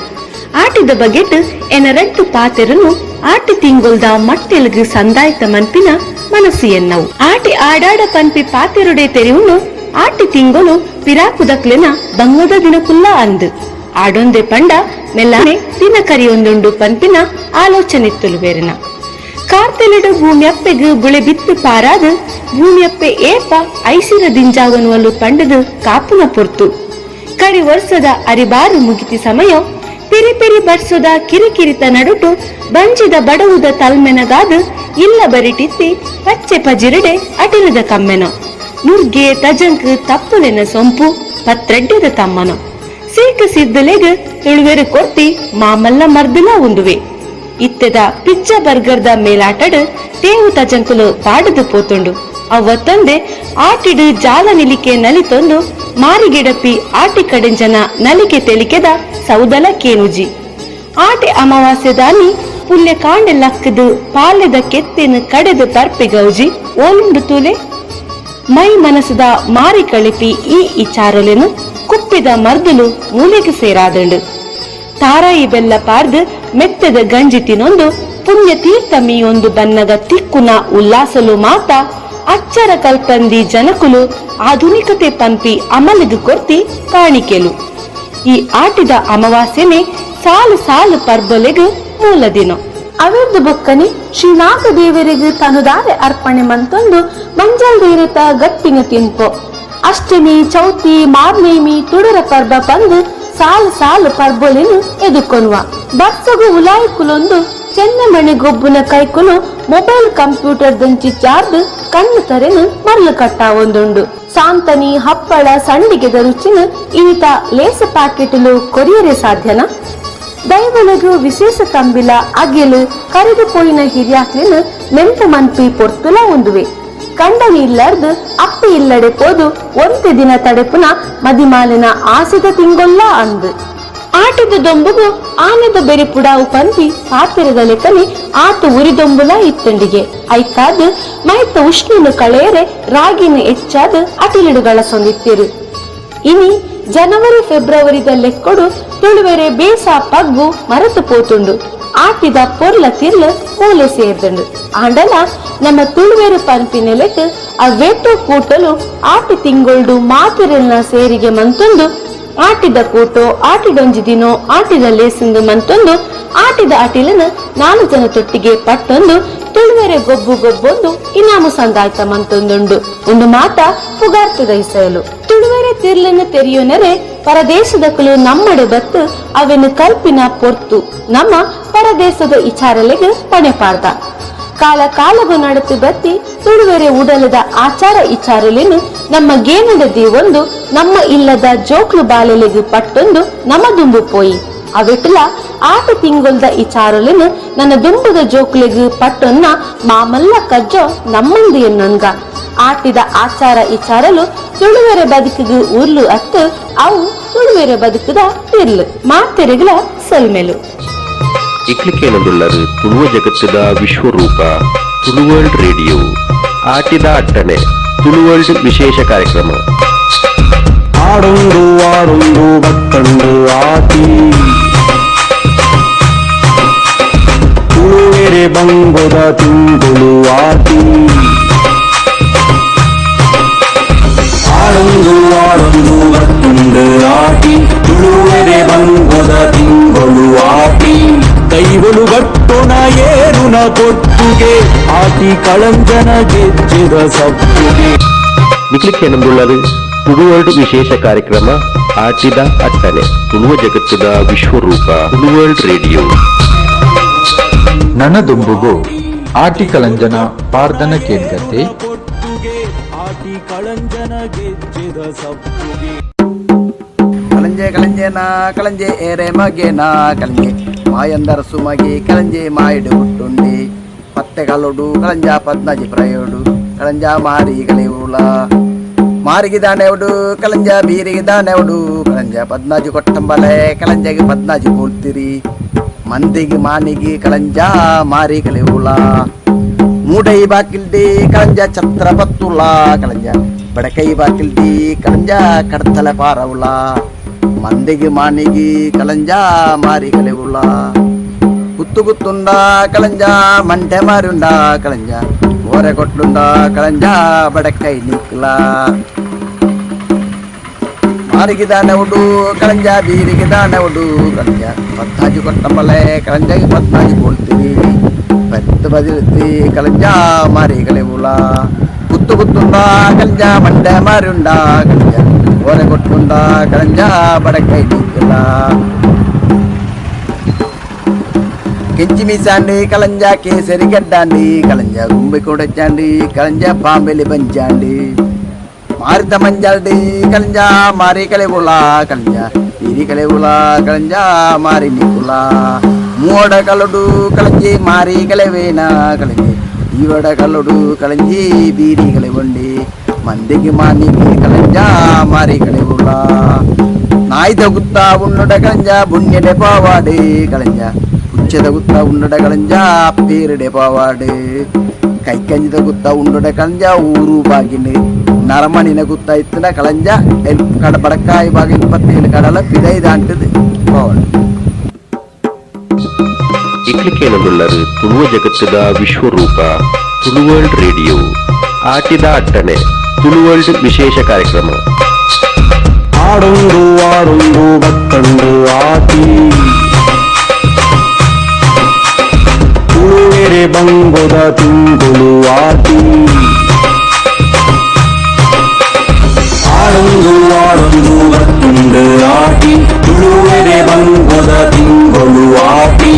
ಆಟಿದ ಬಗೆಟ್ ಎನರಟ್ಟು ಪಾತೆರನು ಆಟಿ ತಿಂಗೊಲ್ದ ಮಟ್ಟೆಲ್ಗ್ ಸಂದಾಯ್ತ ಮನ್ಪಿನ ಮನಸ್ಸು ಎನ್ನವು. ಆಟಿ ಆಡಾಡ ಪನ್ಪಿ ಪಾತೆರುಡೆ ತೆರಿವುನು ಆಟಿ ತಿಂಗಳು ಪಿರಾಕುದಕ್ಲೆನ ಬಂಗದ ದಿನಕುಲ್ಲ ಅಂದು ಆಡೊಂದೆ ಪಂಡ ಮೆಲ್ಲನೆ ದಿನ ಕರಿಯೊಂದುಂಡು ಪನ್ಪಿನ ಆಲೋಚನೆ ತುಳುವೇರಿನ. ಕಾರ್ತೆಲಿಡು ಭೂಮಿಯಪ್ಪೆಗ್ ಬುಳೆ ಬಿತ್ತು ಪಾರಾದು ಭೂಮಿಯಪ್ಪೆ ಏಪ ಐಸಿರ ದಿಂಜಾವನುವಲು ಪಂಡದು ಕಾಪುನ ಪೊರ್ತು. ಕರಿ ವರ್ಷದ ಅರಿಬಾರು ಮುಗಿತಿ ಸಮಯ ಪಿರಿ ಪಿರಿ ಬರ್ಸೋದ ಕಿರಿಕಿರಿತ ನಡುಟು ಬಂಜಿದ ಬಡವುದ ತಲ್ಮೆನಗಾದು ಇಲ್ಲ ಬರಿಟಿತ್ತಿ ಪಚ್ಚೆ ಪಜಿರಡೆ ಅಟಿಲದ ಕಮ್ಮೆನೋ ನುರ್ಗೆ ತಜಂಕ್ ತಪ್ಪುಲೆನ ಸೊಂಪು ಪತ್ರೆಡ್ಡೆದ ತಮ್ಮನೋ ಸೀಕ ಸಿದ್ದಲೆಗ್ ತುಳುವೆರು ಕೊರ್ತಿ ಮಾಮಲ್ಲ ಮರ್ದಲ ಉಂದುವೆ. ಇತ್ತೆದ ಪಿಜ್ಜಾ ಬರ್ಗರ್ದ ಮೇಲಾಟಡು ತೇವು ತಜಂಕುಲು ಪಾಡದು ಪೋತುಂಡು. ಅವತ್ತೊಂದೆ ಆಟಿಡು ಜಾಲ ನಿಲಿಕೆ ನಲಿತೊಂದು ಮಾರಿಗಿಡಪಿ ಆಟಿ ಕಡೆಂಜನ ನಲಿಕೆ ತೆಲಿಕೆದ ಸೌದಲ ಕೇನುಜಿ. ಆಟಿ ಅಮಾವಾಸ್ಯದಾನಿ ಪುಲ್ಯ ಕಾಂಡೆ ಲಕ್ಕದು ಪಾಲ್ಯದ ಕೆತ್ತಿನ ಕಡೆದು ಪರ್ಪಿ ಗೌಜಿ ಓಲುಂಡು ತೂಲೆ ಮೈ ಮನಸ್ಸದ ಮಾರಿ ಕಳಿಪಿ ಈ ಇಚಾರಲೆನು ಕುಪ್ಪಿದ ಮರ್ದಲು ಮೂಲೆಗೆ ಸೇರಾದಂಡು. ತಾರಾಯಿ ಬೆಲ್ಲ ಪಾರ್ದು ಮೆತ್ತದ ಗಂಜಿ ತಿನೊಂದು ಪುಣ್ಯ ತೀರ್ಥ ಮೀಯೊಂದು ಬನ್ನಗ ತಿಕ್ಕುನ ಉಲ್ಲಾಸಲು ಮಾತ ಅಚ್ಚರ ಕಲ್ಪಂದಿ ಜನಕುಲು ಆಧುನಿಕತೆ ಪಂಪಿ ಅಮಲಿಗೆ ಕೊರ್ತಿ ಕಾಣಿಕೆಲು. ಈ ಆಟಿದ ಅಮಾವಾಸ್ಯನೆ ಸಾಲು ಸಾಲು ಪರ್ಬಲೆಗು ಮೂಲ ದಿನ. ಅವೆರ್ದು ಬೊಕ್ಕನೆ ಶ್ರೀನಾಥ ದೇವರಿಗೆ ತನುದಾರೆ ಅರ್ಪಣೆ ಮಂತೊಂದು ಮಂಜಲ್ ದೇರತ ಗಟ್ಟಿನ ತಿನ್ಪೋ. ಅಷ್ಟಮಿ ಚೌತಿ ಮಾರ್ನೇಮಿ ತುಡರ ಪರ್ಬ ಪಂದು ಸಾಲು ಸಾಲು ಪರ್ಬೊಲೆನು ಎದುಕೊನುವ. ಬರ್ಸಗು ಉಲಾಯಿಕುಲೊಂದು ಚೆನ್ನಮಣೆ ಗೊಬ್ಬುನ ಕೈಕುಲು ಮೊಬೈಲ್ ಕಂಪ್ಯೂಟರ್ ದಂಚಿ ಚಾರ್ದು ಕಣ್ಣು ತರೆನು ಮರಳು ಕಟ್ಟ ಒಂದುಂಡು. ಸಾಂತನಿ ಹಪ್ಪಳ ಸಂಡಿಗೆದ ರುಚಿನ ಇನಿತ ಲೇಸ ಪ್ಯಾಕೆಟ್ಲು ಕೊರಿಯರೆ ಸಾಧ್ಯನಾ? ದೈವಲಗು ವಿಶೇಷ ತಂಬಿಲ ಅಗೆಲು ಕರೆದು ಪೋಯಿನ ಹಿರಿಯಾಕ್ಲಿನ ನೆಂಪು ಮನ್ಪಿ ಪೊರ್ತುಲ ಒಂದುವೆ. ಕಂಡನಿ ಇಲ್ಲರ್ದು ಅಪ್ಪಿ ಇಲ್ಲಡೆ ಪೋದು ಒಂತೆ ದಿನ ತಡೆಪುನ ಮದಿಮಾಲಿನ ಆಸೆದ ತಿಂಗೊಲ್ಲ ಅಂದು. ಆಟದ ದೊಂಬುಗು ಆನೆದ ಬೆರಿ ಪುಡಾವು ಪಂಪಿ ಪಾತಿರದ ಲೆಕ್ಕನೆ ಆತ ಉರಿದೊಂಬುಲ ಇತ್ತಂಡಿಗೆ ಐಕಾದು ಮೈತ ಉಷ್ಣನು ಕಳೆಯರೆ ರಾಗಿನ ಹೆಚ್ಚಾದ ಅಟಿಲಿಡುಗಳ ಸೊಂದಿತ್ತಿರು. ಇನಿ ಜನವರಿ ಫೆಬ್ರವರಿದ ಲೆಕ್ಕೊಡು ತುಳುವೆರೆ ಬೇಸ ಪಗ್ಗು ಮರೆತು ಪೋತುಂಡು. ಆಟಿದ ಪೊರ್ಲ ತಿರ್ಲ ಮೂಲೆ ಸೇರ್ದುಂಡು. ಆಂಡಲ ನಮ್ಮ ತುಳುವೆರು ಪನ್ಪಿನೆಲೆಟ್ ಅವೇಟೋ ಕೂಟಲು ಆಟಿ ತಿಂಗೊಳ್ಡು ಮಾತೆರೆಲ್ನ ಸೇರಿಗೆ ಮಂತೊಂದು ಆಟಿದ ಕೂಟೋ ಆಟಿಡೊಂಜಿ ದಿನೋ ಆಟಿದ ಲೇಸಿಂದು ಮಂತೊಂದು ಆಟಿದ ಅಟಿಲನ ನಾಲು ಜನ ತೊಟ್ಟಿಗೆ ಪಟ್ಟೊಂದು ತುಳುವೆರೆ ಗೊಬ್ಬು ಗೊಬ್ಬೊಂದು ಇನಾಮು ಸಂದಾಯ್ತ ಮಂತೊಂದುಂಡು. ಒಂದು ಮಾತ ಪುಗಾರ್ತದ ಇಸಯಲು ತುಳುವೆರೆ ತಿರ್ಲನ್ನು ತೆರೆಯೋನರೆ ಪರದೇಶದಕುಲು ನಮ್ಮಡೆ ಬತ್ತು ಅವೆನು ಕಲ್ಪಿನ ಪೊರ್ತು ನಮ್ಮ ಪರದೇಶದ ಇಚಾರಲೆಗೆ ಪಣೆ ಪಾಡ್ದ. ಕಾಲ ಕಾಲಗು ನಡತು ಬತ್ತಿ ತುಳುವೆರೆ ಉಡಲದ ಆಚಾರ ಇಚಾರಲೇನು ನಮ್ಮ ಗೇನದ ದೀವೊಂದು ನಮ್ಮ ಇಲ್ಲದ ಜೋಕ್ಲು ಬಾಲೆಲೆಗು ಪಟ್ಟೊಂದು ನಮ್ಮ ದುಂಬು ಪೋಯಿ ಅವೆಟ್ಲ ಆಟ ತಿಂಗೊಲ್ದ ಇಚಾರಲೇನು ನನ್ನ ದುಂಬುದ ಜೋಕ್ಲೆಗು ಪಟ್ಟೊನ್ನ ಮಾಮಲ್ಲ ಕಜ್ಜೋ ನಮ್ಮಂದು ಎನ್ನೊನ್ಗ. ಆಟಿದ ಆಚಾರ ಇಚಾರಲು ತುಳುವೆರೆ ಬದುಕಿಗೆ ಉರ್ಲು ಅತ್ತು ಅವು ತುಳುವೆರೆ ಬದುಕುದ ತಿರ್ಲು ಮಾತೆರೆಗಳ ಸೊಲ್ಮೆಲು. ಇಕ್ಲಿಕೇನದುಳ್ಳರು ತುಳುವ ಜಗತ್ತದ ವಿಶ್ವರೂಪ ತುಳುವರ್ಲ್ಡ್ ರೇಡಿಯೋ ಆಟಿದ ಅಟ್ಟಣೆ ತುಳುವರ್ಲ್ಡ್ ವಿಶೇಷ ಕಾರ್ಯಕ್ರಮ. ಆಡೊಂದು ಆಡೊಂದು ಬತ್ತಂಡು ಆಟಿ ತುಳುವೆರೆ ಬಂಗೊದ ತಿಂಗಳು ಆಟಿ ಆಡೊಂದು ಆಡೊಂದು ಬತ್ತುಂಡು ಆಟಿ ತುಳುವೆರೆ ಬಂಗೊದ ತಿಂಗಳು ಆಟಿ ದೈವಲು ಗಟ್ಟುನ ಏರುನ ಪೊಟ್ಟುಗೆ ಆಟಿ ಕಳಂಜನ ಗೆಜ್ಜೆದ ಸಪ್ಪುಗೆ. ನಿಕ್ಲಿಕ್ಕೇನಂದುಳ್ಳದು ತುಳುವರ್ಲ್ಡ್ ವಿಶೇಷ ಕಾರ್ಯಕ್ರಮ ಆಟಿದ ಅಟ್ಟಣೆ ತುಳುವ ಜಗತ್ತದ ವಿಶ್ವರೂಪ ತುಳುವರ್ಲ್ಡ್ ರೇಡಿಯೋ. ನನದುಂಬುಗು ಆಟಿ ಕಳಂಜನ ಪಾರ್ದನ ಕೇಳ್ಗತೆ. ಆಟಿ ಕಳಂಜನ ಗೆಜ್ಜೆದ ಸಪ್ಪುಗೆ. ಕಳಂಜೆ ಕಳಂಜೆನಾ ಕಳಂಜೆ ಏರೆ ಮಗೆನಾ ಕಳಂಜೆ ಮಾಯಂದರ ಸುಮಗೆ ಕಳಂಜೆ ಮಾಯಿಡು ಹುಟ್ಟುಂಡಿ ಪತ್ತೆ ಕಲೋಡು ಕಳಂಜ ಪದ್ನಾಜಿ ಪ್ರಯೋಡು ಕಳಂಜ ಮಾರಿ ಕಳೆಯುಳ ಮಾರಿಗೆ ದಾನೆವಡು ಕಳಂಜ ಬೀರಿಗೆ ದಾನೆವಡು ಕಳಂಜ ಪದ್ನಾಜಿ ಕೊಟ್ಟಂಬಲೆ ಕಳಂಜಗೆ ಪದ್ನಾಜಿ ಕೋಲ್ತಿರಿ ಮಂದಿಗೆ ಮಾನಿಗೆ ಕಳಂಜ ಮಾರಿ ಕಳೆಯುಳ ಮೂಡೈ ಬಾಕಿಲ್ಡಿ ಕಳಂಜ ಛತ್ರ ಪತ್ತುಳ ಕಳಂಜ ಬಡಕೈ ಬಾಕಿಲ್ಡಿ ಕಳಂಜ ಕಡ್ತಲೆ ಪಾರವುಳ ಮಂದಿಗೆ ಮಾನಿಗೆ ಕಳಂಜ ಮಾರಿ ಕಳೆಯುಳ ಕುತ್ತು ಕುತ್ತುಂಡ ಕಳಂಜ ಮಂಟೆ ಮಾರುಂಡ ಕಳಂಜ ಓರೆ ಕೊಟ್ಲುಂಡ ಕಳಂಜ ಬಡಕೈ ನಿಕ್ಲ ಮಾರಿಗೆ ದಾನವುಡು ಕಳಂಜ ಬೀರಿಗೆ ದಾನವುಡು ಕಳಂಜ ಪದ್ನಾಜಿ ಕೊಟ್ಟಂಬಲೆ ಕಳಂಜಗೆ ಪದ್ನಾಜಿ ಕೊಳ್ತೀರಿ ಪತ್ತು ಬದಿರ್ತಿ ಕಳಂಜ ಮಾರಿ ಕಳೆಯುಳ ಕುತ್ತು ಕುತ್ತುಂಡ ಕಳಂಜ ಮಂಡೆ ಮಾರುಂಡ ಕಳಂಜ ಓರೆ ಕೊಟ್ಟುಂಡ ಕಳಂಜ ಬಡಕೈ ನಿಕ್ಲ ಕೆಂಚಿ ಮೀಸಾಂಡಿ ಕಳಂಜ ಕೇಸರಿ ಗಡ್ಡಾಂಡಿ ಕಳಂಜ ಗುಂಬಿ ಕೊಡಚಾಂಡಿ ಕಳಂಜ ಪಾಂಬೆಲಿ ಬಂಚಾಂಡಿ ಮಾರಿದ ಮಂಜಾಲ್ಡಿ ಕಳಂಜ ಮಾರಿ ಕಳೆಗುಳ ಕಳಂಜ ಬೀರಿ ಕಳೆಗುಳ ಕಳಂಜ ಮಾರಿ ನಿಕುಲ ಮೂಡ ಕಲಡು ಕಳಂಜಿ ಮಾರಿ ಕಳೆವೇನ ಕಳಂಜಿ ಈವಡ ಕಲಡು ಕಳಂಜಿ ಬೀರಿ ಕಳೆಗೊಂಡಿ ಮಂದಿಗೆ ಮಾನಿಗೆ ಕಳಂಜ ಮಾರಿ ಕಳೆಗುಳ ನಾಯ್ದ ಗುತ್ತ ಉಣ್ಣುಡ ಕಳಂಜ ಬುಣ್ಯಡೆ ಪಾವಾಡಿ ಕಳಂಜ ಉಚ್ಚದ ಗುತ್ತ ಉಂಡುಡ ಕಳಂಜ ಪೇರುಡೆ ಪಾವಾಡು ಕೈಕಂಜಿದ ಗುತ್ತ ಉಂಡುಡ ಕಳಂಜ ಊರು ಬಾಗಿಂಡು ನರಮಣಿನ ಗುತ್ತ ಇತ್ತಿನ ಕಳಂಜ ಕಡ ಬಡಕಾಯಿ ಬಾಗಿಲು 27 ಕಡಲ ಪಿದೈ ದಾಂಟದು ಪಾವಾಡು. ಇಕ್ಲಿಕೇನದುಳ್ಳರು ತುಳುವ ಜಗತ್ತದ ವಿಶ್ವರೂಪ ತುಳುವರ್ಲ್ಡ್ ರೇಡಿಯೋ ಆಟಿದ ಅಟ್ಟಣೆ ತುಳುವರ್ಲ್ಡ್ ವಿಶೇಷ ಕಾರ್ಯಕ್ರಮ. ಆಡೊಂದು ಆಡೊಂದು ಬತ್ತಂಡು ಆಟಿ ತುಳುವೆರೆ ಬಂಗೊದ ತಿಂಗಳು ಆಟಿ ಆಡೊಂದು ಆಡೊಂದು ಬತ್ತುಂಡು ಆಟಿ ತುಳುವೆರೆ ಬಂಗೊದ ತಿಂಗಳು ಆಟಿ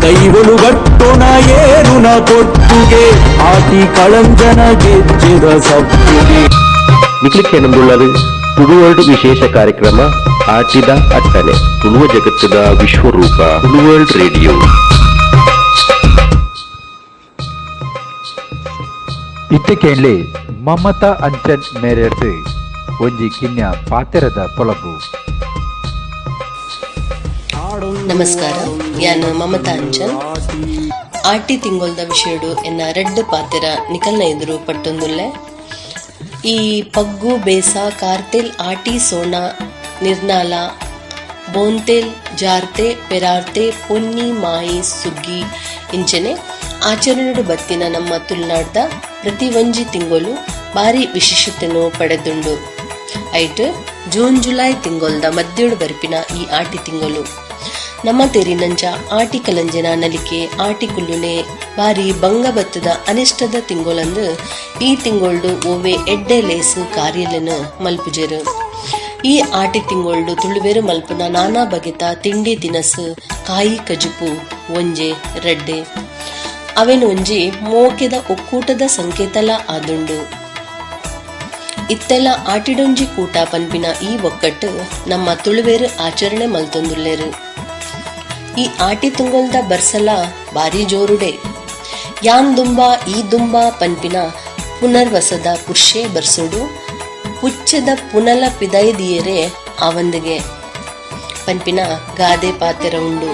ದೈವಲು ಗಟ್ಟುನ ಏರುನ ಪೊಟ್ಟುಗೆ ಆಟಿ ಕಳಂಜನ ಗೆಜ್ಜೆದ ಸಪ್ಪುಗೆ. ನಿಕ್ಲಿಕ್ಕೇನಂದುಳ್ಳದು ತುಳುವರ್ಲ್ಡ್ ವಿಶೇಷ ಕಾರ್ಯಕ್ರಮ ಆಟಿದ ಅಟ್ಟಣೆ ತುಳುವ ಜಗತ್ತದ ವಿಶ್ವರೂಪ ತುಳುವರ್ಲ್ಡ್ ರೇಡಿಯೋ. ಇತ್ತಕೇಂಡ್ಲಿ ಮಮತಾ ಅಂಚನ್ ಮೇರೆರ್ದು ಒಂಜಿ ಕಿನ್ಯ ಪಾತೆರದ ಪೊಲಬು. ನಮಸ್ಕಾರ, ಯಾನು ಮಮತಾ ಅಂಚನ್. ಆಟಿ ತಿಂಗೊಲ್ದ ವಿಷಯಡು ಎನ್ನ ರೆಡ್ ಪಾತೆರ ನಿಕಲ್ನ ಎದುರು ಪಟ್ಟೊಂದುಲ್ಲೆ. ಈ ಪಗ್ಗು ಬೇಸ ಕಾರ್ತೆಲ್ ಆಟಿ ಸೋಣ ನಿರ್ನಾಲ, ಬೋಂತೇಲ್, ಜಾರ್ತೆ, ಪೆರಾರ್ತೆ, ಪೊನ್ನಿ, ಮಾಯಿ, ಸುಗ್ಗಿ ಇಂಚನೆ ಆಚರಣೆಡು ಬತ್ತಿನ ನಮ್ಮ ತುಳುನಾಡ್ದ ಪ್ರತಿ ಒಂಜಿ ತಿಂಗಳು ಭಾರಿ ವಿಶೇಷತೆಯನ್ನು ಪಡೆದುಂಡು. ಐಟ್ ಜೂನ್ ಜುಲೈ ತಿಂಗೊಲ್ದ ಮಧ್ಯೋಡು ಬರ್ಪಿನ ಈ ಆಟಿ ತಿಂಗಳು ನಮ್ಮ ತೆರಿನಂಚ ಆಟಿ ಕಲಂಜನ ನಲಿಕೆ ಆಟಿ ಕುಲ್ಲುನೆ ಬಾರಿ ಬಂಗ ಬತ್ತದ ಅನಿಷ್ಟದ ತಿಂಗೊಳಂದು ಈ ತಿಂಗೊಳ್ಡು ಓವೆ ಎಡ್ಡೆ ಲೇಸು ಕಾರ್ಯಲೆನು ಮಲ್ಪುಜೆರು. ಈ ಆಟಿ ತಿಂಗೊಳ್ಡು ತುಳುವೆರು ಮಲ್ಪುನ ನಾನಾ ಬಗೆತ ತಿಂಡಿ ತಿನಸು ಕಾಯಿ ಕಜುಪು ಒಂಜೆ ರಡ್ಡೆ ಅವೆನ್ ಒಂಜಿ ಮೋಕೆದ ಒಕ್ಕೂಟದ ಸಂಕೇತಲ ಆದುಂಡು. ಇತ್ತೆಲ್ಲ ಆಟಿಡೊಂಜಿ ಕೂಟ ಪನ್ಪಿನ ಈ ಒಕ್ಕಟ್ಟು ನಮ್ಮ ತುಳುವೇರು ಆಚರಣೆ ಮಲ್ತೊಂದುಲ್ಲೇರು. ಈ ಆಟಿ ತಿಂಗೊಲ್ದ ಬರ್ಸಲ ಬಾರಿ ಜೋರುಡೆ. ಯಾನ್ ದುಂಬಾ ಈ ದುಂಬಾ ಪನ್ಪಿನ ಪುನರ್ವಸದ ಪುಷ್ಯೆ ಬರ್ಸೋಡು ಪುಚ್ಚದ ಪುನಲ ಪಿದೈದಿಯರೆ ಆವಂದಿಗೆ ಪನ್ಪಿನ ಗಾದೆ ಪಾತೆರ ಉಂಡು.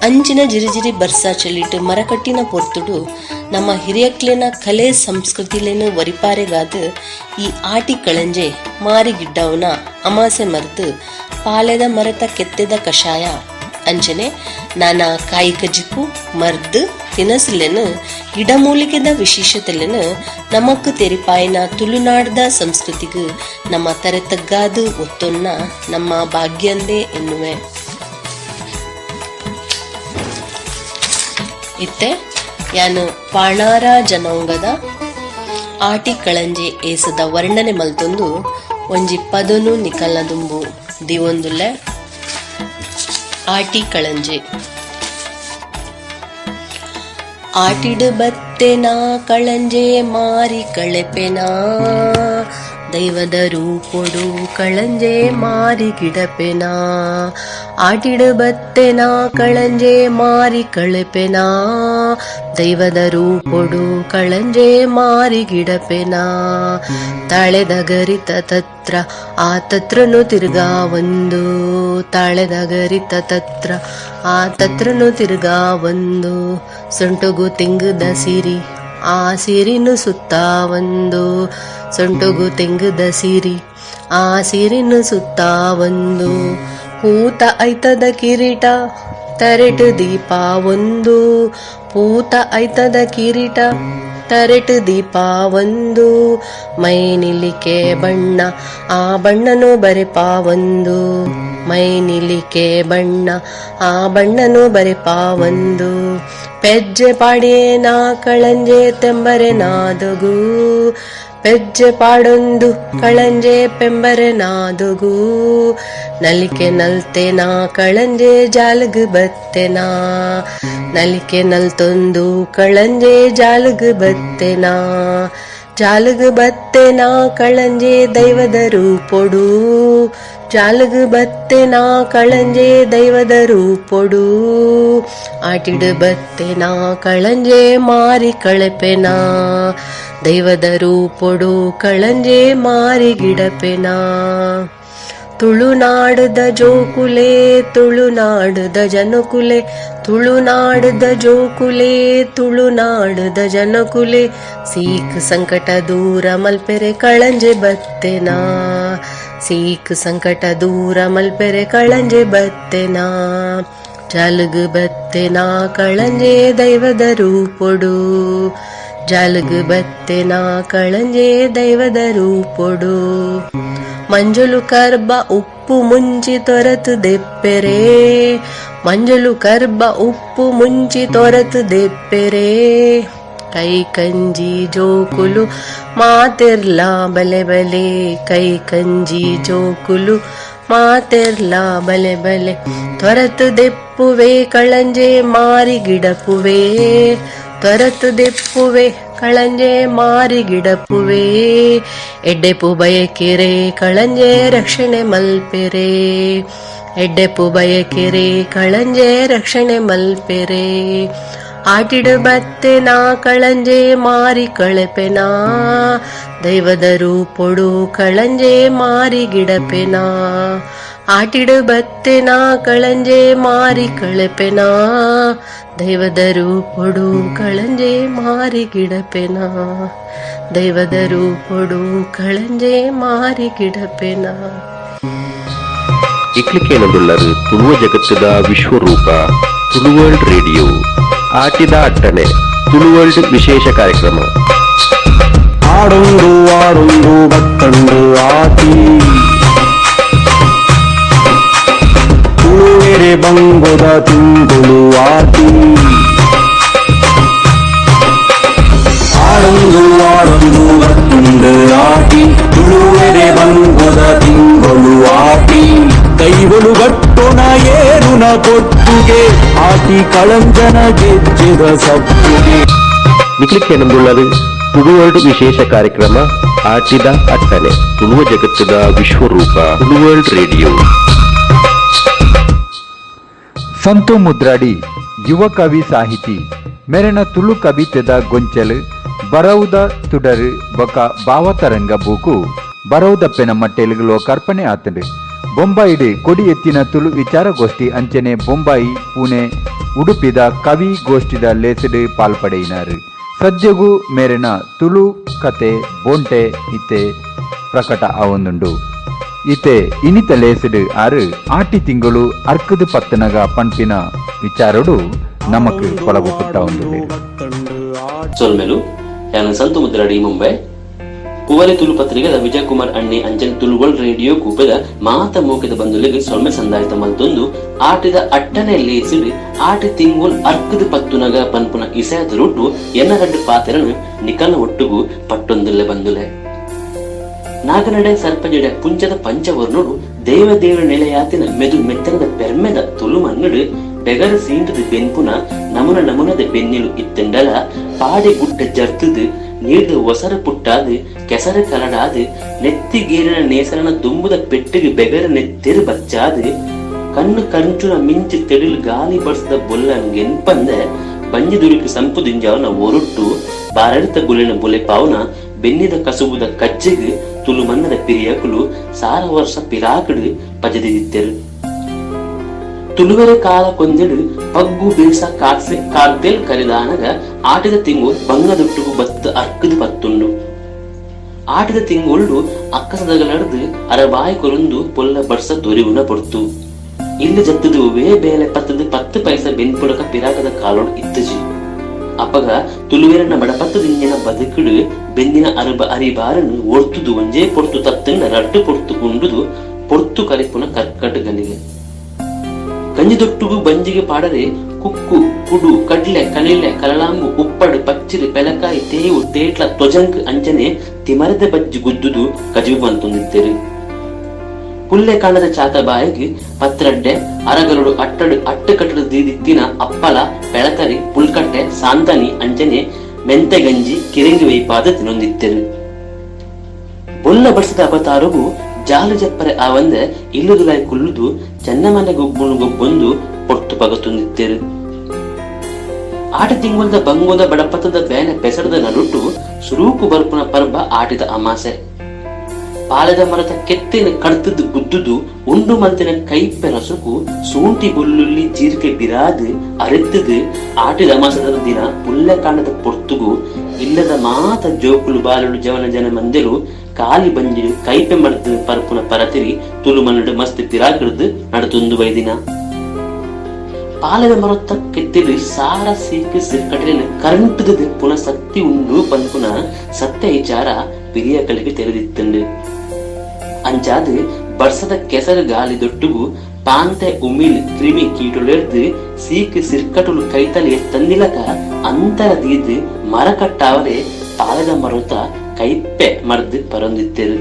ಅಂಚಿನ ಜಿರಿಜಿರಿ ಬರ್ಸ ಚಲಿಟ್ಟು ಮರಕಟ್ಟಿನ ಪೊರ್ತುಡು ನಮ್ಮ ಹಿರಿಯಕ್ಲೇನ ಕಲೆ ಸಂಸ್ಕೃತಿಲೇನು ವರಿಪಾರೆಗಾದ ಈ ಆಟಿ ಕಳಂಜೆ ಮಾರಿಗಿಡ್ಡವನ ಅಮಾಸೆ ಮರೆತು ಪಾಲೆದ ಮರತ ಕೆತ್ತೆದ ಕಷಾಯ ಅಂಚನೆ ನಾನಾ ಕಾಯಿ ಕಜಿಪು ಮರ್ದು ತಿನಸುಲೆನು ಗಿಡಮೂಲಿಕೆದ ವಿಶೇಷತೆಲೆನು ನಮಕ್ ತೆರಿಪಾಯಿನ ತುಳುನಾಡ್ದ ಸಂಸ್ಕೃತಿಗೂ ನಮ್ಮ ತರೆತಗ್ಗಾದು ಒತ್ತೊನ್ನ ನಮ್ಮ ಭಾಗ್ಯಂದೇ ಎನ್ನುವೆ. ಇತ್ತೆ ಯಾನು ಪಾಣಾರ ಜನಾಂಗದ ಆಟಿ ಕಳಂಜೆ ಏಸದ ವರ್ಣನೆ ಮಲ್ತೊಂದು ಒಂಜಿ ಪದನು ನಿಕಲ್ನ ದುಂಬು ದಿವೊಂದುಲ್ಲೆ. ಆಟಿ ಕಳಂಜೆ ಆಟಿಡು ಬತ್ತೆನಾ ಕಳಂಜೆ ಮಾರಿ ಕಳೆಪೆನಾ ದೈವದ ರೂಪೊಡು ಕಳಂಜೆ ಮಾರಿ ಗಿಡಪೆನಾ ಆಟಿಡು ಬತ್ತೆನಾ ಕಳಂಜೆ ಮಾರಿ ಕಳೆಪೆನಾ ದೈವದ ರೂಪೊಡು ಕಳಂಜೆ ಮಾರಿ ಗಿಡಪೆನಾ ತಾಳೆದ ಗರಿತ ತತ್ರ ಆ ತತ್ರನು ತಿರ್ಗಾ ಒಂದು ತಾಳೆದ ಗರಿತ ತತ್ರ ಆ ತತ್ರನು ತಿರ್ಗಾ ಒಂದು ಸೊಂಟಗು ತೆಂಗುದ ಸಿರಿ ಆ ಸಿರಿನು ಸುತ್ತ ಒಂದು ಸೊಂಟಗು ತೆಂಗುದ ಸಿರಿ ಆ ಸಿರಿನು ಸುತ್ತ ಒಂದು ಹೂತ ಐತದ ಕಿರೀಟ ತರೆಟು ದೀಪ ಒಂದು ಪೂತ ಐತದ ಕಿರೀಟ ತರೆಟು ದೀಪ ಒಂದು ಮೈ ನಿಲಿಕೆ ಬಣ್ಣ ಆ ಬಣ್ಣನು ಬರೆಪ ಒಂದು ಮೈ ನಿಲಿಕೆ ಬಣ್ಣ ಆ ಬಣ್ಣನು ಬರೆಪ ಒಂದು ಪೆಜ್ಜೆ ಪಾಡೇನಾ ಕಳಂಜೆ ತೆಂಬರೆ ನಾದಗು ಪೆಜ್ಜೆ ಪಾಡೊಂದು ಕಳಂಜೆ ಪೆಂಬರೆ ನಾದುಗು ನಲಿಕೆ ನಲ್ತೆನಾ ಕಳಂಜೆ ಜಾಲಗು ಬತ್ತೆನಾ ನಲಿಕೆ ನಲ್ತೊಂದು ಕಳಂಜೆ ಜಾಲಗು ಬತ್ತೆನಾ ಜಾಲಗು ಬತ್ತೆನಾ ಕಳಂಜೆ ದೈವದ ರೂಪೊಡು ಜಾಲಗು ಬತ್ತೆನಾ ಕಳಂಜೆ ದೈವದ ರೂಪೊಡು ಆಟಿಡು ಬತ್ತೆನಾ ಕಳಂಜೆ ಮಾರಿ ಕಳೆಪೆನಾ ದೈವದ ರೂಪೊಡು ಕಳಂಜೆ ಮಾರಿ ಗಿಡಪೆನಾ ತುಳುನಾಡದ ಜೋಕುಲೆ ತುಳುನಾಡದ ಜನಕುಲೆ ತುಳುನಾಡದ ಜೋಕುಲೆ ತುಳುನಾಡದ ಜನಕುಲೆ ಸೀಕ್ ಸಂಕಟ ದೂರ ಮಲ್ಪೆರೆ ಕಳಂಜೆ ಬತ್ತೆನಾ ಸೀಕ್ ಸಂಕಟ ದೂರ ಮಲ್ಪೆರೆ ಕಳಂಜೆ ಬತ್ತೆನಾ ಜಾಲಗು ಬತ್ತೆನಾ ಕಳಂಜೆ ದೈವದ ರೂಪೊಡು ಜಾಲಗು ಬತ್ತೆನಾ ಕಳಂಜೆ ದೈವದ ರೂಪೊಡು ಮಂಜುಲು ಕರ್ಬ ಉಪ್ಪು ಮುಂಚಿ ತೊರತು ದೆಪ್ಪೆರೆ ಮಂಜುಲು ಕರ್ಬ ಉಪ್ಪು ಮುಂಚಿ ತೊರತು ದೆಪ್ಪೆರೆ ಕೈ ಕಂಜಿ ಜೋಕುಲು ಮಾತೆರ್ಲಾ ಬಲೆ ಬಲೆ ಕೈ ಕಂಜಿ ಜೋಕುಲು ಮಾತೆರ್ಲಾ ಬಲೆ ಬಲೆ ತೊರತು ದೆಪ್ಪುವೆ ಕಳಂಜೆ ಮಾರಿ ಗಿಡಪುವೆ ತೊರತು ದೆಪ್ಪುವೆ ಕಳಂಜೆ ಮಾರಿ ಗಿಡಪುವೆ ಎಡ್ಡೆಪು ಬಯಕೆರೆ ಕಳಂಜೆ ರಕ್ಷಣೆ ಮಲ್ಪೆರೆ ಎಡ್ಡೆಪು ಬಯಕೆರೆ ಕಳಂಜೆ ರಕ್ಷಣೆ ಮಲ್ಪೆರೆ ಆಟಿಡು ಬತ್ತೆನಾ ಕಳಂಜೆ ಮಾರಿ ಕಳೆಪೆನಾ ದೈವದ ರೂಪೊಡು ಕಳಂಜೆ ಮಾರಿ ಗಿಡಪೆನಾ ಆಟಿಡು ಬತ್ತೆನಾ ಕಳಂಜೆ ಮಾರಿ ಕಳೆಪೆನಾ ದೈವದ ರೂಪೊಡು ಕಳಂಜೆ ಮಾರಿ ಗಿಡಪೆನಾ ದೈವದ ರೂಪೊಡು ಕಳಂಜೆ ಮಾರಿ ಗಿಡಪೆನಾ. ಇಕ್ಲಿಕೇನದುಳ್ಳರು ತುಳುವ ಜಗತ್ತದ ವಿಶ್ವರೂಪ ತುಳುವರ್ಲ್ಡ್ ರೇಡಿಯೋ. ಆಟಿದ ಅಟ್ಟಣೆ ತುಳುವರ್ಲ್ಡ್ ವಿಶೇಷ ಕಾರ್ಯಕ್ರಮ. ಆಡೊಂದು ಆಡೊಂದು ಬತ್ತಂಡು ಆಟಿ ತುಳುವೆರೆ ಬಂಗೊದ ತಿಂಗಳು ಆಟಿ ಆಡೊಂದು ಆಡೊಂದು ಬತ್ತುಂಡು ಆಟಿ ತುಳುವೆರೆ ಬಂಗೊದ ತಿಂಗಳು ಆಟಿ ದೈವಲು ಗಟ್ಟುನ ಏರುನ ಪೊಟ್ಟುಗೆ ಆಟಿ ಕಳಂಜನ ಗೆಜ್ಜೆದ ಸಪ್ಪುಗೆ. ನಿಕ್ಲಿಕ್ಕೇನಂದುಳ್ಳದು ತುಳುವರ್ಲ್ಡ್ ವಿಶೇಷ ಕಾರ್ಯಕ್ರಮ ಆಟಿದ ಅಟ್ಟಣೆ ತುಳುವ ಜಗತ್ತದ ವಿಶ್ವರೂಪ ತುಳುವರ್ಲ್ಡ್ ರೇಡಿಯೋ. ಸಂತು ಮುದ್ರಾಡಿ ಯುವ ಕವಿ ಸಾಹಿತಿ ಮೆರೆನ ತುಳು ಕವಿತೆದ ಗೊಂಚಲು ಬರವುದ ತುಡರು ಬೊಕ ಭಾವತರಂಗ ಬೂಕು ಬರವುದಪ್ಪೆನ ಮಟ್ಟೆಲ್ಗ್ ಲೋಕಾರ್ಪಣೆ ಆತಂಡು. ಬೊಂಬಾಯಿಡ್ ಕೊಡಿ ಎತ್ತಿನ ತುಳು ವಿಚಾರಗೋಷ್ಠಿ ಅಂಚನೆ ಬೊಂಬಾಯಿ ಪುಣೆ ಉಡುಪಿದ ಕವಿ ಗೋಷ್ಠಿದ ಲೇಸಡು ಪಾಲ್ಪಡೆಯಿನಾರು. ಸದ್ಯಗೂ ಮೇರೆನ ತುಳು ಕತೆ ಬೋಂಟೆ ಇತ್ತೆ ಪ್ರಕಟ ಆವೊಂದುಂಡು. ಇತ್ತೆ ಇನಿತ ಲೇಸಡು ಆರು ಆಟಿ ತಿಂಗಳು ಅರ್ಕದು ಪತ್ತನಗ ಪನ್ಪಿನ ವಿಚಾರಡು ನಮಕ್ ಪೊಲಬು ಪುಟ್ಟ ಸೊಲ್ಮೆಲು ಯಾನ ಸಂತು ಮುದ್ರಾಡಿ ಮುಂಬೈ ಪುವಲೆ ತುಳು ಪತ್ರಿಕೆದ ವಿಜಯಕುಮಾರ್ ಅಣ್ಣಿ ಅಂಚನ್ ತುಳುವಲ್ ರೇಡಿಯೋ ಕೂಪದ ಮಾತ ಮೋಕೆದ ಬಂಧುಲಿಗೆ ಸೊಲ್ಮೆ ಸಂದಾಯಿತ ಮಲ್ತೊಂದು ಆಟಿದ ಅಟ್ಟನೆ ಲೇಸಿಡು ಆಟಿ ತಿಂಗುಲ್ ಅರ್ಕದ ಪತ್ತುನಗ ಪನ್ಪುನ ಇಸಯದ ರೂಟು ಎನ್ನ ರಡ್ಡು ಪಾತೆರನು ನಿಕಲ ಒಟ್ಟುಗು ಪಟ್ಟೊಂದುಲ್ಲೆ ಬಂದುಲೆ. ನಾಗನಡೆ ಸರ್ಪಜಡೆ ಪುಂಚದ ಪಂಚವರ್ಣುಡು ದೇವ ದೇವರ ನೆಲೆಯಾತಿನ ಮೆದು ಮೆತ್ತನದ ಪೆರ್ಮೆದ ತುಳು ಮಣ್ಣುಡು ಬೆಗರ ಸೀಂಟದ ಬೆನ್ಪುನ ನಮುನ ನಮುನದ ಬೆನ್ನಿಲು ಇತ್ತಂಡಲ ಪಾಡೆ ಗುಡ್ಡ ಜರ್ತದು ನೀರ್ದ ಒಸರ ಪುಟ್ಟಾದು ಕೆಸರ ಕಲಡಾದು ನೆತ್ತಿಗೇರಿನ ನೇಸರನ ದುಂಬುದ ಪೆಟ್ಟಿಗೆ ಬೆಗರ ನೆತ್ತೆರು ಬಚ್ಚಾದು ಕಣ್ಣು ಕಂಚುನ ಮಿಂಚು ತೆಡಿಲು ಗಾಲಿ ಬಡ್ಸದ ಬೊಲ್ಲಂಗೆನ್ಪಂದ ಬಂಜಿ ದುರುಕು ಸಂಪು ದಿಂಜಾವನ ಒರುಟ್ಟು ಬಾರಡಿತ ಗುಲಿನ ಬುಲೆ ಪಾವನ ಬೆನ್ನಿದ ಕಸುಬುದ ಕಜ್ಜೆಗು ತುಳು ಮನ್ನದ ಪಿರಿಯಕುಲು ಸಾರ ವರ್ಷ ಪಿರಾಕಡು ಪಜದಿದಿತ್ತೆರು. ತುಳುವೆರೆ ಕಾಲ ಕೊಂದೆಡು ಪಗ್ಗು ಬೇಸ ಕಾರ್ತೆಲ್ ಕರಿದಾನಗ ಆಟದ ತಿಂಗು ಬಂಗದೊಟ್ಟುಗು ಬತ್ತು ಅರ್ಕದು ಪತ್ತುಂಡು. ಆಟದ ತಿಂಗೊಳ್ಳು ಅಕ್ಕಸದಗಲಡ್ದು ಅರಬಾಯಿ ಕೊರೊಂದು ಪೊಲ್ಲ ಬಡ್ಸ ದೊರಿವುನ ಪೊರ್ತು ಇಲ್ಲಿ ಜತ್ತದು ವೇ ಬೇಲೆ ಪತ್ತದು 10 ಪೈಸ ಬೆನ್ಪುಡಕ ಪಿರಾಕದ ಕಾಲೋಡ್ ಇತ್ತಜಿ. ಅಪ್ಪಗ ತುಳುವೆರನ ಬಡಪತ್ತು ದಿಂಜಿನ ಬದುಕುಡು ಬೆಂದಿನ ಅರಬ ಅರಿಬಾರನು ಒರ್ತುದು ಒಂಜೇ ಪೊರ್ತು ತತ್ತಂಡ ರಡ್ಡು ಪೊರ್ತು ಉಂಡುದು ಪೊರ್ತು ಕಲಿಪುನ ಕರ್ಕಟ್ ಗಲಿಗೆ ಗಂಜಿದೊಟ್ಟುಗು ಬಂಜಿಗೆ ಪಾಡದೆ ಕುಕ್ಕು ಕುಡು ಕಡ್ಲೆ ಕಣಿಲೆ ಕಲಲಾಂಬು ಉಪ್ಪಡು ಪಚ್ಚಿರಿ ಪೆಲಕಾಯಿ ತೇವು ತೇಟ್ಲ ತ್ವಜಂಕ್ ಅಂಚನೆ ತಿಮರದ ಬಜ್ಜಿ ಗುದ್ದುದು ಕಜಿಬು ಬಂತೊಂದಿತ್ತೇರು. ಪುಲ್ಲೆ ಕಾಣದ ಚಾತ ಬಾಯಿಗೆ ಪತ್ರಡ್ಡೆ ಅರಗಲುಡು ಅಟ್ಟಡು ಅಟ್ಟು ಕಟ್ಟಡು ದೀದಿತ್ತಿನ ಅಪ್ಪಲ ಪೆಳಕರಿ ಪುಲ್ಕಟ್ಟೆ ಸಾಂತನಿ ಅಂಚನೆ ಮೆಂತೆ ಗಂಜಿ ಕಿರಿಂಗಿ ವೈಪಾದ ತಿನ್ನೊಂದಿತ್ತೆರು. ಬೊಲ್ಲ ಬಡಿಸಿದ ಅವತಾರಗು ಜಾಲು ಜಪ್ಪರೆ ಆವಂದ ಇಲ್ಲುದುಲಾಯ್ ಕುಲ್ಲುದು ಚನ್ನಮನೆ ಗೊಬ್ಬುನು ಗೊಬ್ಬೊಂದು ಪೊರ್ತು ಪಗತೊಂದಿತ್ತೆರು. ಆಟ ತಿಂಗುಲ್ದ ಬಂಗೋದ ಬಡಪತ್ತದ ಬೇನೆ ಪೆಸರದ ನಡುಟು ಸುರೂಕು ಬರ್ಪುನ ಪರ್ಬ ಆಟಿದ ಅಮಾಸೆ. ಪಾಲೆದ ಮರದ ಕೆತ್ತಿನ ಕಡ್ತದ್ದು ಗುದ್ದುದು ಉಂಡು ಮಲ್ತಿನ ಕೈಪೆ ರಸುಕು ಸೂಂಟಿ ಬೊಲ್ಲುಲ್ಲಿ ಜೀರಿಕೆ ಬಿರಾದು ಅರೆತ್ತದು ಆಟಿದ ಅಮಾಸದ ದಿನ ಪುಲ್ಲೆ ಕಾಣದ ಪೊರ್ತುಗು ಇಲ್ಲದ ಮಾತ ಜೋಕುಲು ಬಾಲುಲು ಜವನ ಜನ ಮಂದಿರು ಕಾಲಿ ಬಂಜಿರು ಕೈಪೆ ಮಡ್ದು ಪರ್ಪುನ ಪರತಿರಿ ತುಳು ಮನ್ನಡು ಮಸ್ತ್ ಪಿರಾಕಿಡ್ದು ನಡತೊಂದು ಬೈದಿನ. ಪಾಲೆದ ಮರತ್ತ ಕೆತ್ತಿಲು ಸಾರ ಸೀಕು ಸಿರ್ಕಟಲಿನ ಕರಂಟದ ಪುನ ಸಕ್ತಿ ಉಂಡು ಪನ್ಪುನ ಸತ್ಯ ವಿಚಾರ ಪಿರಿಯಕಳಿಗೆ ತೆರೆದಿತ್ತಂಡು. ಅಂಚಾದು ಬರ್ಸದ ಕೆಸರು ಗಾಲಿ ದೊಟ್ಟುಗು ಪಾಂತೆ ಉಮಿಲ್ ಕ್ರಿಮಿ ಕೀಟುಲೆರ್ದು ಸೀಕ್ ಸಿರ್ಕಟುಲು ಕೈತಲೆ ತಂದಿಲಕ ಅಂತರ ದೀದು ಮರ ಕಟ್ಟಾವರೆ ಪಾಲೆದ ಮರುತ ಕೈಪೆ ಮರ್ದು ಪರೊಂದಿತ್ತೆರು.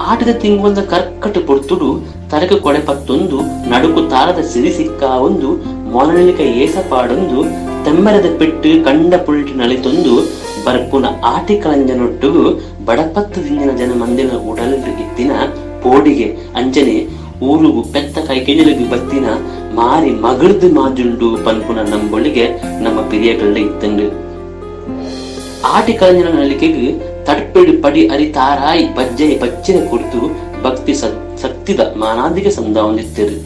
ಆಟದ ತಿಂಗುವಂದ ಕರ್ಕಟು ಪೊರ್ತುಡು ತರಕ ಕೊಡೆ ಪತ್ತೊಂದು ನಡುಕು ತಾರದ ಸಿರಿ ಸಿಕ್ಕ ಒಂದು ಮೊನಲಿಕ ಏಸಪಾಡೊಂದು ತೆಮ್ಮರದ ಪೆಟ್ಟು ಕಂಡ ಪುಲ್ಟಿ ನಲಿತೊಂದು ಬರ್ಪುನ ಆಟಿ ಕಳಂಜನೊಟ್ಟುಗು ಬಡಪತ್ತು ದಿಂಜಿನ ಜನ ಮಂದಿನ ಉಡಲ್ ಇತ್ತಿನ ಪೋಡಿಗೆ ಅಂಚನೆ ಊರುಗು ಪೆತ್ತ ಕೈ ಕೆಂಜಲಿಗೆ ಬತ್ತಿನ ಮಾರಿ ಮಗಳ್ದು ಮಾಜುಂಡು ಪನ್ಪುನ ನಂಬೊಳಿಗೆ ನಮ್ಮ ಪಿರಿಯಗಳ್ಳ ಇತ್ತಂಡು. ಆಟಿ ಕಳಂಜನ ನಲಿಕೆಗೆ ತಡ್ಪೆಡು ಪಡಿ ಅರಿ ತಾರಾಯಿ ಬಜ್ಜೆ ಬಚ್ಚಿನ ಕುರಿತು ಭಕ್ತಿ ಸಕ್ತಿದ ಮಾನಾದಿಗೆ ಸಂದ ಹೊಂದಿತ್ತಿರು.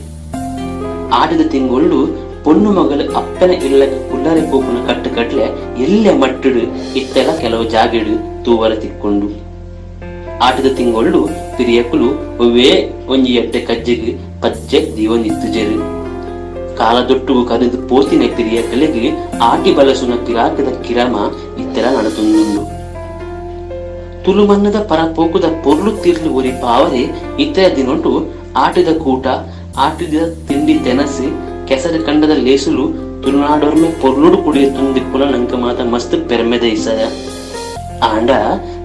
ಆಟಿದ ತಿಂಗೊಳ್ಳು ಪೊಣ್ಣು ಮಗಳು ಅಪ್ಪನ ಇಲ್ಲಕ್ಕೆ ಕುಲ್ಲರೆ ಪೋಪುನ ಕಟ್ಟು ಕಟ್ಲೆ ಎಲ್ಲೆ ಮಟ್ಟಡು ಇತ್ತೆಲ್ಲ ಕೆಲವು ಜಾಗೆಡು ತೂವರ ತಿಕ್ಕೊಂಡು. ಆಟದ ತಿಂಗೊಳ್ಳು ಪಿರಿಯಕುಲು ಒವ್ವೇ ಒಂಜಿ ಎಡ್ಡೆ ಕಜ್ಜೆಗ್ ಪಜ್ಜೆ ದೀವೊಂದಿತ್ತುಜೆರ್. ಕಾಲದೊಟ್ಟುಗು ಕರಿದ್ ಪೋತಿನ ಪಿರಿಯಕಲೆಗ್ ಆಟಿ ಬಲಸುನ ಪಿರಾಕದ ಕಿರಮ ಇತ್ತೆಲ ನಡತೊಂದುಂಡು. ತುಳು ಮಣ್ಣದ ಪರಪೋಕುದ ಪೊರ್ಲು ತಿರ್ಲ್ ಒರಿಪಾವರೆ ಇತ್ತೆದ ದಿನೊಟು ಆಟಿದ ಕೂಟ, ಆಟಿದ ತಿಂಡಿ ತೆನಸ್, ಕೆಸರ್ ಕಂಡದ ಲೇಸುಲು ತುಳುನಾಡೊರ್ಮೆ ಪೊರ್ಲುಡು ಕುಡಿಯೊಂದಿಪ್ಪುನ ನಂಕ್ ಮಾತ ಮಸ್ತ್ ಪೆರ್ಮೆದ ಇಸಯ. ಆಂಡ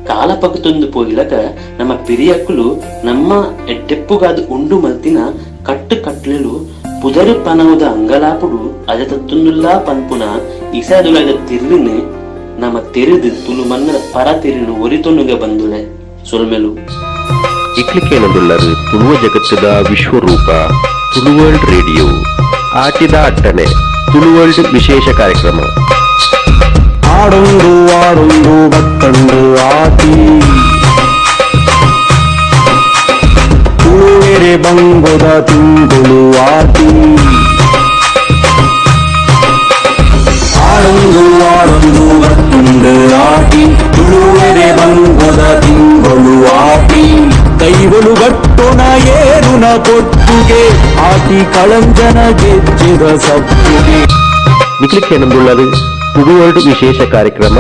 ಕಾಲ ಪಗತೊಂದು ಪೋಯಿಲಕ ನಮ್ಮ ಪಿರಿಯಕ್ಕುಲು ನಮ್ಮ ಎಡ್ಡೆಪ್ಪುಗಾದ್ ಉಂಡು ಮಲ್ತಿನ ಕಟ್ಟು ಕಟ್ಲೆಲು ಪುದರ್ ಪನವುದ ಅಂಗಲಾಪುಡು ಅಜತತ್ತುಂದುಲ್ಲಾ ಪನ್ಪುನ ಇಸಯದುಲೈದ ತಿರ್ಲಿನ್ ನಮ ತೆರೆದು ತುಳು ಮಣ್ಣದ ಪರ ತಿರಿನು ಒರಿತೊನುಗ ಬಂದುಲೆ ಸೊಲ್ಮೆಲು. ಇಕ್ಲಿಕೇನದುಲ್ಲರು ತುಳುವ ಜಗತ್ತದ ವಿಶ್ವರೂಪ ತುಳುವರ್ಲ್ಡ್ ರೇಡಿಯೋ ಆಟಿದ ಅಟ್ಟಣೆ ತುಳುವರ್ಲ್ಡ್ ವಿಶೇಷ ಕಾರ್ಯಕ್ರಮ. ಆಡೊಂದು ಆಡೊಂದು ಬತ್ತಂಡು ಆಟಿ ತುಳುವೆರೆ ಬಂಗೊದ ತಿಂಗೊಳು ಆಟಿ ಆಡೊಂದು ಆಡೊಂದು ಬತ್ತುಂಡು ಆಟಿ ತುಳುವೆರೆ ಬಂಗೊದ ತಿಂಗೊಳು ಆಟಿ ಕೈವೊಲು ಗಟ್ಟೊನ ಏರುನ ಪೊತ್ತುಗೆ ಆಟಿ ಕಳಂಜನ ಗೆಜ್ಜೆದ ಸಪ್ಪುಗೆ. ನಿಕ್ಲಿಕ್ಕೇನಂದುಳ್ಳದು ತುಳುವರ್ಲ್ಡ್ ವಿಶೇಷ ಕಾರ್ಯಕ್ರಮ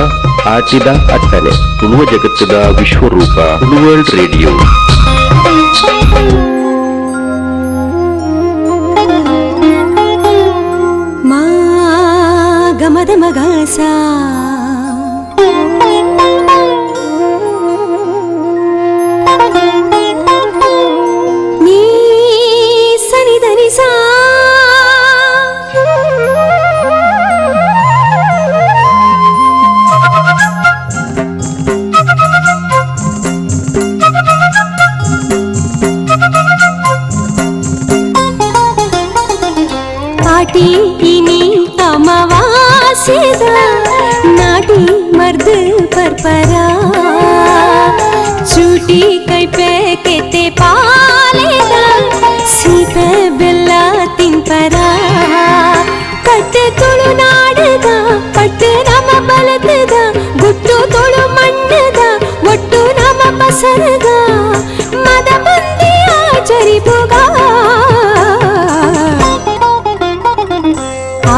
ಆಟಿದ ಅಟ್ಟಣೆ ತುಳುವ ಜಗತ್ತದ ವಿಶ್ವರೂಪ ತುಳುವರ್ಲ್ಡ್ ರೇಡಿಯೋ. ಮಾ ಗಮದ ಮಗಸ ನೀ ಸನಿ ಧನಿ ಸಾ ಆಟಿ ಇನಿ ಅಮಾವಾಸ್ಯೆದ ನಾಟಿ ಮರ್ದ್ ಪರ್ಪರ ಚೂಟಿ ಕೈಪೆ ಕೆತೆ ಪಾಲೆದ ಸೀಪೆ ಬೆಲ್ಲ ತಿನ್ಪರ ಕಟ್ಟೆ ತುಳು ನಾಡದ ಪಟ್ಟು ನಮ ಬಲತದ ಗುಟ್ಟು ತುಳು ಮಣ್ಣದ ಒಟ್ಟು ನಮ ಪಸರದ ಮದ ಬಂದಿ ಆಚರಿಪುಗ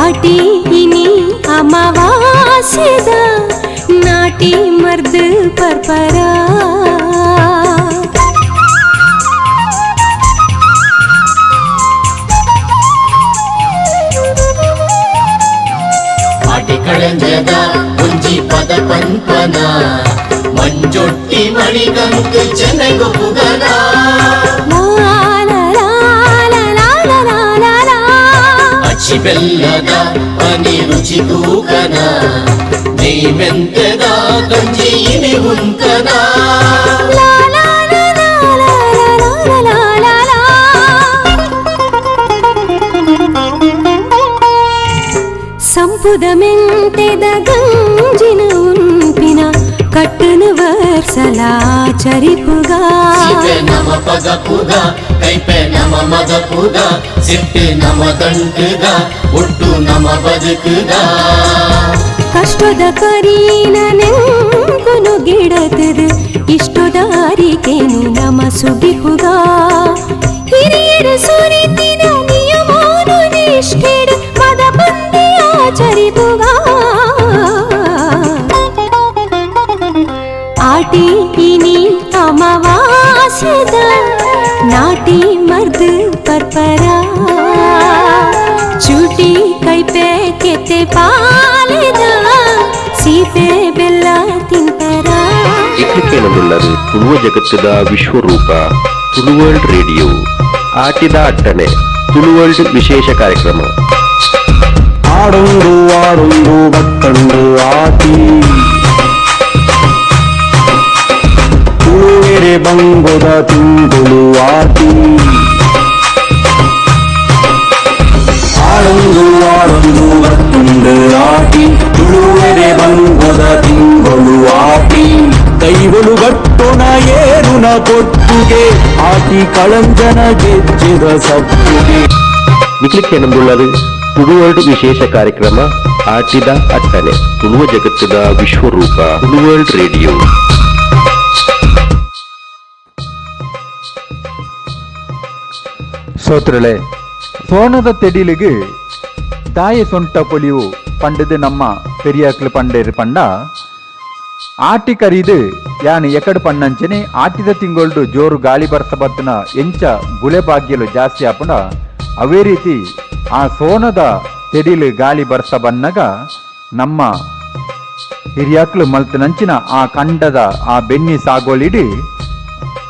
ಆಟಿ ಇನಿ ಅಮಾವಾಸ್ಯೆದ ನಾಟಿ ಮರ್ದ್ ಪರ್ಪರ. ಆಟಿ ಕಳಂಜದ ಒಂಜಿ ಪದ ಪನ್ಪನ ಮಂಜೊಟ್ಟಿ ಮಣಿಗಂಗ್ ಚೆನ್ನಗೊಪ್ಪುಗನ ಅಚ್ಚಿ ಬೆಲ್ಲದ ಪನಿ ರುಚಿ ತೂಕನ ಮೆಂತೆದ ಕಂಜಿ ಇನಿ ಉಂಕನ ಸಂಪುದ ಮೆಂತೆದ ಗಂಜಿನ ಉಂಪಿನ ಕಟ್ಟನ ವರ್ಸಲ ಚರಿಪುಗ ಸಿಪೆ ನಮ ಪಗಪುಗ ಕೈಪೆ ನಮ ಮದಪುಗ ಸಿಟ್ಟೆ ನಮ ತಂಟುಗ ಒಟ್ಟು ನಮ ಬದುಕುಗ ಕಷ್ಟದ ಕರೀನ ನೆಂಪುನು ಗಿಡತದ ಇಷ್ಟದಾರಿಕೆನು ನಮ ಸುಗಿಪುಗ ಹಿರಿಯರ ಸುರಿತಿನ ನಿಯಮೋನು ನಿಷ್ಠೆಡ್ ಮದ ಬಂದಿ ಆಚರಿಪುಗ ಆಟಿ ಇನಿ ಅಮಾವಾಸ್ಯದ ನಾಟಿ ಮರ್ದ್ ಪರ್ಪರ ಚೂಟಿ ಕೈಪೆ ಕೆತೆ ಪಾಲೆದ ಸೀಪೆ ಬೆಲ್ಲ ತಿಂಪರ. ಇಕ್ಲಿಕ್ಕೇನದುಲ್ಲರು ತುಳುವ ಜಗತ್ತದ ವಿಶ್ವರೂಪ ತುಳುವರ್ಲ್ಡ್ ರೇಡಿಯೋ ಆಟಿದ ಅಟ್ಟಣೆ ತುಳುವರ್ಲ್ಡ್ ವಿಶೇಷ ಕಾರ್ಯಕ್ರಮ. ಆಡೊಂದು ಆಡೊಂದು ಬತ್ತಂಡು ಆಟಿ ತುಳುವೆರೆ ಬಂಗೊದ ತಿಂಗೊಳು ಆಟಿ ಆಡೊಂದು ಆಡೊಂದು ಬತ್ತುಂಡು ಆಟಿ ತುಳುವೆರೆ ಬಂಗೊದ ತಿಂಗೊಳು ಆಟಿ ಕೈವೊಲು ಗಟ್ಟೊನ ಏರುನ ಪೊತ್ತುಗೆ ಆಟಿ ಕಳಂಜನ ಗೆಜ್ಜೆದ ಸಪ್ಪುಗೆ. ನಿಕ್ಲಿಕ್ಕೇನಂದುಳ್ಳದು ತುಳುವರ್ಲ್ಡ್ ವಿಶೇಷ ಕಾರ್ಯಕ್ರಮ ಆಟಿದ ಅಟ್ಟಣೆ ತುಳುವ ಜಗತ್ತದ ವಿಶ್ವರೂಪ ತುಳುವರ್ಲ್ಡ್ ರೇಡಿಯೋ. ಸೋತ್ರಳೆ ಸೋಣದ ತೆಡಿಲಿಗೆ ದಾಯ ಸೊಂಟ ಪೊಲಿಯು ಪಂಡದು ನಮ್ಮ ಪೆರಿಯಾಕ್ಲು ಪಂಡೇರು ಪಂಡ ಆಟಿ ಕರೀದು ಯಾನು ಎಕಡು ಪಣ್ಣಂಚನೆ ಆಟಿದ ತಿಂಗೊಳ್ಡು ಜೋರು ಗಾಳಿ ಬರ್ಸ ಬತ್ತನ ಎಂಚ ಬುಲೆ ಭಾಗ್ಯಲು ಜಾಸ್ತಿ ಆಪುಂಡ ಅವೇ ರೀತಿ ಆ ಸೋನದ ತೆಡಿಲು ಗಾಳಿ ಬರ್ಸ ಬನ್ನಗ ನಮ್ಮ ಹಿರಿಯಾಕ್ಲು ಮಲ್ತನಂಚಿನ ಆ ಕಂಡದ ಆ ಬೆನ್ನಿ ಸಾಗೋಲಿಡಿ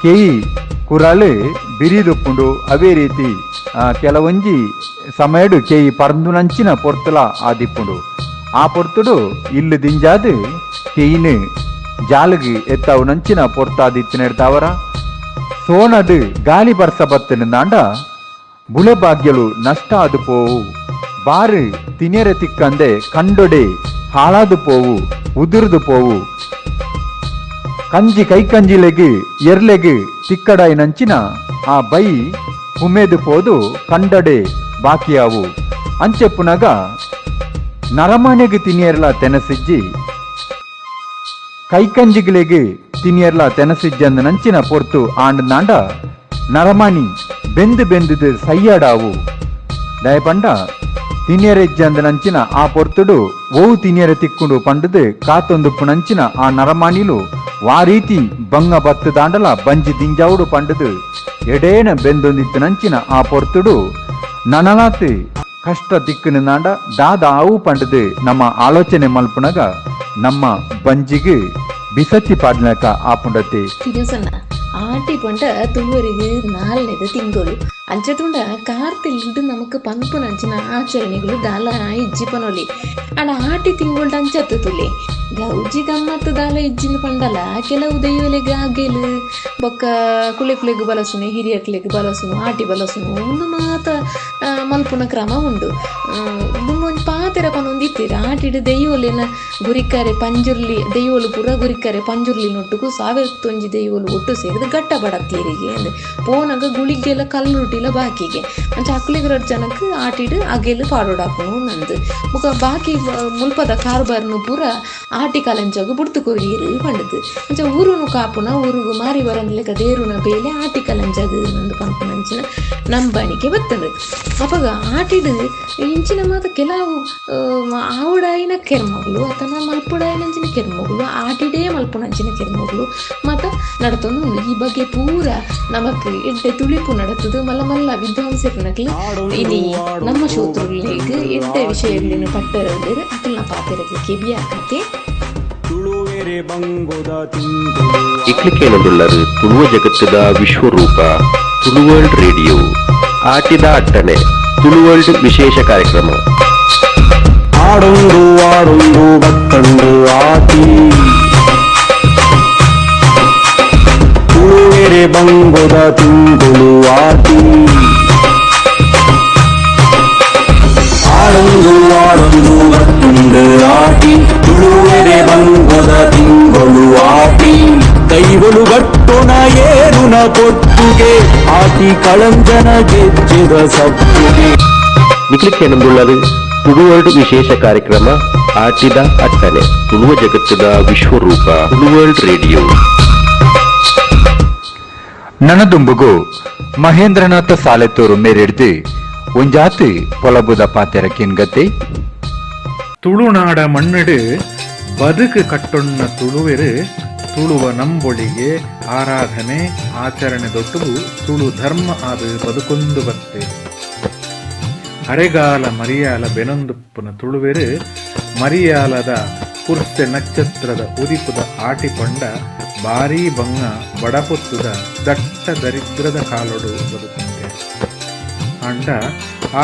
ಕೇಯಿ ಕುರಳು ಬಿರಿದುಪ್ಪುಂಡು. ಅವೇ ರೀತಿ ಕೆಲವೊಂಜಿ ಸಮಯಡು ಕೇಯಿ ಪರಂದುನಂಚಿನ ಪೊರ್ತುಲ ಆ ದಿಪ್ಪುಂಡು. ಆ ಪೊರ್ತುಡು ಇಲ್ಲು ದಿಂಜಾದು ಕೇಯಿನು ಜಾಲಗಿ ಎತ್ತಾವು ನಂಚಿನ ಪೊರ್ತಾದಿತ್ತಿನೆಡ್ತಾವರ ಸೋನಡು ಗಾಳಿ ಬರ್ಸ ಬತ್ತಿನಿಂದಾಂಡ ಬುಳೆ ಭಾಗ್ಯಲು ನಷ್ಟ ಆದು ಪೋವು, ಬಾರು ತಿನೆರೆ ತಿಕ್ಕಂದೆ ಕಂಡೊಡೆ ಹಾಳಾದು ಪೋವು, ಉದುರ್ದು ಪೋವು, ಕಂಜಿ ಕೈಕಂಜಿಲೆಗ್ ಎರ್ಲೆಗ್ ತಿಕ್ಕಡಾಯಿ ನಂಚಿನ ಆ ಬೈ ಹುಮೇದು ಪೋದು ಕಂಡಡೆ ಬಾಕಿಯಾವು. ಅಂಚೆಪ್ಪುನಗ ನರಮಾನೆಗ್ ತಿನಿಯರ್ಲ ತೆನಸಿಜ್ಜಿ ಕೈಕಂಜಿಗಳಿಗೆ ತಿನಿಯರ್ಲ ತೆನಸಿಜ್ಜಂದ ನಂಚಿನ ಪೊರ್ತು ಆಂಡನಾಂಡ ನರಮಾನಿ ಬೆಂದು ಬೆಂದುದು ಸಯ್ಯಾಡಾವು. ದಯಪಂಡ ತಿನಿಯರೆಜ್ಜಂದ ನಂಚಿನ ಆ ಪೊರ್ತುಡು ಓವು ತಿನಿಯರ ತಿಕ್ಕೊಂಡು ಪಂಡದು ಕಾತೊಂದುಪ್ಪು ನಂಚಿನ ಆ ನರಮಾನಿಲು ವಾ ರೀತಿ ಬಂಗ ಬತ್ತು ದಾಂಡಲ ಬಂಜಿ ದಿಂಜಾವುಡು ಪಂಡದು ಎಡೇನ ಬೆಂದೊಂದಿತ್ತು ನಂಚಿನ ಆ ಪೊರ್ತುಡು ನನಲಾತ್ ಕಷ್ಟ ದಿಕ್ಕಿನ ನಾಂಡ ದಾದ ಆವು ಪಂಡದು ನಮ್ಮ ಆಲೋಚನೆ ಮಲ್ಪುನಗ ನಮ್ಮ ಬಂಜಿಗೆ ಬಿಸತ್ತಿ ಪಾಡ್ನಕ ಆಪುಂಡತೆ. ತಿರುಸಣ್ಣ ಆಟಿ ಪಂಡ ತುಳುವರಿಗೆ ನಾಲ್ನೇದ ತಿಂಗಳು ಅಂಚತುಂಡ ಕಾರ್ತಿಲ್ಡು ನಮಕ್ ಪನ್ಪುನ ಅಂಚಿನ ಆಚರಣೆಗಳು ದಾಲ ಇಜ್ಜಿ ಪನೊಲಿ. ಆಂಡ ಆಟಿ ತಿಂಗೊಳ್ಡು ಅಂಚತ್ತು ತುಲೆ ಗೌಜಿ ಗಮ್ಮತ್ತು ದಾಲ ಇಜ್ಜಿನ ಪಂಡಲ ಕೆಲವು ದೈವಲೆಗ್ ಅಗೆಲು ಬೊಕ್ಕ ಕುಲೆ ಕುಲೆಗ್ ಬಲಸುನು ಹಿರಿಯಕ್ಲೆಗ್ ಬಲಸುನು ಆಟಿ ಬಲಸುನು ಒಂದು ಮಾತ ಮಲ್ಪುನ ಕ್ರಮ ಉಂಡು. ಒಂಜಿ ಪಾತೆರ ಪನೊಂದು ಇತ್ತೀರ ಆಟಿಡು ದೈವೊಲೆನ ಗುರಿಕಾರೆ ಪಂಜುರ್ಲಿ ದೈವೊಲು ಪೂರ ಗುರಿಕಾರೆ ಪಂಜುರ್ಲಿ ನೊಟ್ಟುಗು 1001 ದೈವೊಲು ಒಟ್ಟು ಸೇರಿದು ಗಟ್ಟ ಬಡತ್ತೀರಿಗೆ ಅಂದ್ ಪೋನಗ ಗುಳಿಗೆಲ್ಲ ಕಲ್ಲುರುಟಿಲ ಬಾಕಿಗೆ ಅಂಚ ಅಕ್ಲೆಗ್ ರಡ್ಡ್ ಜನಕ್ ಆಟಿಡು ಅಗೆಲು ಪಾಡೋಡಾಪುನು ನಂದು ಬೊಕ ಬಾಕಿ ಮುಲ್ಪದ ಕಾರ್ಬಾರ್ನು ಪೂರ ಆಟಿ ಕಲಂಜಗ್ ಬುಡ್ತು ಕೊರಿಯರು ಪಂಡದು ಅಂಚ ಊರುನು ಕಾಪುನ ಊರುಗು ಮಾರಿ ಬರಂದ್ಲೆಕ ದೇರುನ ಬೇಲೆ ಆಟಿ ಕಲಂಜಗ್ ನಂದು ಪನ್ಪುನಂಚಿನ ನಂಬಣಿಕೆ ಬತ್ತಂದು. ಅಪಗ ಆಟಿಡು ಇಂಚಿನ ಮಾತ ಕೆಲವು ಆವಡಾಯಿನ ಕೆರ್ಮಗಳು ಅತನ ಮಲ್ಪುಡಾಯಿನಂಚಿನ ಕೆರ್ಮಗಳು ಆಟಿಡೇ ಮಲ್ಪುನಂಚಿನ ಕೆರ್ಮಗಳು ಮಾತ ನಡತೊಂದು ಉಂಡು. ಈ ಬಗ್ಗೆ ಪೂರ ನಮಕ್ ಎಡ್ಡೆ ತುಳಿಪು ನಡತದು ಮಲ್ಲ ಮಲ್ಲ ವಿದ್ವಾಂಸರ್ನಕ್ಲು ಇನಿ ನಮ್ಮ ಶೋತ್ರುಗಳಿಗೆ ಎಡ್ಡೆ ವಿಷಯಗಳನ್ನ ಪಟ್ಟರಲ್ಲೇರು ಅಕಲ್ನ ಪಾತೆರಗ್ ಕೆಬಿಯಾಕತೆ. ಇಕ್ಲಿಕೇನದುಳ್ಳರು ತುಳುವ ಜಗತ್ತದ ವಿಶ್ವರೂಪ ತುಳುವರ್ಲ್ಡ್ ರೇಡಿಯೋ ಆಟಿದ ಅಟ್ಟಣೆ ತುಳುವರ್ಲ್ಡ್ ವಿಶೇಷ ಕಾರ್ಯಕ್ರಮ. ಆಡೊಂದು ಆಡೊಂದು ಬತ್ತಂಡು ಆಟಿ ತುಳುವೆರೆ ಬಂಗೊದ ತಿಂಗಳು ಆಟಿ ಆಡೊಂದು ಆಡೊಂದು ಬತ್ತುಂಡು ಆಟಿ ತುಳುವೆರೆ ಬಂಗೊದ ತಿಂಗಳು ಆಟಿ ದೈವಲು ಗಟ್ಟುನ ಏರುನ ಪೊತ್ತುಗೆ ಆಟಿ ಕಳಂಜನ ಗೆಜ್ಜೆದ ಸಪ್ಪುಗೆ. ನಿಕ್ಲಿಕ್ಕೇನಂದುಳ್ಳದು ತುಳುವರ್ಲ್ಡ್ ವಿಶೇಷ ಕಾರ್ಯಕ್ರಮ ಆಟಿದ ಅಟ್ಟಣೆ ತುಳುವ ಜಗತ್ತದ ವಿಶ್ವರೂಪ ತುಳುವರ್ಲ್ಡ್ ರೇಡಿಯೋ. ನನದುಂಬುಗು ಮಹೇಂದ್ರನಾಥ ಸಾಲೆತೂರು ಮೇರೆಡ್ದು ಒಂಜಾತಿ ಪೊಲಬುದ ಪಾತೆರ ಕಿನ್ಗತೆ. ತುಳುನಾಡ ಮಣ್ಣಡು ಬದುಕು ಕಟ್ಟೊಣ್ಣ ತುಳುವೆರು ತುಳುವ ನಂಬೊಳಿಗೆ ಆರಾಧನೆ ಆಚರಣೆ ದೊಟ್ಟುಗು ತುಳು ಧರ್ಮ ಆದ ಬದುಕೊಂದು ಬತ್ತೆ. ಅರೆಗಾಲ ಮರಿಯಾಲ ಬೆನೊಂದುಪ್ಪುನ ತುಳುವೆರು ಮರಿಯಾಲದ ಕುರ್ಸೆ ನಕ್ಷತ್ರದ ಉದಿಪುದ ಆಟಿಪಂಡ ಭಾರೀ ಬಂಗ ಬಡಪೊತ್ತುದ ದಟ್ಟ ದರಿದ್ರದ ಕಾಲೊಡು ಬದುಕುಂತೆ. ಅಂಡ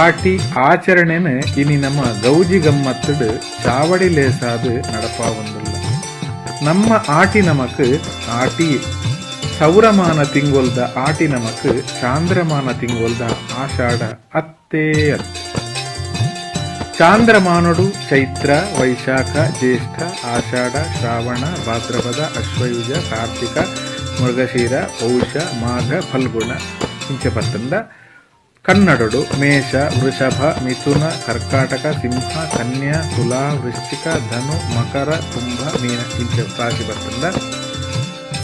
ಆಟಿ ಆಚರಣೆನ ಇನಿ ನಮ್ಮ ಗೌಜಿ ಗಮ್ಮತ್ತಡು ಚಾವಡಿ ಲೇಸಾದು ನಡಪಾವೊಂದುಲ್ಲ. ನಮ್ಮ ಆಟಿ ನಮಕ್ ಆಟಿ ಸೌರಮಾನ ತಿಂಗೊಲ್ದ ಆಟಿ ನಮಕ್ ಚಾಂದ್ರಮಾನ ತಿಂಗೊಲ್ದ ಆಷಾಢ ಅತ್ತೇ ಅತ್ತೆ. ಚಾಂದ್ರಮಾನುಡು ಚೈತ್ರ ವೈಶಾಖ ಜ್ಯೇಷ್ಠ ಆಷಾಢ ಶ್ರಾವಣ ಭಾದ್ರಪದ ಅಶ್ವಯುಜ ಕಾರ್ತಿಕ ಮೃಗಶಿರ ಪೌಷ ಮಾಘ ಫಲ್ಗುಣ ಇಂಚ ಪತ್ತಂದ. ಕನ್ನಡಡು ಮೇಷ ವೃಷಭ ಮಿಥುನ ಕರ್ಕಾಟಕ ಸಿಂಹ ಕನ್ಯಾ ತುಲಾ ವೃಶ್ಚಿಕ ಧನು ಮಕರ ಕುಂಭ ಮೀನ ಇಂಚ ರಾಶಿ ಬರ್ತಂದ.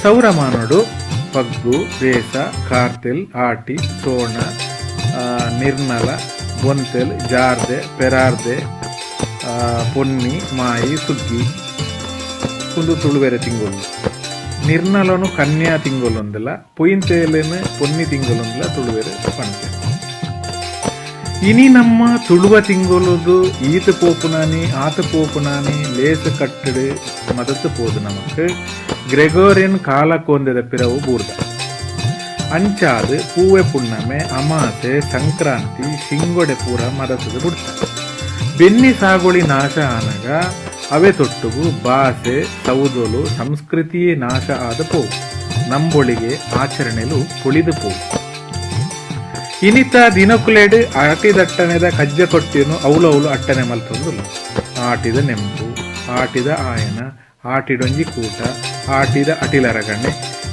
ಸೌರಮಾನುಡು ಪಗ್ಗು ಬೇಸ ಕಾರ್ತಿಲ್ ಆಟಿ ಸೋಣ ನಿರ್ನಲ, ಬೊಂತೆಲ್, ಜಾರ್ದೆ, ಪೆರಾರ್ದೆ, ಪೊನ್ನಿ, ಮಾಯಿ, ಸುಗ್ಗಿ ಉಂದು ತುಳುವೆರೆ ತಿಂಗೊಲು. ನಿರ್ನಲನು ಕನ್ಯಾ ತಿಂಗೊಲುಂದಲ, ಪೊಯಿಂತೇಲೆನ್ ಪೊನ್ನಿ ತಿಂಗೊಲುಂದಲ ತುಳುವೆರೆ ಪನ್ಪೆರ್. ಇನಿ ನಮ್ಮ ತುಳುವ ತಿಂಗೊಲುದು ಈತ್ ಪೋಪುನಾನಿ ಆತ್ ಪೋಪುನಾನಿ ಲೇಸ್ ಕಟ್ಟಡ್ ಮದತ್ ಪೋದು ನಮಕ್ ಗ್ರೆಗೋರಿಯನ್ ಕಾಲಕೋಂದೆದ ಪಿರವು ಬೂರ್ದ. ಅಂಚಾದ್ ಪೂವೆ ಪುಣ್ಣಮೆ, ಅಮಾಸೆ, ಸಂಕ್ರಾಂತಿ, ಶಿಂಗೊಡೆ ಪೂರ ಮದತುದು ಬುಡ್ತ. ಬೆನ್ನಿ ಸಾಗೊಳಿ ನಾಶ ಆನಗ ಅವೆ ತೊಟ್ಟುಗು ಬಾಸೆ, ಸೌದೊಲು, ಸಂಸ್ಕೃತಿಯೇ ನಾಶ ಆದ್ ಪೋವು. ನಂಬೊಳಿಗೆ ಆಚರಣೆಲು ಪೊಳಿದ್ ಪೋವು. ಇನಿತ ದಿನಕುಲೆಡ್ ಆಟಿದಟ್ಟನೆದ ಕಜ್ಜ ಕೊಟ್ಟಿನು ಅವುಲವುಲು ಅಟ್ಟನೆ ಮಲ್ತೊಂದುಲ್ಲ. ಆಟಿದ ನೆಂಪು, ಆಟಿದ ಆಯನ, ಆಟಿಡೊಂಜಿ ಕೂಟ, ಆಟಿದ ಅಟಿಲರಗಣೆ,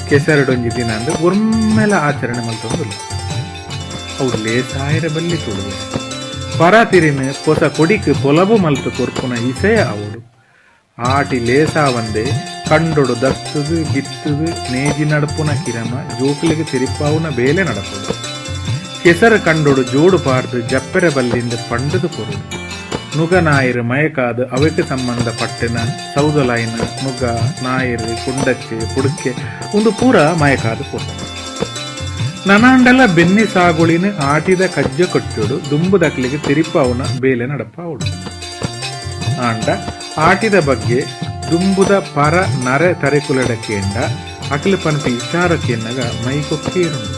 ಕೆಸರಡೊಂಜಿ ದಿನಂದು ಒರ್ಮೆಲ ಆಚರಣೆ ಮಲ್ತೊಂದುಲ್ಲ. ಅವು ಲೇಸಾಯರ ಬಲ್ಲಿ ತುಳುವೆ ಪರತಿರಿನ ಪೊಸ ಕೊಡಿಕ್ ಪೊಲಬು ಮಲ್ತು ಕೊರ್ಪುನ ಇಸಯ ಅವಡು. ಆಟಿ ಲೇಸಾವಂದೆ ಕಂಡೊಡು ದತ್ತದು ಬಿತ್ತದು ನೇಜಿ ನಡಪುನ ಕಿರಮ ಜೋಕುಲೆಗ್ ತೆರಿಪಾವುನ ಬೇಲೆ ನಡಪುಂಡು. ಕೆಸರು ಕಂಡೊಡು ಜೋಡು ಪಾಡ್ದು ಜಪ್ಪೆರೆ ಬಲ್ಲಿಂದ ಪಂಡುದು ಕೊರುಡು. ನುಗ ನಾಯಿರು ಮಯಕಾದ್ ಅವೆಕ್ ಸಂಬಂಧ ಪಟ್ಟಿನ ಸೌದಲೈನ್ ನುಗ ನಾಯಿರು ಕುಂಡಚ್ಚೆ ಪುಡುಕೆ ಉಂದು ಪೂರ ಮಯಕಾದ್ ಪೋತ. ನನಾಂಡಲ ಬೆನ್ನಿ ಸಾಗುಳಿನ ಆಟಿದ ಕಜ್ಜ ಕೊಟ್ಟುಡು ದುಂಬುದಕ್ಲೆಗ್ ತೆರಿಪಾವುನ ಬೇಲೆ ನಡಪಾವುಡು. ಆಂಡ ಆಟಿದ ಬಗ್ಗೆ ದುಂಬುದ ಪರ ನರೆ ತರೆಕುಲೆಡ ಕೇಂಡ ಅಕ್ಲು ಪನ್ಪಿ ವಿಚಾರ ಕೇನ್ನಗ ಮೈಕೊಕ್ಕೇರುಂಡು.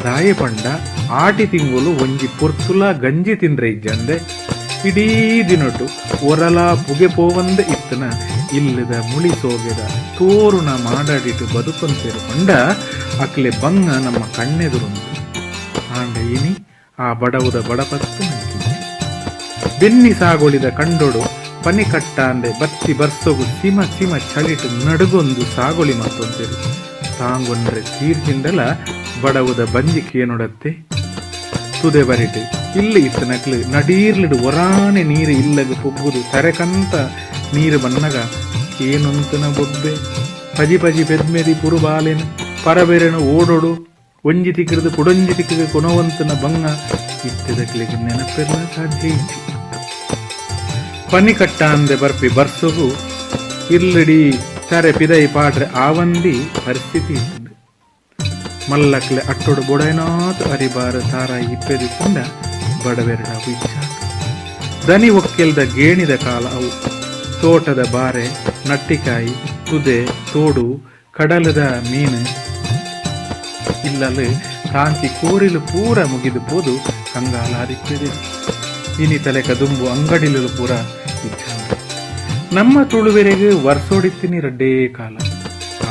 ದಾಯೆ ಪಂಡ ಆಟಿ ತಿಂಗೊಲು ಒಂಜಿ ಪೊರ್ತುಲ ಗಂಜಿ ತಿಂದ್ರೆ ಇಜ್ಜಂದೆ ಇಡೀ ದಿನೊಟು ಒರಲ ಪುಗೆ ಪೋವಂದೆ ಇತ್ತನ ಇಲ್ಲದ ಮುಳಿ ಸೋಗೆದ ತೋರುನ ಮಾಡಾಡಿಟ್ಟು ಬದುಕೊಂತೇರು ಪಂಡ ಅಕ್ಲೆ ಬಂಗ ನಮ್ಮ ಕಣ್ಣೆದುರುಂಡು. ಆಂಡ ಇನಿ ಆ ಬಡವುದ ಬಡಪತ್ತು ನಂಕಿಜ್ಜಿ. ಬೆನ್ನಿ ಸಾಗೊಳಿದ ಕಂಡೊಡು ಪನಿ ಕಟ್ಟಾಂದೆ ಬತ್ತಿ ಬರ್ಸೊಗು ಸಿಮ ಸಿಮ ಚಳಿಟ್ ನಡುಗೊಂದು ಸಾಗೊಳಿ ಮತ್ತೊಂತೇರು. ತಾಂಗೊಂಡ್ರೆ ತೀರ್ಜಿಂಡಲ ಬಡವುದ ಬಂಜಿ ಕೇನೊಡತ್ತೆ. ತುದೆ ಬರಿಟ್ ಇಲ್ಲಿ ಇತ್ತನಕ್ಲು ನಡೀರ್ಲಿಡು ಒರಾನೆ ನೀರು ಇಲ್ಲಗ ಪೊಗ್ಗುದು ತರೆಕಂತ ನೀರು ಬನ್ನಗ ಕೇನೊಂತನ ಬೊಬ್ಬೆ ಪಜಿ ಪಜಿ ಪೆದ್ಮೆದಿ ಪುರುಬಾಲೆನು ಪರಬೆರೆನು ಓಡೋಡು ಒಂಜಿ ತಿಕ್ಕಿಡ್ದು ಕುಡೊಂಜಿ ತಿಕ್ಕಿದ ಕೊನವಂತನ ಬಂಗ ಇತ್ತದಕ್ಲಿಗೆ ನೆನಪಿರ್ಲ ಸಾಧ್ಯ ಇಜ್ಜಿ. ಪನಿ ಕಟ್ಟಾಂದೆ ಬರ್ಪಿ ಬರ್ಸೊಗು ಇರ್ಲಿಡಿ ತರೆ ಪಿದೈ ಪಾಡ್ರೆ ಆವಂದಿ ಪರಿಸ್ಥಿತಿ ಇತ್ತಂಡು. ಮಲ್ಲಕ್ಲೆ ಅಟ್ಟೊಡು ಬೊಡೈನಾತ್ ಅರಿಬಾರ ತಾರ ಇಪ್ಪೆದಿತ್ತಂಡ ಬಡವೆರಡ ಇಚ್ಛಾಟ. ದನಿ ಒಕ್ಕೆಲ್ದ ಗೇಣಿದ ಕಾಲ ಅವು. ತೋಟದ ಬಾರೆ, ನಟ್ಟಿಕಾಯಿ, ತುದೆ, ತೋಡು, ಕಡಲದ ಮೀನು ಇಲ್ಲಲು ತಾಂಕಿ ಕೋರಿಲು ಪೂರ ಮುಗಿದು ಪೋದು ಕಂಗಾಲಾದಿಪ್ಪೆದೆ. ಇನಿ ತಲೆಕ ದುಂಬು ಅಂಗಡಿಲು ಪೂರ ಇಚ್ಛಾಂಡ. ನಮ್ಮ ತುಳುವೆರೆಗೆ ವರ್ಷೋಡಿತ್ತಿನಿ ರಡ್ಡೇ ಕಾಲ.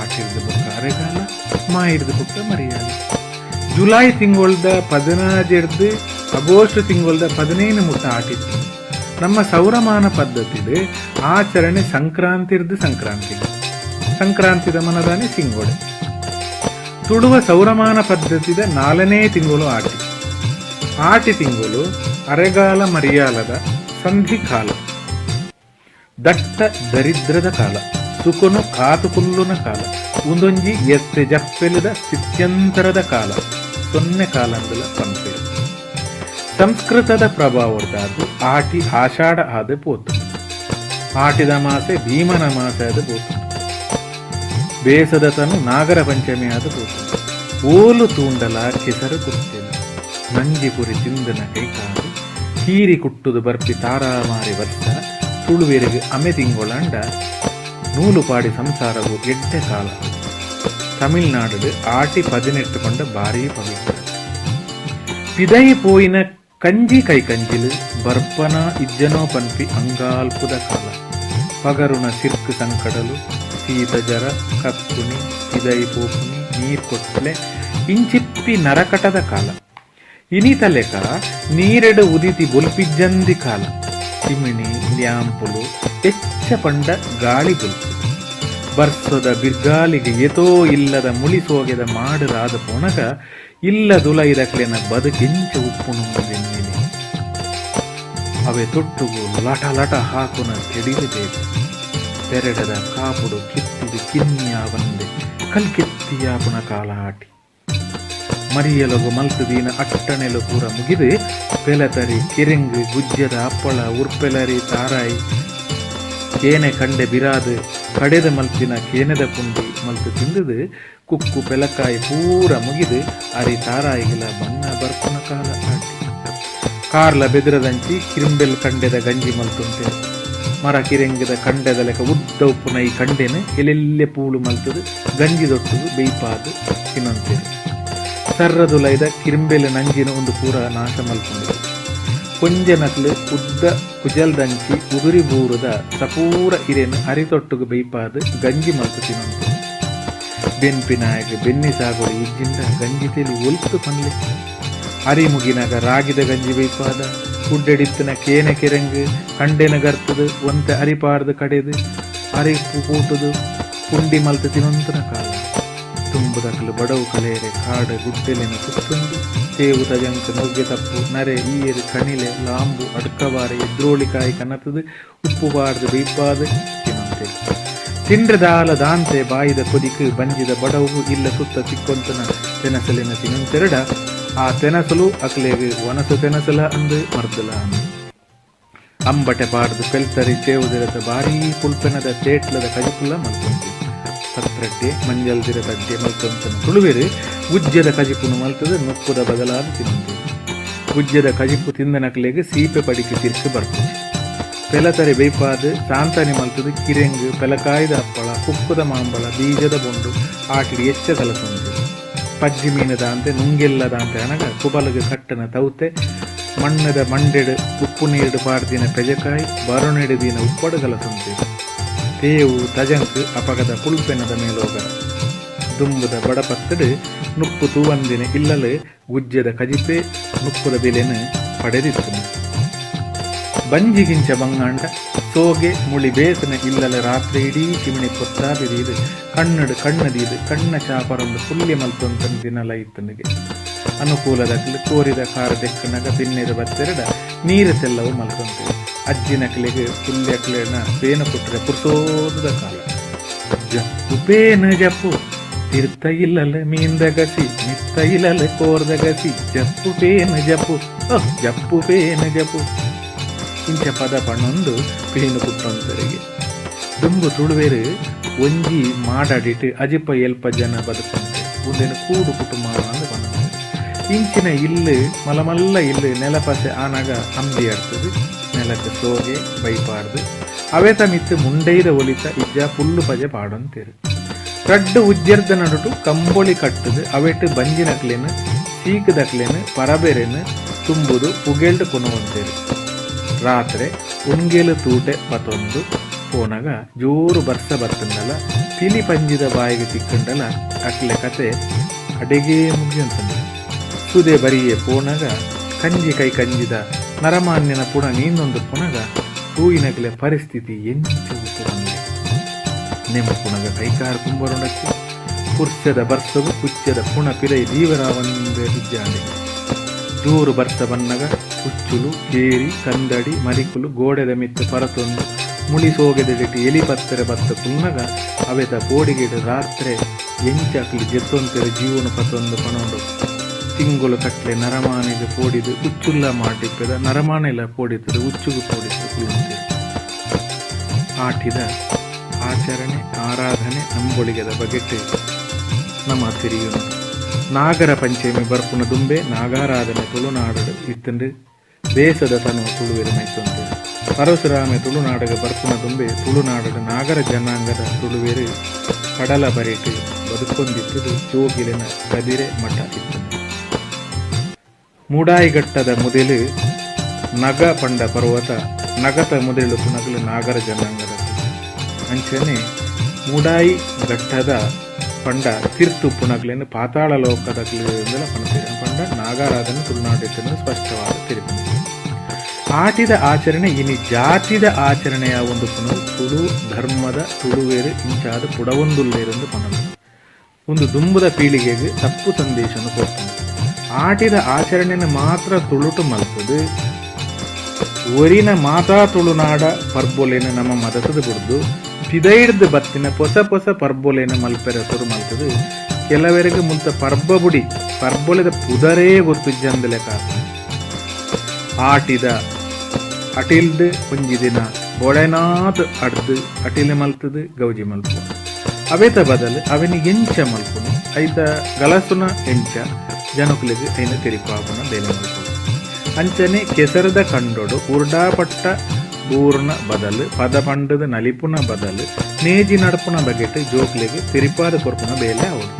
ಆಟಿರ್ದು ಬೊಕ್ಕ ಅರೆಗಾಲ, ಮಾಯಿರ್ದು ಬೊಕ್ಕ ಮರಿಯಾಲ. ಜುಲೈ ತಿಂಗೊಳ್ದ 15 ಆಗಸ್ಟ್ ತಿಂಗೊಳ್ದ 15 ಮುಟ್ಟ ಆಟಿತ್ತು. ನಮ್ಮ ಸೌರಮಾನ ಪದ್ಧತಿಡು ಆಚರಣೆ ಸಂಕ್ರಾಂತಿರ್ದು ಸಂಕ್ರಾಂತಿ, ಸಂಕ್ರಾಂತಿದ ಮನದಾನೆ ಸಿಂಗೋಡೆ. ತುಳುವ ಸೌರಮಾನ ಪದ್ಧತಿದ 4ನೇ ತಿಂಗಳು ಆಟಿ. ಆಟಿ ತಿಂಗಳು ಅರೆಗಾಲ ಮರಿಯಾಲದ ಸಂಧಿಕಾಲ, ದಟ್ಟ ದರಿದ್ರದ ಕಾಲ, ಸುಕೊನು ಕಾತುಕುಲ್ಲುನ ಕಾಲ, ಉಂದೊಂಜಿ ಎತ್ತೆ ಜಪ್ಪೆಲದ ಸ್ಥಿತ್ಯಂತರದ ಕಾಲ, ಸೊನ್ನೆ ಕಾಲಂದಲ ಪನ್ಪೆರ್. ಸಂಸ್ಕೃತದ ಪ್ರಭಾವದಾದು ಆಟಿ ಆಷಾಢ ಆದ ಪೋತು. ಆಟಿದ ಮಾಸೆ ಭೀಮನ ಮಾಸೆ ಆದ ಪೋತು. ಬೇಸದ ತನು ನಾಗರ ಪಂಚಮಿ ಆದ ಪೋತು. ಓಲು ತೂಂಡಲ ಕೆಸರು ಕುರ್ತೇನೆ ನಂಜಿ ಪುರಿ ತಿಂದನ ಕೈಕಾಲು ಕೀರಿ ಕುಟ್ಟುದು ಬರ್ಪಿ ತಾರಾಮಾರಿ ವರ್ಷ. ತುಳುವೆರಿಗೆ ಅಮೆ ತಿಂಗೊಳಂಡ ನೂಲು ಪಾಡಿ ಸಂಸಾರವು ಎಡ್ಡೆ ಕಾಲ. ತಮಿಳ್ನಾಡು ಆಟಿ 18 ಪಂಡ ಭಾರೀ ಪವಿತ್ರ. ಪಿದೈ ಪೋಯಿನ ಕಂಜಿ ಕೈ ಕಂಜಿಲು ಬರ್ಪನ ಇಜ್ಜನೋ ಪನ್ಪಿ ಅಂಗಾಲ್ಪುದ ಕಾಲ. ಪಗರುನ ಸಿರ್ಕು ಸಂಕಡಲು, ಶೀತ ಜರ, ಕಕ್ಕುನಿ, ಪಿದೈ ಪೋಪುನಿ, ನೀರ್ ಕೊಟ್ಲೆ ಇಂಚಿಪ್ಪಿ ನರಕಟದ ಕಾಲ. ಇನಿ ತಲೆಕ ನೀರೆಡು ಉದಿತಿ ಬೊಲ್ಪಿಜ್ಜಂದಿ ಕಾಲ. ಚಿಮಿಣಿ ಲ್ಯಾಂಪುಲು ಎಚ್ಚ ಪಂಡ ಗಾಳಿ ಬೊಲ್ಪು. ಬರ್ಸದ ಬಿರ್ಗಾಲಿಗೆ ಏತೋ ಇಲ್ಲದ ಮುಳಿ ಸೋಗೆದ ಮಾಡರಾದ ಪೋಣಗ ಇಲ್ಲದುಲೈದಕ್ಲೆನ ಬದುಕೆಂಚ ಉಪ್ಪುನು ಬೆನ್ನಿನಿ. ಅವೆ ತೊಟ್ಟುಗು ಲಟ ಲಟ ಹಾಕುನ ತೆಡಿಲು ಬೇಕು. ಪೆರಡದ ಕಾಪುಡು ಕಿತ್ತಿದು ಕಿನ್ನಿಯ ಬಂದೆ ಕಲ್ಕೆತ್ತಿಯಾಪುನ ಕಾಲ ಆಟಿ. ಮರಿಯಲಗು ಮಲ್ತು ದೀನ ಅಟ್ಟಣೆಲು ಪೂರ ಮುಗಿದು ಪೆಲತರಿ ಕಿರಿಂಗ್ ಗುಜ್ಜದ ಅಪ್ಪಳ ಉರ್ಪೆಲರಿ ತಾರಾಯಿ ಕೇನೆ ಕಂಡೆ ಬಿರಾದು ಕಡೆದ ಮಲ್ತಿನ ಕೇನೆದ ಪುಂಡಿ ಮಲ್ತು ತಿಂದುದು ಕುಕ್ಕು ಪೆಲಕಾಯಿ ಪೂರ ಮುಗಿದು ಅರಿ ತಾರಾಯಿಗಳ ಬಣ್ಣ ಬರ್ಪುನ ಕಾಲ ಆಟಿ ಕಾರ್ಲ ಬೆದರದಂಚಿ ಕಿರಿಂಬೆಲ್ ಕಂಡೆದ ಗಂಜಿ ಮಲ್ತುಂತೆ ಮರ ಕಿರಿಂಗದ ಕಂಡೆದ ಲೆಕ್ಕ ಉದ್ದ ಉಪ್ಪುನ ಈ ಕಂಡೆನ ಎಲ್ಲೆಲ್ಲೆ ಪೂಳು ಮಲ್ತದು ಗಂಜಿ ದೊಟ್ಟುದು ಬೇಯ್ಪಾದು ತಿನ್ನಂತೆ ಸರ್ರದುಲೈದ ಕಿರಿಂಬೆಲ್ ನಂಜಿನ ಒಂದು ಪೂರ ನಾಶ ಮಲ್ಪುಂಡು ಕೊಂಜ ನಕ್ಲು ಉದ್ದ ಕುಜಲ್ದಂಚಿ ಉದುರಿ ಬೂರದ ಸಪೂರ ಇರೇನು ಅರಿತೊಟ್ಟುಗು ಬೇಯ್ಪಾದು ಗಂಜಿ ಮಲ್ತು ತಿನ್ನಂತೆ ಬೆನ್ಪಿನಾಯಕ ಬೆನ್ನಿ ಸಾಗೋಡಿ ಇಜ್ಜಿಂದ ಗಂಜಿ ತೆಲಿ ಒಲ್ತು ಪನ್ಲೆ ಅರಿ ಮುಗಿನಾಗ ರಾಗಿದ ಗಂಜಿ ಬೇಯ್ಪಾದ ಗುಡ್ಡೆಡಿತ್ತಿನ ಕೇನೆ ಕೆರಂಗು ಕಂಡೆನ ಗರ್ತದು ಒಂತೆ ಅರಿಪಾರ್ದು ಕಡೆದು ಅರಿ ಕೂಟದು ಪುಂಡಿ ಮಲ್ತು ತಿನ್ನಂತನ ಕಾಲ ತುಂಬುದಕ್ಲು ಬಡವು ಕಲೆಯರೆ ಕಾಡು ಗುಡ್ಡೆಲೆನ ಸುತ್ತುಂದು ತೇವು ತಜಂಕ ನುಗ್ಗೆ ತಪ್ಪು ನರೆ ಈಯರು ಕಣಿಲೆ ಲಾಂಬು ಅಡ್ಕಬಾರೆ ಎದ್ರೋಳಿಕಾಯಿ ಕನತದು ಉಪ್ಪು ಬಾರ್ದು ಬೇಯ್ಪಾದು ತಿನ್ನಂತೆ ತಿಂಡ್ರದಾಲ ದಾಂತೆ ಬಾಯಿದ ಕೊದಿಕು ಬಂಜಿದ ಬಡವು ಇಲ್ಲ ಸುತ್ತ ತಿಕ್ಕೊಂತನ ತೆನಸಲಿನ ತಿನ್ನಂತೆರಡ ಆ ತೆನಸಲು ಅಕ್ಲೆಗ್ ವನಸು ತೆನಸಲ ಅಂದು ಮರ್ದಲ ಅಂದು ಅಂಬಟೆ ಪಾಡ್ದು ಪೆಲ್ತರಿ ಚೇವುದಿರತ ಭಾರೀ ಪುಲ್ಪೆನದ ತೇಟ್ಲದ ಕಜಿಪುಲ್ಲ ಮಲ್ತೊಂತಿ ಪತ್ರಡ್ಡೆ ಮಂಜಲ್ದಿರ ತಡ್ಡೆ ಮಲ್ತೊಂತನ ತುಳುವೆರು ಗುಜ್ಜದ ಕಜಿಪುನು ಮಲ್ತದ ನುಪ್ಪುದ ಬದಲಾದ ತಿನ್ನಂತೆ ಗುಜ್ಜದ ಕಜಿಪು ತಿಂದನಕ್ಲೆಗ್ ಸೀಪೆ ಪಡಿಕೆ ತಿರ್ಕು ಬರ್ತದೆ ಪೆಲತರಿ ಬೇಯ್ಪಾದು ಸಾಂತಾನಿ ಮಲ್ತದ ಕಿರೆಂಗು ಪೆಲಕಾಯ್ದ ಅಪ್ಪಳ ಕುಕ್ಕುದ ಮಾಂಬಳ ಬೀಜದ ಬೊಂಡು ಆಟಿಡಿ ಎಚ್ಚ ಕಲಸೊಂದು ಪಜ್ಜಿ ಮೀನದಾಂತೆ ನುಂಗೆಲ್ಲದಾಂತೆ ಅನಗ ಕುಬಲಗ ಕಟ್ಟನ ತೌತೆ ಮಣ್ಣದ ಮಂಡೆಡು ಉಪ್ಪು ನೀರು ಪಾಡ್ದಿನ ಪೆಜಕಾಯಿ ಬರುಣೆಡು ದಿನ ಉಪ್ಪಡು ಕಲಸೊಂತೆ ತೇವು ತಜಂಕ್ ಅಪಗದ ಪುಲ್ಪೆನದ ಮೇಲೋಗರ ದುಂಬುದ ಬಡಪತ್ತಡು ನುಪ್ಪು ತೂವಂದಿನ ಇಲ್ಲಲು ಗುಜ್ಜದ ಕಜಿಪೆ ನುಪ್ಪುದ ಬೆಲೆನು ಪಡೆದಿತ್ತು ಬಂಜಿಗಿಂಚ ಬಂಗಾಂಡ ಸೋಗೆ ಮುಳಿ ಬೇಸನ ಇಲ್ಲಲ ರಾತ್ರಿ ಇಡೀ ಚಿಮಿಣಿ ಪೊತ್ತಾದಿದೀದು ಕಣ್ಣಡು ಕಣ್ಣದೀದು ಕಣ್ಣ ಚಾಪರೊಂದು ಪುಲ್ಯ ಮಲ್ತೊಂತನ ದಿನಲ ಇತ್ತನಿಗೆ ಅನುಕೂಲದಕ್ಲು ಕೋರಿದ ಕಾರ ದೆಕ್ಕನಗ ಬಿನ್ನೆರ ಬತ್ತೆರಡ ನೀರು ಸೆಲ್ಲವು ಮಲ್ತೊಂತೆ ಅಜ್ಜಿನಕ್ಲೆಗೆ ಪುಲ್ಯಕ್ಲೆನ ಬೇನ ಕೊಟ್ಟರೆ ಪುರ್ಸೋದದ ಕಾಲ ಜಪ್ಪು ಬೇನ ಜಪ್ಪು ತಿರ್ತ ಇಲ್ಲಲ ಮೀಂದ ಗಸಿ ಮಿತ್ತ ಇಲ್ಲಲ ಕೋರ್ದ ಗಸಿ ಜಪ್ಪು ಬೇನ ಜಪ್ಪು ಓಹ್ ಜಪ್ಪು ಬೇನ ಜಪ್ಪು ಇಂಚ ಪದ ಪಣ್ಣೊಂದು ಪೇನು ಕುಟ್ಟೊಂತರಿಗೆ ದುಂಬು ತುಳುವೇರು ಒಂಜಿ ಮಾಡಾಡಿಟ್ಟು ಅಜಿಪ ಎಲ್ಪ ಜನ ಬದುಕಂತೆ ಒಂದೇನು ಕೂಡು ಕುಟುಂಬ ಅಂದು ಬಂದಂತೆ ಇಂಚಿನ ಇಲ್ಲು ಮಲಮಲ್ಲ ಇಲ್ಲು ನೆಲಪಸೆ ಆನಾಗ ಅಂಬಿ ಆಡ್ತದೆ ನೆಲಕ್ಕೆ ಸೋಗೆ ಬೈಪಾಡ್ದು ಅವೇತ ಮಿತ್ತು ಮುಂಡೈದ ಒಲಿತ ಇಜ್ಜ ಪುಲ್ಲು ಪಜೆ ಪಾಡೊಂತೇರು ರಡ್ಡು ಉಜ್ಜರ್ದ ನಡುಟು ಕಂಬೊಳಿ ಕಟ್ಟುದು ಅವೆಟ್ಟು ಬಂಜಿನಕ್ಲೇನು ಸೀಕದಕ್ಲೇನು ಪರಬೆರೆನು ತುಂಬುದು ಪುಗೆಲ್ಡು ಕೊನುವಂತೇರು ರಾತ್ರಿ ಉಣ್ಗೇಲು ತೂಟೆ ಪತೊಂದು ಪೋನಗ ಜೋರು ಬರ್ಸ ಬರ್ತಂದಲ್ಲ ಪಿಲಿ ಪಂಜಿದ ಬಾಯಿಗೆ ತಿಕ್ಕಂಡಲ ಅಕ್ಲೆ ಕತೆ ಅಡೆಗೇ ಮುಗಿಯಂತಂದು ಸುದೆ ಬರಿಯೇ ಪೋನಗ ಕಂಜಿ ಕೈ ಕಂಜಿದ ನರಮಾನ್ಯನ ಪುಣ ನೀನೊಂದು ಪುನಗ ತೂಯಿನಗಲೆ ಪರಿಸ್ಥಿತಿ ಎಂಚು ಉಪ್ಪುವಂದೆ ನೆಮ್ಮ ಪುನಗ ಕೈಕಾರ ಕುಂಬರುಣಕ್ಕೆ ಪುರ್ಸದ ಬರ್ಸಗು ಪುಚ್ಚದ ಪುಣ ಪಿರೈ ದೀವರಾವಂದೆ ಇದ್ದಾನೆ ಜೋರು ಬರ್ಸ ಬನ್ನಗ ಹುಚ್ಚುಲು ಕೇರಿ ಕಂದಡಿ ಮರಿಕುಲು ಗೋಡೆದ ಮಿತ್ತು ಪರತೊಂದು ಮುಳಿ ಸೋಗೆದೆಡಿಟ್ಟು ಎಲಿ ಪತ್ತರೆ ಬತ್ತ ಕುನ್ನಗ ಅವೆತ ಕೋಡಿಗೆಡು ರಾತ್ರೆ ಎಂಚಾಕ್ಲಿ ಜೆತ್ತೊಂತೆರೆ ಜೀವನ ಪತ್ತೊಂದು ಪಣೊಂಡು ತಿಂಗಳು ಕಟ್ಲೆ ನರಮಾನೆಗೆ ಪೋಡಿದು ಉಚ್ಚುಲ್ಲ ಮಾಡಿಪ್ಪದ ನರಮಾನೆಲ್ಲ ಪೋಡಿತದೆ ಉಚ್ಚುಗು ಪೋಡಿತು ಕುಲ್ಲಂತೆ ಆಟಿದ ಆಚರಣೆ ಆರಾಧನೆ ನಂಬೊಳಿಗೆದ ಬಗೆಟ್ಟು ನಮ್ಮ ತಿರಿಯುನು ನಾಗರ ಪಂಚಮಿ ಬರ್ಪುನ ದುಂಬೆ ನಾಗಾರಾಧನೆ ತುಳುನಾಡು ಇತ್ತಂಡು ದೇಶದ ತನು ತುಳುವೆರು ಮೈತೊಂದು ಪರಶುರಾಮೆ ತುಳುನಾಡಗ ಬರ್ಪುನ ದುಂಬೆ ತುಳುನಾಡದ ನಾಗರ ಜನಾಂಗದ ತುಳುವೆರು ಕಡಲ ಬರಿಟು ಬದುಕೊಂದಿತ್ತದು ಜೋಗಿಲಿನ ಕದಿರೆ ಮಠ ಇತ್ತು. ಮೂಡಾಯಿಘಟ್ಟದ ಮುದೆಲು ನಗ ಪಂಡ ಪರ್ವತ ನಗತ ಮುದೆಲು ಪುನಗಲು ನಾಗರ ಜನಾಂಗದ ಅಂಚನೆ ಮೂಡಾಯಿ ಘಟ್ಟದ ಪಂಡ ತಿರ್ತು ಪುನಗ್ಲೇನು ಪಾತಾಳ ಲೋಕದ ಪಂಡ ನಾಗಾರಾಧನೆ ತುಳುನಾಡಿದ್ದನ್ನು ಸ್ಪಷ್ಟವಾದ ತಿಳಿದು ಆಟಿದ ಆಚರಣೆ ಇನಿ ಜಾತಿದ ಆಚರಣೆಯ ಒಂದು ಪುನವು ತುಳು ಧರ್ಮದ ತುಳುವೇರು ಇಂಚಾದ ಪುಡವೊಂದುಲ್ಲೇರೆಂದು ಪನಲು ಒಂದು ದುಂಬುದ ಪೀಳಿಗೆಗೆ ತಪ್ಪು ಸಂದೇಶವನ್ನು ಕೊಡ್ತದೆ. ಆಟಿದ ಆಚರಣೆಯನ್ನು ಮಾತ್ರ ತುಳುಟು ಮಲ್ತದೆ ಒರಿನ ಮಾತಾ ತುಳುನಾಡ ಪರ್ಬೊಲೇನ ನಮ್ಮ ಮದತದ ಬಿಡ್ದು पिದೈಡ್ದು ಬತ್ತಿನ ಪೊಸ ಪೊಸ ಪರ್ಬೊಲೇನ ಮಲ್ಪೆರ ಸುರು ಮಲ್ತದೆ. ಕೆಲವರಿಗೆ ಮುಂತ ಪರ್ಬ ಬುಡಿ ಪರ್ಬೊಲೆದ ಪುದರೇ ಗೊತ್ತುಜ್ಜಂದಿಲೆಕ ಆಟಿದ ಅಟಿಲ್ಡ್ ಒಂಜಿ ದಿನ ಬೋಳೆನಾತ್ ಅಡ್ದ್ ಅಟಿಲ್ ಮಲ್ತುದು ಗೌಜಿ ಮಲ್ಪುವ. ಅವೆತ ಬದಲು ಅವೆನ್ ಎಂಚ ಮಲ್ಪುನು ಐತ ಗಲಸುನ ಎಂಚ ಜನಕುಲೆಗ್ ಐನ್ ತೆರಿಪಾವುನ ಬೇಲೆ ಮಲ್ಪೊಡು. ಅಂಚನೆ ಕೆಸರದ ಕಂಡೊಡು ಉರ್ಡಾಪಟ್ಟ ಬೂರುನ ಬದಲು ಪದ ಪಂಡುದು ನಲಿಪುನ ಬದಲು ನೇಜಿ ನಡ್ಪುನ ಬಗೆಟ್ ಜೋಕ್ಲೆಗ್ ತೆರಿಪಾದ್ ಕೊರ್ಪುನ ಬೇಲೆ ಆವೊಡು.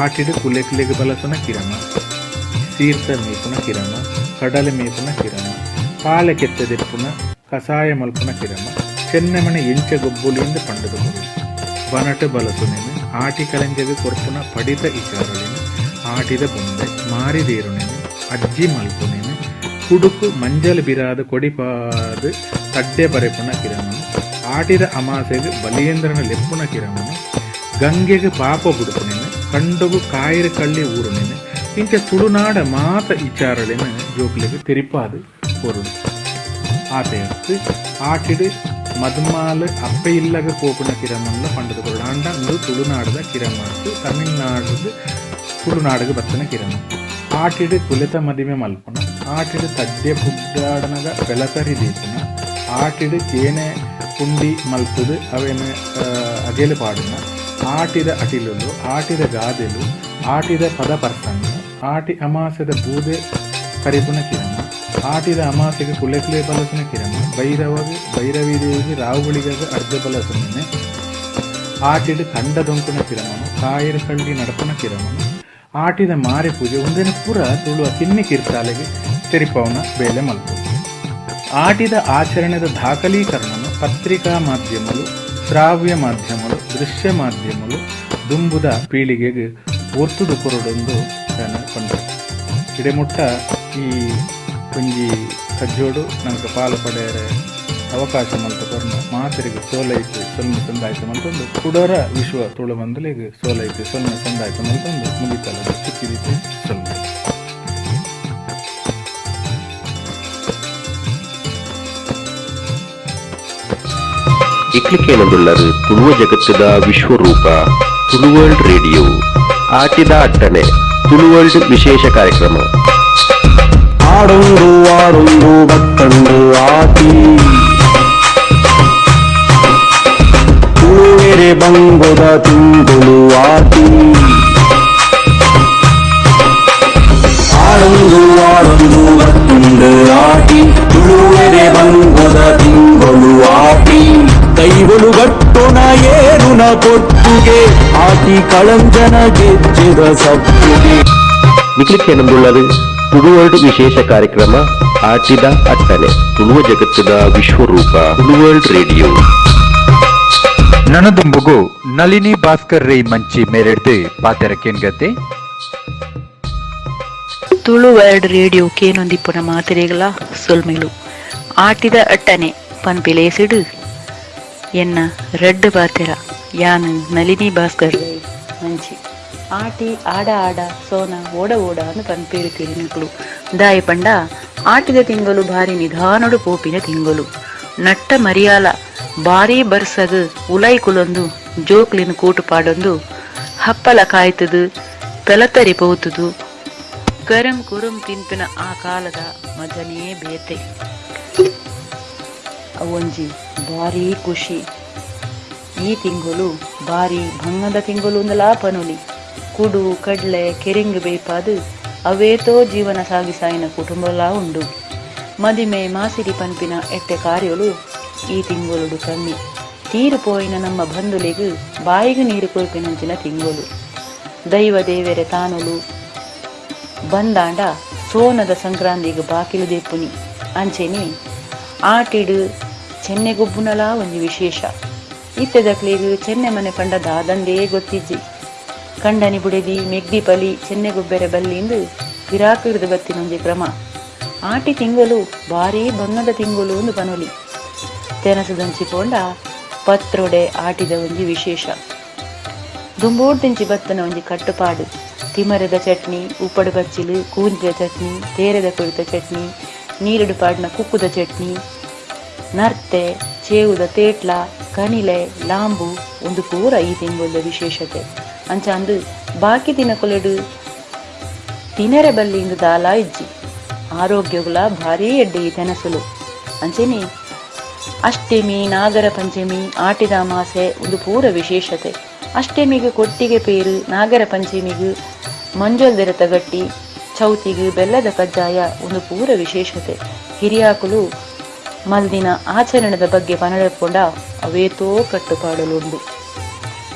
ಆಟಿಡ್ ಕುಲೆಕ್ಲೆಗ್ ಬಲಸುನ ಕಿರಮ, ಸೀರ್ತ ಮೀಪುನ ಕಿರಮ, ಕಡಲೆ ಮೀಪುನ ಕಿರಮ, ಪಾಲೆ ಕೆತ್ತೆ ದೆಪ್ಪುನ ಕಸಾಯ ಮಲ್ಪುನ ಕಿರಮ, ಚೆನ್ನೆಮಣೆ ಎಂಚ ಗೊಬ್ಬುಲಿಂದ್ ಪಂಡುದು ಕೊರೊಡು. ಬನಟ್ ಬಲಸುನೆನ್, ಆಟಿ ಕಲೆಂಜಗ್ ಕೊರ್ಪುನ ಪಡಿತ ಇಚಾರೊಲೆನ್, ಆಟಿದ ಬೊಂಬೆ, ಮಾರಿ ದೇರುನೆನ್, ಅಜ್ಜಿ ಮಲ್ಪುನೆನ್, ಕುಡುಕು ಮಂಜಲ್ ಬಿರಾದ್ ಕೊಡಿಪಾದ್ ತಡ್ಡೆ ಬರೆಪುನ ಕಿರಮನ್, ಆಟಿದ ಅಮಾಸೆಗ್ ಬಲಿಯೇಂದ್ರನ್ ಲೆಪ್ಪುನ ಕಿರಮನ್, ಗಂಗೆಗ್ ಪಾಪ ಬುಡುಪುನೆನ್, ಕಂಡೊಗು ಕಾಯಿರ್ ಕಳ್ಳಿ ಊರುನೆನ್ ಇಂಚ ತುಳುನಾಡ ಮಾತ ಇಚಾರೊಲೆನ್ ಜೋಕ್ಲೆಗ್ ತೆರಿಪಾದ್ ಕೊರೊಡು. ಆತೆ ಅತ್ತ್ ಆಟಿಡ್ ಮದ್ಮಾಲ್ ಅಪ್ಪೆ ಇಲ್ಲಗ್ ಪೋಪುನ ಕಿರಮನ್ಲ ಪಂಡುದ್ ಕೊರೊಡು. ಆಂಡ ಉಂದು ತುಳುನಾಡುದ ಕಿರಮ ಅತ್ತ್ ತಮಿಳುನಾಡುರ್ದ್ ತುಳುನಾಡುಗ್ ಬತ್ತಿನ ಕಿರಮ. ಆಟಿಡ್ ಕುಲೆತ ಮದಿಮೆ ಮಲ್ಪುನ, ಆಟಿಡ್ ತಡ್ಯ ಪುಡ್ಡಾಡನಗ ಪೆಲತರಿ ದೀಪುನ, ಆಟಿಡ್ ಕೇನೆ ಪುಂಡಿ ಮಲ್ತುದ್ ಅವೆನ್ ಅಗೆಲ್ ಪಾಡುನ, ಆಟಿದ ಅಟಿಲುಲು, ಆಟಿದ ಗಾದೆಲು, ಆಟಿದ ಪದ ಪರ್ಸಂಗ, ಆಟಿ ಅಮಾಸೆದ ಬೂದೆ ಕರಿಪುನ ಕಿರಮ, ಆಟಿದ ಅಮಾಸೆಗ್ ಕುಲೆಕ್ಲೆ ಬಲಸುನ ಕಿರಮ, ಬೈರವಗ್ ಬೈರವಿ ದೇವಿಗ್ ರಾವುಗುಳಿಗಗ್ ಅಡ್ದೆ ಬಲಸುನೆನ್, ಆಟಿಡ್ ಕಂಡ ದೊಂಕುನ ಕಿರಮನು, ಕಾಯೆರ್ ಕಳ್ಳಿ ನಡಪುನ ಕಿರಮನು, ಆಟಿದ ಮಾರಿ ಪೂಜೆ ಉಂದೆನ್ ಪೂರ ತುಳುವ ಕಿನ್ನಿ ಕಿರ್ತಾಲೆಗ್ ತೆರಿಪಾವುನ ಬೇಲೆ ಮಲ್ಪೊಡು. ಆಟಿದ ಆಚರಣೆದ ದಾಖಲೀಕರಣನು ಪತ್ರಿಕಾ ಮಾಧ್ಯಮಲು, ಶ್ರಾವ್ಯ ಮಾಧ್ಯಮಲು, ದೃಶ್ಯ ಮಾಧ್ಯಮಲು ದುಂಬುದ ಪೀಳಿಗೆಗ್ ಒತ್ತುದು ಕೊರೊಡುಂದು ಯಾನ್ ಪನ್ಪೆ. ಇಡೆ ಮುಟ್ಟ ಈ ಒಂಜಿ ಕಜ್ಜೊಡು ನಂಕ್ ಪಾಲ್ ಪಡೆಯರೆ ಅವಕಾಶ ಮಲ್ತ್ ಕೊರ್ನ ಮಾತೆರೆಗ್ ಸೋಲೈತ್ ಸೊಲ್ಮೆ ಸಂದಾಯ್ತ ಮಲ್ತೊಂದು ಕುಡೊರ ವಿಶ್ವ ತುಳು ಬಂಧುಲೆಗ್ ಸೋಲೈತ್ ಸೊಲ್ಮೆ ಸಂದಾಯ್ತ ಮಲ್ತೊಂದು ಮುಗಿತಲದ ಚುಕ್ಕಿದಿತ್ತೆ ಸೊಲ್ಮೆ. ಇಕ್ಲಿಕೇನದುಳ್ಳರು ತುಳುವ ಜಗತ್ತದ ವಿಶ್ವರೂಪ ತುಳುವರ್ಲ್ಡ್ ರೇಡಿಯೋ ಆಟಿದ ಅಟ್ಟಣೆ ತುಳುವರ್ಲ್ಡ್ ವಿಶೇಷ ಕಾರ್ಯಕ್ರಮ. ಆಡೊಂದು ಆಡೊಂದು ಬತ್ತಂಡು ಆಟಿ ತುಳುವೆರೆ ಬಂಗೊದ ತಿಂಗೊಳು ಆಟಿ ಆಡೊಂದು ಆಡೊಂದು ಬತ್ತುಂಡು ಆಟಿ ತುಳುವೆರೆ ಬಂಗೊದ ತಿಂಗೊಳು ಆಟಿ ದೈವೊಲು ಗಟ್ಟುನ ಏರುನ ಪೊತ್ತುಗೆ ಆಟಿ ಕಳಂಜನ ಗೆಜ್ಜೆದ ಸಪ್ಪುಗೆ. ನಿಕ್ಲಿಕೇನದುಳ್ಳರು ತುಳುವರ್ಲ್ಡ್ ವಿಶೇಷ ಕಾರ್ಯಕ್ರಮ ಆಟಿದ ಅಟ್ಟಣೆ ತುಳುವ ಜಗತ್ತದ ವಿಶ್ವರೂಪ ತುಳುವರ್ಲ್ಡ್ ರೇಡಿಯೋ. ನನದುಂಬುಗು ನಳಿನಿ ಭಾಸ್ಕರ್ ರೈ ಮಂಚಿ ಮೇರೆಡ್ದು ಪಾತೆರ ಕೇನ್ಗತೆ. ತುಳು ವರ್ಲ್ಡ್ ರೇಡಿಯೋ ಕೇನೊಂದಿಪ್ಪುನ ಮಾತೆರೆಗ್ಲ ಸೊಲ್ಮೆಲು. ಆಟಿದ ಅಟ್ಟನೆ ಪನ್ಪಿಲೇಸಿಡು ಎನ್ನ ರಡ್ಡ್ ಪಾತೆರ. ಯಾನ್ ನಳಿನಿ ಭಾಸ್ಕರ್ ರೈ ಮಂಚಿ. ಆಟಿ ಆಡ ಆಡ ಸೋನ ಓಡ ಓಡ ಅಂದ್ ಪನ್ಪೇರು ಪಿರಿನಕುಲು. ದಾಯೆ ಪಂಡ ಆಟಿದ ತಿಂಗಳು ಭಾರಿ ನಿಧಾನೊಡು ಪೋಪಿನ ತಿಂಗಳು. ನಟ್ಟ ಮರಿಯಾಲ ಬಾರಿ ಬರ್ಸಗ್ ಉಲೈ ಕುಲೊಂದು ಜೋಕ್ಲಿನ್ ಕೂಟು ಪಾಡೊಂದು ಹಪ್ಪಲ ಕಾಯ್ತದು ಪೆಲತರಿ ಪೋತುದು ಗರಂ ಕುರುಂ ತಿನ್ಪಿನ ಆ ಕಾಲದ ಮಜನೇ ಬೇತೆ. ಅವೊಂಜಿ ಬಾರಿ ಖುಷಿ. ಈ ತಿಂಗಳು ಬಾರಿ ಬಂಗದ ತಿಂಗಳು ಅಂದಲಾ ಪನೊಲಿ. ಕುಡು ಕಡ್ಲೆ ಕೆರಿಂಗ್ ಬೇಪಾದು ಅವೇತೋ ಜೀವನ ಸಾಗಿಸಾಯಿನ ಕುಟುಂಬಲಾ ಉಂಡು. ಮದಿಮೆ ಮಾಸಿರಿ ಪನ್ಪಿನ ಎಟ್ಟೆ ಕಾರ್ಯಲು ಈ ತಿಂಗೊಲುಡು ಕಮ್ಮಿ. ತೀರು ಪೋಯಿನ ನಮ್ಮ ಬಂಧುಲೆಗ್ ಬಾಯಿಗ್ ನೀರು ಕೊರ್ಪಿನಂಚಿನ ತಿಂಗೊಲು. ದೈವ ದೇವೆರೆ ತಾನುಲು ಬಂದಾಂಡ ಸೋನದ ಸಂಕ್ರಾಂತಿಗ್ ಬಾಕಿಲು ದೆಪ್ಪುನಿ. ಅಂಚೆನೆ ಆಟಿಡ್ ಚೆನ್ನೆ ಗೊಬ್ಬುನಲಾ ಒಂಜಿ ವಿಶೇಷ. ಇತ್ತೆದಕ್ಲೆಗ್ ಚೆನ್ನೆ ಮನೆ ಪಂಡ ದಾದಂದೇ ಗೊತ್ತಿಜ್ಜಿ. ಕಂಡನಿ ಬುಡೆದಿ ಮೆಗ್ದಿ ಪಲಿ ಚೆನ್ನೆ ಗೊಬ್ಬೆರೆ ಬಲ್ಲಿಂದು ಪಿರಾಕಿರ್ದು ಬತ್ತಿನೊಂಜಿ ಕ್ರಮ. ಆಟಿ ತಿಂಗಳು ಭಾರೀ ಬಂಗದ ತಿಂಗಳು ಅಂದು ಪನೊಲಿ. ತೆನಸುದಂಚಿ ಪೋಂಡ ಪತ್ರೊಡೆ ಆಟಿದ ಒಂಜಿ ವಿಶೇಷ. ದುಂಬೂಡ್ದಿಂಚಿ ಬತ್ತನ ಒಂಜಿ ಕಟ್ಟುಪಾಡು. ತಿಮರೆದ ಚಟ್ನಿ, ಉಪ್ಪಡು ಬಚ್ಚಿಲು, ಕೂಂಜಿದ ಚಟ್ನಿ, ತೇರೆದ ಕುರಿತ ಚಟ್ನಿ, ನೀರುಡು ಪಾಡಿನ ಕುಕ್ಕುದ ಚಟ್ನಿ, ನರ್ತೆ, ಚೇವುದ ತೇಟ್ಲ, ಕನಿಲೆ, ಲಾಂಬು ಒಂದು ಪೂರ ಈ ತಿಂಗೊಲ್ದ ವಿಶೇಷತೆ. ಅಂಚ ಅಂದು ಬಾಕಿ ದಿನಕೊಲೆಡು ತಿನರೆ ಬಲ್ಲಿಂದು ದಾಲ ಇಜ್ಜಿ. ಆರೋಗ್ಯಗುಲ ಭಾರೀ ಎಡ್ಡೆ ಈ ತೆನಸುಲು. ಅಂಚೆನೆ ಅಷ್ಟೆಮಿ, ನಾಗರ ಪಂಚಮಿ, ಆಟಿದ ಅಮಾಸೆ ಒಂದು ಪೂರ ವಿಶೇಷತೆ. ಅಷ್ಟೆಮಿಗೆ ಕೊಟ್ಟಿಗೆ ಪೇರು, ನಾಗರ ಪಂಚಮಿಗೆ ಮಂಜೊಲ್ದೆರತ ಗಟ್ಟಿ, ಚೌತಿಗೆ ಬೆಲ್ಲದ ಕಜ್ಜಾಯ ಒಂದು ಪೂರ ವಿಶೇಷತೆ. ಹಿರಿಯಾಕುಲು ಮಲ್ದಿನ ಆಚರಣೆದ ಬಗ್ಗೆ ಪನಡೆಪೊಂಡ ಅವೇತೋ ಕಟ್ಟುಪಾಡಲುಂಡು.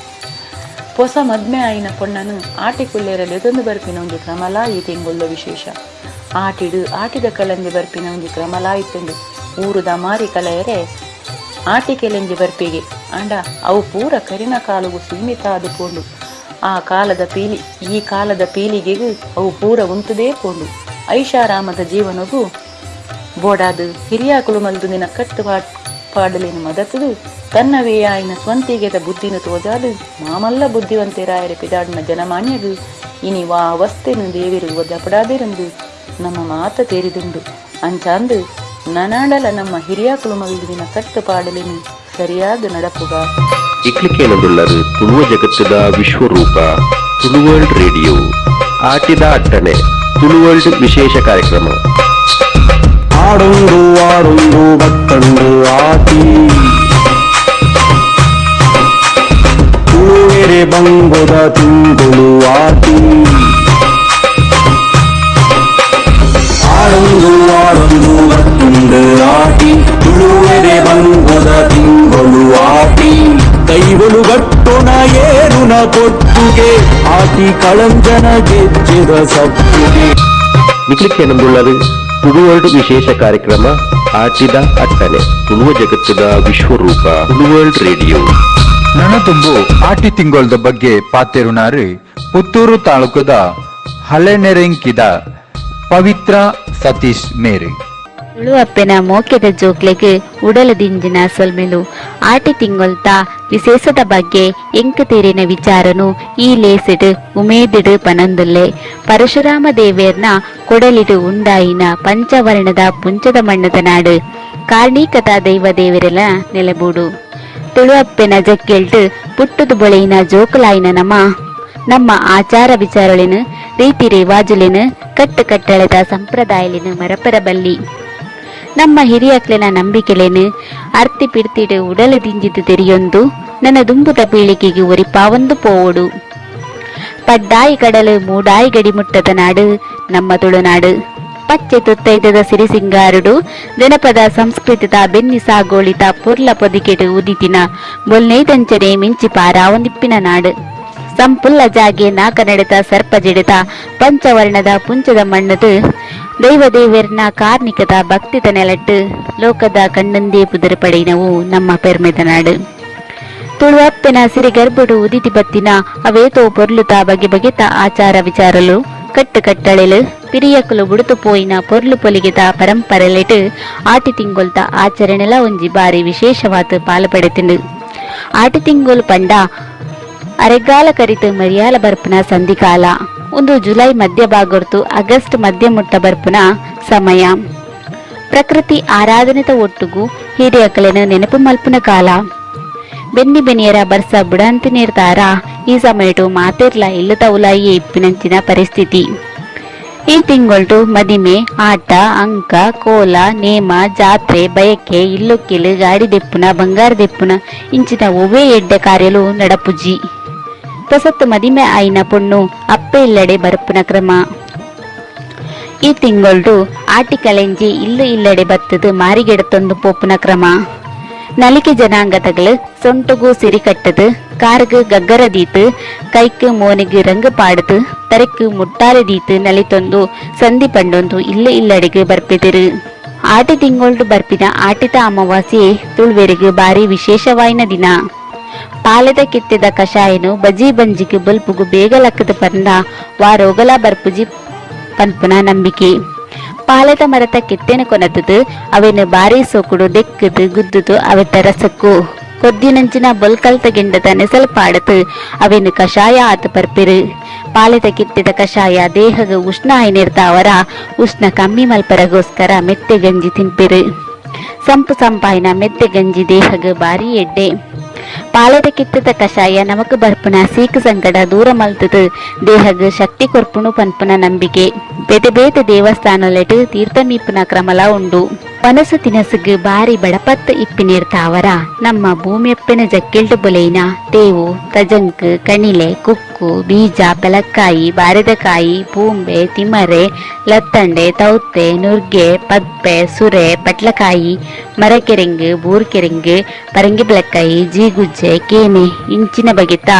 ಪೊಸ ಮದ್ಮೆ ಆಯಿನ ಪೊಣ್ಣನು ಆಟಿ ಕುಲ್ಲೇರ ಲೆದೊಂದು ಬರ್ಪಿನ ಒಂಜಿ ಕ್ರಮಲಾ ಈ ತಿಂಗೊಳ್ಳ ವಿಶೇಷ. ಆಟಿಡು ಆಟಿದ ಕಲಂಜಿ ಬರ್ಪಿನ ಒಂಜಿ ಕ್ರಮಲಾ ಇತ್ತುಂಡು. ಊರುದ ಮಾರಿ ಕಲೆಯರೆ ಆಟಿ ಕೆಲೆಂಜಿ ಬರ್ಪಿಗೆ ಅಂಡ ಅವು ಪೂರ ಕರಿನ ಕಾಲುಗು ಸೀಮಿತ ಆದು ಪೋಂಡು. ಆ ಕಾಲದ ಪೀಲಿ ಈ ಕಾಲದ ಪೀಳಿಗೆಗೂ ಅವು ಪೂರ ಉಂತುದೇ ಪೋಂಡು. ಐಷಾರಾಮದ ಜೀವನಗೂ ಬೋಡಾದು ಹಿರಿಯಾಕುಲು ಮಲ್ದುನಿನ ಕಟ್ಟು ಪಾಡಲೇನು ಮದತದು ತನ್ನವೇ ಆಯಿನ ಸ್ವಂತಿಗೆದ ಬುದ್ಧಿನ ತೋಜಾದು ಮಾಮಲ್ಲ ಬುದ್ಧಿವಂತೆರಾಯರ ಪಿದಾಡಿನ ಜನಮಾನ್ಯಗು ಇನಿ ವಾ ಅವಸ್ಥೆನು ದೇವಿರು ಒದಪಡಾದಿರಂದು ನಮ್ಮ ಮಾತ ತೇರಿದುಂಡು. ಅಂಚಾಂದು ನನಾಡಲ ನಮ್ಮ ಹಿರಿಯಾಕುಲು ಮಲ್ದುನಿನ ಕಟ್ಟು ಪಾಡಲೇನು ಸರಿಯಾದ ನಡಪುಗ. ಇಕ್ಲಿಕೇನದುಳ್ಳರು ತುಳುವ ಜಗತ್ತದ ವಿಶ್ವರೂಪ ತುಳುವರ್ಲ್ಡ್ ರೇಡಿಯೋ ಆಟಿದ ಅಟ್ಟಣೆ ತುಳುವರ್ಲ್ಡ್ ವಿಶೇಷ ಕಾರ್ಯಕ್ರಮ. ಆಡೊಂದು ಆಡೊಂದು ಬತ್ತಂಡು ಆಟಿ ತುಳುವೆರೆ ಬಂಗೊದ ತಿಂಗಳು ಆಟಿ ಆಡೊಂದು ಆಡೊಂದು ಬತ್ತುಂಡು ಆಟಿ ತುಳುವೆರೆ ಬಂಗೊದ ತಿಂಗಳು ಆಟಿ ದೈವಲು ಗಟ್ಟುನ ಏರುನ ಪೊಟ್ಟುಗೆ ಆಟಿ ಕಳಂಜನ ಗೆಜ್ಜೆದ ಸಪ್ಪುಗೆ. ನಿಕ್ಲಿಕ್ಕೇನಂದುಳ್ಳರು ತುಳುವರ್ಲ್ಡ್ ವಿಶೇಷ ಕಾರ್ಯಕ್ರಮ ಆಟಿದ ಅಟ್ಟಣೆ ತುಳುವ ಜಗತ್ತದ ವಿಶ್ವರೂಪ ತುಳುವರ್ಲ್ಡ್ ರೇಡಿಯೋ. ನನತುಂಬು ಆಟಿ ತಿಂಗೊಳ್ದ ಬಗ್ಗೆ ಪಾತೆರುನಾರು ಪುತ್ತೂರು ತಾಲೂಕದ ಹಳೆನೆರೆಂಕಿದ ಪವಿತ್ರ ಸತೀಶ್ ಮೇರಿ. ತುಳುವಪ್ಪೆನ ಮೋಕೆದ ಜೋಕ್ಲೆಗ್ ಉಡಲ ದಿಂಜಿನ ಸೊಲ್ಮೆಲು. ಆಟಿ ತಿಂಗೊಲ್ತ ವಿಶೇಷದ ಬಗ್ಗೆ ಎಂಕ್ ತೆರಿನ ವಿಚಾರನು ಈ ಲೇಸಿಡ್ ಉಮೇದಿಡು ಪನಂದುಲ್ಲೆ. ಪರಶುರಾಮ ದೇವೇರ್ನ ಕೊಡಲಿಡು ಉಂಡಾಯಿನ ಪಂಚವರ್ಣದ ಪುಂಚದ ಮಣ್ಣದ ನಾಡು ಕಾರ್ಣೀಕತ ದೈವ ದೇವರೆಲ ನೆಲೆಬೂಡು. ತುಳುವಪ್ಪೆನ ಜಕ್ಕೆಲ್ಟ್ ಪುಟ್ಟುದು ಬೊಳೆಯಿನ ಜೋಕುಲಾಯಿನ ನಮ ನಮ್ಮ ಆಚಾರ ವಿಚಾರಲಿನ ರೀತಿ ರಿವಾಜುಲಿನ ಕಟ್ಟು ಕಟ್ಟಳೆದ ಸಂಪ್ರದಾಯಲಿನ ಮರಪರಬಲ್ಲಿ. ನಮ್ಮ ಹಿರಿಯಕ್ಲೆನ ನಂಬಿಕೆಲೇನು ಅರ್ತಿ ಪಿರ್ತಿಡು ಉಡಲು ದಿಂಜಿದು ತೆರಿಯೊಂದು ನನ್ನ ದುಂಬುದ ಪೀಳಿಗೆಗೆ ಒರಿಪಾವೊಂದು ಪೋವೊಡು. ಪಡ್ಡಾಯಿ ಕಡಲು ಮೂಡಾಯಿ ಗಡಿ ಮುಟ್ಟದ ನಾಡು ನಮ್ಮ ತುಳುನಾಡು. ಪಚ್ಚೆ ತುತ್ತೈದದ ಸಿರಿಸಿಂಗಾರುಡು ಜನಪದ ಸಂಸ್ಕೃತಿದ ಬೆನ್ನಿ ಸಾಗೋಳಿತ ಪೊರ್ಲ ಪೊದಿಕೆಡು ಉದಿತಿನ ಬೊಲ್ನೈದಂಚನೆ ಮಿಂಚಿ ಪಾರಾವೊಂದಿಪ್ಪಿನ ನಾಡು. ಸಂಪುಲ್ಲ ಜಾಗೆ ನಾಕ ನಡೆತ ಸರ್ಪ ಜಡಿತ ಪಂಚವರ್ಣದ ಪುಂಚದ ಮಣ್ಣದು ದೈವ ದೇವೆರ್ನ ಕಾರ್ನಿಕದ ಭಕ್ತಿದ ನೆಲಟ್ಟು ಲೋಕದ ಕಣ್ಣಂದೇ ಪುದರು ಪಡೆಯಿನವು ನಮ್ಮ ಪೆರ್ಮೆದ ನಾಡು. ತುಳುವಪ್ಪೆನ ಸಿರಿಗರ್ಭಡು ಉದಿತಿ ಬತ್ತಿನ ಅವೇತೋ ಪೊರ್ಲುತ ಬಗೆ ಬಗೆತ ಆಚಾರ ವಿಚಾರಲು ಕಟ್ಟು ಕಟ್ಟಳೆಲು ಪಿರಿಯಕುಲು ಬುಡುತು ಪೋಯಿನ ಪೊರ್ಲು ಪೊಲಿಗೆತ ಪರಂಪರೆಲೆಟ್ ಆಟಿ ತಿಂಗೊಲ್ತ ಆಚರಣೆಲ ಒಂಜಿ ಬಾರಿ ವಿಶೇಷವಾದ ಪಾಲು ಪಡೆತಿಂಡು. ಆಟಿ ತಿಂಗೊಲು ಪಂಡ ಅರೆಗಾಲ ಕರಿತು ಮರಿಯಾಲ ಬರ್ಪುನ ಸಂಧಿಕಾಲ. ಒಂದು ಜುಲೈ ಮಧ್ಯ ಭಾಗೊರ್ತು ಆಗಸ್ಟ್ ಮಧ್ಯ ಮುಟ್ಟ ಬರ್ಪುನ ಸಮಯ. ಪ್ರಕೃತಿ ಆರಾಧನೆತ ಒಟ್ಟುಗು ಹಿರಿಯಕಲೆನ ನೆನಪು ಮಲ್ಪುನ ಕಾಲ. ಬೆನ್ನಿ ಬೆನಿಯರ ಬರ್ಸ ಬುಡಂತಿ ನೀರ್ತಾರ ಈ ಸಮಯಟು ಮಾತಿರ್ಲ ಇಲ್ಲುತ ಉಲಾಯಿ ಇಪ್ಪಿನಂಚಿನ ಪರಿಸ್ಥಿತಿ. ಈ ತಿಂಗೊಳ್ಟು ಮದಿಮೆ, ಆಟ, ಅಂಕ, ಕೋಲ, ನೇಮ, ಜಾತ್ರೆ, ಬಯಕೆ, ಇಲ್ಲುಕ್ಕಿಲು, ಗಾಡಿ ದೆಪ್ಪುನ, ಬಂಗಾರ ದೆಪ್ಪುನ ಇಂಚಿನ ಒವ್ವೇ ಎಡ್ಡೆ ಕಾರ್ಯಲು ನಡಪುಜಿ. ಪೊಸತ್ತು ಮದಿಮೆ ಆಯಿನ ಪೊಣ್ಣು ಅಪ್ಪೆ ಇಲ್ಲಡೆ ಬರಪುನ ಕ್ರಮ. ಈ ತಿಂಗೊಳ್ಡು ಆಟಿ ಕಳೆಂಜಿ ಇಲ್ಲು ಇಲ್ಲಡೆ ಬತ್ತದು ಮಾರಿಗೆಡತೊಂದು ಪೋಪುನ ಕ್ರಮ. ನಲಿಕೆ ಜನಾಂಗದಗಳು ಸೊಂಟುಗು ಸಿರಿ ಕಟ್ಟದು, ಕಾರ್ಗು ಗಗ್ಗರ ದೀತು, ಕೈக்கு ಮೋನಿಗೆ ರಂಗು ಪಾಡುದು, ತರೆக்கு ಮುಟ್ಟಾಲೆ ದೀತು ನಲಿತೊಂದು ಸಂಧಿ ಪಂಡೊಂದು ಇಲ್ಲು ಇಲ್ಲಡೆಗೆ ಬರ್ಪಿದಿರು. ಆಟಿ ತಿಂಗೊಳ್ಡು ಬರ್ಪಿನ ಆಟಿತ ಅಮಾವಾಸ್ಯೆ ತುಳುವೆರಿಗೆ ಬಾರಿ ವಿಶೇಷವಾಯಿನ ದಿನ. ಪಾಲೆದ ಕಿತ್ತೆದ ಕಷಾಯನು ಬಜಿ ಬಂಜಿಗೆ ಬಲ್ಪುಗು ಬೇಗ ಲಕ್ಕದ ಪಂದ ವಾರೋಗಲ ಬರ್ಪುಜಿ ಪನ್ಪುನ ನಂಬಿಕೆ. ಪಾಲೆದ ಮರತ ಕೆತ್ತೆನ ಕೊನತದು ಅವೆನು ಬಾರಿ ಸೋಕುಡು ದೆಕ್ಕದು ಗುದ್ದುದು ಅವೆತ ರಸಕ್ಕು ಕೊದ್ದಿನಂಚಿನ ಬೊಲ್ಕಲ್ತ ಗೆಂಡದ ನೆಸಲ್ ಪಾಡತು ಅವೆನು ಕಷಾಯ ಆತ ಪರ್ಪಿರು. ಪಾಲೆದ ಕಿತ್ತೆದ ಕಷಾಯ ದೇಹಗ ಉಷ್ಣ ಆಯ್ನಿರ್ತಾವರ ಉಷ್ಣ ಕಮ್ಮಿ ಮಲ್ಪರಗೋಸ್ಕರ ಮೆತ್ತೆ ಗಂಜಿ ತಿನ್ಪಿರು. ಸಂಪು ಸಂಪಾಯಿನ ಮೆತ್ತೆ ಗಂಜಿ ದೇಹಗ ಬಾರಿ ಎಡ್ಡೆ. ಪಾಲೆದ ಕಿತ್ತದ ಕಷಾಯ ನಮಕ್ ಬರ್ಪುನ ಸೀಕ್ ಸಂಕಟ ದೂರ ಮಲ್ತದು ದೇಹಗ್ ಶಕ್ತಿ ಕೊರ್ಪುಣು ಪನ್ಪುನ ನಂಬಿಕೆ. ಬೇತೆ ಬೇತೆ ದೇವಸ್ಥಾನಲೆಟ್ ತೀರ್ಥ ಮೀಪುನ ಕ್ರಮಲ ಉಂಡು. ವನಸು ತಿನಸುಗ್ ಬಾರಿ ಬಡಪತ್ತು ಇಪ್ಪಿನೇರ್ ತಾವರ ನಮ್ಮ ಭೂಮಿಯಪ್ಪನ ಜಕ್ಕೆಲ್ಡು ಬೊಲೆಯಿನ ತೇವು, ತಜಂಕ್, ಕಣಿಲೆ, ಕುಕ್ಕು, ಬೀಜ, ಪೆಲಕ್ಕಾಯಿ, ಬಾರೆದಕಾಯಿ, ಪೂಂಬೆ, ತಿಮರೆ, ಲತ್ತಂಡೆ, ತೌತೆ, ನುರ್ಗೆ, ಪದ್ಪೆ, ಸುರೆ, ಪಟ್ಲಕಾಯಿ, ಮರಕೆರೆಂಗು, ಬೂರ್ಕೆರೆಂಗು, ಪರಂಗಿ ಬೆಳಕಾಯಿ, ಜೀಗುಜ್ಜೆ, ಕೇನೆ ಇಂಚಿನ ಬಗೆತ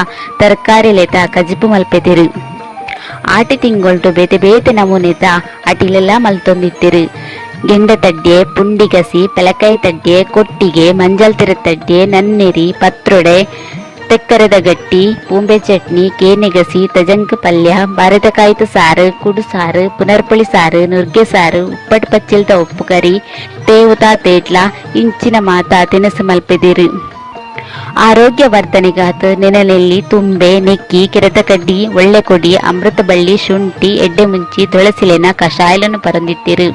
ತರಕಾರಿಲೇತ ಕಜಿಪು ಮಲ್ಪೆದಿರು. ಆಟಿ ತಿಂಗೊಳ್ಟು ಬೇತೆ ಬೇತೆ ನಮೂನೆತ ಅಟಿಲೆಲ್ಲ ಮಲ್ತೊಂದಿತ್ತಿರು. ಗೆಂಡ ತಡ್ಡೆ, ಪುಂಡಿಗಸಿ, ಪೆಲಕಾಯಿ ತಡ್ಡೆ, ಕೊಟ್ಟಿಗೆ, ಮಂಜಲ್ ತಿರ ತಡ್ಡೆ, ನನ್ನೆರಿ, ಪತ್ರೊಡೆ, ತೆಕ್ಕರೆದ ಗಟ್ಟಿ, ಪೂಂಬೆ ಚಟ್ನಿ, ಕೇನೆಗಸಿ, ತಜಂಕ್ ಪಲ್ಯ, ಬಾರೆದಕಾಯಿತ ಸಾರು, ಕುಡು ಸಾರು, ಪುನರ್ಪುಳಿ ಸಾರು, ನುರ್ಗೆ ಸಾರು, ಉಪ್ಪಟ್ ಪಚ್ಚಿಲ್ತ ಉಪ್ಪು ಕರಿ, ತೇವುತಾ ತೇಟ್ಲ ಇಂಚಿನ ಮಾತಾ ತಿನಸು ಮಲ್ಪೆದಿರು. ಆರೋಗ್ಯ ವರ್ಧನೆಗಾತ್ ನೆನನೆಲ್ಲಿ, ತುಂಬೆ, ನೆಕ್ಕಿ, ಕೆರೆತ ಕಡ್ಡಿ, ಒಳ್ಳೆಕೊಡಿ, ಅಮೃತಬಳ್ಳಿ, ಶುಂಠಿ, ಎಡ್ಡೆಮುಂಚಿ, ತುಳಸಿಲೆನ ಕಷಾಯలను ಪರಂದಿತ್ತಿರು.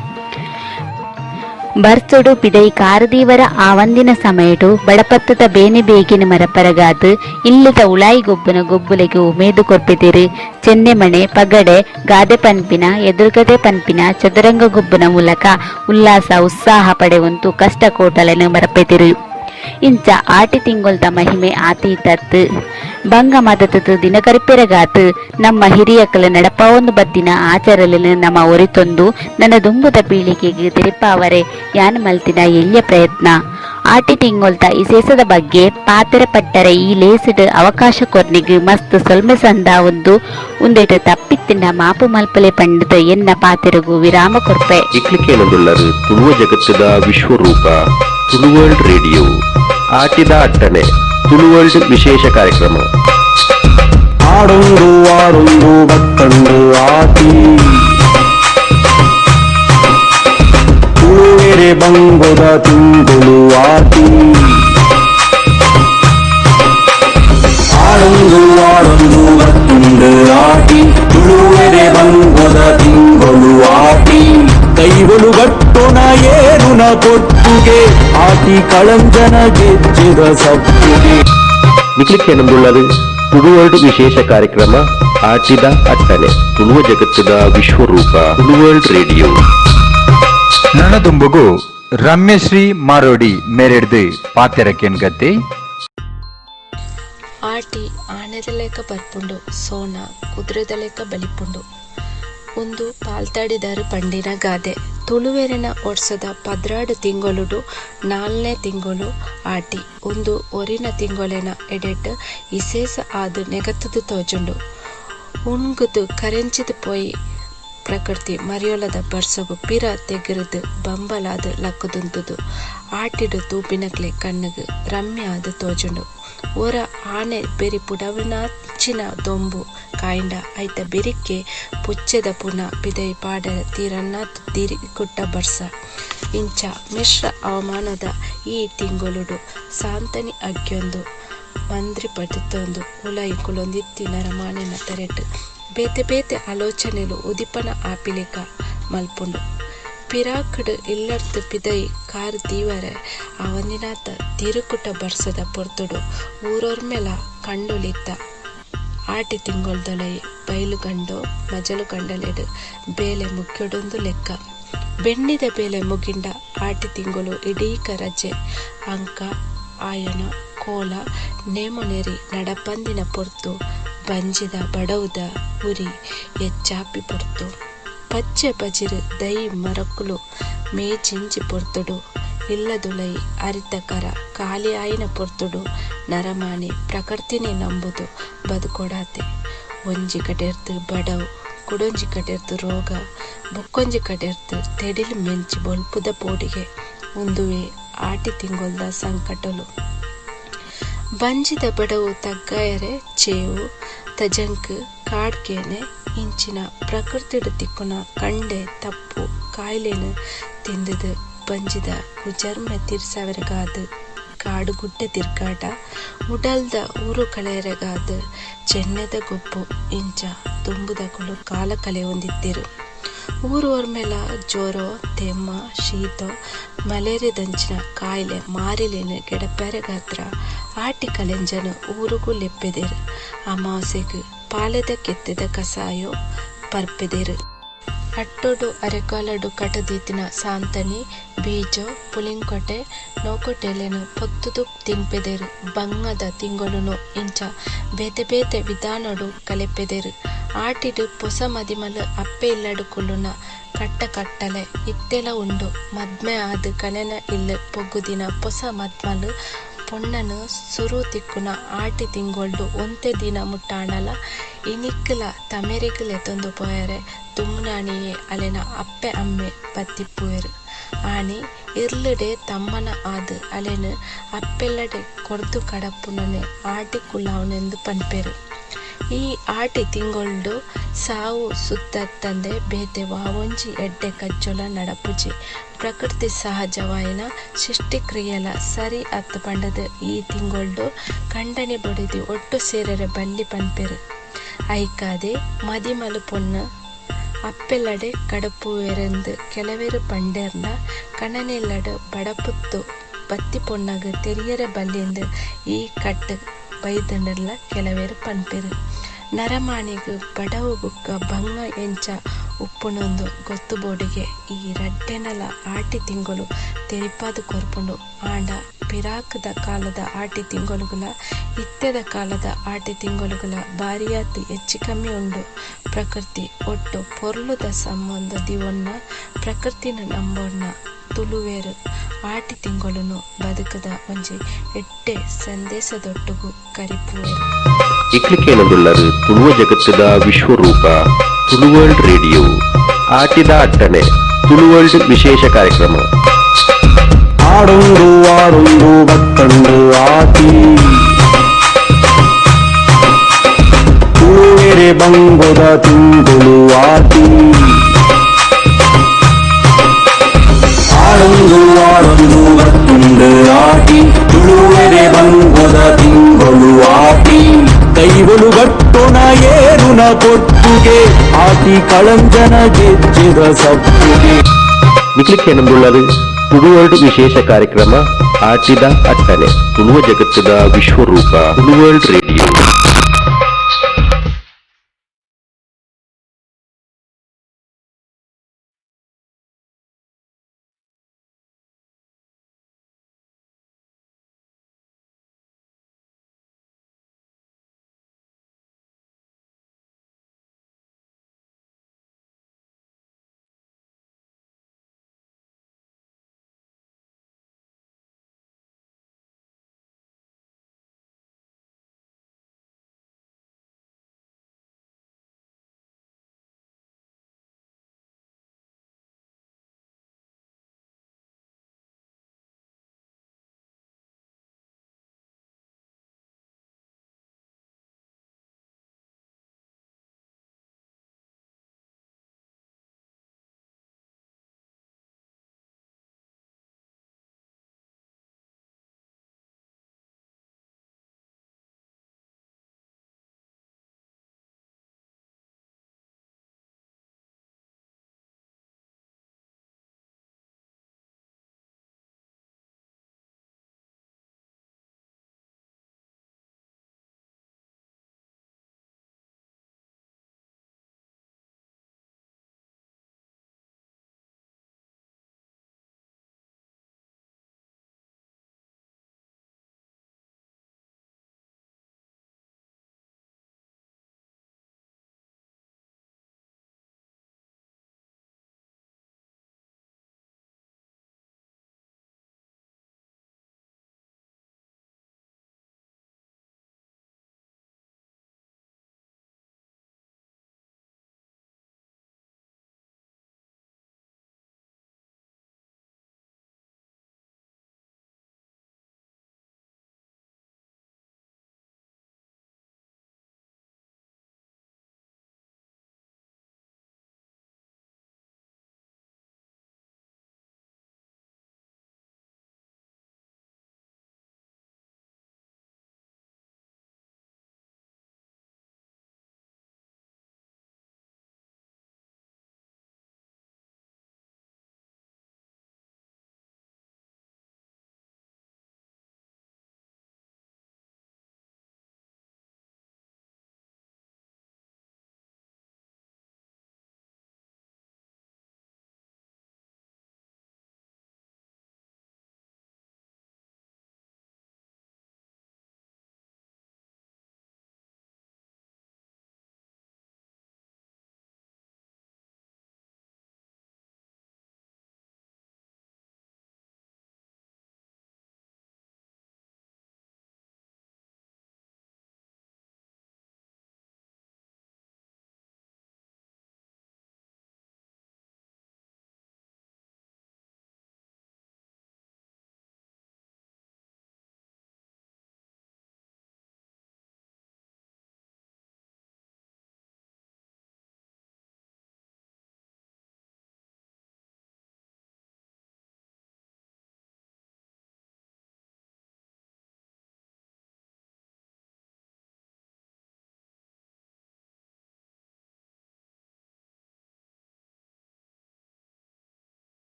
ಬರ್ಸೊಡು ಪಿದೈ ಕಾರದೀವರ ಆವಂದಿನ ಸಮಯಡು ಬಡಪತ್ತದ ಬೇನೆ ಬೇಗಿನ ಮರಪರಗಾದ್ ಇಲ್ಲದ ಉಳಾಯಿ ಗೊಬ್ಬುನ ಗೊಬ್ಬುಲೆಗೆ ಉಮೇದು ಕೊರ್ಪಿದಿರು. ಚೆನ್ನೆಮಣೆ, ಪಗಡೆ, ಗಾದೆ ಪನ್ಪಿನ, ಎದುರುಗದೆ ಪನ್ಪಿನ, ಚದುರಂಗ ಗೊಬ್ಬುನ ಮೂಲಕ ಉಲ್ಲಾಸ ಉತ್ಸಾಹ ಪಡೆವಂತು ಕಷ್ಟ ಕೋಟಲೆನು ಮರಪೆದಿರು. ಇಂಚ ಆಟಿ ತಿಂಗೊಲ್ದ ಮಹಿಮೆ ಆತೀತತ್. ಬಂಗ ಮದತದು ದಿನಕರಿಪೆರಗಾತ್ ನಮ್ಮ ಹಿರಿಯಕಲ ನಡಪಾವೊಂದು ಬತ್ತಿನ ಆಚರಲೆನು ನಮ್ಮ ಒರಿತೊಂದು ನನ್ನ ದುಂಬುದ ಪೀಳಿಗೆಗೆ ತೆರಿಪಾವರೆ ಯಾನ್ ಮಲ್ತಿನ ಎಲ್ಯ ಪ್ರಯತ್ನ. ಆಟಿ ತಿಂಗೊಲ್ತ ಇಸೇಸದ ಬಗ್ಗೆ ಪಾತೆರೆ ಪಟ್ಟರೆ ಈ ಲೇಸಿಡ್ ಅವಕಾಶ ಕೊರ್ನಿಗ್ ಮಸ್ತ್ ಸೊಲ್ಮೆ ಸಂದ ಒಂದು ಉಂದೆಟ್ ತಪ್ಪಿತ್ತಿನ ಮಾಪು ಮಲ್ಪಲೆ ಪಂಡಿತ ಎನ್ನ ಪಾತೆರಗು ವಿರಾಮ ಕೊರ್ಪೆ. ಇಕ್ಲಿಕೇನದುಳ್ಳರು ತುಳುವ ಜಗತ್ತದ ವಿಶ್ವರೂಪ ತುಳುವರ್ಲ್ಡ್ ರೇಡಿಯೋ. ಆಟಿದ ಅಟ್ಟಣೆ ತುಳುವರ್ಲ್ಡ್ ವಿಶೇಷ ಕಾರ್ಯಕ್ರಮ. ಆಡೊಂದು ಆಡೊಂದು ಬತ್ತಂಡು ಆಟಿ, ತುಳುವೆರೆ ಬಂಗೊದ ತಿಂಗೊಳು ಆಟಿ. ಆಡೊಂದು ಆಡೊಂದು ಬತ್ತುಂಡು ಆಟಿ, ತುಳುವೆರೆ ಬಂಗೊದ ತಿಂಗೊಳು ಆಟಿ. ಕೈವಲು ಗಟ್ಟುನ ಏರುನ ಪೊಟ್ಟುಗೆ ಆಟಿ ಕಳಂಜನ ಗೆಜ್ಜೆದ ಸಪ್ಪುಗೆ. ನಿಕ್ಲಿಕ್ಕೇನಂದುಳ್ಳದು ತುಳುವರ್ಲ್ಡ್ ವಿಶೇಷ ಕಾರ್ಯಕ್ರಮ ಆಟಿದ ಅಟ್ಟಣೆ ತುಳುವ ಜಗತ್ತದ ವಿಶ್ವರೂಪ ತುಳುವರ್ಲ್ಡ್ ರೇಡಿಯೋ. ನನದುಂಬುಗು ರಮ್ಯಶ್ರೀ ಮಾರೋಡಿ ಮೇರೆಡ್ದು ಪಾತೆರಕೇನ್ಗತ್ತೆ. ಆಟಿ ಆನೆದ ಲೆಕ್ಕ ಬರ್ಪುಂಡು, ಸೋನ ಕುದುರೆದ ಲೆಕ್ಕ ಬಲಿಪುಂಡು. ಒಂದು ಪಾಲ್ತಾಡಿದಾರು ಪಂಡಿನ ಗಾದೆ. ತುಳುವೆರೆನ ವರ್ಷದ 12 ತಿಂಗೊಲುಡು 4ನೇ ತಿಂಗೊಲು ಆಟಿ. ಒಂದು ಒರಿನ ತಿಂಗೊಲೆನ ಎಡೆಟ್ ಇಸೇಸ ಆದ್ ನೆಗತ್ತದು ತೋಜುಂಡು. ಉಣ್ಗುದು ಕರೆಂಚಿದು ಪೋಯಿ ಪ್ರಕೃತಿ ಮರಿಯೊಲದ ಬರ್ಸಗು ಪಿರ ತೆಗಿರುದು ಬಂಬಲಾದ ಲಕ್ಕುದುಂತುದು ಆಟಿಡು ತೂಪಿನಕ್ಲೆ ಕಣ್ಣುಗು ರಮ್ಯ ಆದ್ ತೋಜುಂಡು. ಒರ ಆನೆ ಬೆರಿ ಪುಡವನಾಚಿನ ದೊಂಬು ಕಾಯಿಂಡ ಐತ ಬೆರಿಕೆ ಪುಚ್ಚೆದ ಪುನ ಪಿದೈ ಪಾಡರ ತೀರನ್ನ ತಿರಿಕುಟ್ಟ ಬರ್ಸ. ಇಂಚ ಮಿಶ್ರ ಅವಮಾನದ ಈ ತಿಂಗೊಲುಡು ಸಾಂತನಿ ಅಗ್ಯೊಂದು ಮಂದ್ರಿ ಪಡೆತೊಂದು ಉಲಯಿ ಕುಲೊಂದಿತ್ತಿ ನರಮಾನೆನ ತೆರೆಟ್ ಬೇತೆ ಬೇತೆ ಆಲೋಚನೆಲು ಉದಿಪನ ಆಪಿಲಿಕ ಮಲ್ಪುಂಡು. ಪಿರಾಕಡ್ ಇಲ್ಲರ್ತು ಪಿದೈ ಕಾರ್ ದೀವರೆ ಆವಂದಿನಾತ ತಿರುಕುಟ ಬರ್ಸದ ಪೊರ್ತುಡು ಊರೊರ್ಮೆಲ ಕಂಡುಲಿತ್ತ. ಆಟಿ ತಿಂಗೊಲ್ದೊಲೈ ಬೈಲುಗಂಡೋ ಮಜಲು ಗಂಡಲೆಡು ಬೇಲೆ ಮುಖ್ಯಡೊಂದು ಲೆಕ್ಕ. ಬೆಣ್ಣಿದ ಬೇಲೆ ಮುಗಿಂಡ ಆಟಿ ತಿಂಗಳು ಇಡೀಕ ರಜೆ. ಅಂಕ ಆಯನ ಕೋಲ ನೇಮೊನೆರಿ ನಡಪಂದಿನ ಪೊರ್ತು ಬಂಜಿದ ಬಡವುದ ಉರಿ ಎಚ್ಚಾಪಿ ಪೊರ್ತು. ಪಚ್ಚೆ ಪಜಿರು ದೈ ಮರಕುಲು ಮೇಜಿಂಚಿ ಪೊರ್ತುಡು ಇಲ್ಲದುಲೈ ಅರಿತ ಕರ ಖಾಲಿ ಆಯಿನ ಪೊರ್ತುಡು ನರಮಾನಿ ಪ್ರಕೃತಿನೇ ನಂಬುದು ಬದುಕೊಡಾತೆ. ಒಂಜಿ ಕಡೆರ್ತು ಬಡವು, ಕುಡೊಂಜಿ ಕಡೆರ್ತು ರೋಗ, ಬೊಕ್ಕೊಂಜಿ ಕಡೆರ್ತು ತೆಡಿಲು ಮೆಂಚಿ ಬೊಲ್ಪುದ ಪೋಡಿಗೆ ಉಂದುವೆ ಆಟಿ ತಿಂಗೊಲ್ದ ಸಂಕಟಲು. ಬಂಜಿದ ಬಡವು ತಗ್ಗಾಯರೆ ಚೇವು ತಜಂಕ್ ಕಾಡ್ಕೇನೆ ಇಂಚಿನ ಪ್ರಕೃತಿಡು ತಿಕ್ಕುನ ಕಂಡೆ ತಪ್ಪು ಕಾಯಿಲೆನು ತಿಂದದು ಬಂಜಿದ ಕುಜರ್ಮೆ ತಿರ್ಸವರೆಗಾದು ಕಾಡುಗುಡ್ಡೆ ತಿರ್ಗಾಟ, ಉಡಲ್ದ ಊರು ಕಳೆಯರೆಗಾದ ಚೆನ್ನೆದ ಗೊಬ್ಬು ಇಂಚ ತುಂಬುದಕುಲು ಕಾಲ ಕಲೆ ಹೊಂದಿದ್ದಿರು. ಊರು ಒರ್ಮೆಲ ಜೋರೋ, ತೆಮ್ಮ, ಶೀತೊ, ಮಲೇರಿಯದಂಚಿನ ಕಾಯಿಲೆ ಮಾರಿಲೆನ್ ಗೆಡಪೆರೆಗಾತ್ರ ಆಟಿ ಕಲೆಂಜನ್ ಊರುಗು ಲೆಪ್ಪೆದೆರ್. ಅಮಾವಾಸ್ಯೆಗ್ ಪಾಲೆದ ಕೆತ್ತೆದ ಕಸಾಯೊ ಪರ್ಪೆದೆರ್. ಅಟ್ಟೊಡು ಅರೆಗಾಲೊಡು ಕಟುದೀತಿನ ಸಾಂತನಿ, ಬೀಜೊ, ಪುಲಿಂಕೊಟೆ, ನೋಕೊಟೆಲೆನ್ ಪೊತ್ತುದು ತಿನ್ಪೆದೆರ್. ಬಂಗದ ತಿಂಗೊಲುನು ಇಂಚ ಬೇತೆ ಬೇತೆ ವಿಧಾನೊಡು ಕಲೆಪೆದೆರ್. ಆಟಿಡ್ ಪೊಸ ಮದಿಮಲ್ ಅಪ್ಪೆ ಇಲ್ಲಡ್ ಕುಲ್ಲುನ ಕಟ್ಟ ಕಟ್ಟಲೆ ಇತ್ತೆಲ ಉಂಡು. ಮದ್ಮೆ ಆದ್ ಕಣೆನ ಇಲ್ಲ್ ಪೊಗ್ಗುದಿನ ಪೊಸ ಮದ್ಮಲ್ ಪೊಣ್ಣನ್ ಸುರು ತಿಕ್ಕುನ ಆಟಿ ತಿಂಗೊಲ್ಡು ಒಂತೆ ದಿನ ಮುಟ್ಟಾಂಡಲ ಇನಿಕ್ಲ ತಮೆರಿಗ್ ಲೆತೊಂದು ಪೋಯೆರೆ ದುಂಬುನಾನಿಯೇ ಅಲೆನ ಅಪ್ಪೆ ಅಮ್ಮೆ ಬತ್ತಿಪ್ಪುವೆರ್. ಆನಿ ಇರ್ಲ್ ಡೇ ತಮ್ಮನ ಆದ್ ಅಲೆನ್ ಅಪ್ಪೆಲ್ಲಡೆ ಕೊರ್ದು ಕಡಪುಡುನೆ ಆಟಿ ಕುಲ್ಲಾವುನೆಂದ್ ಪನ್ಪೆರ್. ಈ ಆಟಿ ತಿಂಗೊಲ್ಡು ಸಾವು ಸುದ್ದತ್ತಂದೆ ಬೇತೆ ವಾವೊಂಜಿ ಎಡ್ಡೆ ಕಜ್ಜೊಲ ನಡಪುಜಿ. ಪ್ರಕೃತಿ ಸಹಜವಾಯಿನ ಸೃಷ್ಟಿಕ್ರಿಯೆಲ ಸರಿ ಅತ್ತ್ ಪಂಡುದ್ ಈ ತಿಂಗೊಲ್ಡು ಕಂಡನಿ ಬೊಡೆದಿ ಒಟ್ಟು ಸೇರೆರೆ ಬಲ್ಲಿ ಪನ್ಪೆರ್. ಐಕಾದೆ ಮದಿಮಲ್ ಪೊನ್ನ್ ಅಪ್ಪೆಲ್ಲಡೆ ಕಡಪುಡುವೆರ್ಂದ್ ಕೆಲವೆರ್ ಪಂಡೆರ್ಂಡ ಕಂಡನಿಲ್ಲಡ್ ಬಡಪೊತ್ತು ಬತ್ತಿ ಪೊನ್ನಗ್ ತೆರಿಯೆರೆ ಬಲ್ಲಿಂದ್ ಈ ಕಟ್ಟ್ ಬೈದುಂಡುಂದ್ಲ ಕೆಲವೆರ್ ಪನ್ಪೆರ್. ನರಮಾನಿಗ್ ಬಡವು ಬೊಕ್ಕ ಬಂಗ ಎಂಚ ಉಪ್ಪುಂಡುಂದು ಗೊತ್ತು ಬೋಡುಗೆ ಈ ರಡ್ಡೆನ್ಲ ಆಟಿ ತಿಂಗೊಲು ತೆರಿಪಾದ್ ಕೊರ್ಪುಂಡು. ಆಂಡ ಪಿರಾಕ್ ದ ಕಾಲದ ಆಟಿ ತಿಂಗೊಲುಗುಲ ಇತ್ತೆದ ಕಾಲದ ಆಟಿ ತಿಂಗೊಲುಗುಲ ಬಾರಿಯಾತ್ ಎಚ್ಚಿಕಮ್ಮಿ ಉಂಡು. ಪ್ರಕೃತಿ ಒಟ್ಟು ಪೊರ್ಲುದ ಸಮ್ಮಂದ ದೀವೊನ್ನ ಪ್ರಕೃತಿನ್ ನಂಬೊನ್ನ ತುಲುವೆರ್ ಆಟಿ ತಿಂಗೊಲುನು ಬದುಕುದ ಒಂಜಿ ಎಡ್ಡೆ ಸಂದೇಸದೊಟ್ಟುಗು ಕರಿಪುವೆರ್. ಇಕ್ಲಿಕೇನದುಲ್ಲರು ತುಳುವ ಜಗತ್ತದ ವಿಶ್ವರೂಪ ತುಳುವರ್ಲ್ಡ್ ರೇಡಿಯೋ ಆಟಿದ ಅಟ್ಟಣೆ ತುಳುವರ್ಲ್ಡ್ ವಿಶೇಷ ಕಾರ್ಯಕ್ರಮ. ಆಡೊಂದು ಆಡೊಂದು ಬತ್ತಂಡು ಆಟಿ ತುಳುವೆರೆ ಬಂಗೊದ ತಿಂಗೊಳು ಆಟಿ ಆಡೊಂದು ಆಡೊಂದು ಬತ್ತುಂಡು ಆಟಿ ತುಳುವೆರೆ ಬಂಗೊದ ತಿಂಗೊಳು ಆಟಿ ಕೈವೊಲು ಗಟ್ಟುನ ಏರುನ ಪೊತ್ತುಗೆ ಆಟಿ ಕಳಂಜನ ಗೆಜ್ಜೆದ ಸಪ್ಪುಗೆ. ನಿಕ್ಲಿಕೇನಂದುಳ್ಳರು ತುಳುವರ್ಲ್ಡ್ ವಿಶೇಷ ಕಾರ್ಯಕ್ರಮ ಆಟಿದ ಅಟ್ಟಣೆ ತುಳುವ ಜಗತ್ತದ ವಿಶ್ವರೂಪ ತುಳುವರ್ಲ್ಡ್ ರೇಡಿಯೋ.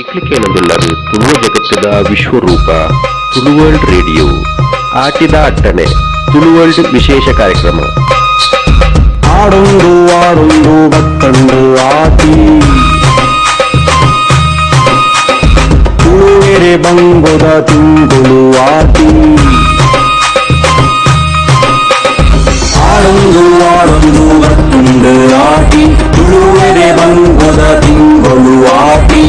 ಇಕ್ಲಿಕೇನದುಲ್ಲರು ತುಳುವ ಜಗತ್ತದ ವಿಶ್ವರೂಪ ತುಳುವರ್ಲ್ಡ್ ರೇಡಿಯೋ ಆಟಿದ ಅಟ್ಟಣೆ ತುಳುವರ್ಲ್ಡ್ ವಿಶೇಷ ಕಾರ್ಯಕ್ರಮ. ಆಡೊಂದು ಆಡೊಂದು ಬತ್ತಂಡು ಆಟಿ ತುಳುವೆರೆ ಬಂಗೊದ ತಿಂಗಳು ಆಟಿ ಆಡೊಂದು ಆಡೊಂದು ಬತ್ತುಂಡು ಆಟಿ ತುಳುವೆರೆ ಬಂಗೊದ ತಿಂಗಳು ಆಟಿ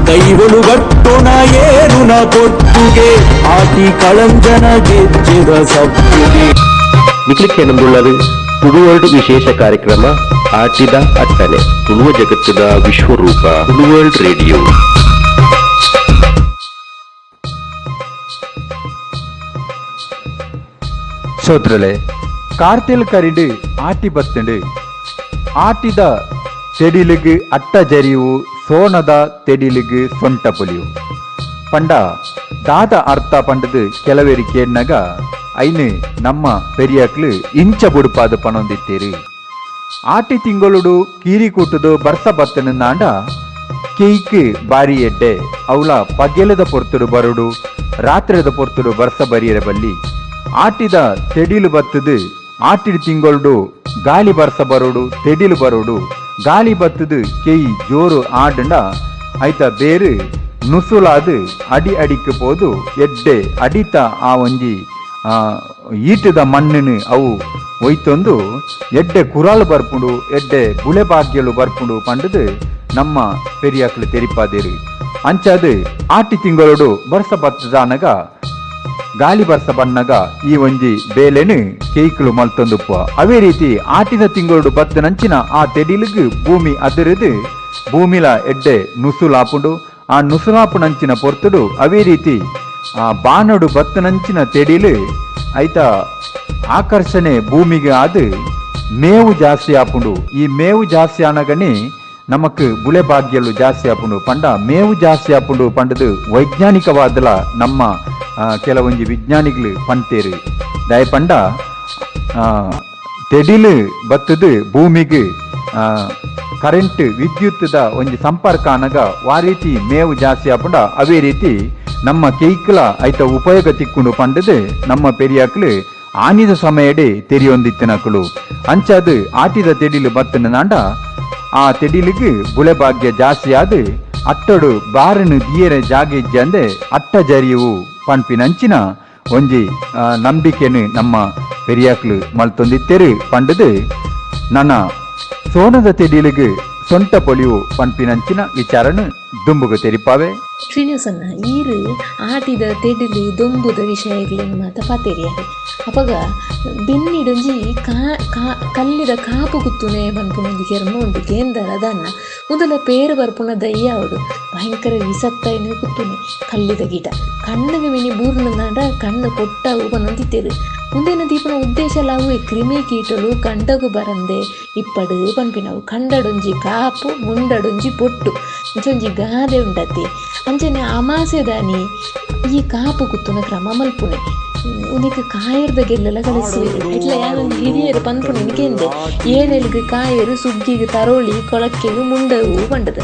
ಕೈವಲು ಗಟ್ಟುನ ಏರುನ ಪೊಟ್ಟುಗೆ ಆಟಿ ಕಳಂಜನ ಗೆಜ್ಜೆದ ಸಪ್ಪುಗೆ. ನಿಕ್ಲಿಕ್ಕೇನಂದುಳ್ಳದು ತುಳುವರ್ಲ್ಡ್ ವಿಶೇಷ ಕಾರ್ಯಕ್ರಮ ಆಟಿದ ಅಟ್ಟಣೆ ತುಳುವ ಜಗತ್ತದ ವಿಶ್ವರೂಪ ತುಳುವರ್ಲ್ಡ್ ರೇಡಿಯೋ. ಸೋತ್ರಲೆ ಕಾರ್ತಿಲ್ ಕರಿಡು ಆಟಿ ಬತ್ತಂಡು ಆಟಿದ ತೆಡಿಲಿಗೆ ಅಟ್ಟ ಜರಿವು ಸೋನದ ತೆಡಿಲಿಗೆ ಸೊಂಟ ಪೊಲಿಯು ಪಂಡ ದಾದ ಅರ್ಥ ಪಂಡದು ಕೆಲವೇರಿ ಕೇಣ್ಣಗ ಐನು ನಮ್ಮ ಪೆರಿಯಾಕ್ಲು ಇಂಚ ಬುಡುಪಾದ ಪಣೊಂದಿತ್ತೀರಿ. ಆಟಿ ತಿಂಗಳುಡು ಕೀರಿ ಕೂಟದು ಬರ್ಸ ಬತ್ತನಾಂಡ ಕೇಯ್ಕ್ ಬಾರಿ ಎಡ್ಡೆ ಅವಳ ಪಗೆಲದ ಪೊರ್ತುಡು ಬರುಡು ರಾತ್ರಿದ ಪೊರ್ತುಡು ಬರ್ಸ ಬರಿಯರ ಬಲ್ಲಿ ಆಟಿದ ತೆಡಿಲು ಬತ್ತದು ಆಟಿದ ತಿಂಗಳುಡು ಗಾಳಿ ಬರ್ಸ ಬರುಡು ತೆಡಿಲು ಬರುಡು ಗಾಳಿ ಬತ್ತದು ಕೇಯಿ ಜೋರು ಆಡಂಡ ಐತ ಬೇರು ನುಸುಲಾದು ಅಡಿ ಅಡಿக்கு போದು ಎಡ್ಡೆ ಅಡಿತ ಆ ಒಂಜಿ ಈಟದ ಮಣ್ಣಿನ ಅವು ಒಯ್ತೊಂದು ಎಡ್ಡೆ ಕುರಾಲ್ ಬರ್ಪುಂಡು ಎಡ್ಡೆ ಬುಳೆ ಭಾಗ್ಯಲು ಬರ್ಪುಂಡು ಪಂಡದು ನಮ್ಮ ಪೆರಿಯಾಕ್ಲು ತೆರಿಪಾದೇರಿ. ಅಂಚಾದು ಆಟಿ ತಿಂಗಳೋಡು ಬರ್ಸ ಬತ್ತದಾನಗ ಗಾಳಿ ಬರ್ಸ ಬಣ್ಣಗ ಈ ಒಂಜಿ ಬೇಲೆನು ಕೇಯ್ಕಲು ಮಲ್ತೊಂದುಪ್ಪ. ಅವೇ ರೀತಿ ಆಟಿದ ತಿಂಗಳೋಡು ಬತ್ತನಂಚಿನ ಆ ತೆಡಿಲಿಗೆ ಭೂಮಿ ಅದರದು ಭೂಮಿಲ ಎಡ್ಡೆ ನುಸುಲಾಪುಂಡು ಆ ನುಸುಲಾಪುನಂಚಿನ ಪೊರ್ತುಡು ಅವೇ ರೀತಿ ಆ ಬಾನಡು ಬತ್ತನಂಚಿನ ತೆಡಿಲು ಐತ ಆಕರ್ಷಣೆ ಭೂಮಿಗೆ ಅದು ಮೇವು ಜಾಸ್ತಿ ಆಪುಂಡು. ಈ ಮೇವು ಜಾಸ್ತಿ ಆನಗನೆ ನಮಕ್ ಬುಳೆ ಭಾಗ್ಯಲು ಜಾಸ್ತಿ ಆಪುಂಡು ಪಂಡ ಮೇವು ಜಾಸ್ತಿ ಆಪುಂಡು ಪಂಡದು ವೈಜ್ಞಾನಿಕವಾದಲ ನಮ್ಮ ಕೆಲವೊಂಜಿ ವಿಜ್ಞಾನಿಗಳು ಪಂತೇರು. ದಯ ಪಂಡ ತೆಡಿಲು ಬತ್ತದು ಭೂಮಿಗೆ ಕರೆಂಟ್ ವಿದ್ಯುತ್ದ ಒಂಜಿ ಸಂಪರ್ಕ ಆನಗ ವಾ ರೀತಿ ಮೇವು ಜಾಸ್ತಿ ಆಪುಂಡ ಅವೇ ರೀತಿ ನಮ್ಮ ಕೇಯ್ಕಲ ಐತ ಉಪಯೋಗ ತಿಕ್ಕೊಂಡು ಪಂಡದು ನಮ್ಮ ಪೆರಿಯಾಕ್ಲು ಆನಿದ ಸಮಯಡೆ ತೆರಿಯೊಂದಿತ್ತಿನಕಲು. ಅಂಚಾದು ಆಟಿದ ತೆಡಿಲು ಬತ್ತನ ನಾಂಡ ಆ ತೆಡಿಲಿಗೆ ಬುಳೆ ಭಾಗ್ಯ ಜಾಸ್ತಿ ಆದು ಅಟ್ಟಡು ಬಾರನು ದಿಯರ ಜಾಗ ಇಜ್ಜಂದೆ ಅಟ್ಟ ಜರಿಯವು ಪಂಪಿನಂಚಿನ ಒಂಜಿ ನಂಬಿಕೆನು ನಮ್ಮ ಪೆರಿಯಾಕ್ಲು ಮಲ್ತೊಂದಿತ್ತೆರು ಪಂಡದು ನನ್ನ ಸೋನದ ತೆಡಿಲಿಗೆ ಸೊಂಟ ಪೊಲಿಯು ಪಂಪಿನಂಚಿನ ವಿಚಾರನು ದುಂಬುಗು ತೆರಿಪಾವೆ. ಶ್ರೀನಿವಾಸನ್ನ ಈರು ಆಟಿದ ತೆಡಿಲು ದೊಂಬುದ ವಿಷಯ ಇರಲಿ ಮಾತ ಪಾತೆರಿಯಾರೆ ಅಪಗ ಬೆನ್ನಿಡೊಂಜಿ ಕಲ್ಲಿದ ಕಾಪು ಕುತ್ತುನೆ ಪನ್ಪುನೊಂಜಿ ಕೆರ್ಮ ಉಂಟು ಕೇಂದರ ದನ್ನ ಮೊದಲ ಪೇರು ಬರ್ಪುನ ದಯ್ಯಾವಡು ಭಯಂಕರ ವಿಸತ್ತೈನು ಕುತ್ತುನೆ ಕಲ್ಲಿದ ಗಿಡ ಕಣ್ಣಿಗೆ ಮಿನಿ ಬೂರ್ನಂದಾಂಡ ಕಣ್ಣು ಕೊಟ್ಟವು ಪನೊಂದಿತ್ತೇರು. ಮುಂದಿನ ದೀಪನ ಉದ್ದೇಶ ಲಾವು ಕ್ರಿಮಿ ಕೀಟಲು ಕಂಡಗು ಬರಂದೆ ಇಪ್ಪಡು ಪನ್ಪಿನವು ಕಂಡಡೊಂಜಿ ಕಾಪು ಮುಂಡಡೊಂಜಿ ಪೊಟ್ಟು ಇಂಚೊಂಜಿ ಗಾದೆ ಉಂಡತಿ. ಅಂಚನೆ ಅಮಾಸೆದಾನಿ ಈ ಕಾಪು ಕುತ್ತುನ ಕ್ರಮ ಮಲ್ಪುನೆ ಉನಿಕ್ ಕಾಯರ್ದ ಗೆಲ್ಲೆಲ್ಲ ಕಳಿಸುವೆರು ಇಟ್ಲ ಯಾನೊಂದು ಹಿರಿಯರು ಪನ್ಪುನೆ ನಿಕೆಂದೆ ಏನೆಲ್ಗ್ ಕಾಯರು ಸುಗ್ಗಿಗೆ ತರೋಳಿ ಕೊಳಕ್ಕೆಗು ಮುಂಡವು ಪಂಡದ.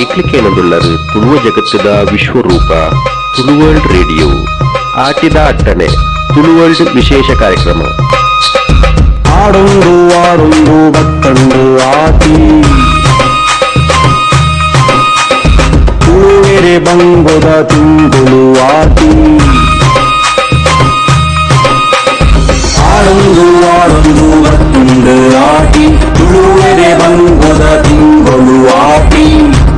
ಇಕ್ಲಿಕ್ಕೇನದುಲ್ಲರು ತುಳುವ ಜಗತ್ತದ ವಿಶ್ವರೂಪ ತುಳುವರ್ಲ್ಡ್ ರೇಡಿಯೋ ಆಟಿದ ಅಟ್ಟಣೆ ತುಳುವರ್ಲ್ಡ್ ವಿಶೇಷ ಕಾರ್ಯಕ್ರಮ. ಆಡೊಂದು ಆಡೊಂದು ಬತ್ತಂಡು ಆಟಿ ತುಳುವೆರೆ ಬಂಗೊದ ತಿಂಗಳು ಆಟಿ ಆಡೊಂದು ಆಡೊಂದು ಬತ್ತುಂಡು ಆಟಿ ತುಳುವೆರೆ ಬಂಗೊದ ತಿಂಗಳು ಆಟಿ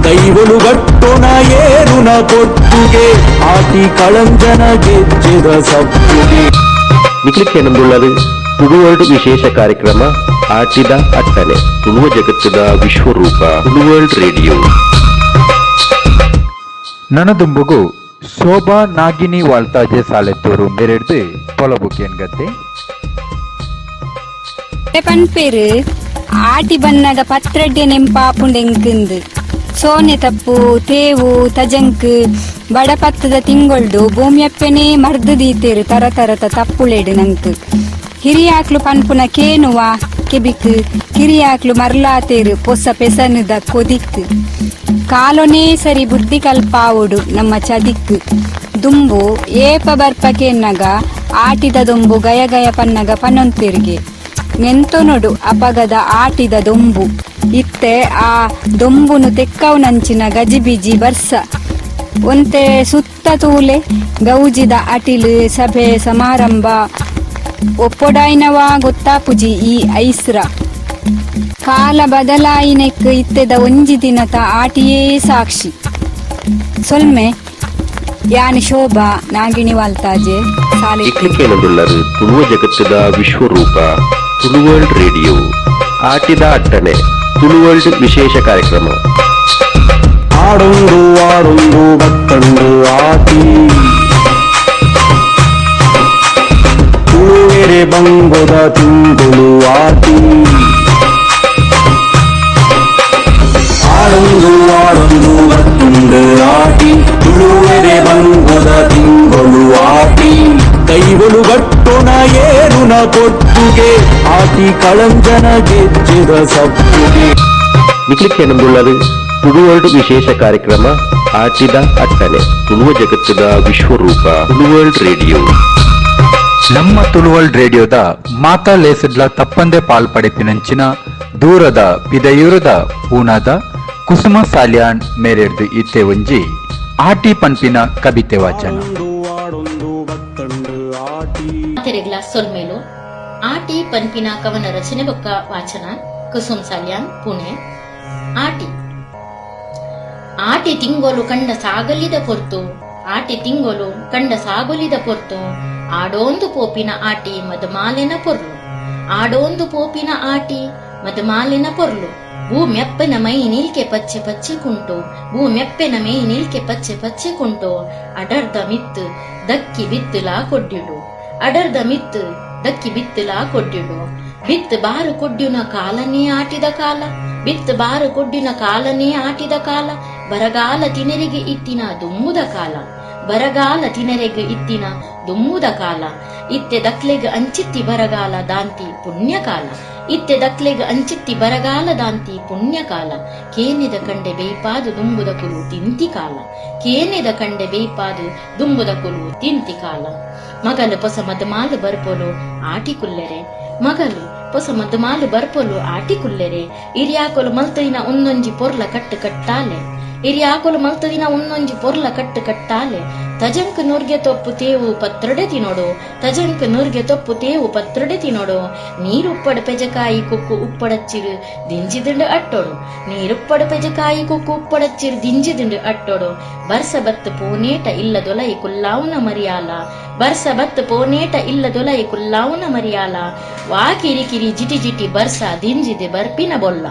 ಕೈವಲು ಗಟ್ಟುನ ಏರುನ ಪೊಟ್ಟುಗೆ ಆಟಿ ಕಳಂಜನ ಗೆಜ್ಜೆದ ಸಪ್ಪುಗೆ. ನಿಕ್ಲಿಕ್ಕೇನಂದುಳ್ಳದು ತುಳುವರ್ಲ್ಡ್ ವಿಶೇಷ ಕಾರ್ಯಕ್ರಮ ಆಟಿದ ಅಟ್ಟಣೆ ತುಳುವ ಜಗತ್ತದ ವಿಶ್ವರೂಪ ತುಳುವರ್ಲ್ಡ್ ರೇಡಿಯೋ. ನನದುಂಬುಗು ಶೋಭಾ ನಾಗಿನಿ ವಾಲ್ತಾಜೆ ಸಾಲೆತ್ತೂರು ಮೆರೆಡ್ದು ಪೊಲಬುಕೇನ್ಗತ್ತೆ ಪನ್ಪೇರು ಆಟಿ ಬನ್ನಗ ಪತ್ರಡ್ಡೆ ನೆಂಪಾಪುಂಡೆಂಕಿಂದು ಸೋನೆ ತಪ್ಪು ತೇವು ತಜಂಕ್ ಬಡಪತ್ತದ ತಿಂಗೊಳ್ಡು ಭೂಮಿಯಪ್ಪೆನೇ ಮರ್ದು ದೀತೇರು ತರ ತರತ ತಪ್ಪುಳೆಡು ನಂಕ್ ಹಿರಿಯಾಕ್ಲು ಪನ್ಪುನ ಕೇನುವ ಕೆಬಿಕ್ ಕಿರಿಯಾಕ್ಲು ಮರ್ಲಾತೇರು ಪೊಸ ಪೆಸನದ ಕೊದಿಕ್ ಕಾಲೊನೇ ಸರಿ ಬುದ್ಧಿ ಕಲ್ಪಾವುಡು ನಮ್ಮ ಚದಿಕ್ ದುಂಬು ಏಪ ಬರ್ಪಕೆನ್ನಗ ಆಟಿದ ದೊಂಬು ಗಯ ಗಯ ಪನ್ನಗ ಪನ್ನೊಂತಿರ್ಗೆ ನೆಂತೊನೊಡು ಅಪಗದ ಆಟಿದ ದೊಂಬು ಇತ್ತೆ ಆ ದೊಂಬುನು ತೆಕ್ಕವು ನಂಚಿನ ಗಜಿಬಿಜಿ ಬರ್ಸ ಒಂತೆ ಸುತ್ತ ತೂಲೆ ಗೌಜಿದ ಅಟಿಲು ಸಭೆ ಸಮಾರಂಭ ಒಪ್ಪೊಡಾಯ್ನವಾ ಗೊತ್ತಾಪುಜಿ ಈ ಐಸ್ರ ಕಾಲ ಬದಲಾಯಿನೆಕ್ ಇತ್ತೆದ ಒಂಜಿ ದಿನತ ಆಟಿಯೇ ಸಾಕ್ಷಿ ಸೊಲ್ಮೆ ಯಾನ್ ಶೋಭಾ ನಾಗಿಣಿ ವಾಲ್ತಾಜೆ ಸಾಲೆ. ಇಕ್ಲಿಕ್ಕೇನೊಂದುಳ್ಳರು ತುಳುವ ಜಗತ್ತದ ವಿಶ್ವರೂಪ ತುಳುವರ್ಲ್ಡ್ ರೇಡಿಯೋ. ಆಟಿದ ಅಟ್ಟಣೆ ತುಳುವರ್ಲ್ಡ್ ವಿಶೇಷ ಕಾರ್ಯಕ್ರಮ. ಆಡೊಂದು ಆಡೊಂದು ಬತ್ತಂಡು ಆಟಿ, ತುಳುವೆರೆ ಬಂಗೊದ ತಿಂಗಳು ಆಟಿ. ಆಡೊಂದು ಆಡೊಂದು ಬತ್ತುಂಡು ಆಟಿ, ತುಳುವೆರೆ ಬಂಗೊದ ತಿಂಗಳು ಆಟಿ. ದೈವಲು ಗಟ್ಟುನ ಏರುನ ಪೊಟ್ಟುಗೆ, ಆಟಿ ಕಳಂಜನ ಗೆಜ್ಜೆದ ಸಪ್ಪುಗೆ. ನಿಕ್ಲಿಕ್ಕೇನೊಂದುಳ್ಳರು ತುಳುವರ್ಲ್ಡ್ ವಿಶೇಷ ಕಾರ್ಯಕ್ರಮ ಆಟಿದ ಅಟ್ಟಣೆ ತುಳುವ ಜಗತ್ತದ ವಿಶ್ವರೂಪ ತುಳುವರ್ಲ್ಡ್ ರೇಡಿಯೋ. ನಮ್ಮ ತುಳುವರ್ಲ್ಡ್ ರೇಡಿಯೋದ ಮಾತಾ ಲೇಸಡ್ಲ ತಪ್ಪಂದೆ ಪಾಲ್ ಪಡೆಪಿನಂಚಿನ ದೂರದ ಪಿದಯೂರದ ಪೂನಾದ ಕುಸುಮ ಸಾಲ್ಯಾನ್ ಮೇರೆರ್ದು ಇತ್ತೆ ಒಂಜಿ ಆಟಿ ಪನ್ಪಿನ ಕಬಿತೆ ವಾಚನ. ತೆರೆಗ್ಲ ಸೊಲ್ಮೇಲು. ಆಟಿ ಪನ್ಪಿನ ಕವನ ರಚನೆ ಬೊಕ್ಕ ವಾಚನ ಕುಸುಮ್ ಸಾಲ್ಯಾನ್, ಪುಣೆ. ಆಟಿ ಆಟಿ ತಿಂಗೊಲು ಕಂಡ ಸಾಗಲಿದ ಪೊರ್ತು, ಆಟಿ ತಿಂಗೊಲು ಕಂಡ ಸಾಗೊಲಿದ ಪೊರ್ತು, ಆಡೋಂದು ಪೋಪಿನ ಆಟಿ ಮದಮಾಲೆನ ಪೊರ್ಲು, ಆಡೋಂದು ಪೋಪಿನ ಆಟಿ ಮದಮಾಲೆನ ಪೊರ್ಲು. ಭೂಮ್ಯಪ್ಪನ ಮೈ ನಿಲ್ಕೆ ಪಚ್ಚೆ ಪಚ್ಚೆ ಕುಂಟು, ಭೂಮ್ಯಪ್ಪನ ಮೈ ನಿಲ್ಕೆ ಪಚ್ಚೆ ಪಚ್ಚೆ ಕುಂಟು. ಅಡರ್ದ ಮಿತ್ತು ದಕ್ಕಿ ಬಿತ್ತುಲಾ ಕೊಡ್ಡಿಡು, ಅಡರ್ದ ಮಿತ್ತು ದಕ್ಕಿ ಬಿತ್ತುಲಾ ಕೊಡ್ಡಿಡು. ಬಿತ್ತು ಬಾರು ಕೊಡ್ಡಿನ ಕಾಲನೇ ಆಟಿದ ಕಾಲ, ಬಿತ್ತು ಬಾರು ಕೊಡ್ಡಿನ ಕಾಲನೇ ಆಟಿದ ಕಾಲ. ಬರಗಾಲ ತಿನರಿಗೆ ಇತ್ತಿನ ದುಮ್ಮುದ ಕಾಲ, ಬರಗಾಲ ತಿನರೆಗ್ ಇತ್ತಿನ ದುಮ್ಮುದ ಕಾಲ. ಇತ್ತೆ ದಕ್ಲೆಗ್ ಅಂಚಿತ್ತಿ ಬರಗಾಲ ದಾಂತಿ ಪುಣ್ಯಕಾಲ, ಇತ್ತೆ ದಕ್ಲೆಗ್ ಅಂಚಿತ್ತಿ ಬರಗಾಲ ದಾಂತಿ ಪುಣ್ಯಕಾಲ. ಕೇನೆದ ಕಂಡೆ ಬೇಯ್ಪಾದು ದುಂಬುದ ಕುಲು ತಿಂತಿ ಕಾಲ, ಕೇನೆದ ಕಂಡೆ ಬೇಯ್ಪಾದು ದುಂಬುದ ಕುಲು ತಿಂತಿ ಕಾಲ. ಮಗಲು ಪೊಸ ಮದಮಾಲು ಬರ್ಪೊಲು ಆಟಿ ಕುಲ್ಲೆರೆ, ಮಗಲು ಪೊಸ ಮದಮಾಲು ಬರ್ಪೊಲು ಆಟಿ ಕುಲ್ಲೆರೆ. ಇರಿಯಾಕೊಲು ಮಲ್ತದಿನ ಒಂದೊಂಜಿ ಪೊರ್ಲ ಕಟ್ಟು ಕಟ್ಟಾಲೆ, ಇರಿಯಾಕೊಲು ಮಲ್ತದಿನ ಒಂದೊಂಜಿ ಪೊರ್ಲ ಕಟ್ಟು ಕಟ್ಟಾಲೆ. ತಜಂಕ್ ನೂರ್ಗೆ ತೊಪ್ಪು ತೇವು ಪತ್ರೊಡೆ ತಿನೋಡು, ತಜಂಕ್ ನೂರ್ಗೆ ತೊಪ್ಪು ತೇವು ಪತ್ರೊಡೆ ತಿನೋಡು. ನೀರುಪ್ಪಡು ಪೆಜಕಾಯಿ ಕೊಕ್ಕು ಉಪ್ಪಡಚ್ಚಿರು ದಿಂಜಿದಿಂಡು ಅಟ್ಟೋಡು, ನೀರುಪ್ಪಡು ಪೆಜಕಾಯಿ ಕೊಕ್ಕು ಉಪ್ಪಡಚ್ಚಿರು ದಿಂಜಿದಿಂಡು ಅಟ್ಟೋಡು. ಬರ್ಸ ಬತ್ತು ಪೋನೇಟ ಇಲ್ಲದೊಲೈ ಕುಲ್ಲಾವುನ ಮರಿಯಾಲ, ಬರ್ಸ ಬತ್ತು ಪೋನೇಟ ಇಲ್ಲದೊಲೈ ಕುಲ್ಲಾವುನ ಮರಿಯಾಲ. ವಾ ಕಿರಿಕಿರಿ ಜಿಟಿ ಜಿಟಿ ಬರ್ಸ ದಿಂಜಿದೆ ಬರ್ಪಿನ ಬೊಲ್ಲ,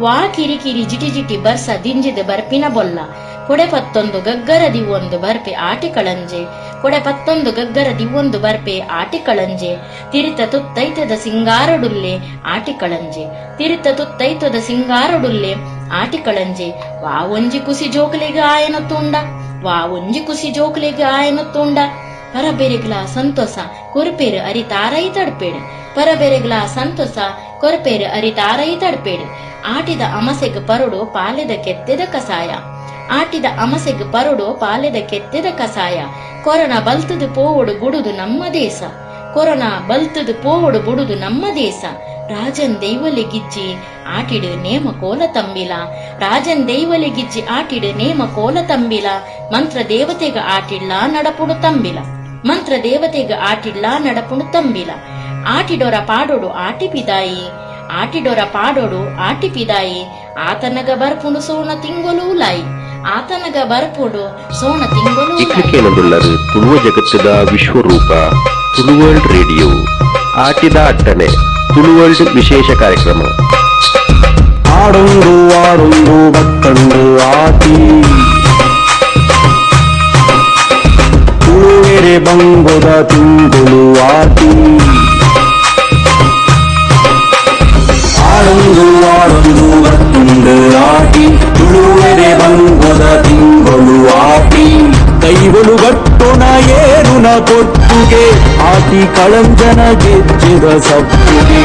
ವಾ ಕಿರಿಕಿರಿ ಜಿಟಿ ಜಿಟಿ ಬರ್ಸ ದಿಂಜಿದೆ ಬರ್ಪಿನ ಬೊಲ್ಲ. ಕೊಡೆ ಪತ್ತೊಂದು ಗಗ್ಗರ ದಿವ್ವೊಂದು ಬರ್ಪೆ ಆಟಿ ಕಳಂಜೆ, ಕೊಡೆ ಪತ್ತೊಂದು ಗಗ್ಗರ ದಿವ್ವೊಂದು ಬರ್ಪೆ ಆಟಿ ಕಳಂಜೆ. ತಿರಿತ ತುತ್ತೈತದ ಸಿಂಗಾರಡುಲ್ಲೆ ಆಟಿ ಕಳಂಜೆ, ತಿರಿತ ತುತ್ತೈತದ ಸಿಂಗಾರಡುಲ್ಲೆ ಆಟಿ ಕಳಂಜೆ. ವಾ ಒಂಜಿ ಕುಸಿ ಜೋಕ್ಲೆಗ್ ಆಯನ ತುಂಡ, ವಾ ಒಂಜಿ ಕುಸಿ ಜೋಕ್ಲೆಗ್ ಆಯನ ತುಂಡ. ಪರಬೆರೆಗ್ಲ ಸಂತೋಷ ಕೊರ್ಪೇರು ಅರಿ ತಾರೈ ತಡ್ಪೇಡು, ಪರಬೆರೆಗ್ಲ ಸಂತೋಷ ಕೊರ್ಪೇರು ಅರಿ ತಾರೈ ತಡ್ಪೇಡು. ಆಟಿದ ಅಮಸೆಗ್ ಪರುಡು ಪಾಲೆದ ಕೆತ್ತೆದ ಕಸಾಯ, ಆಟಿದ ಅಮಸೆಗ್ ಪರುಡು ಪಾಲೆದ ಕೆತ್ತೆದ ಕಸಾಯ. ಕೊರೋನಾ ಬಲ್ತದು ಪೋವೊಡು ಬುಡುದು ನಮ್ಮ ದೇಶ, ಕೊರೋನಾ ಬಲ್ತದು ಪೋವೊಡು ಬುಡುದು ನಮ್ಮ ದೇಶ. ರಾಜನ್ ದೈವಲೆ ಗಿಜ್ಜಿ ಆಟಿಡು ನೇಮ ಕೋಲ ತಂಬಿಲ, ರಾಜನ್ ದೈವಲೆ ಗಿಜ್ಜಿ ಆಟಿಡು ನೇಮ ಕೋಲ ತಂಬಿಲ. ಮಂತ್ರ ದೇವತೆಗ ಆಟಿಡ್ಲಾ ನಡಪುಡು ತಂಬಿಲ, ಮಂತ್ರ ದೇವತೆಗ ಆಟಿಡ್ಲಾ ನಡಪುಡು ತಂಬಿಲ. ಆಟಿಡೊರ ಪಾಡೋಡು ಆಟಿ ಪಿದಾಯಿ, ಆಟಿಡೊರ ಪಾಡೋಡು ಆಟಿ ಪಿದಾಯಿ. ಆತನಗ ಬರ್ಪುಂಡು ಸೋಣ ತಿಂಗೊಲು ಉಲಾಯಿ, ಆತನಗ ಬರ್ಪುಡು ಸೋಣ ತಿಂಗೊಲು ಉಲಾಯಿ. ಇಕ್ಲಿಕ್ಕೇನೊಂದುಳ್ಳರು ತುಳುವ ಜಗತ್ತದ ವಿಶ್ವರೂಪ ತುಳುವರ್ಲ್ಡ್ ರೇಡಿಯೋ. ಆಟಿದ ಅಟ್ಟಣೆ ತುಳುವರ್ಲ್ಡ್ ವಿಶೇಷ ಕಾರ್ಯಕ್ರಮ. ಆಡೊಂದು ಆಡೊಂದು ಬತ್ತಂಡು ಆಟಿ, ತುಳುವೆರೆ ಬಂಗೊದ ತಿಂಗಳು ಆಟಿ. ಆಡೊಂದು ಆಡೊಂದು ಬತ್ತುಂಡು ಆಟಿ, ತುಳುವೆರೆ ಬಂಗೊದ ತಿಂಗಳು ಆಟಿ. ದೈವಲು ಗಟ್ಟುನ ಏರುನ ಪೊಟ್ಟುಗೆ, ಆಟಿ ಕಳಂಜನ ಗೆಜ್ಜೆದ ಸಪ್ಪುಗೆ.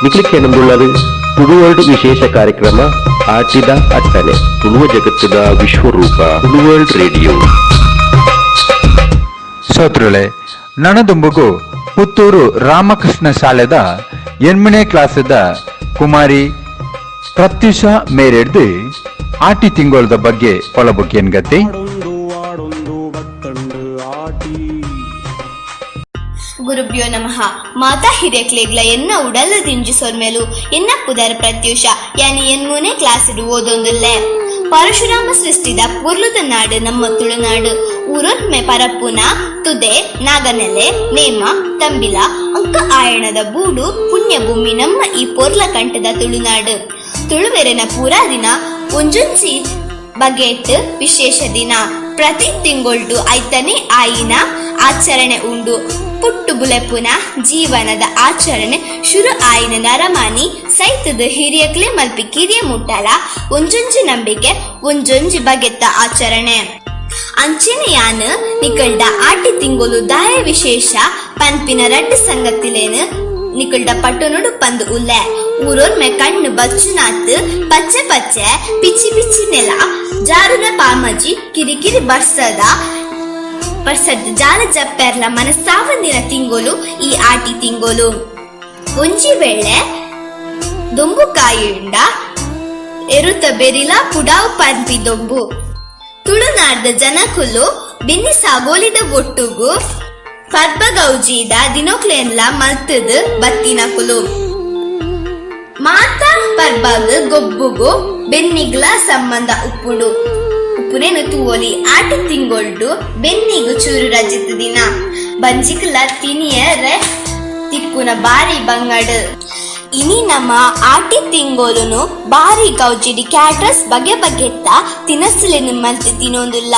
ನಿಕ್ಲಿಕ್ಕೇನಂದುಳ್ಳದು ತುಳುವರ್ಲ್ಡ್ ವಿಶೇಷ ಕಾರ್ಯಕ್ರಮ ಆಟಿದ ಅಟ್ಟನೆ. ತುಳುವ ಜಗತ್ತದ ವಿಶ್ವರೂಪ ತುಳುವರ್ಲ್ಡ್ ರೇಡಿಯೋ. ಶ್ರೋತೃಳೆ, ನನದುಂಬುಗು ಪುತ್ತೂರು ರಾಮಕೃಷ್ಣ ಶಾಲೆದ ಎನ್ಮನೇ ಕ್ಲಾಸದ ಕುಮಾರಿ ಪ್ರತ್ಯುಷಾ ಮೇರೆಡ್ದು ಆಟಿ ತಿಂಗೊಳದ ಬಗ್ಗೆ ಪೊಲಬುಕ್ಕೇನ್ ಗತಿ. ಗುರುಭ್ಯೋ ನಮಃ. ಮಾತಾ ಹಿರಿಯಕ್ಲೆಗ್ಲ ಎನ್ನ ಉಡಲು ದಿಂಜು ಸೊಲ್ಮೆಲು. ಎನ್ನ ಪುದರ್ ಪ್ರತ್ಯೂಷ, ಯಾನಿ ಎನ್ಮೂನೆ ಕ್ಲಾಸ್ ಓದೊಂದುಲ್ಲೆ. ಪರಶುರಾಮ ಸೃಷ್ಟಿದ ಪೊರ್ಲುದ ನಾಡು ನಮ್ಮ ತುಳುನಾಡು. ಊರೊರ್ಮೆ ಪರಪ್ಪುನ ತುದೆ, ನಾಗನೆಲೆ, ನೇಮ ತಂಬಿಲ, ಅಂಕ ಆಯಣದ ಬೂಡು, ಪುಣ್ಯಭೂಮಿ ನಮ್ಮ ಈ ಪೊರ್ಲ ಕಂಠದ ತುಳುನಾಡು. ತುಳುವೆರೆನ ಪೂರಾ ದಿನ ಒಂಜೊಂಜಿ ಬಗೆಟ್ ವಿಶೇಷ ದಿನ. ಪ್ರತಿ ತಿಂಗೊಳ್ಡು ಐತನೇ ಆಯಿನ ಆಚರಣೆ ಉಂಡು. ಪುಟ್ಟು ಬುಲೆಪುನ ಜೀವನದ ಆಚರಣೆ ಶುರು ಆಯಿನ ನರಮಾನಿ ಸೈತದ ಹಿರಿಯಕ್ಲೆ ಮಲ್ಪಿ ಕಿರಿಯ ಮುಟ್ಟಲ ಒಂಜೊಂಜಿ ನಂಬಿಕೆ, ಒಂಜೊಂಜಿ ಬಗೆತ್ತ ಆಚರಣೆ. ಅಂಚನೆಯಾನ ನಿಕಲ್ಡ ಆಟಿ ತಿಂಗೊಲು ದಾಯ ವಿಶೇಷ ಪನ್ಪಿನ ರಡ್ಡು ಸಂಗತಿಲೇನು ನಿಕಲ್ಡ ಪಟ್ಟಣಡು ಪಂದು ಉಲ್ಲೆ. ಊರೊರ್ಮೆ ಕಣ್ಣು ಬಚ್ಚುನಾತ್ ಪಚ್ಚೆ ಪಚ್ಚೆ ಪಿಚ್ಚಿ ಪಿಚ್ಚಿ ನೆಲ, ಜಾರುನ ಪಾಮಜಿ, ಕಿರಿಕಿರಿ ಬರ್ಸದ ಬರ್ಸದ್ ಜಾಲ ಜಪ್ಪೆರ್ಲ ಮನಸ್ಸಾವಂದಿನ ತಿಂಗೊಲು ಈ ಆಟಿ ತಿಂಗೊಲು. ಒಂಜಿ ವೇಳೆ ದೊಂಬುಕಾಯಿಂಡ ಎರುತ ಬೆರಿಲ ಪುಡಾವ್ ಪನ್ಪಿ ದೊಂಬು. ತುಳುನಾಡ್ದ ಜನಕುಲು ಬೆನ್ನಿ ಸಾಗೋಲಿದ ಒಟ್ಟುಗು ಪರ್ಬಗೌಜಿದ ದಿನೋಕ್ಲೆನ್ಲ ಮಲ್ತದ್ ಬತ್ತಿನಕುಲು. ಮಾತಾ ಪರ್ಬಗ್ ಗೊಬ್ಬುಗು ಬೆನ್ನಿಗ್ಲ ಸಂಬಂಧ ಉಪ್ಪುಂಡು. ಉಪ್ಪುನೇನು ತೂವೊಲಿ. ಆಟಿ ತಿಂಗೊಳ್ಡು ಬೆನ್ನಿಗು ಚೂರು ರಜಿತ ದಿನ, ಬಂಜಿಕ್ಲ ತಿನಿಯರೆ ತಿಕ್ಕುನ ಬಾರಿ ಬಂಗಡು. ಇನಿ ನಮ್ಮ ಆಟಿ ತಿಂಗೊಲುನು ಬಾರಿ ಗೌಜಿಡಿ ಕ್ಯಾಟ್ರಸ್ ಬಗೆ ಬಗೆತ್ತ ತಿನಸುಲೆನು ಮಲ್ತ್ ತಿನ್ನೊಂದುಲ್ಲ.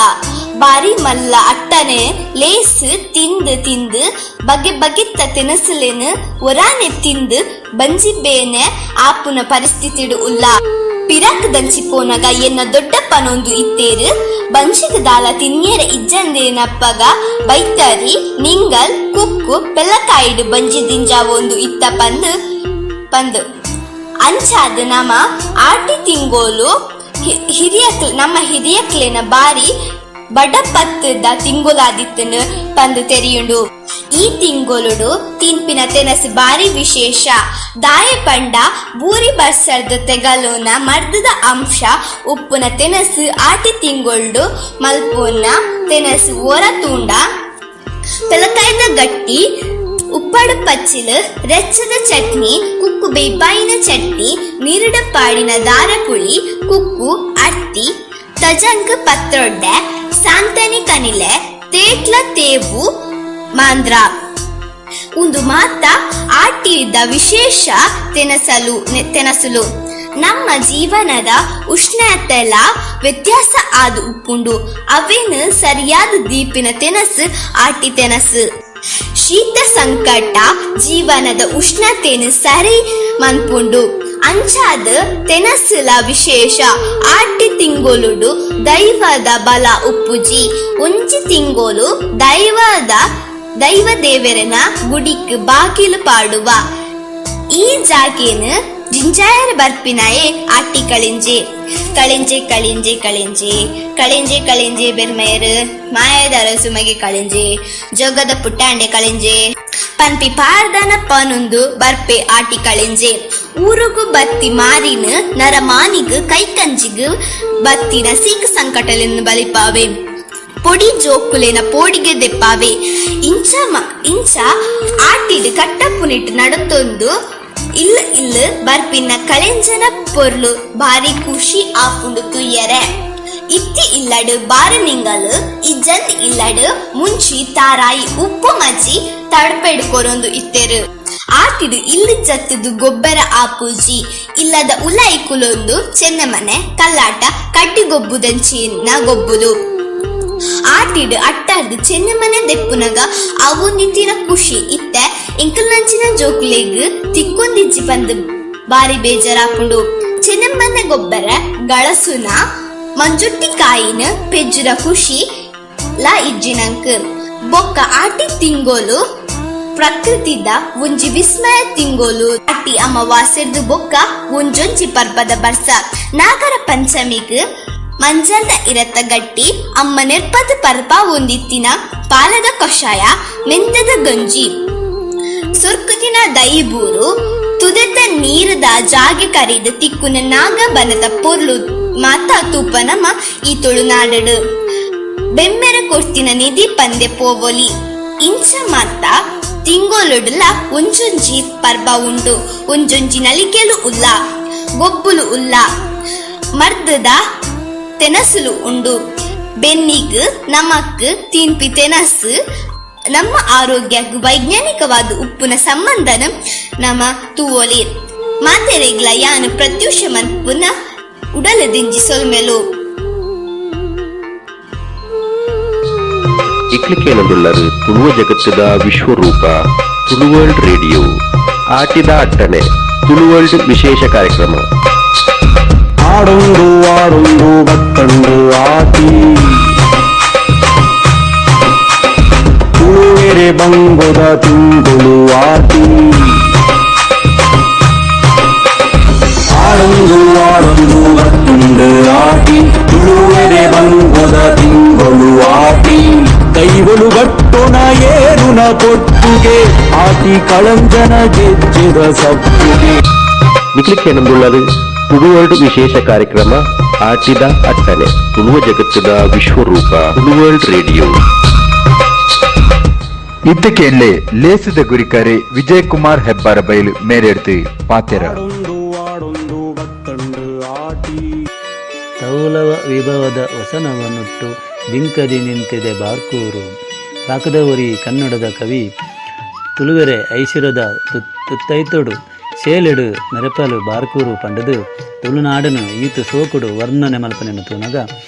ಬಾರಿ ಮಲ್ಲ ಅಟ್ಟನೆ ಲೇಸ್ ತಿಂದು ತಿಂದು ಬಗೆ ಬಗೆತ್ತ ತಿನಸುಲೆನು ಒರಾನೆ ತಿಂದು ಬಂಜಿ ಬೇನೆ ಆಪುನ ಪರಿಸ್ಥಿತಿಡು ಉಲ್ಲ. ಪಿರಾಕ್ ದಂಚಿ ಪೋನಗ ಎನ್ನ ದೊಡ್ಡಪ್ಪನೊಂದು ಇತ್ತೇರು ಬಂಜಿಗೆ ದಾಲ ತಿನ್ನಿಯರ ಇಜ್ಜಂದೇನಪ್ಪಗ ಬೈತರಿ ನಿಂಗಲ್ ಕುಕ್ಕು ಪೆಲ್ಲಕಾಯಿಡು ಬಂಜಿ ದಿಂಜಾವೊಂದು ಇತ್ತ ಪಂದು ಪಂದು. ಅಂಚಾದ ನಮ್ಮ ಆಟಿ ತಿಂಗೋಲು ಹಿರಿಯ ನಮ್ಮ ಹಿರಿಯಕ್ಲೇನ ಬಾರಿ ಬಡಪತ್ತದ ತಿಂಗೊಲಾದಿತ್ತನು ಪಂದು ತೆರಿಯುಂಡು. ಈ ತಿಂಗೊಲುಡು ತಿನ್ಪಿನ ತೆನಸು ಬಾರಿ ವಿಶೇಷ. ದಾಯ ಪಂಡ ಬೂರಿ ಬರ್ಸರ್ದ ತೆಗಲುನ ಮರ್ದದ ಅಂಶ ಉಪ್ಪುನ ತೆನಸು ಆಟಿ ತಿಂಗೊಳ್ಡು ಮಲ್ಪುನ ತೆನಸು ಓರ ತೂಂಡ ಪೆಲಕಾಯ್ದ ಗಟ್ಟಿ, ಉಪ್ಪಾಡು ಪಚ್ಚಿಲು, ರೆಚ್ಚದ ಚಟ್ನಿ, ಕುಕ್ಕು ಬೇಪಾಯಿನ ಚಟ್ನಿ, ನೀರುಡ ಪಾಡಿನ ದಾರಪುಳಿ, ಕುಕ್ಕು ಅರ್ತಿ, ತಜಂಕ್ ಪತ್ರೊಡ್ಡೆ, ಸಾಂತನಿ ಕನಿಲೆ, ತೇಟ್ಲ ತೇವು ಮಾಂದ್ರ ಒಂದು ಮಾತ ಆಟಿದ ವಿಶೇಷ ತೆನಸಲು. ನಮ್ಮ ಜೀವನದ ಉಷ್ಣತೆಲ ವ್ಯತ್ಯಾಸ ಆದ ಉಪ್ಪುಂಡು. ಅವೇನು ಸರಿಯಾದ ದೀಪಿನ ತೆನಸು ಆಟಿ ತೆನಸು. ಶೀತ ಸಂಕಟ ಜೀವನದ ಉಷ್ಣತೆನು ಸರಿ ಮನ್ಪುಂಡು. ಅಂಚಾದ ತೆನಸುಲ ವಿಶೇಷ. ಆಟಿ ತಿಂಗೊಲುಡು ದೈವದ ಬಲ ಉಪ್ಪುಜಿ. ಒಂಜಿ ತಿಂಗೊಲು ದೈವ ದೇವರನ ಗುಡಿಕ್ ಬಾಗಿಲು ಪಾಡುವ ಈ ಜಾಗೇನು ಜಿಂಜಾಯರ ಬರ್ಪಿನಾಯೆ ಆಟಿ ಕಳಿಂಜೆ. ಕಳಿಂಜೆ ಕಳಿಂಜೆ ಕಳಿಂಜೆ ಕಳಿಂಜೆ ಕಳಿಂಜೆ ಬೆರ್ಮೇರು ಮಾಯದ ಅರಸುಮಗೆ ಕಳಿಂಜೆ ಜೋಗದ ಪುಟ್ಟಾಂಡೆ ಕಳಿಂಜೆ ಪನ್ಪಿ ಪಾರ್ದನ ಪನೊಂದು ಬರ್ಪೆ ಆಟಿ ಕಳಿಂಜೆ. ಊರುಗು ಬತ್ತಿ ಮಾರಿನ ನರಮಾನಿಗು ಕೈಕಂಜಿಗು ಬತ್ತಿನ ಸೀಕ್ ಸಂಕಟಲೆನ್ನು ಬಲಿಪಾವೆ. ಪೊಡಿ ಜೋಕುಲೇನ ಪೋಡಿಗೆ ದೆಪ್ಪಾವೆ. ಇಂಚ ಇಂಚ ಆಟಿಡು ಕಟ್ಟಪ್ಪುನಿಟ್ಟು ನಡತೊಂದು ಇಲ್ಲ ಇಲ್ಲ ಬರ್ಪಿನ ಕಳೆಂಜನ ಪೊರ್ಲು ಬಾರಿ ಖುಷಿ ಆಪುಂಡು ತುಯ್ಯರೆ. ಇತ್ತಿ ಇಲ್ಲಡು ಬಾರ ನಿಂಗಲು ಇಜ್ಜಂದ್ ಇಲ್ಲಡು ಮುಂಚಿ ತಾರಾಯಿ ಉಪ್ಪು ಮಜ್ಜಿ ತಡ್ಪೆಡು ಕೊರೊಂದು ಇತ್ತೆರು. ಆಟಿಡು ಇಲ್ಲಿ ಜತ್ತದು ಗೊಬ್ಬರ ಆಪೂಜಿ ಇಲ್ಲದ ಉಲಾಯಿ ಕುಲೊಂದು ಚೆನ್ನಮನೆ ಕಲ್ಲಾಟ ಕಡ್ಡಿ ಗೊಬ್ಬುದಂಚಿನ ಗೊಬ್ಬುಲು. ಆಟಿಡು ಅಟ್ಟಾರ್ದು ಚೆನ್ನಮನೆ ದೆಪ್ಪುನಗ ಅವು ನಿಂತಿನ ಖುಷಿ ಇತ್ತೆ ಎಂಕಲ್ನಂಚಿನ ಜೋಕುಲೆಗ್ ತಿಕ್ಕೊಂದಿಜ್ಜಿ ಪಂದು ಬಾರಿ ಬೇಜಾರಾಪುಂಡು. ಚೆನ್ನಮ್ಮನ ಗೊಬ್ಬರ ಗಳಸುನ ಮಂಜುಟ್ಟಿ ಕಾಯಿನ ಪೆಜ್ಜುರ ಖುಷಿ ಲಾ ಇಜ್ಜಿನಂಕ್. ಬೊಕ್ಕ ಆಟಿ ತಿಂಗೋಲು ಪ್ರಕೃತಿದ ಒಂಜಿ ವಿಸ್ಮಯ ತಿಂಗೊಲು. ಆಟಿ ಅಮಾವಾಸ್ಯೆರ್ದ್ ಬೊಕ್ಕ ಒಂಜೊಂಜಿ ಪರ್ಬದ ಬರ್ಸ. ನಾಗರ ಪಂಚಮಿಗ್ ಮಂಜಲ್ದ ಇರತ್ತ ಗಟ್ಟಿ ಅಮ್ಮ ನೆರ್ಪದ ಪರ್ಬ ಒಂದಿತ್ತಿನ ಪಾಲದ ಕಷಾಯ, ಮೆಂತದ ಗಂಜಿ, ಸೊರ್ಕುದಿನ ದೈಬೂರು, ತುದೆತ ನೀರದ ಜಾಗೆ ಕರಿದ ತಿಕ್ಕುನ ನಾಗ ಬನದ ಪೊರ್ಲು ಮಾತಾ ತೂಪ ನಮ್ಮ ಈ ತುಳುನಾಡಡು. ಬೆಮ್ಮೆರ ಕೊರ್ತಿನ ನಿಧಿ ಪಂದೆ ಪೋವೊಲಿ. ಇಂಚ ಮಾತ ತಿಂಗೊಲುಡುಲ ಒಂಜೊಂಜಿ ಪರ್ಬ ಉಂಡು, ಒಂಜೊಂಜಿ ನಲಿಕೆಲು ಉಲ್ಲ, ಗೊಬ್ಬುಲು ಉಲ್ಲ, ಮರ್ದದ ತೆನಸುಲು ಉಂಡು. ಬೆನ್ನಿಗ್ ನಮಕ್ ತಿನ್ಪಿ ತೆನಸು ನಮ್ಮ ಆರೋಗ್ಯಕ್ಕೆ ವೈಜ್ಞಾನಿಕವಾದ ಉಪ್ಪುನ ಸಂಬಂಧನ ನಮ ತೂವೊಲಿ. ಮಾತೆರೆಗ್ಲ ಯಾನು ಪ್ರತ್ಯೂಷ ಮನ್ಪುನ ಉಡಲ ದಿಂಜಿ ಸೊಲ್ಮೆಲು. ಇಕ್ಲಿಕೇನದುಳ್ಳರು ತುಳುವ ಜಗತ್ತದ ವಿಶ್ವರೂಪ ತುಳುವರ್ಲ್ಡ್ ರೇಡಿಯೋ. ಆಟಿದ ಅಟ್ಟಣೆ ತುಳುವರ್ಲ್ಡ್ ವಿಶೇಷ ಕಾರ್ಯಕ್ರಮ. ಆಡೊಂದು ಆಡೊಂದು ಬತ್ತಂಡು ಆಟಿ, ತುಳುವೆರೆ ಬಂಗೊದ ತಿಂಗೊಳು ಆಟಿ. ಆಡೊಂದು ಆಡೊಂದು ಬತ್ತುಂಡು ಆಟಿ, ತುಳುವೆರೆ ಬಂಗೊದ ತಿಂಗೊಳು ಆಟಿ. ದೈವಲು ಗಟ್ಟುನ ಏರುನ ಪೊಟ್ಟುಗೆ, ಆಟಿ ಕಳಂಜನ ಗೆಜ್ಜೆದ ಸಪ್ಪುಗೆ. ನಿಕ್ಲಿಕೇನಂದುಳ್ಳರು ತುಳುವರ್ಲ್ಡ್ ವಿಶೇಷ ಕಾರ್ಯಕ್ರಮ ಆಟಿದ ಅಟ್ಟಣೆ ತುಳುವ ಜಗತ್ತದ ವಿಶ್ವರೂಪ ತುಳುವರ್ಲ್ಡ್ ರೇಡಿಯೋ. ಇದ್ದಕ್ಕೆಲ್ಲೇ ಲೇಸದ ಗುರಿಕಾರೆ ವಿಜಯ್ ಕುಮಾರ್ ಹೆಬ್ಬಾರ ಬೈಲು ಮೇರೆಡ್ತು ಪಾತೆರ. ತೌಲವ ವಿಭವದ ವಸನವನ್ನುಟ್ಟು ಬಿಂಕದಿ ನಿಂತಿದೆ ಬಾರ್ಕೂರು. ರಾಕದವರಿ ಕನ್ನಡದ ಕವಿ ತುಳುವೆರೆ ಐಸಿರದ ತುತ್ತೈತೊಡು ಸೇಲೆಡು ಮೆರೆಪಲು ಬಾರ್ಕೂರು ಪಂಡದು ತುಳುನಾಡನು ಈತು ಸೋಕುಡು ವರ್ಣನೆ ಮಲ್ಪನೆನು ತೂನಗ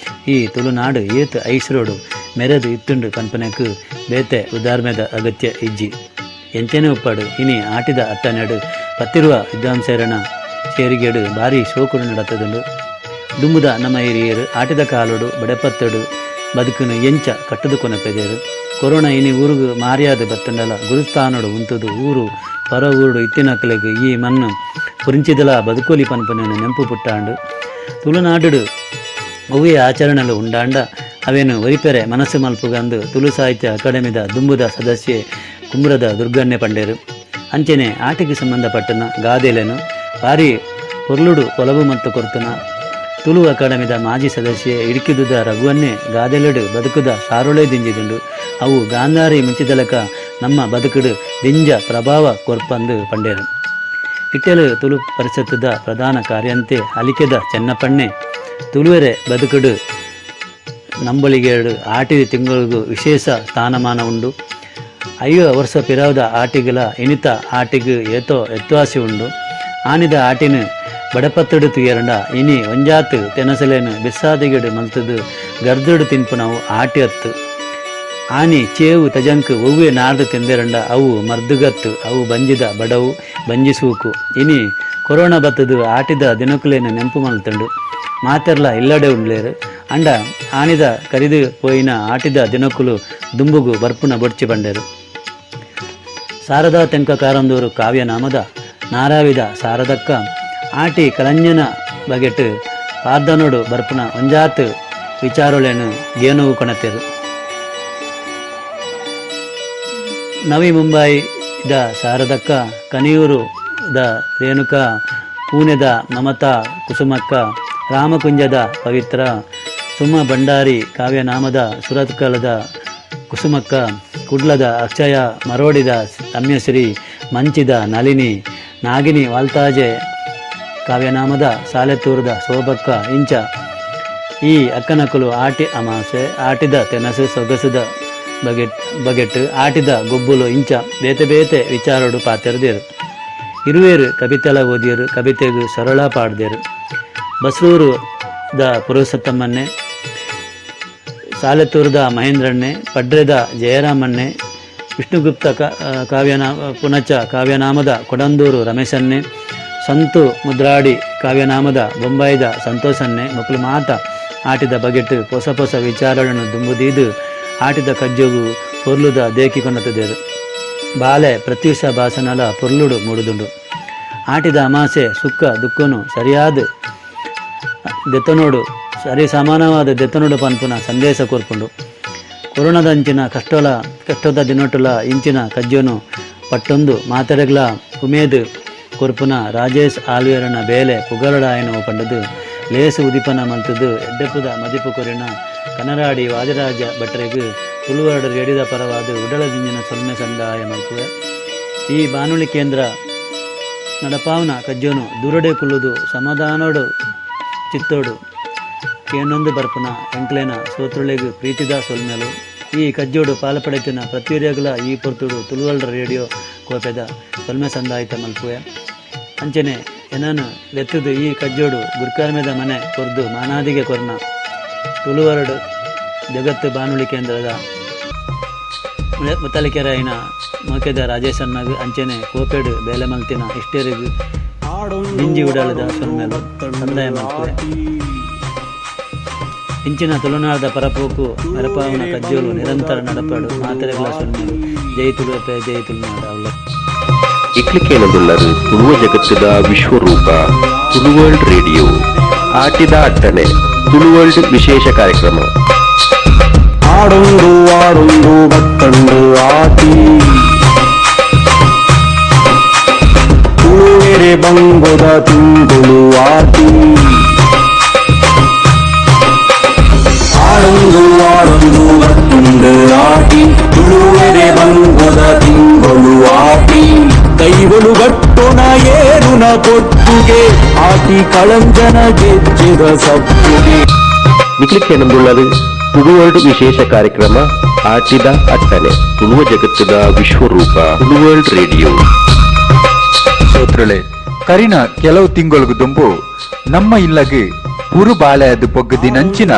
ಈ ತುಳುನಾಡು ಏತು ಐಸಿರೋಡು ಮೆರೆದು ಇತ್ತುಂಡು ಪನ್ಪನೆಕ್ ಬೇತೆ ಉದಾರ್ಮೆದ ಅಗತ್ಯ ಇಜ್ಜಿ. ಎಂಚೆನೆ ಉಪ್ಪಾಡು ಇನಿ ಆಟಿದ ಅಟ್ಟನೆಡು ಪತ್ತಿರುವ ವಿದ್ವಾಂಸರನ ಸೇರಿಗೆಡು ಭಾರಿ ಸೋಕುಡು ನಡತದುಂಡು. ದುಂಬುದ ನಮ್ಮ ಹಿರಿಯರು ಆಟಿದ ಕಾಲೋಡು ಬಡೆಪತ್ತಡು ಬದುಕುನು ಎಂಚ ಕಟ್ಟದು ಕೊನಪೆದೇರು. ಕೊರೋನಾ ಇನಿ ಊರುಗು ಮಾರಿಯಾದ ಬತ್ತಂಡಲ ಗುರುಸ್ಥಾನೋಡು ಉಂತುದು ಊರು ಪರ ಊರುಡು ಇತ್ತಿನಕಲೆಗ್ ಈ ಮಣ್ಣು ಪುರಿಂಚಿದಲ ಬದುಕೋಲಿ ಪನ್ಪನೆನು ನೆಂಪು ಪುಟ್ಟಾಂಡು. ತುಳುನಾಡು ಒವ್ವೇ ಆಚರಣೆಲು ಉಂಡಾಂಡ ಅವೇನು ಒರಿಪೆರೆ ಮನಸ್ಸು ಮಲ್ಪುಗಂದು ತುಳು ಸಾಹಿತ್ಯ ಅಕಾಡೆಮಿದ ದುಂಬುದ ಸದಸ್ಯೆ ಕುಮ್ರದ ದುರ್ಗನ್ನೆ ಪಂಡೇರು. ಅಂಚೆನೆ ಆಟಿಗೆ ಸಂಬಂಧಪಟ್ಟನ ಗಾದೆಲೆನು ಭಾರಿ ಪೊರ್ಲುಡು ಪೊಲಬು ಮತ್ತು ಕೊರ್ತುನ ತುಳು ಅಕಾಡೆಮಿದ ಮಾಜಿ ಸದಸ್ಯೆ ಇಡುಕಿದುದ ರಘುವನ್ನೇ ಗಾದೆಲೆಡು ಬದುಕುದ ಸಾರುಳೆ ದಿಂಜಿದುಂಡು. ಅವು ಗಾಂಧಾರಿ ಮುಂಚಿದಲಕ ನಮ್ಮ ಬದುಕುಡು ದಿಂಜ ಪ್ರಭಾವ ಕೊರ್ಪಂದು ಪಂಡೇರು. ಇಟ್ಟೆಲು ತುಳು ಪರಿಷತ್ತದ ಪ್ರಧಾನ ಕಾರ್ಯಂತೆ ಅಲಿಕೆದ ಚೆನ್ನಪಣ್ಣೆ ತುಳುವೆರೆ ಬದುಕುಡು ನಂಬಳಿಗೇಡು ಆಟಿ ತಿಂಗಳಿಗೂ ವಿಶೇಷ ಸ್ಥಾನಮಾನ ಉಂಡು. 5 ವರ್ಷ ಪಿರಾವದ ಆಟಿಗಲ ಇನಿತ ಆಟಿಗು ಏತೋ ಎತ್ವಾಸಿ ಉಂಡು. ಆನಿದ ಆಟಿನ ಬಡಪತ್ತಡು ತುಯರಂಡ ಇನಿ ಒಂಜಾತು ತೆನಸಲೇನು ಬಿಸ್ಸಾದಿಗಡು ಮಲ್ತದು ಗರ್ದಡು ತಿನ್ಪು ನಾವು ಆಟಿ ಅತ್ತು. ಆನಿ ಚೇವು ತಜಂಕ್ ಒವ್ವೆ ನಾರ್ದು ತಿಂದೆರಂಡ ಅವು ಮರ್ದುಗತ್ತು, ಅವು ಬಂಜಿದ ಬಡವು ಬಂಜಿ ಸೂಕು. ಇನಿ ಕೊರೋನಾ ಬತ್ತದು ಆಟಿದ ದಿನಕುಲೇನು ನೆಂಪು ಮಲ್ತಂಡು ಮಾತೆರ್ಲ ಇಲ್ಲಡೆ ಉಂಡ್ಲೇರು. ಅಂಡ ಆನಿದ ಕರಿದು ಪೋಯಿನ ಆಟಿದ ದಿನಕುಲು ದುಂಬುಗು ಬರ್ಪುನ ಬೊಡ್ಚಿ ಬಂಡೇರು. ಶಾರದಾ ತೆಂಕ ಕಾರಂದೂರು ಕಾವ್ಯನಾಮದ ನಾರಾವಿದ ಶಾರದಕ್ಕ ಆಟಿ ಕಲಂಜನ ಬಗೆಟ್ ಪಾರ್ದನೋಡು ಬರ್ಪುನ ಒಂಜಾತ್ ವಿಚಾರೊಳೆನು ಗೇನುವು ಕೊಣತೆರು. ನವಿ ಮುಂಬೈ the ಶಾರದಕ್ಕ, ಕನಿಯೂರು the Renuka, ಪೂನೆದ ಮಮತಾ ಕುಸುಮಕ್ಕ, ರಾಮಕುಂಜದ ಪವಿತ್ರ, ಸುಮ ಭಂಡಾರಿ ಕಾವ್ಯನಾಮದ ಸುರತ್ಕಲದ ಕುಸುಮಕ್ಕ, ಕುಡ್ಲದ ಅಕ್ಷಯ, ಮರೋಡಿದ ರಮ್ಯಶ್ರೀ, ಮಂಚಿದ ನಳಿನಿ, ನಾಗಿನಿ ವಾಲ್ತಾಜೆ ಕಾವ್ಯನಾಮದ ಸಾಲೆತೂರದ ಶೋಭಕ್ಕ ಇಂಚ ಈ ಅಕ್ಕನಕುಲು ಆಟಿ ಅಮಾಸೆ, ಆಟಿದ ತೆನಸು ಸೊಗಸುದ ಬಗೆಟ್, ಆಟಿದ ಗೊಬ್ಬುಲು ಇಂಚ ಬೇತೆ ಬೇತೆ ವಿಚಾರೋಡು ಪಾತೆರದೇರು. ಇರುವೇರು ಕವಿತೆಲ ಓದಿಯರು, ಕವಿತೆಗು ಸರಳ ಪಾಡ್ದೇರು. ಬಸ್ರೂರು the ಪುರುಷೋತ್ತಮನ್ನೆ, ಸಾಲೆತೂರದ ಮಹೇಂದ್ರಣ್ಣೆ, ಪಡ್ರೆದ ಜಯರಾಮಣ್ಣೆ, ವಿಷ್ಣುಗುಪ್ತ ಪುನಚ ಕಾವ್ಯನಾಮದ ಕೊಡಂದೂರು ರಮೇಶನ್ನೆ, ಸಂತು ಮುದ್ರಾಡಿ ಕಾವ್ಯನಾಮದ ಬೊಂಬಾಯಿದ ಸಂತೋಷನ್ನೆ ಮಕ್ಕಳು ಮಾತ ಆಟಿದ ಬಗೆಟ್ ಪೊಸ ಪೊಸ ವಿಚಾರಗಳನ್ನು ದುಂಬುದೀದು ಆಟಿದ ಕಜ್ಜೊಗು ಪೊರ್ಲುದ ದೇಕಿ ಕೊನತದೇರು. ಬಾಲೆ ಪ್ರತ್ಯೂಷ ಭಾಷಣಲ ಪೊರ್ಲುಡು ಮೂಡುದುಂಡು. ಆಟಿದ ಅಮಾಸೆ ಸುಖ ದುಃಖನು ಸರಿಯಾದ ದೆತ್ತನೋಡು ಸರಿ ಸಮಾನವಾದ ದೆತ್ತನೋಡು ಪನ್ಪುನ ಸಂದೇಶ ಕೊರ್ಪುಂಡು. ಕೊರೋನಾದಂಚಿನ ಕಷ್ಟದ ದಿನೊಟ್ಟುಲ ಇಂಚಿನ ಕಜ್ಜೋನು ಪಟ್ಟೊಂದು ಮಾತೆರೆಗ್ಲ ಉಮೇದ್ ಕೊರ್ಪುನ ರಾಜೇಶ್ ಆಲ್ವೇರನ ಬೇಲೆ ಪುಗರಡಾಯನು ಪಂಡದು ಲೇಸು ಉದಿಪನ ಮಲ್ತದು ಎಡ್ಡೆಪ್ಪುದ ಮದಿಪು ಕೊರಿನ ಕನರಾಡಿ ವಾದಿರಾಜ ಭಟ್ರೆಗ್ ತುಳುವರಡು ರೇಡಿದ ಪರವಾದ ಉಡಲದಿಂಜಿನ ಸೊಲ್ಮೆ ಸಂದಾಯ ಮಲ್ಪುವೆ. ಈ ಬಾನುಲಿ ಕೇಂದ್ರ ನಡಪಾವನ ಕಜ್ಜೋನು ದುರಡೆ ಕುಲ್ಲುದು ಸಮಾಧಾನೋಡು ಚಿತ್ತೋಡು ಕೇನೊಂದು ಬರ್ಪುನ ಎಂಕ್ಲೇನ ಸೋತ್ರುಳೆಗ್ ಪ್ರೀತಿದ ಸೊಲ್ಮೆಲು. ಈ ಕಜ್ಜೋಡು ಪಾಲಪಡೆತಿನ ಪ್ರತಿಯೊರಿಯಗ್ಲ ಈ ಪೊರ್ತುಡು ತುಳುವಲ್ರ ರೇಡಿಯೋ ಕೋಪೆದ ಸೊಲ್ಮೆ ಸಂದಾಯಿತ ಮಲ್ಪುವೆ. ಅಂಚನೆ ಎನನು ಲೆತ್ತದು ಈ ಕಜ್ಜೋಡು ಗುರ್ಕಾರ್ಮೆದ ಮನೆ ಕೊರ್ದು ಮಾನಾದಿಗೆ ಕೊರ್ನ ತುಳುವರಡು ಜಗತ್ತು ಬಾನುಲಿ ಕೇಂದ್ರದ ಮುತ್ತಲಿಕೆರಾಯಿನ ಮೋಕೆದ ರಾಜೇಶಣ್ಣಗ್ ಅಂಚನೆ ಕೋಪೆಡು ಬೇಲೆ ಮಲ್ತಿನ ಇಷ್ಟೇರಿಗು ಮಿಂಜಿ ಉಡಲದ ಸೊಲ್ಮೆಲು ಸಂದಾಯ ಮಲ್ಪುವೆ. ಇಂಚಿನ ತುಳುನಾಡದ ಪರಪೋಕು ಮೆರಪಾವನ ಕಜ್ಜೋಲು ನಿರಂತರ ನಡಪಾಡು ಮಾತೆರೆಗ್ಲ ಸೊಲ್ಮೆಲು. ಜೈ ತುಳುವಪ್ಪೆ, ಜೈ ತುಳುನಾಡ. ಅವಲ ಇಕ್ಲಿಕೇನದುಲ್ಲರು ತುಳುವ ಜಗತ್ತದ ವಿಶ್ವರೂಪ ತುಳುವರ್ಲ್ಡ್ ರೇಡಿಯೋ ಆಟಿದ ಅಟ್ಟಣೆ ತುಳುವರ್ಲ್ಡ್ ವಿಶೇಷ ಕಾರ್ಯಕ್ರಮ. ಆಡೊಂದು ಆಡೊಂದು ಬತ್ತಂಡು ಆಟಿ ತುಳುವೆರೆ ಬಂಗೊದ ತಿಂಗಳು ಆಟಿ ಆಡೊಂದು ಆಡೊಂದು ಬತ್ತುಂಡು ಆಟಿ ತುಳುವೆರೆ ಬಂಗೊದ ತಿಂಗಳು ಆಟಿ ಕೈವಲು ಗಟ್ಟುನ ಏರುನ ಪೊಟ್ಟುಗೆ ಆಟಿ ಕಳಂಜನ ಗೆಜ್ಜೆದ ಸಪ್ಪುಗೆ. ನಿಕ್ಲಿಕ್ಕೇನಂದುಳ್ಳದು ತುಳುವರ್ಲ್ಡ್ ವಿಶೇಷ ಕಾರ್ಯಕ್ರಮ ಆಟಿದ ಅಟ್ಟಣೆ ತುಳುವ ಜಗತ್ತದ ವಿಶ್ವರೂಪ ತುಳುವರ್ಲ್ಡ್ ರೇಡಿಯೋ. ಶ್ರೋತೃಳೆ, ಕರಿನ ಕೆಲವು ತಿಂಗಳಿಗೆ ದುಂಬು ನಮ್ಮ ಇಲ್ಲಗೆ ಪುರು ಬಾಳೆಯದು ಪೊಗ್ಗದಿನಂಚಿನ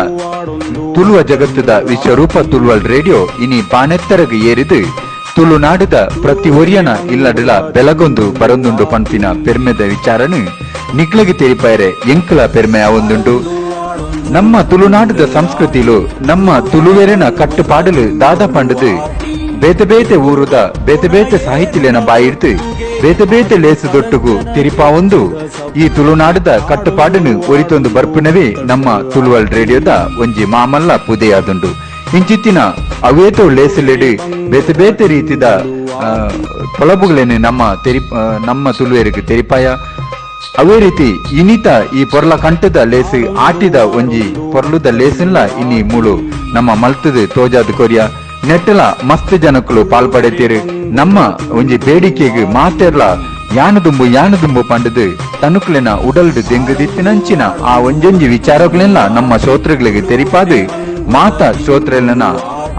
ತುಳುವ ಜಗತ್ತದ ವಿಶ್ವರೂಪ ತುಳುವರ್ಲ್ಡ್ ರೇಡಿಯೋ ಇನಿ ಬಾನೆತ್ತರಗು ಏರಿದು ತುಳುನಾಡದ ಪ್ರತಿ ಒರಿಯನ ಇಲ್ಲಡಲ ಬೆಲಗೊಂದು ಬರೊಂದುಂಡು ಪನ್ಪಿನ ಪೆರ್ಮೆದ ವಿಚಾರನು ನಿಕ್ಲಗೆ ತೆರಿಪಾಯರೆ ಎಂಕಲ ಪೆರ್ಮೆ ಆವೊಂದುಂಡು. ನಮ್ಮ ತುಳುನಾಡದ ಸಂಸ್ಕೃತಿಲು ನಮ್ಮ ತುಳುವೆರೆನ ಕಟ್ಟುಪಾಡಲು ದಾದ ಪಂಡದು ಬೇತೆ ಬೇತೆ ಊರುದ ಬೇತೆ ಬೇತೆ ಸಾಹಿತ್ಯಲೇನ ಬಾಯಿಡ್ತು ಬೇತೆ ಬೇತೆ ಲೇಸುದೊಟ್ಟುಗು ತಿರಿಪಾವೊಂದು ಈ ತುಳುನಾಡದ ಕಟ್ಟುಪಾಡನು ಒರಿತೊಂದು ಬರ್ಪುನವೇ ನಮ್ಮ ತುಳುವಲ್ ರೇಡಿಯೋದ ಒಂಜಿ ಮಾಮಲ್ಲ ಪುದೆಯಾದುಂಡು. ಇಂಚಿತ್ತಿನ ಅವೇತೋ ಲೇಸುಲೆಡು ಬೇತೆ ಬೇತೆ ರೀತಿದ ಪೊಲಬುಗಳೇನು ನಮ್ಮ ತುಳುವೆರಿಗೆ ತೆರಿಪಾಯ. ಅವೇ ರೀತಿ ಇನಿತ ಈ ಪೊರ್ಲ ಕಂಠದ ಲೇಸು ಆಟಿದ ಒಂಜಿ ಪೊರ್ಲುದ ಲೇಸುನ್ಲ ಇನ್ನಿ ಮೂಳು ನಮ್ಮ ಮಲ್ತದು ತೋಜಾದ ಕೊರಿಯ ನೆಟ್ಟಲ ಮಸ್ತ್ ಜನಕ್ಕಳು ಪಾಲ್ಪಡೆತೀರು. ನಮ್ಮ ಒಂಜಿ ಬೇಡಿಕೆಗೆ ಮಾತೆರ್ಲ ಯಾನದುಂಬು ಯಾನದುಂಬು ಪಂಡದು ತನುಕ್ಲೆನ ಉಡಲ್ಡು ದೆಂಗುದಿತ್ತಿನಂಚಿನ ಆ ಒಂಜೊಂಜಿ ವಿಚಾರಗಳೆಲ್ಲ ನಮ್ಮ ಶ್ರೋತೃಗಳಿಗೆ ತೆರಿಪಾದು ಮಾತ ಶ್ರೋತ್ರನ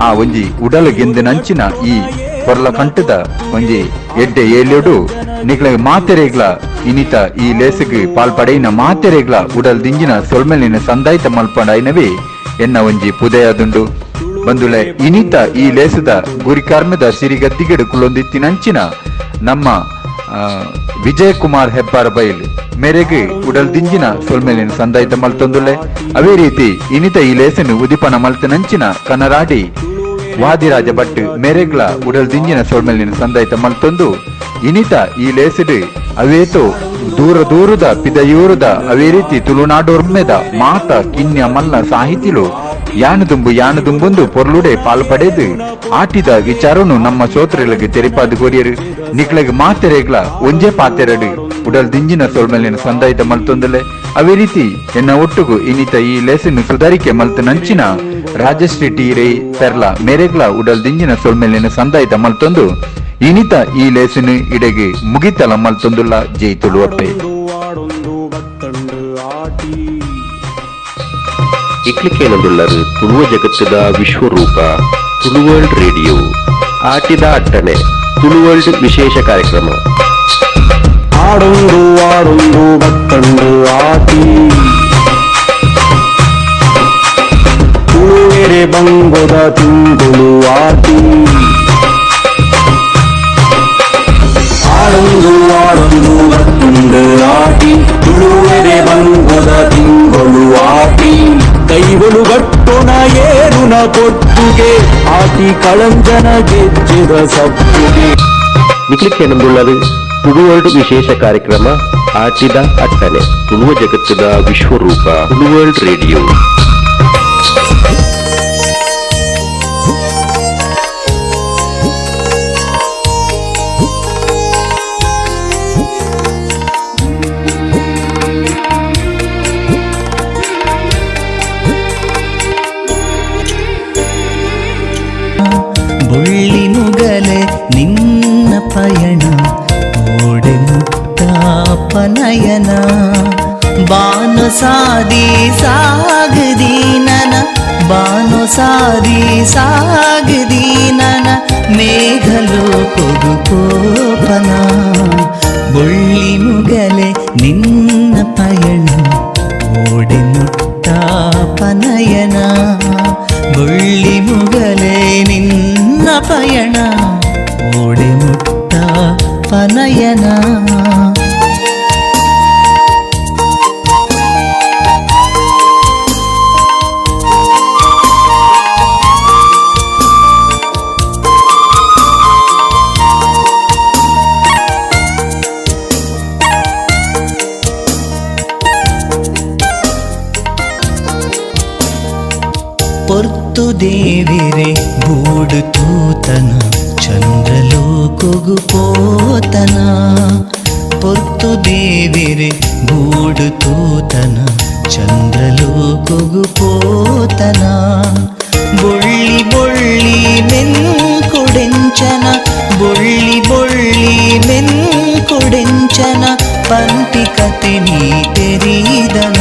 ಆ ಒಂಜಿ ಉಡಲು ಗೆಂದಿನಂಚಿನ ಈ ಪೊರ್ಲ ಕಂಠದ ಒಂಜಿ ಎಡ್ಡೆ ಏಲ್ಯೋಡು ನಿಕ್ಲೆ ಮಾತೆರೆಗ್ಲ ಇನಿತ ಈ ಲೇಸುಗೆ ಪಾಲ್ಪಡೆಯಿನ ಮಾತೆರೆಗ್ಲ ಉಡಲ್ ದಿಂಜಿನ ಸೊಲ್ಮೆಲಿನ ಸಂದಾಯಿತ ಮಲ್ಪಂಡೈನವೇ ಎನ್ನ ಒಂಜಿ ಪುದೆಯಾದುಂಡು. ಬಂದುಲೆ ಇನಿತ ಈ ಲೇಸದ ಗುರಿಕಾರ್ಮದ ಸಿರಿಗದ್ದಿಗೆಡು ಕುಳ್ಳೊಂದಿತ್ತಿನಂಚಿನ ನಮ್ಮ ವಿಜಯಕುಮಾರ್ ಹೆಬ್ಬಾರ್ ಬೈಲ್ ಮೇರೆಗೆ ಉಡಲ್ ದಿಂಜಿನ ಸೊಲ್ಮೆಲಿನ ಸಂದಾಯಿತ ಮಲ್ತೊಂದುಲ್ಲೆ. ಅವೇ ರೀತಿ ಇನಿತ ಈ ಲೇಸನು ಉದಿಪನ ಮಲ್ತನಂಚಿನ ಕನರಾಡಿ ವಾದಿರಾಜ ಭಟ್ ಮೇರೆಗ್ಲ ಉಡಲ್ ದಿಂಜಿನ ಸೊಲ್ಮೆಲಿನ ಸಂದಾಯಿತ ಮಲ್ತೊಂದು ಇನಿತ ಈ ಲೇಸಡು ಅವೇತೋ ದೂರ ದೂರದ ಪಿದಯೂರದ ಅವೇ ರೀತಿ ತುಳುನಾಡೋರ್ಮೆದ ಮಾತ ಕಿನ್ಯ ಮಲ್ಲ ಸಾಹಿತಿಲು ಯಾನದುಂಬು ಯಾನದುಂಬೊಂದು ಪೊರ್ಲುಡೆ ಪಾಲ್ ಪಡೆದು ಆಟಿದ ವಿಚಾರನು ನಮ್ಮ ಶ್ರೋತೃಗಳಿಗೆ ತೆರಿಪಾದು ಕೊರಿಯರು. ನಿಕ್ಲೆಗ್ ಮಾತೆರೆಗ್ಲ ಒಂಜೇ ಪಾತೆರಡು ಉಡಲ್ ದಿಂಜಿನ ಸೊಲ್ಮೆಲಿನ ಸಂದಾಯಿತ ಮಲ್ತೊಂದಲೆ. ಅವೇ ರೀತಿ ಎನ್ನ ಒಟ್ಟುಗು ಇನಿತ ಈ ಲೇಸನ್ನು ಸುಧಾರಿಕೆ ಮಲ್ತನಂಚಿನ ರಾಜಶ್ರೀ ಟಿ ರೈ ಪೆರ್ಲ ಮೇರೆಗ್ಲ ಉಡಲ್ ದಿಂಜಿನ ಸೊಲ್ಮೆಲಿನ ಸಂದಾಯಿತ ಮಲ್ತೊಂದು ಇನಿತ ಈ ಲೇಸನು ಇಡೆಗೆ ಮುಗಿತಲ ಮಲ್ತೊಂದುಲ್ಲ. ಜೈ ತುಳುವಪ್ಪೆ. ಇಕ್ಲಿಕ್ಕೇನಂದುಳ್ಳರು ತುಳುವ ಜಗತ್ತದ ವಿಶ್ವರೂಪ ತುಳುವರ್ಲ್ಡ್ ರೇಡಿಯೋ ಆಟಿದ ಅಟ್ಟಣೆ ತುಳುವರ್ಲ್ಡ್ ವಿಶೇಷ ಕಾರ್ಯಕ್ರಮ. ಆಡೊಂದು ಆಡೊಂದು ಬತ್ತಂಡು ಆಟಿ ತುಳುವೆರೆ ಬಂಗೊದ ತಿಂಗಳು ಆಟಿ ಆಡೊಂದು ಆಡೊಂದು ಬತ್ತುಂಡು ಆಟಿ ತುಳುವೆರೆ ಬಂಗೊದ ತಿಂಗಳು ಆಟಿ ಕೈವಲು ಗಟ್ಟುನ ಏರುನ ಪೊಟ್ಟುಗೆ ಆಟಿ ಕಳಂಜನ ಗೆಜ್ಜೆದ ಸಪ್ಪುಗೆ. ನಿಕ್ಲಿಕ್ಕೇನೊಂದುಳ್ಳದು ತುಳುವರ್ಲ್ಡ್ ವಿಶೇಷ ಕಾರ್ಯಕ್ರಮ ಆಟಿದ ಅಟ್ಟನೆ. ತುಳುವ ಜಗತ್ತದ ವಿಶ್ವರೂಪ ತುಳುವರ್ಲ್ಡ್ ರೇಡಿಯೋ. ಬೊಳ್ಳಿ ಮುಗಲೆ ನಿನ್ನ ಪಯಣ ಓಡೆ ಮುತ್ತಾಪನಯನ ಬಾನು ಸಾದಿ ಸಾಗದಿ ನನ ಬಾನು ಸಾದಿ ಸಾಗದಿ ನನ ಮೇಘಲೋಕೊಗು ಕೋಪನ. ಬೊಳ್ಳಿ ಮುಗಲೆ ನಿನ್ನ ಪಯಣ ಓಡೆ ಮುತ್ತಾಪನಯನ ಬೊಳ್ಳಿ ಮುಗಲೆ ನಿನ್ನ ಪಯಣ ಓಡೆ ಮುಟ್ಟ ಪನಯನ. ಪೊರ್ತು ದೇವಿರೆ ಬೂಡು ತೂತನ ಚಂದ್ರಲೋಕೊಗು ಪೋತನ. ಪೊರ್ತು ದೇವಿರೆ ಬೂಡು ತೂತನ ಚಂದ್ರಲೋಕೊಗು ಪೋತನ. ಬೊಳ್ಳಿ ಬೊಳ್ಳಿ ಮೆನ್ಕೊಡೆಂಚನ ಬೊಳ್ಳಿ ಬೊಳ್ಳಿ ಮೆನ್ಕೊಡೆಂಚನ ಪಂಪಿ ಕತೆ ನೀ ತೆರೀದನ.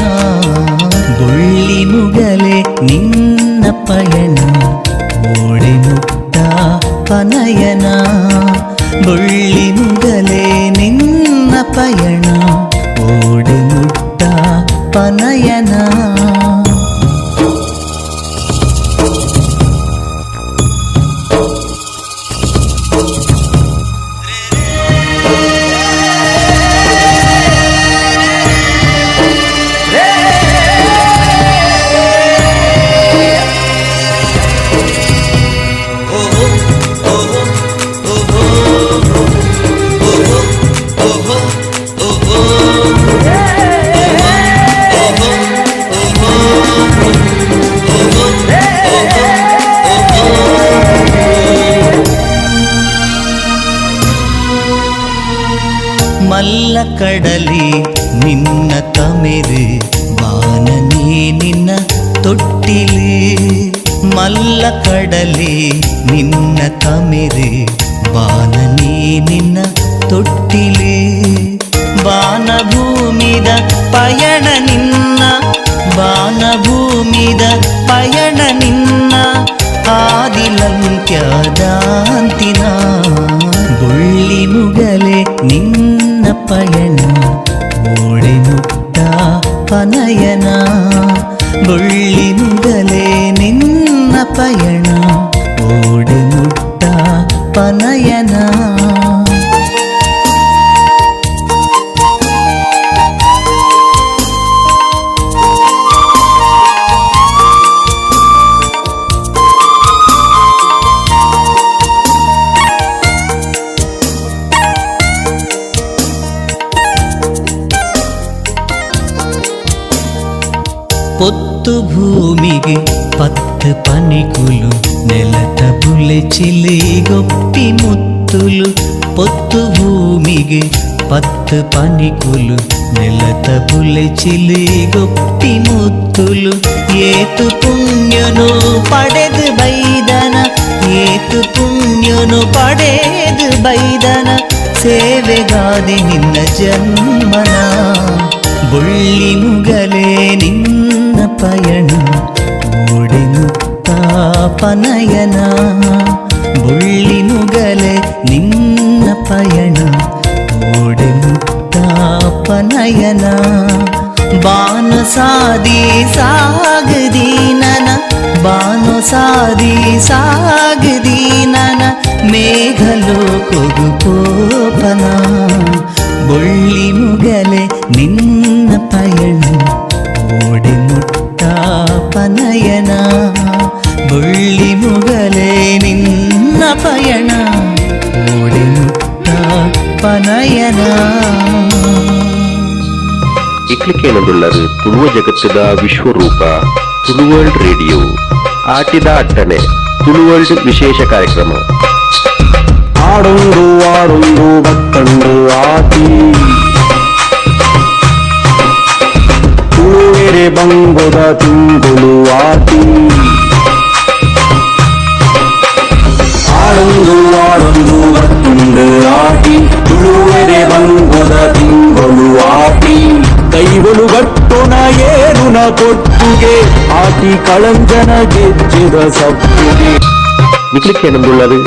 ಬೊಳ್ಳಿ ಮುಗಲೆ ನಿನ್ನ ಪಯಣ ಓಡೆ ಮುಟ್ಟ ಪನಯನ ಬೊಳ್ಳಿ ಮುಗಲೆ ನಿನ್ನ ಪಯಣ ಓಡೆ ಮುಟ್ಟ ಪನಯನ. ಮಲ್ಲ ಕಡಲಿ ನಿನ್ನ ತಮೆರು ಬಾನನೇ ನಿನ್ನ ತೊಟ್ಟಿಲು. ಮಲ್ಲ ಕಡಲಿ ನಿನ್ನ ತಮೆರು ಬಾನನೇ ನಿನ್ನ ತೊಟ್ಟಿಲು. ಬಾನಭೂಮಿದ ಪಯಣ ನಿನ್ನ ಬಾನಭೂಮಿದ ಪಯಣ ನಿನ್ನ ಆದಿಲಂತ್ಯದಾಂತಿನ. ಬೊಳ್ಳಿ ಮುಗಲೆ ನಿನ್ನ ಪಯಣ ಓಡೆ ಮುಟ್ಟ ಪನಯನ ಬೊಳ್ಳಿ ಮುಗಲೆ ನಿನ್ನ ಪಯಣ ಓಡೆ ಮುಟ್ಟ ಪನಯನ. ಪೊತ್ತು ಭೂಮಿಗೆ ಪತ್ತು ಪನಿಕುಲು ನೆಲತ ಬುಲೆ ಚಿಲಿ ಗೊಪ್ಪಿ ಮುತ್ತುಲು. ಪೊತ್ತು ಭೂಮಿಗೆ ಪತ್ತು ಪನಿಕುಲು ನೆಲತ ಬುಲೆ ಚಿಲಿ ಗೊಪ್ಪಿ ಮುತ್ತುಲು. ಏತು ಪುಣ್ಯನು ಪಡೆದು ಬೈದನ ಏತು ಪುಣ್ಯನು ಪಡೆದು ಬೈದನ ಸೇವೆಗಾದಿ ನಿನ್ನ ಜನ್ಮನ. ಬೊಳ್ಳಿ ಮುಗಲೆ ನಿನ್ನ ಪಯಣ ಓಡೆ ಮುಟ್ಟ ಪನಯನ ಬೊಳ್ಳಿ ಮುಗಲೆ ನಿನ್ನ ಪಯಣ ಓಡೆ ಮುಟ್ಟ ಪನಯನ. ಬಾನು ಸಾದಿ ಸಾಗದಿ ನನ ಬಾನು ಸಾದಿ ಸಾಗದಿ ನನ ಮೇಘಲೋಕೊಗು ಕೋಪನ. ಬೊಳ್ಳಿ ಮುಗಲೆ ನಿನ್ನ ಪಯಣ ಓಡೆ ಮುಟ್ಟ ಪನಯನ ಬೊಳ್ಳಿ ಮುಗಲೆ ನಿನ್ನ ಪಯಣ ಓಡೆ ಮುಟ್ಟ ಪನಯನ. ಇಕ್ಲಿಕೇನದುಳ್ಳರು ತುಳುವ ಜಗತ್ತದ ವಿಶ್ವರೂಪ ತುಳುವರ್ಲ್ಡ್ ರೇಡಿಯೋ. ಆಟಿದ ಅಟ್ಟಣೆ ತುಳುವರ್ಲ್ಡ್ ವಿಶೇಷ ಕಾರ್ಯಕ್ರಮ. ಆಡೊಂದು ಆಡೊಂದು ಬತ್ತಂಡು ಆಟಿ ತುಳುವೆರೆ ಬಂಗೊದ ತಿಂಗೊಳು ಆಟಿ. ಆಡೊಂದು ಆಡೊಂದು ಬತ್ತುಂಡು ಆಟಿ ತುಳುವೆರೆ ಬಂಗೊದ ತಿಂಗೊಳು ಆಟಿ. ಕೈವಲು ಗಟ್ಟುನ ಏರುನ ಪೊಟ್ಟುಗೆ ಆಟಿ ಕಳಂಜನ ಗೆಜ್ಜೆದ ಸಪ್ಪುಗೆ. ನಿಕ್ಲಿಕ್ಕೇನಂದುಳ್ಳದು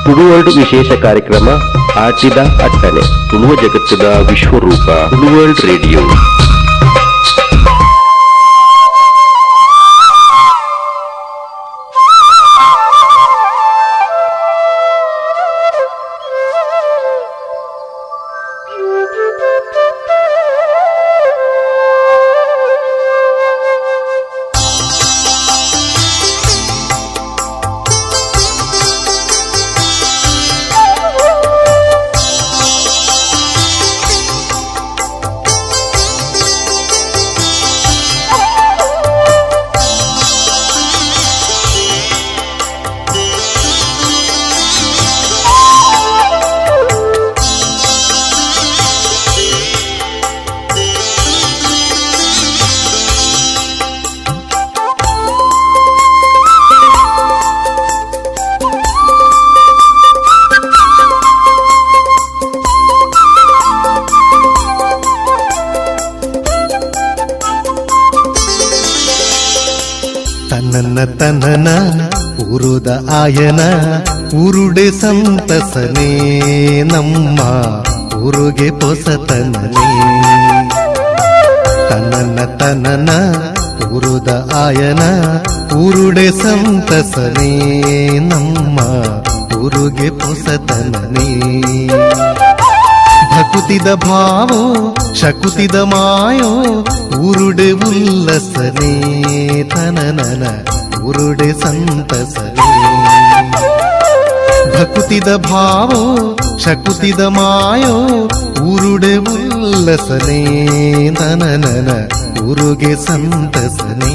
ತುಳುವರ್ಲ್ಡ್ ವಿಶೇಷ ಕಾರ್ಯಕ್ರಮ ಆಟಿದ ಅಟ್ಟಣೆ ತುಳುವ ಜಗತ್ತದ ವಿಶ್ವರೂಪ ತುಳುವರ್ಲ್ಡ್ ರೇಡಿಯೋ. ತನ್ನನ್ನ ತನ್ನನ ಊರುದ ಆಯನ ಊರುಡೆ ಸಂತಸನೇ ನಮ್ಮ ಊರುಗೆ ಪೊಸತನನೇ. ತನ್ನನ್ನ ತನ್ನನ ಊರುದ ಆಯನ ಊರುಡೆ ಸಂತಸನೇ ನಮ್ಮ ಊರುಗೆ ಪೊಸತನನೇ. ಭಕುತಿದ ಭಾವೋ ಶಕುತಿದ ಮಾಯೋ ಊರುಡೆ ಉಲ್ಲಸನೇ ತನನನ ಊರುಡೆ ಸಂತಸನೇ. ಭಕುತಿದ ಭಾವೋ ಶಕುತಿದ ಮಾಯೋ ಊರುಡೆ ಉಲ್ಲಸನೇ ತನನನ ಊರುಗೆ ಸಂತಸನೇ.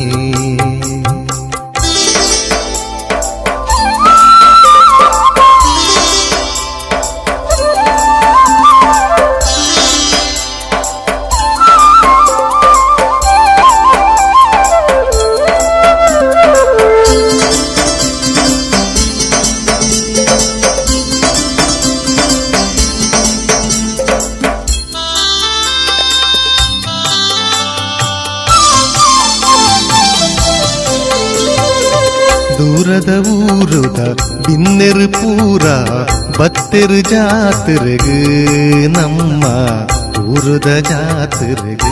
ದೂರದ ಊರುದ ಬಿನ್ನೆರು ಪೂರ ಬತ್ತೆರು ಜಾತ್ರೆಗು ನಮ್ಮ ಊರುದ ಜಾತ್ರೆಗು.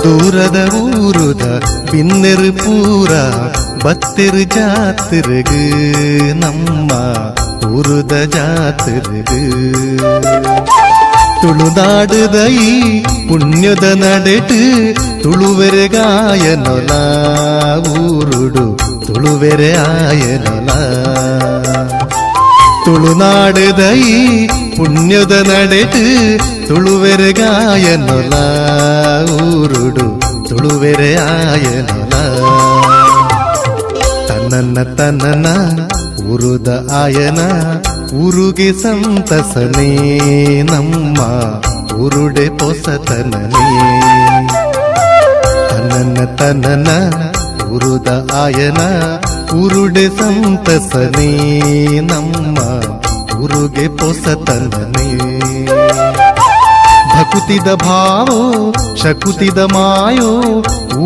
ದೂರದ ಊರುದ ಬಿನ್ನೆರು ಪೂರ ಬತ್ತೆರು ಜಾತ್ರೆಗು ನಮ್ಮ ಊರುದ ಜಾತ್ರೆಗು. ತುಳುನಾಡುದ ಈ ಪುಣ್ಯದ ನಡೆಟು ತುಳುವೆರೆ ಗಾಯನೊಲ ಊರುಡು ತುಳುವೆರೆ ಆಯನೊಲ. ತುಳುನಾಡುದ ಈ ಪುಣ್ಯದ ನಡೆಟು ತುಳುವೆರೆ ಗಾಯನೊಲ ಊರುಡು ತುಳುವೆರೆ ಆಯನೊಲ. ತನ್ನನ್ನ ತನ್ನನ ಊರುದ ಆಯನ ಊರುಗೆ ಸಂತಸನೇ ನಮ್ಮ ಊರುಡೆ ಪೊಸತನನೇ. ತನ್ನನ್ನ ತನ್ನನ ಊರುದ ಆಯನ ಊರುಡೆ ಸಂತಸನೇ ನಮ್ಮ ಊರುಗೆ ಪೊಸತನನೇ. ಭಕುತಿದ ಭಾವೋ ಶಕುತಿದ ಮಾಯೋ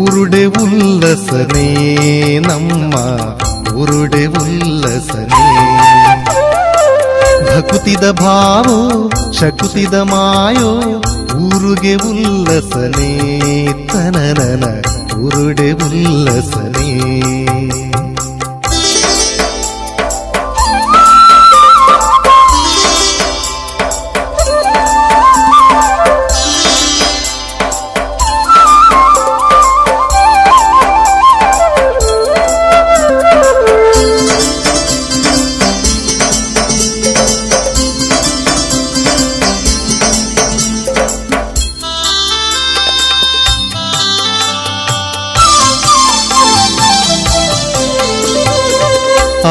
ಊರುಡೆ ಉಲ್ಲಸನೇ ನಮ್ಮ ಊರುಡೆ ಉಲ್ಲಸನೇ. ಭಕುತಿದ ಭಾವೋ ಶಕುತಿದ ಮಾಯೋ ಊರುಗೆ ಉಲ್ಲಸನೇ ತನನನ ಊರುಡೆ ಉಲ್ಲಸನೇ.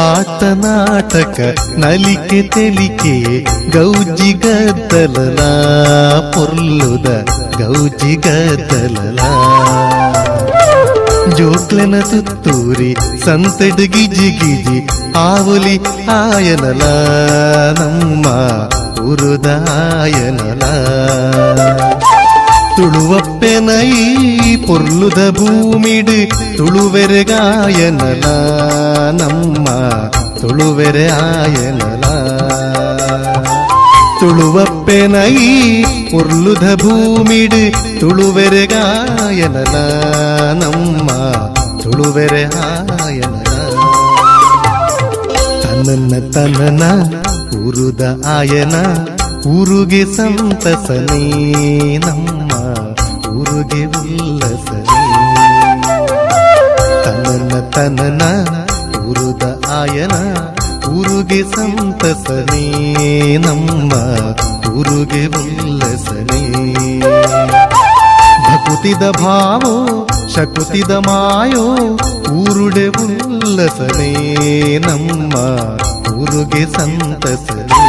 ಆಟ ನಾಟಕ ನಲಿಕೆ ತೆಲಿಕೆ ಗೌಜಿ ಗದ್ದಲಲ ಪೊರ್ಲುದ ಗೌಜಿ ಗದ್ದಲಲ ಜೋಕ್ಲೆನ ತುತ್ತೂರಿ ಸಂತೆಡ್ ಗಿಜಿ ಗಿಜಿ ಆವುಲಿ ಆಯನಲ ನಮ್ಮ ಉರುದ ಆಯನಲ ತುಳುವಪ್ಪೆನೈ ಪೊರ್ಲುದ ಭೂಮಿಡು ತುಳುವೆರೆಗಾಯನಲ ನಮ್ಮ ತುಳುವೆರೆ ಆಯನಲ ತುಳುವಪ್ಪೆನೈ ಪೊರ್ಲುದ ಭೂಮಿಡು ತುಳುವೆರೆಗಾಯನಲ ನಮ್ಮ ತುಳುವೆರೆ ಆಯನಲ ತನ್ನನ್ನ ತನ್ನನ ಉರುದ ಆಯನ ಊರುಗೆ ಸಂತಸನೇ ನಮ್ಮ ಊರುಗೆ ಉಲ್ಲಸನೇ ತನ್ನನ್ನ ತನ್ನನ ಊರುದ ಆಯನ ಊರುಗೆ ಸಂತಸನೇ ನಮ್ಮ ಊರುಗೆ ಉಲ್ಲಸನೇ ಭಕುತಿದ ಭಾವೋ ಶಕುತಿದ ಮಾಯೋ ಊರುಡೆ ಉಲ್ಲಸನೇ ನಮ್ಮ ಊರುಗೆ ಸಂತಸನೇ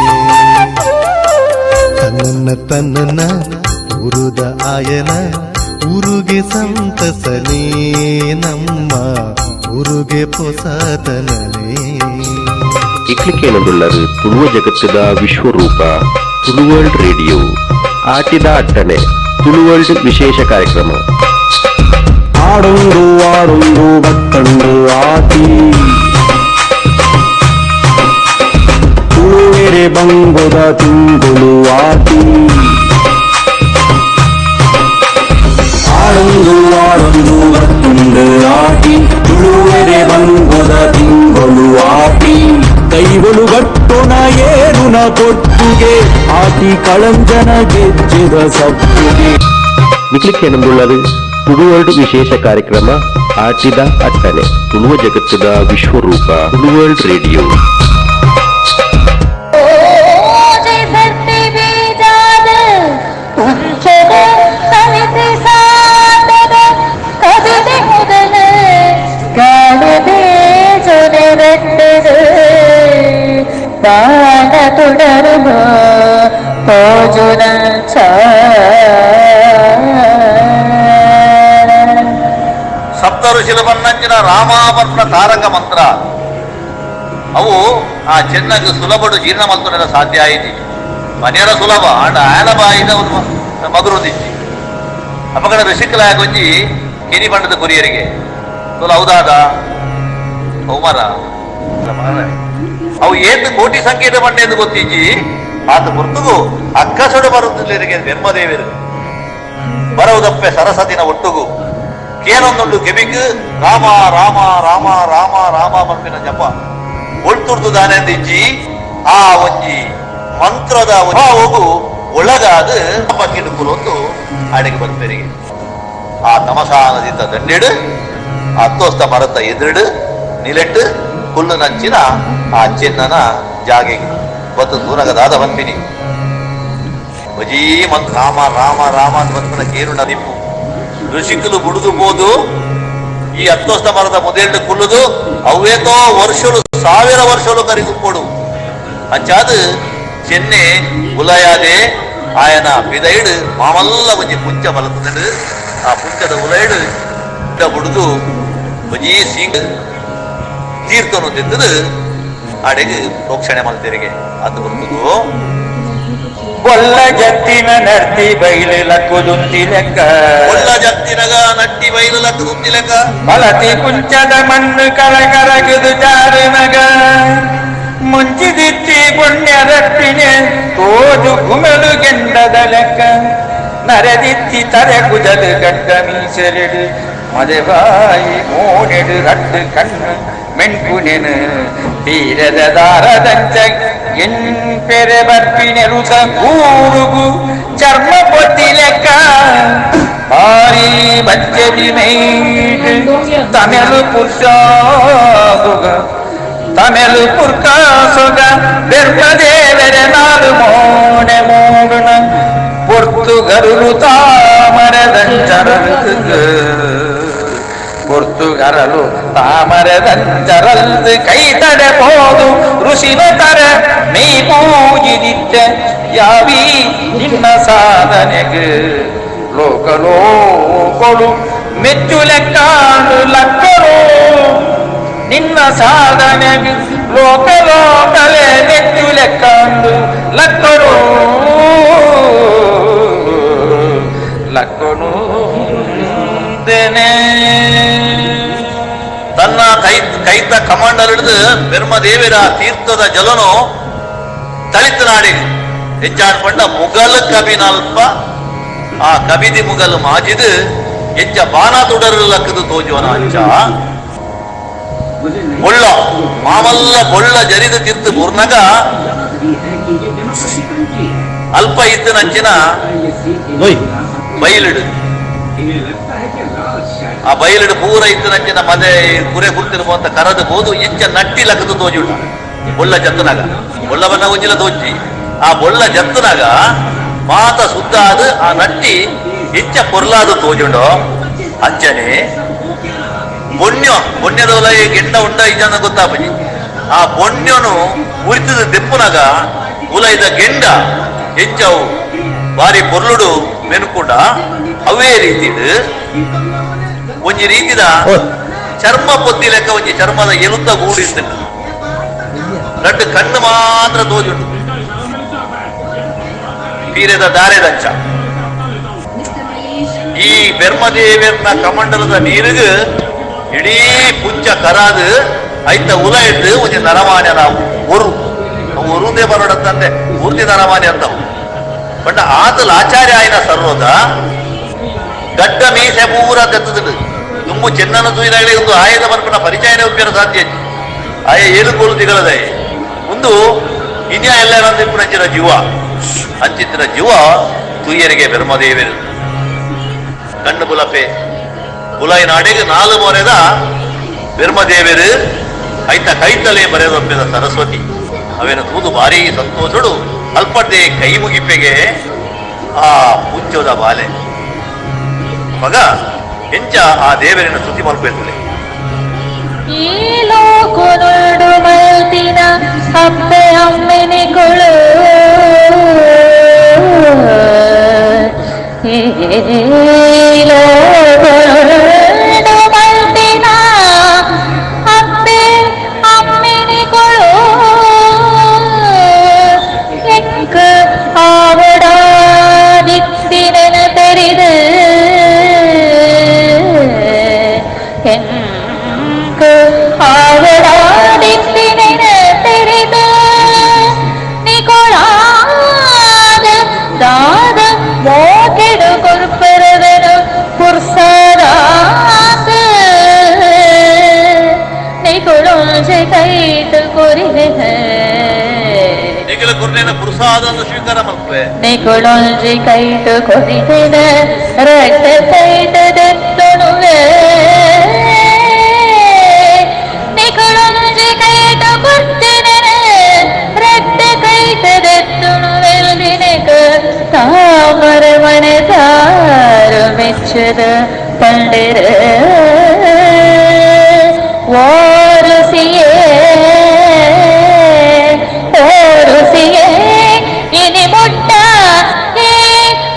ತನ್ನನ್ನ ತನ್ನನ ಊರುದ ಆಯನ ಊರುಗೆ ಸಂತಸನೇ ನಮ್ಮ ಊರುಗೆ ಪೊಸತನನೇ. ಇಕ್ಲಿಕೇನದುಳ್ಳರು ತುಳುವ ಜಗತ್ತದ ವಿಶ್ವರೂಪ ತುಳುವರ್ಲ್ಡ್ ರೇಡಿಯೋ ಆಟಿದ ಅಟ್ಟಣೆ ತುಳುವರ್ಲ್ಡ್ ವಿಶೇಷ ಕಾರ್ಯಕ್ರಮ. ಆಡೊಂದು ಆಡೊಂದು ಬತ್ತಂಡು ಆಟಿ ತುಳುವೆರೆ ಬಂಗೊದ ತಿಂಗಳು ಆಟಿ ಆಡೊಂದು ಆಡೊಂದು ಬತ್ತಂಡು ಆಟಿ ತುಳುವೆರೆ ಬಂಗೊದ ತಿಂಗಳು ಆಟಿ ಕೈವಲು ಗಟ್ಟುನ ಏರುನ ಪೊಟ್ಟುಗೆ ಆಟಿ ಕಳಂಜನ ಗೆಜ್ಜೆದ ಸಪ್ಪುಗೆ. ನಿಕ್ಲಿಕ್ಕೇನಂದುಳ್ಳದು ತುಳುವರ್ಲ್ಡ್ ವಿಶೇಷ ಕಾರ್ಯಕ್ರಮ ಆಟಿದ ಅಟ್ಟಣೆ ತುಳುವ ಜಗತ್ತದ ವಿಶ್ವರೂಪ ತುಳುವರ್ಲ್ಡ್ ರೇಡಿಯೋ. ಸಪ್ತ ಋಷಿಲ ಬನ್ನಂಚಿನ ರಾಮಾಪರ್ಣ ತಾರಕ ಮಂತ್ರ ಅವು ಆ ಚೆನ್ನಗ್ ಸುಲಭಡು ಜೀರ್ಣ ಮಲ್ತೊನೆಲ್ಲ ಸಾಧ್ಯ ಆಯಿತು. ಮನೆಯರ ಸುಲಭ ಅಂಡ ಆಯನ ಬಾಯಿದ ಮಗುರುದಿಚ್ಚಿ ಅಪಗಡ ಋಷಿಕಲಾಯ ಗೊಂಜಿ ಕಿರಿ ಬಣ್ಣದ ಕೊರಿಯರಿಗೆ ತುಲ ಹೌದಾದ ಕೌಮಾರ ಅವು ಏತು ಕೋಟಿ ಸಂಖ್ಯೆದ ಬಣ್ಣ ಎಂದು ಗೊತ್ತಿಜ್ಜಿ ಆತ ಗುರ್ತುಗು ಅಕ್ಕಸೊಡು ಬರುತ್ತಿಲ್ಲರಿಗೆ ಬ್ರಹ್ಮದೇವರು ಬರವುದಪ್ಪೆ ಸರಸತಿನ ಒಟ್ಟುಗು ಕೇನೊಂದುಂಡು ಕೆಬಿಕ್ ರಾಮ ರಾಮ ರಾಮ ರಾಮ ರಾಮ ಪನ್ಪಿನ ಜಪ ಒಳ್ತುರ್ದು ದಾನೆಂದಿಜ್ಜಿ ಆ ಒಂಜಿ ಮಂತ್ರದ ಹೋಗು ಒಳಗಾದ ಪಕ್ಕಿಡು ಕುಲೊಂದು ಅಡಿಗೆ ಬರ್ಪೆರಿಗೆ ಆ ತಮಸಾನದಿದ್ದ ದಂಡಿಡು ಆ ತೋಸ್ತ ಮರತ ಎದುರಿಡು ನಿಲೆಟ್ಟು ಕುಲ್ಲು ನಂಚಿನ ಆ ಚಿನ್ನನ ಜಾಗೆಗೆ ಬತ್ತು ದೂರಗದಾದ ಬಂದಿನಿ ಬಜೀ ಮಂತ್ರ ರಾಮ ರಾಮ ರಾಮ ಅಂತ ಬಂದ್ಬಿಡ ಕೇರುಣ ದಿಪ್ಪು ಋಷಿಕಲು ಬುಡುದು ಬೋದು ಈ ಅತ್ತೋಸ್ತ ಮರದ ಮೊದಲು ಕುಲ್ಲುದು ಅವೇತೋ ವರ್ಷಲು ಸಾವಿರ ವರ್ಷಲು ಕರಿಗುಪ್ಪೋಡು ಅಂಚಾದ ಚೆನ್ನೆ ಉಲಯಾದೆ ಆಯನ ಬಿದೈಡು ಮಾಮಲ್ಲ ಒಂಜಿ ಪುಂಚ ಬಲತದಡು ಆ ಪುಂಚದ ಉಲೈಡು ಬುಡುದು ಬಜೀ ಸಿಂಗ್ ತೀರ್ಥನು ತಿಂದದು ಅಡೆಗೆ ಪ್ರೋಕ್ಷಣೆ ಮಲ್ತೆರಿಗೆ ಅದು ಬರ್ತದು ಬೊಲ್ಲ ಜತ್ತಿನ ನರ್ತಿ ಬೈಲು ಲಕ್ಕುದುಂತಿ ಲೆಕ್ಕ ಬೊಲ್ಲ ಜತ್ತಿನಗ ನಟ್ಟಿ ಬೈಲು ಲಕ್ಕುದುಂತಿ ಲೆಕ್ಕ ಬಲತಿ ಕುಂಚದ ಮಣ್ಣು ಕಳಕರಗದು ಜಾರು ಮಗ ಮುಂಚಿದಿತ್ತಿ ಪುಣ್ಯ ರಟ್ಟಿನೆ ತೋಜು ಗುಮೆಲು ಗೆಂಡದ ಲೆಕ್ಕ ನರೆದಿತ್ತಿ ತರೆ ಕುಜಲು ಗಡ್ಡ ಮೀಸಲಿಡು ಮದೆಬಾಯಿ ಮೋನೆಡು ರಟ್ಟು ಕಣ್ಣು ಮೆಣ್ಪುನೆನು ತೀರದ ದಾರದಂಚ ಎನ್ ಪೆರೆ ಬರ್ಪಿನೆರುತ ಕೂರುಗು ಚರ್ಮ ಪೊತ್ತಿ ಲೆಕ್ಕ ಭಾರಿ ಬಚ್ಚದಿ ಮೈಟ್ ತಮೆಲು ಪುರುಷಾಸುಗ ತಮೆಲು ಪುರ್ಕಾಸುಗ ಬೆರ್ಮದೇವರೆ ನಾಲು ಮೋನೆ ಮೋಗುಣ ಪೊರ್ತುಗರುರು ತಾಮರದಂಚರ ಪೊರ್ತುಗರಲು ತಾಮರದಂಚರಲ್ದು ಕೈ ತಡೆ ಪೋದು ಋಷಿನ ತರ ಮೈ ಪೂಜಿದಿತ್ತೆ ಯಾವೀ ನಿನ್ನ ಸಾಧನೆಗೆ ಲೋಕಲೋಕೊಳು ಮೆಚ್ಚುಲೆಕ್ಕಾಂಡು ಲಕ್ಕರು ನಿನ್ನ ಸಾಧನೆಗೆ ಲೋಕ ಲೋಕಲೇ ಮೆಚ್ಚುಲೆಕ್ಕಾಂಡು ಲಕ್ಕರು ಲಕ್ಕನು ತನ್ನ ಕೈ ಕೈತ ಕಮಾಂಡರ್ ಹಿಡಿದು ಬೆರ್ಮದೇವಿರ ತೀರ್ಥದ ಜಲನು ತಳಿತನಾಡಿ ಹೆಜ್ಜಾಡ್ಕೊಂಡ ಮುಗಲ್ ಕಬಿನಲ್ಪ ಆ ಕಬಿದಿ ಮುಗಲ್ ಮಾಜಿದು ಹೆಜ್ಜ ಬಾನ ತುಡರು ಲಕ್ಕದು ತೋಜುವನ ಅಂಚ ಬೊಳ್ಳ ಮಾಮಲ್ಲ ಬೊಳ್ಳ ಜರಿದು ತಿತ್ತು ಬುರ್ನಗ ಅಲ್ಪ ಇತ್ತಿನಂಚಿನ ಬೈಲಿಡು ಆ ಬೈಲಿಡು ಪೂರ ಇತ್ತಿನಂಚಿನ ಮದೆ ಕುರೆ ಕುರ್ತಿರುವಂತ ಕರದು ಬೋದು ಎಂಚ ನಟ್ಟಿ ಲಕ್ಕದು ತೋಜುಂಡ ಬೊಳ್ಳ ಜತ್ತನಾಗ ಬೊಳ್ಳ ಬನ್ನ ಒಂಜಿಲ ತೋಜಿ ಆ ಬೊಳ್ಳ ಜತ್ತನಾಗ ಮಾತ ಸುದ್ದ ಆದ ಆ ನಟ್ಟಿ ಹೆಚ್ಚ ಪೊರ್ಲಾದ ತೋಜುಂಡೋ ಅಂಚನೆ ಪೊಣ್ಯ ಪೊಣ್ಯದವಲ ಗೆಂಡ ಉಂಡ ಇಜನ ಗೊತ್ತಾಪಜಿ ಆ ಪೊಣ್ಯನು ಉರಿತದ ದೆಪ್ಪುನಾಗ ಉಲೈದ ಗೆಂಡ ಹೆಚ್ಚವು ಬಾರಿ ಪೊರ್ಲುಡು ಮೆನುಕುಂಡ ಅವೇ ರೀತಿಡು ಒಂಜಿ ರೀತಿದ ಚರ್ಮ ಪೊತ್ತಿ ಲೆಕ್ಕ ಒಂಜಿ ಚರ್ಮದ ಎಲುತ್ತ ಗೂಡಿತ್ತು ರಡ್ಡು ಕಣ್ಣು ಮಾತ್ರ ತೋಜುಂಡು ಪೀರೆದ ದಾರೆದಂಚ ಈ ಬೆರ್ಮದೇವಿಯರ್ನ ಕಮಂಡಲದ ನೀರಿಗೆ ಇಡೀ ಪುಂಚ ಕರಾದು ಐತ ಉಲ ಇಟ್ಟು ಒಂಜಿ ನರಮಾನ್ಯ ನಾವು ಒರು ಒರುಂದೇ ಬರೋಡಂತಂದೆ ಪೂರ್ತಿ ನರಮಾನ್ಯ ಅಂತವು ಬಟ್ ಆತಲ ಆಚಾರ್ಯ ಆಯ್ನ ಸರ್ವದ ಗಡ್ಡ ಮೀಸೆ ಪೂರ ತೆತ್ತದು ತುಂಬು ಚೆನ್ನನ ತೂಯಿದಾಗಲೇ ಒಂದು ಆಯದ ಬರ್ಪನ ಪರಿಚಯನೇ ಉಪ್ಪಿನ ಸಾಧ್ಯ ಆಯ ಏಳು ಕೋಲು ತಿಗಳದಾಯ ಒಂದು ಇನ್ಯಾ ಎಲ್ಲ ಅಂಚಿನ ಜೀವ ಅಂಚಿತ್ತಿನ ಜೀವ ತುಯ್ಯರಿಗೆ ಬೆರ್ಮದೇವರು ಕಣ್ಣು ಬುಲಪೆ ಬುಲಾಯಿ ನಾಡಿಗೆ ನಾಲು ಮೊರೆದ ಬೆರ್ಮದೇವರು ಐತ ಕೈತಲೆ ಬರೆದೊಪ್ಪಿದ ಸರಸ್ವತಿ ಅವೇನ ತೂದು ಭಾರಿ ಸಂತೋಷಡು ಅಲ್ಪಟ್ಟೆ ಕೈ ಮುಗಿಪೆಗೆ ಆ ಪುಂಚೋದ ಬಾಲೆ ಮಗ ಎಂಚ ಆ ದೇವರಿನ ಸ್ತುತಿ ಮಲ್ಪೇತುಲೆ ಈ ಲೋಕನೊಡು ಮಲ್ತಿನ ಅಪ್ಪೆ ಅಮ್ಮೆನಿಗಳು ಈ ಲೋಕನೊಡು ಮಲ್ತಿನ ಅಪ್ಪೆ ಅಮ್ಮೆನಿಗಳು ಎಂಕ ಆವಡಾದಿತ್ತಿನ ತೆರಿದು ಎಂಕ ಆವಡಾದಿತ್ತಿನ ತೆರಿದು ನಿಕೊಳಾದ ದಾದ ಮೋಕೆಡು ಕೊರ್ಪರವೆನು ಪುರ್ಸರಾದ ನಿಕೊಳೊಂಜೆ ಕೈತು ಕೊರಿದೆ ನಿಖಿಲ ಕುರ್ನೇನ ಪುರುಷಾದ ಸ್ವೀಕಾರ ಮಲ್ಪೆ ನಿಕೊಳೊಂಜಿ ಕೈತು ಕೊರಿದೆನ ರಕ್ತ ಕೈತದೆತ್ತೊಣುವೆ ನಿಕೊಳೊಂಜಿ ಕೈತು ಕೊರ್ತಿನ ರಕ್ತ ಕೈತದೆತ್ತೊಣುವೆಲ್ದಿನಕ ತಾಮರ ಮಣೆ ತಾರು ಮೆಚ್ಚದ ಪಂಡಿರ ಓರುಸಿಯೇ ಓರುಸಿಯೇ ಇನಿ ಮುಟ್ಟ ಏ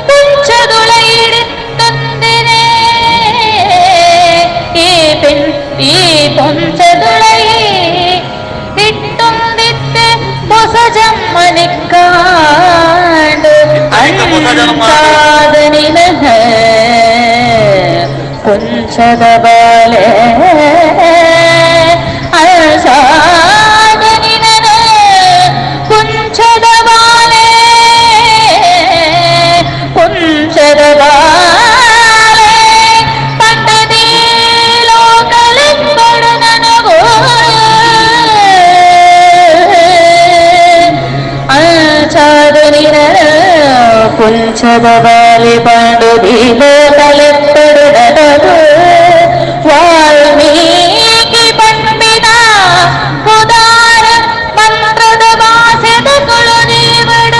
ಪುಂಚದುಳೈಡಿತ್ತೊಂದಿನೆ ಈ ಪಿನ್ ಈ ಪುಂಚದುಳೈ ಇಟ್ಟೊಂದಿತ್ತೆ ಹೊಸ ಜಮ್ಮನಿಕ್ಕಾಂಡು ಅಂಚಾದ ನಿನಹ ಕುಂಚದ ಬಾಲೆ ಅಳಸಾದ ನಿನನ ಕುಂಚದ ಬಾಲೆ ಕುಂಚದ ಬಾಲೆ ಪಂಡದಿ ಲೋಕಲೆಂಬಡು ನನಗೋ ಅಂಚಾದ ನಿನನ ಕುಂಚದ ಬಾಲೆ ಪಂಡುದಿ ಲೋಕಲೆಂಬಡು ನನಗೋ ವಾಲ್ಮೀಕಿ ಪಂಪಿನ ಉದಾರ ಮಂತ್ರದ ವಾಸದ ಕೊಳು ದೇವಡ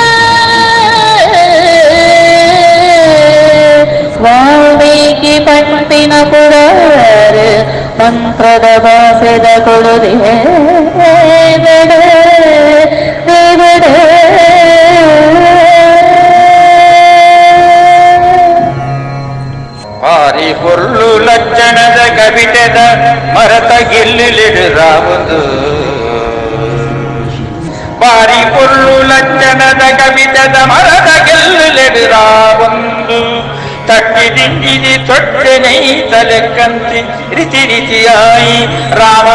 ವಾಲ್ಮೀಕಿ ಪಂಪಿನ ಪುರಾರ ಬಾಸೆದ ಕೊಡು ದೇವಡ ದೇವಡ. ಬಾರಿ ಪೊರ್ಲು ಲಕ್ಷಣದ ಕವಿತೆದ ಮರತ ಗೆಲ್ಲುಲೆಡು ರಾವುದು. ಬಾರಿ ಪೊರ್ಲು ಲಕ್ಷಣದ ಕವಿತೆದ ಮರದ ಗೆಲ್ಲುಲೆಡು ರಾವೊಂದು. ತಟ್ಟಿ ದಿಂಗಿದಿ ತೊಟ್ಟೆ ನೈತಲೆಕ್ಕಂತಿ ರಿತಿ ರಿತಿಯಾಯಿ ರಾಮ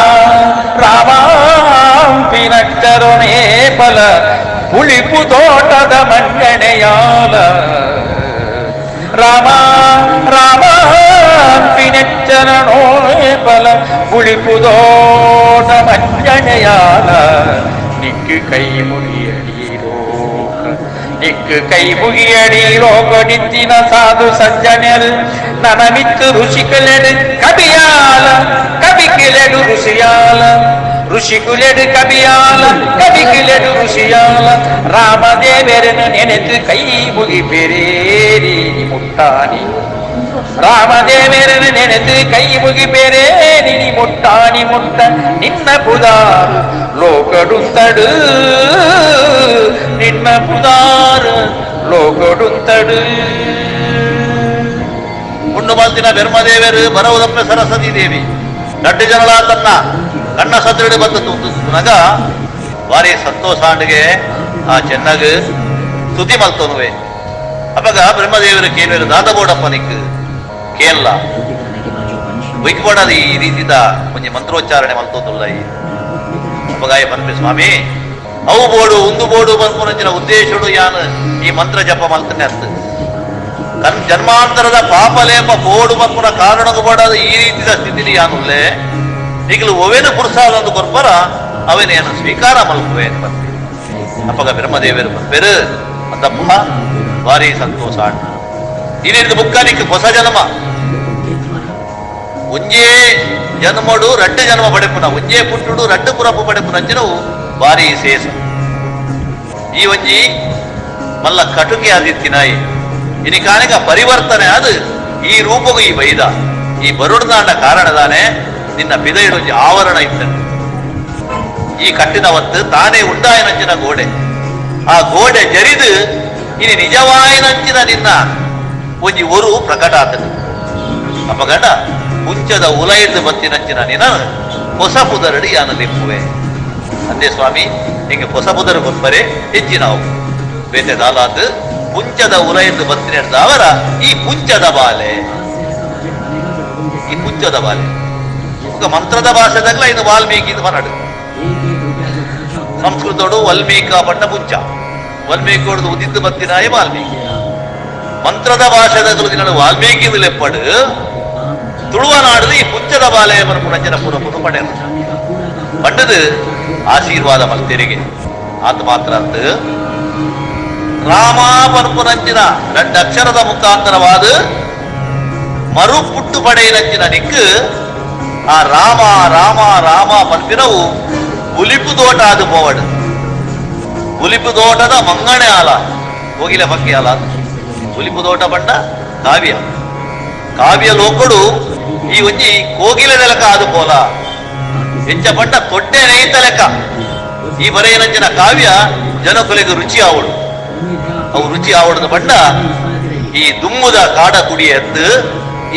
ರಾಮಾಂಪಿನಕ್ಷರನೇ ಫಲ ಪುಳಿಪು ತೋಟದ ಮಂಡನೆಯಾಲ. ರಾಮ ರಾಮಾಂಪಿನಚ್ಚರಣೋ ಫಲ ಪುಳಿಪು ತೋಟ ಮಂಡನೆಯಾಲ. ನಿಕ್ಕು ಕೈ ಮುಗಿಯಡೀರೋ ನಿಕ್ಕು ಕೈ ಮುಗಿಯಡೀರೋ ಕೊಡಿತ್ತಿನ ಸಾಧು ಸಜ್ಜನೆಲ್ ನನಮಿತ್ತು ಋಷಿಕುಲೆಡು ಕವಿಯಾಲ ಕವಿಕಿಲೆಡು ಋಷಿಯಾಲ ಋಷಿಕುಲೆಡು ಕವಿಯಾಲ ಕವಿಕಿಲೆಡು ಋಷಿಯಾಲ. ರಾಮದೇವರನ್ನು ನೆನೆತು ಕೈ ಮುಗಿ ಪೆರೇರಿ ಮುಟ್ಟಾನಿ. ರಾಮದೇವರನ್ನು ನೆನೆತು ಕೈ ಮುಗಿ ಪೆರೇರಿ ಮುಟ್ಟಾನಿ ಮುಟ್ಟ ನಿನ್ನ ಪುದಾರು ಲೋಕಡುತ್ತಡು ನಿನ್ನ ಪುದಾರು ಲೋಕಡುತ್ತಡು. ಉಂಡು ಮಲ್ತಿನ ಬೆರ್ಮದೇವರು ಬರವುದಪ್ಪೆ ಸರಸ್ವತಿ ದೇವಿ ದಡ್ಡ ಜನಳ ತನ್ನ ಕಣ್ಣ ಸದೃಢ ಬಂದ ನಗ ಭಾರಿ ಸಂತೋಷಾಂಡಿಗೆ ಆ ಚೆನ್ನಾಗ ತುದಿ ಮಲ್ತೋನುವೆ. ಅಪಗ ಬ್ರಹ್ಮದೇವರು ಕೇಳುವರು ದಾದಬೋಡಪ್ಪ ನಿಕ್ ಕೇಳಲ್ಲ ಬೈಕ್ಬೋಡದ ಈ ರೀತಿದ ಒಂಜಿ ಮಂತ್ರೋಚ್ಚಾರಣೆ ಮಲ್ತೋತುಲ್ಲ ಈ ಅಪಗಾಯ ಪನ್ಪೆ ಸ್ವಾಮಿ ಅವು ಬೋಡು ಉಂದು ಬೋಡು ಬನ್ಪುನಂಚಿನ ಉದ್ದೇಶಡು ಯಾನು ಈ ಮಂತ್ರ ಜಪ ಮಲ್ತನೆ ಅರ್ಥ ಕನ್ ಜನ್ಮಾಂತರದ ಪಾಪಲೇಪ ಬೋಡು ಬನ್ಪುನ ಕಾರಣకు ಬೋಡಾದ ಈ ರೀತಿದ ಸ್ಥಿತಿಲಿ ಯಾನುಲ್ಲೆ ಈಗಲೂ ಒವೇನು ಪುರುಷಾದಂದು ಕೊರ್ಪರ ಅವೇನೇನು ಸ್ವೀಕಾರ ಮಲ್ಪುವೆ ಬರ್ಪೆ. ಅಪ್ಪಗ ಬ್ರಹ್ಮದೇವರು ಬರ್ಪೆರು ಅಂತಪ್ಪ ಭಾರಿ ಸಂತೋಷ. ಈ ಬುಕ್ಕನಿಕ್ ಹೊಸ ಜನ್ಮ ಒಂಜೇ ಜನ್ಮಡು ರಡ್ಡು ಜನ್ಮ ಪಡೆಪುನ ಒಂಜೇ ಪುಟ್ಟುಡು ರಡ್ಡು ಪುರಪು ಪಡೆಪುನ ಅಂಚಿನವು ಭಾರಿ ವಿಶೇಷ. ಈ ಒಂಜಿ ಮಲ್ಲ ಕಟುಕಿ ಆದಿತ್ತಿನಾಯಿ ಇನಿ ಕಾಣಿಕ ಪರಿವರ್ತನೆ ಅದು ಈ ರೂಪಗೂ ಈ ಬೈದ ಈ ಬರುಡ್ದಾಂಡ ಕಾರಣದಾನೆ ನಿನ್ನ ಬಿದೈಡೊಂಜಿ ಆವರಣ ಇತ್ತಂತೆ. ಈ ಕಟ್ಟಿದವತ್ತು ತಾನೇ ಉಂಡಾಯನಂಚಿನ ಗೋಡೆ ಆ ಗೋಡೆ ಜರಿದು ಇನಿ ನಿಜವಾಯನಂಚಿನ ನಿನ್ನ ಒಂಜಿ ಒರು ಪ್ರಕಟ ಆತನು. ಅಪಗಂಡ ಹುಂಚದ ಉಲೈದು ಬತ್ತಿನಂಚಿನ ನಿನ್ನ ಹೊಸ ಪುದರಡಿ ಯಾನ ಲಿಪ್ಪುವೆ ಅಂದೇ ಸ್ವಾಮಿ ನಿಂಗೆ ಹೊಸ ಪುದರು ಕೊಪ್ಪರೆ ಹೆಚ್ಚಿ ನಾವು ಬೇತೆ ದಾಲಾತು ಪುಂಚದ ಉಲೈದು ಬತ್ತಿನ ಈ ಪುಂಚದ ಬಾಲೆ ಈ ಪುಂಚದ ಬಾಲೆ ಮಂತ್ರದ ಭಾಷೆದಾಗಲ ಇನ್ನು ವಾಲ್ಮೀಕಿ ಇದು ಮನಡು ಸಂಸ್ಕೃತೋಡು ವಾಲ್ಮೀಕ ಪಟ್ಟ ಪುಂಚ ವಾಲ್ಮೀಕೋಡು ಉದಿದ್ದು ಬತ್ತಿನಾಯ ವಾಲ್ಮೀಕಿ ಮಂತ್ರದ ಭಾಷೆದಾಗಲು ದಿನ ವಾಲ್ಮೀಕಿ ಇದು ಲೆಪ್ಪಡು ತುಳುವ ನಾಡದು ಈ ಪುಂಚದ ಬಾಲೆ ಪುನಂಜನ ಪುರ ಪುನ ಪಡೆಯಲು ಪಂಡದು ಆಶೀರ್ವಾದ ಮಲ್ತೆರಿಗೆ ಆತ ಮಾತ್ರ ಅಂತ ರಾಮ ಪನ್ಪುನಂಚಿನ రెండు ಅಕ್ಷರದ ಮುಖಾಂತರವಾದ ಮರುಪುಟ್ಟು ಪಡೆಯನಂಚಿನ ನಿಕ್ಕು ಆ ರಾಮ ರಾಮ ರಾಮ ಪನ್ಪಿನವು ಉಲಿಪು ತೋಟ ಅದು ಪೋವಡು ಉಲಿಪು ತೋಟದ ಮಂಗಣೆ ಆಲ ಹೋಗಿಲೆ ಪಕ್ಕಿ ಆಲ ಉಲಿಪು ತೋಟ ಬಂಡ ಕಾವ್ಯ ಕಾವ್ಯ ಲೋಕಡು ಈ ಒಂಜಿ ಕೋಗಿಲೆ ಲೆಕ್ಕ ಅದು ಪೋಲ ಎಂಚ ಬಂಡ ತೊಟ್ಟೆ ನೇಯ್ತ ಲೆಕ್ಕ ಈ ಬರೆಯನಂಚಿನ ಕಾವ್ಯ ಜನಕುಲೆಗೆ ರುಚಿ ಆವಡು ಅವು ರುಚಿ ಆವಡದ ಬಂಡ ಈ ದುಮ್ಮುದ ಕಾಡ ಕುಡಿ ಎದ್ದು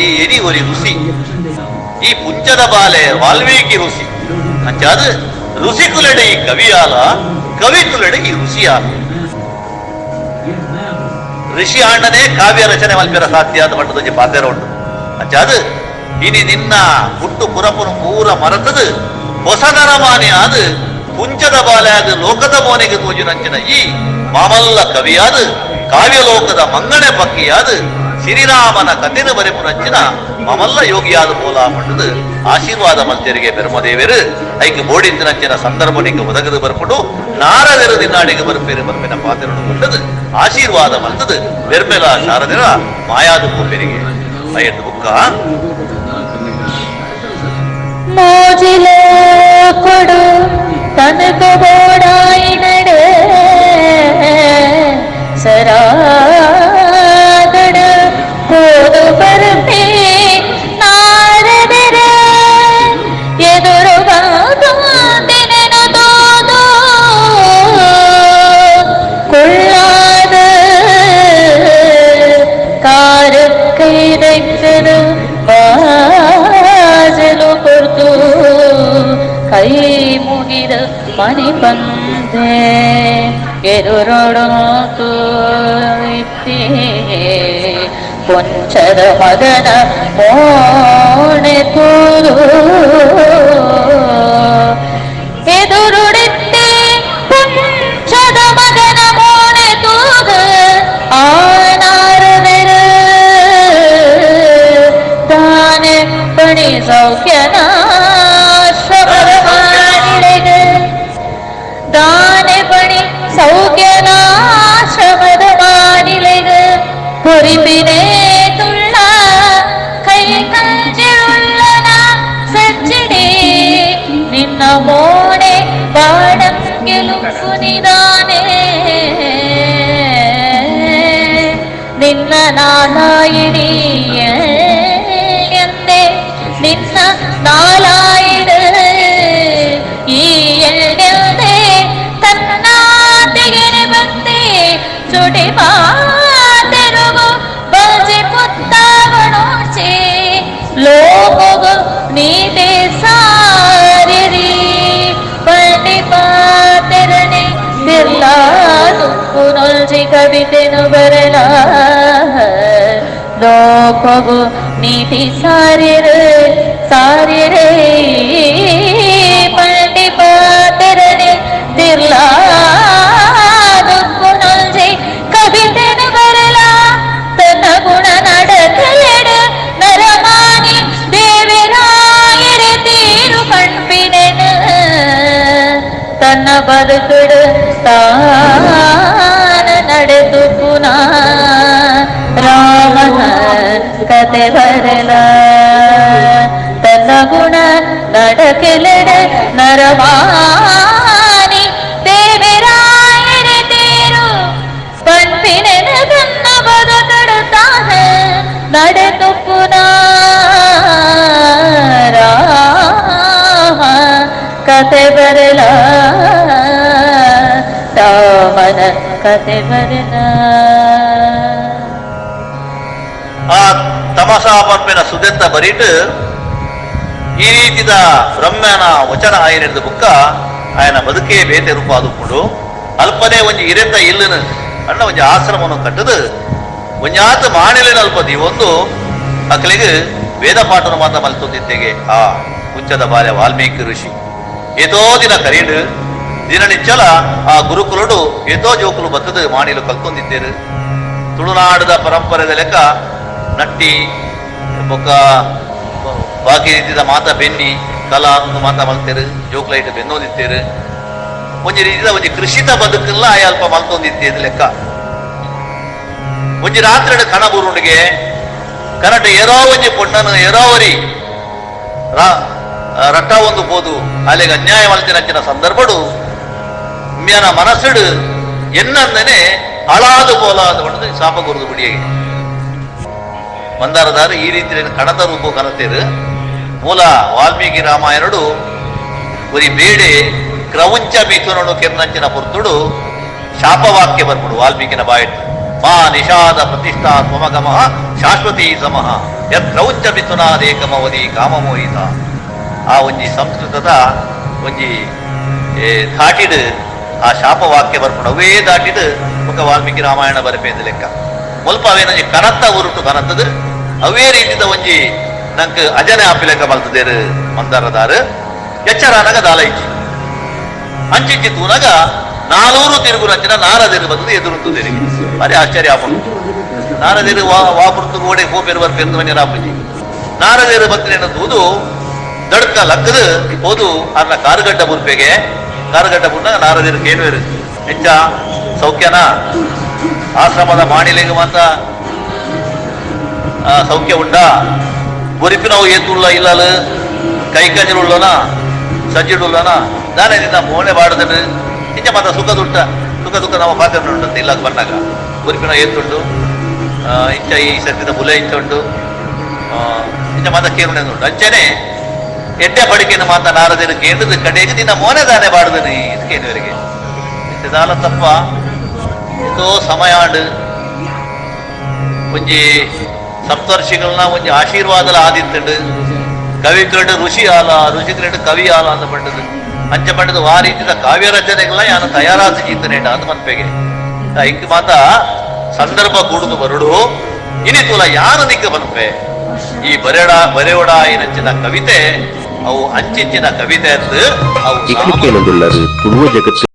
ಈ ಎರಿ ಒರಿ ರುಸಿ ಈ ಪುಂಚದ ಬಾಲೆ ವಾಲ್ಮೀಕಿ ಋಷಿ ಅಂಚಾದ ಋಷಿಕುಲೆಡೆ ಈ ಕವಿಯಾಲ ಕವಿಕುಲೆಡೆ ಈ ಋಷಿಯಾಲ. ಋಷಿ ಆಂಡನೇ ಕಾವ್ಯ ರಚನೆ ಮಲ್ಪಿರ ಸಾಧ್ಯ ಆದ ಮಟ್ಟದ ಪಾತ್ರ ಉಂಟು. ಅಂಚಾದ ಇನಿ ನಿನ್ನ ಹುಟ್ಟು ಪುರಪುನು ಪೂರ ಮರತದು ಹೊಸದರ ಮಾನೆ ಆದ ಪುಂಚದ ಬಾಲೆ ಆದ ಲೋಕದ ಮೋನೆಗೆ ತೋಜಿನಂಚಿನ ಈ ಮಾಮಲ್ಲ ಕವಿಯಾದ ಕಾವ್ಯಲೋಕದ ಮಂಗಣೆ ಪಕ್ಕಿಯಾದ ಶ್ರೀರಾಮನ ಕಥೆನ ಬರೆಪುನಂಚಿನ ಮಮಲ್ಲ ಯೋಗಿಯಾದ ಮೂಲ ಪಂಡದು ಆಶೀರ್ವಾದ ಮಲ್ತೆರಿಗೆ ಬೆರ್ಮದೇವರು ಐಕ್ ಬೋಡಿಂತಿನಂಚಿನ ಸಂದರ್ಭನಿಗೆ ಒದಗದು ಬರ್ಪುಡು ನಾರದರು ದಿನಾಡಿಗೆ ಬರ್ಪೇರು ಬರ್ಪಿನ ಪಾತ್ರನು ಕೊಂಡದು ಆಶೀರ್ವಾದ ಮಲ್ತದು ಬೆರ್ಮೆಲ ಶಾರದಿರ ಮಾಯಾದ ಪೂಪೆರಿಗೆ ಐದು ಬುಕ್ಕ ಮೋಜಿಲ ಕೊಡು ತನಕ ಬೋಡಾಯಿ ನಡೆ ಸರಾಗಡ போது பருப்பே நாரதர எது ಕೈ ಮುಗಿದ ಮನಿ ಬಂದೆ ಎದುರೊಡೊಂದು ಕೊಂಚದ ಮಗನ ಮೋಣೆ ತೂದು ಎದುರುಡಿತ್ತೆ ಪುಂಚದ ಮಗನ ಮೋಣೆ ತೂದು ಆನಾರವೆರ ತಾನೆ ಪಣಿ ಸೌಖ್ಯನ ಶ್ರಮದ ದಾನೆ ಪಣಿ ಸೌಖ್ಯನಾಶ್ರಮದ ಮಾನಿಲೆಗ பொறிப்பினே துள்ள கை கஞ்சிருள்ளನ ಸಜ್ಜಿಡೆ ನಿನ್ನ ಮೋಣೆ ಬಾಡಂಗೆಲು ಕುನಿದಾನೆ ನಿನ್ನ ನಾಲಾಯಿಡಿ ಎಂದೆ ನಿನ್ನ ನಾಲಾಯಿಡ ಈ ಎಲ್ಡೆಲ್ದೆ ತನ್ನ ತೆಗೆನೆ ಬಂದೆ ಚುಡಿ ಮಾತೆರುಗು ಬಜೆ ಪುತ್ತವಣೋಚೆ ಲೋಕಗು ನೀತೆ ಸಾರಿರಿ ಪಂಡಿ ಪಾತೆರನೆ ಬಿರ್ಲಾ ತುಪ್ಪುನೊಲ್ಜಿ ಕವಿತೆನು ಬರಲ ಲೋಕಗು ನೀತಿ ಸಾರಿರು ಸಾರಿರೇ ಪಂಡಿ ಪಾತೆರನೆ ಬಿರ್ಲಾ ದುಪ್ಪುನೊಲ್ಜಿ ಕವಿತೆನು ಬರಲ ತನ್ನ ಗುಣ நடக்கலெடு ನರಮಾನಿ ದೇವರಾಯರೆ ತೀರು ಪಣ್ಪಿನೆನು ತನ್ನ ಬದುಕುಡು ತಾನ ನಡೆದು ಪುನಃ ರಾಮನ ಕತೆ ಬರಲ ತನ್ನ ಗುಣ நடக்கலெடு ನರಮಾನಿ ದೇವರಾಯರೆ ತೀರು ಪಣ್ಪಿನೆನು ತನ್ನ ಬದುಕುಡು ತಾನ ನಡೆದು ಪುನಃ ರಾಮ ಕತೆ ಬರಲ ರಾಮನ ಕತೆ ಬರಲ. ಆ ತಮಸಾ ಪಂಪಿನ ಸುದೆತ್ತ ಬರೀಟ್ ಈ ರೀತಿದ ಬ್ರಹ್ಮನ ವಚನ ಆಯನಿರ್ದ ಬುಕ್ಕ ಆಯನ ಬದುಕೇ ಬೇತೆ ರೂಪ ಅದು ಅಲ್ಪನೇ ಒಂಜಿ ಇರೆತ ಇಲ್ಲನು ಅಣ್ಣ ಒಂಜಿ ಆಶ್ರಮವನ್ನು ಕಟ್ಟದು ಒಂಜಾತ ಮಾಣಿಲಿನ ಅಲ್ಪ ಒಂದು ಅಕಲಿಗೆ ವೇದ ಪಾಠನ ಮಾತ ಮಲ್ತೊಂದಿದ್ದೆಗೆ ಆ ಉಚ್ಚದ ಬಾಲ್ಯ ವಾಲ್ಮೀಕಿ ಋಷಿ ಏತೋ ದಿನ ಕರೀಡು ದಿನನಿಚ್ಚಲ ಆ ಗುರುಕುಲಡು ಏತೋ ಜೋಕುಲು ಬತ್ತದು ಮಾಣಿಲು ಕಲ್ತೊಂದಿದ್ದೇರು. ತುಳುನಾಡದ ಪರಂಪರೆದ ಲೆಕ್ಕ ನಟ್ಟಿ ಬೊಕ್ಕ ಬಾಕಿ ರೀತಿದ ಮಾತ ಬೆನ್ನಿ ಕಲಾ ಒಂದು ಮಾತ ಮಲ್ತೇರು ಜೋಕ್ಲೈಟ್ ಬೆನ್ನೋದಿತ್ತೇರು ಒಂಜಿ ರೀತಿದ ಒಂಜಿ ಕೃಷಿತ ಬದುಕಲ್ಲ ಆಯ ಅಲ್ಪ ಮಲ್ತೊಂದಿತ್ತೇದು ಲೆಕ್ಕ. ಒಂಜಿ ರಾತ್ರಿ ಕಣ ಬುರುಂಡಿಗೆ ಕನಟ ಏರೋ ಒಂಜಿ ಪೊಣ್ಣನು ಏರೋವರಿ ರಟ್ಟ ಒಂದು ಪೋದು ಅಲ್ಲಿಗೆ ಅನ್ಯಾಯ ಮಲ್ತಿನಂಚಿನ ಸಂದರ್ಭಡು ಮ್ಯಾನ ಮನಸ್ಸುಡು ಎನ್ನಂದನೆ ಅಳಾದು ಪೋಲ ಅಂದ್ಕೊಂಡು ಶಾಪ ಗುರುದು ಬಿಡಿಯಗೆ ಮಂದಾರದಾರು ಈ ರೀತಿಯ ಕಣದ ರೂಪ ಕನತೇರು. ಮೂಲ ವಾಲ್ಮೀಕಿ ರಾಮಾಯಣಡು ಒರಿ ಬೇಡೆ ಕ್ರೌಂಚ ಮಿಥುನನು ಕೆರ್ನಂಚಿನ ಪುರ್ತುಡು ಶಾಪವಾಕ್ಯ ಬರ್ಬಿಡು ವಾಲ್ಮೀಕಿನ ಬಾಯಿಟ್ಟು ಮಾ ನಿಷಾದ ಪ್ರತಿಷ್ಠಾ ತ್ವಮಗಮ ಶಾಶ್ವತೀ ಸಮಃ ಯತ್ ಕ್ರೌಂಚ ಮಿಥುನಾದೇಕಮವಧಿ ಕಾಮಮೋಹಿತ. ಆ ಒಂಜಿ ಸಂಸ್ಕೃತದ ಒಂಜಿ ದಾಟಿಡು ಆ ಶಾಪವಾಕ್ಯ ಬರ್ಪುಂಡು ಅವೇ ದಾಟಿಡು ಮುಖ ವಾಲ್ಮೀಕಿ ರಾಮಾಯಣ ಬರಪೇಂದ ಲೆಕ್ಕ ಮುಲ್ಪ ಅವೇನೊಂಜಿ ಕನತ್ತ ಉರುಟು ಕನತ್ತದು ಅವೇ ರೀತಿದ ಒಂಜಿ ನಂಕ್ ಅಜನೆ ಆಪಿ ಲೆಕ್ಕ ಬಲ್ತದೇರು ಮಂದಾರದಾರು. ಎಚ್ಚರ ಅನಗ ದಾಲೈಚಿ ಅಂಚಿಂಚಿ ತೂನಗ ನಾನೂರು ತಿರುಗು ನಂಚಿನ ನಾರದಿರು ಬಂದது ಎದುರುಂತು ತೆರಿಗೆ ಭಾರಿ ಆಶ್ಚರ್ಯ ಆಪುಂಡು. ನಾರದಿರು ವಾಪುರ್ತು ಗೋಡೆ ಪೋಪೆರು ಬರ್ಪೆಂದು ಮನೆ ರಾಪುಜಿ ನಾರದಿರು ಬತ್ತಿನ ತೂದು ದಡ್ಕ ಲಕ್ಕದು ಹೋದು ಅನ್ನ ಕಾರುಗಡ್ಡ ಬುರ್ಪೆಗೆ ಕಾರುಗಡ್ಡ ಬುರ್ನ ನಾರದಿರು ಕೇಳುವೆರು ಹೆಚ್ಚ ಸೌಖ್ಯನ ಆಶ್ರಮದ ಮಾಣಿಲಿಂಗ ಮಾತ ಸೌಖ್ಯ ಉಂಡ ಬೊರಿಪಿನವು ಏತುಳ್ಳ ಇಲ್ಲಲು ಕೈ ಕಂಜರುಳ್ಳನ ಸಜ್ಜಿಡುಳ್ಳನ ದಾನೆ ನಿನ್ನ ಮೋನೆ ಬಾಡದನು ಇಂಚ ಮಾತ ಸುಖ ದುಟ್ಟ ಸುಖ ದುಃಖ ನಮ್ಮ ಪಾತ್ರ ಉಂಟಂತೆ ಇಲ್ಲ ಬಂದಾಗ ಬೊರಿಪಿನ ಏತುಂಡು ಇಂಚ ಈ ಸತ್ತಿದ ಬುಲೆ ಇಂಚ ಉಂಟು ಇಂಚ ಮಾತ ಕೇರುಣೆ ಉಂಟು ಅಂಚನೆ ಎಡ್ಡೆ ಬಡಿಕೆಯನ್ನು ಮಾತ ನಾರದರು ಕೇಂದ್ರದ ಕಡೆಗೆ ನಿನ್ನ ಮೋನೆ ದಾನೆ ಬಾಡದನು ಕೇಳುವರಿಗೆ ದಾಲ ತಪ್ಪ ಏತೋ ಸಮಯ ಆಂಡು ಒಂಜಿ ಸಪ್ತರ್ಷಿಗಳನ್ನ ಒಂಜಿ ಆಶೀರ್ವಾದಲ ಆದಿತ್ತಂಡು ಕವಿಕಡ್ ಋಷಿ ಆಲ, ಋಷಿಕರೆಡ್ ಕವಿ ಆಲ ಅಂತ ಪಂಡದು. ಅಂಚ ಪಂಡದು ಆ ರೀತಿದ ಕಾವ್ಯ ರಚನೆಗಳ ಯಾನ ತಯಾರಾದ ಜೀತನೇಟ ಅಂತ ಮನ್ಪೆಗೆ. ಇಂಕ್ ಮಾತ ಸಂದರ್ಭ ಕೂಡುದು ಬರುಡು. ಇನಿ ತುಲ ಯಾನ ನಿಕ್ಕ ಬನ್ಪೆ ಈ ಬರೆಡ ಬರೆವಡ ಏನಂಚಿನ ಕವಿತೆ, ಅವು ಅಂಚಿಂಚಿನ ಕವಿತೆ ಅಂತ ಅವು ಇಕ್ಲಿಕ್ಕೇನೊಂದುಲ್ಲರು ತುಳುವ ಜಗತ್ತು.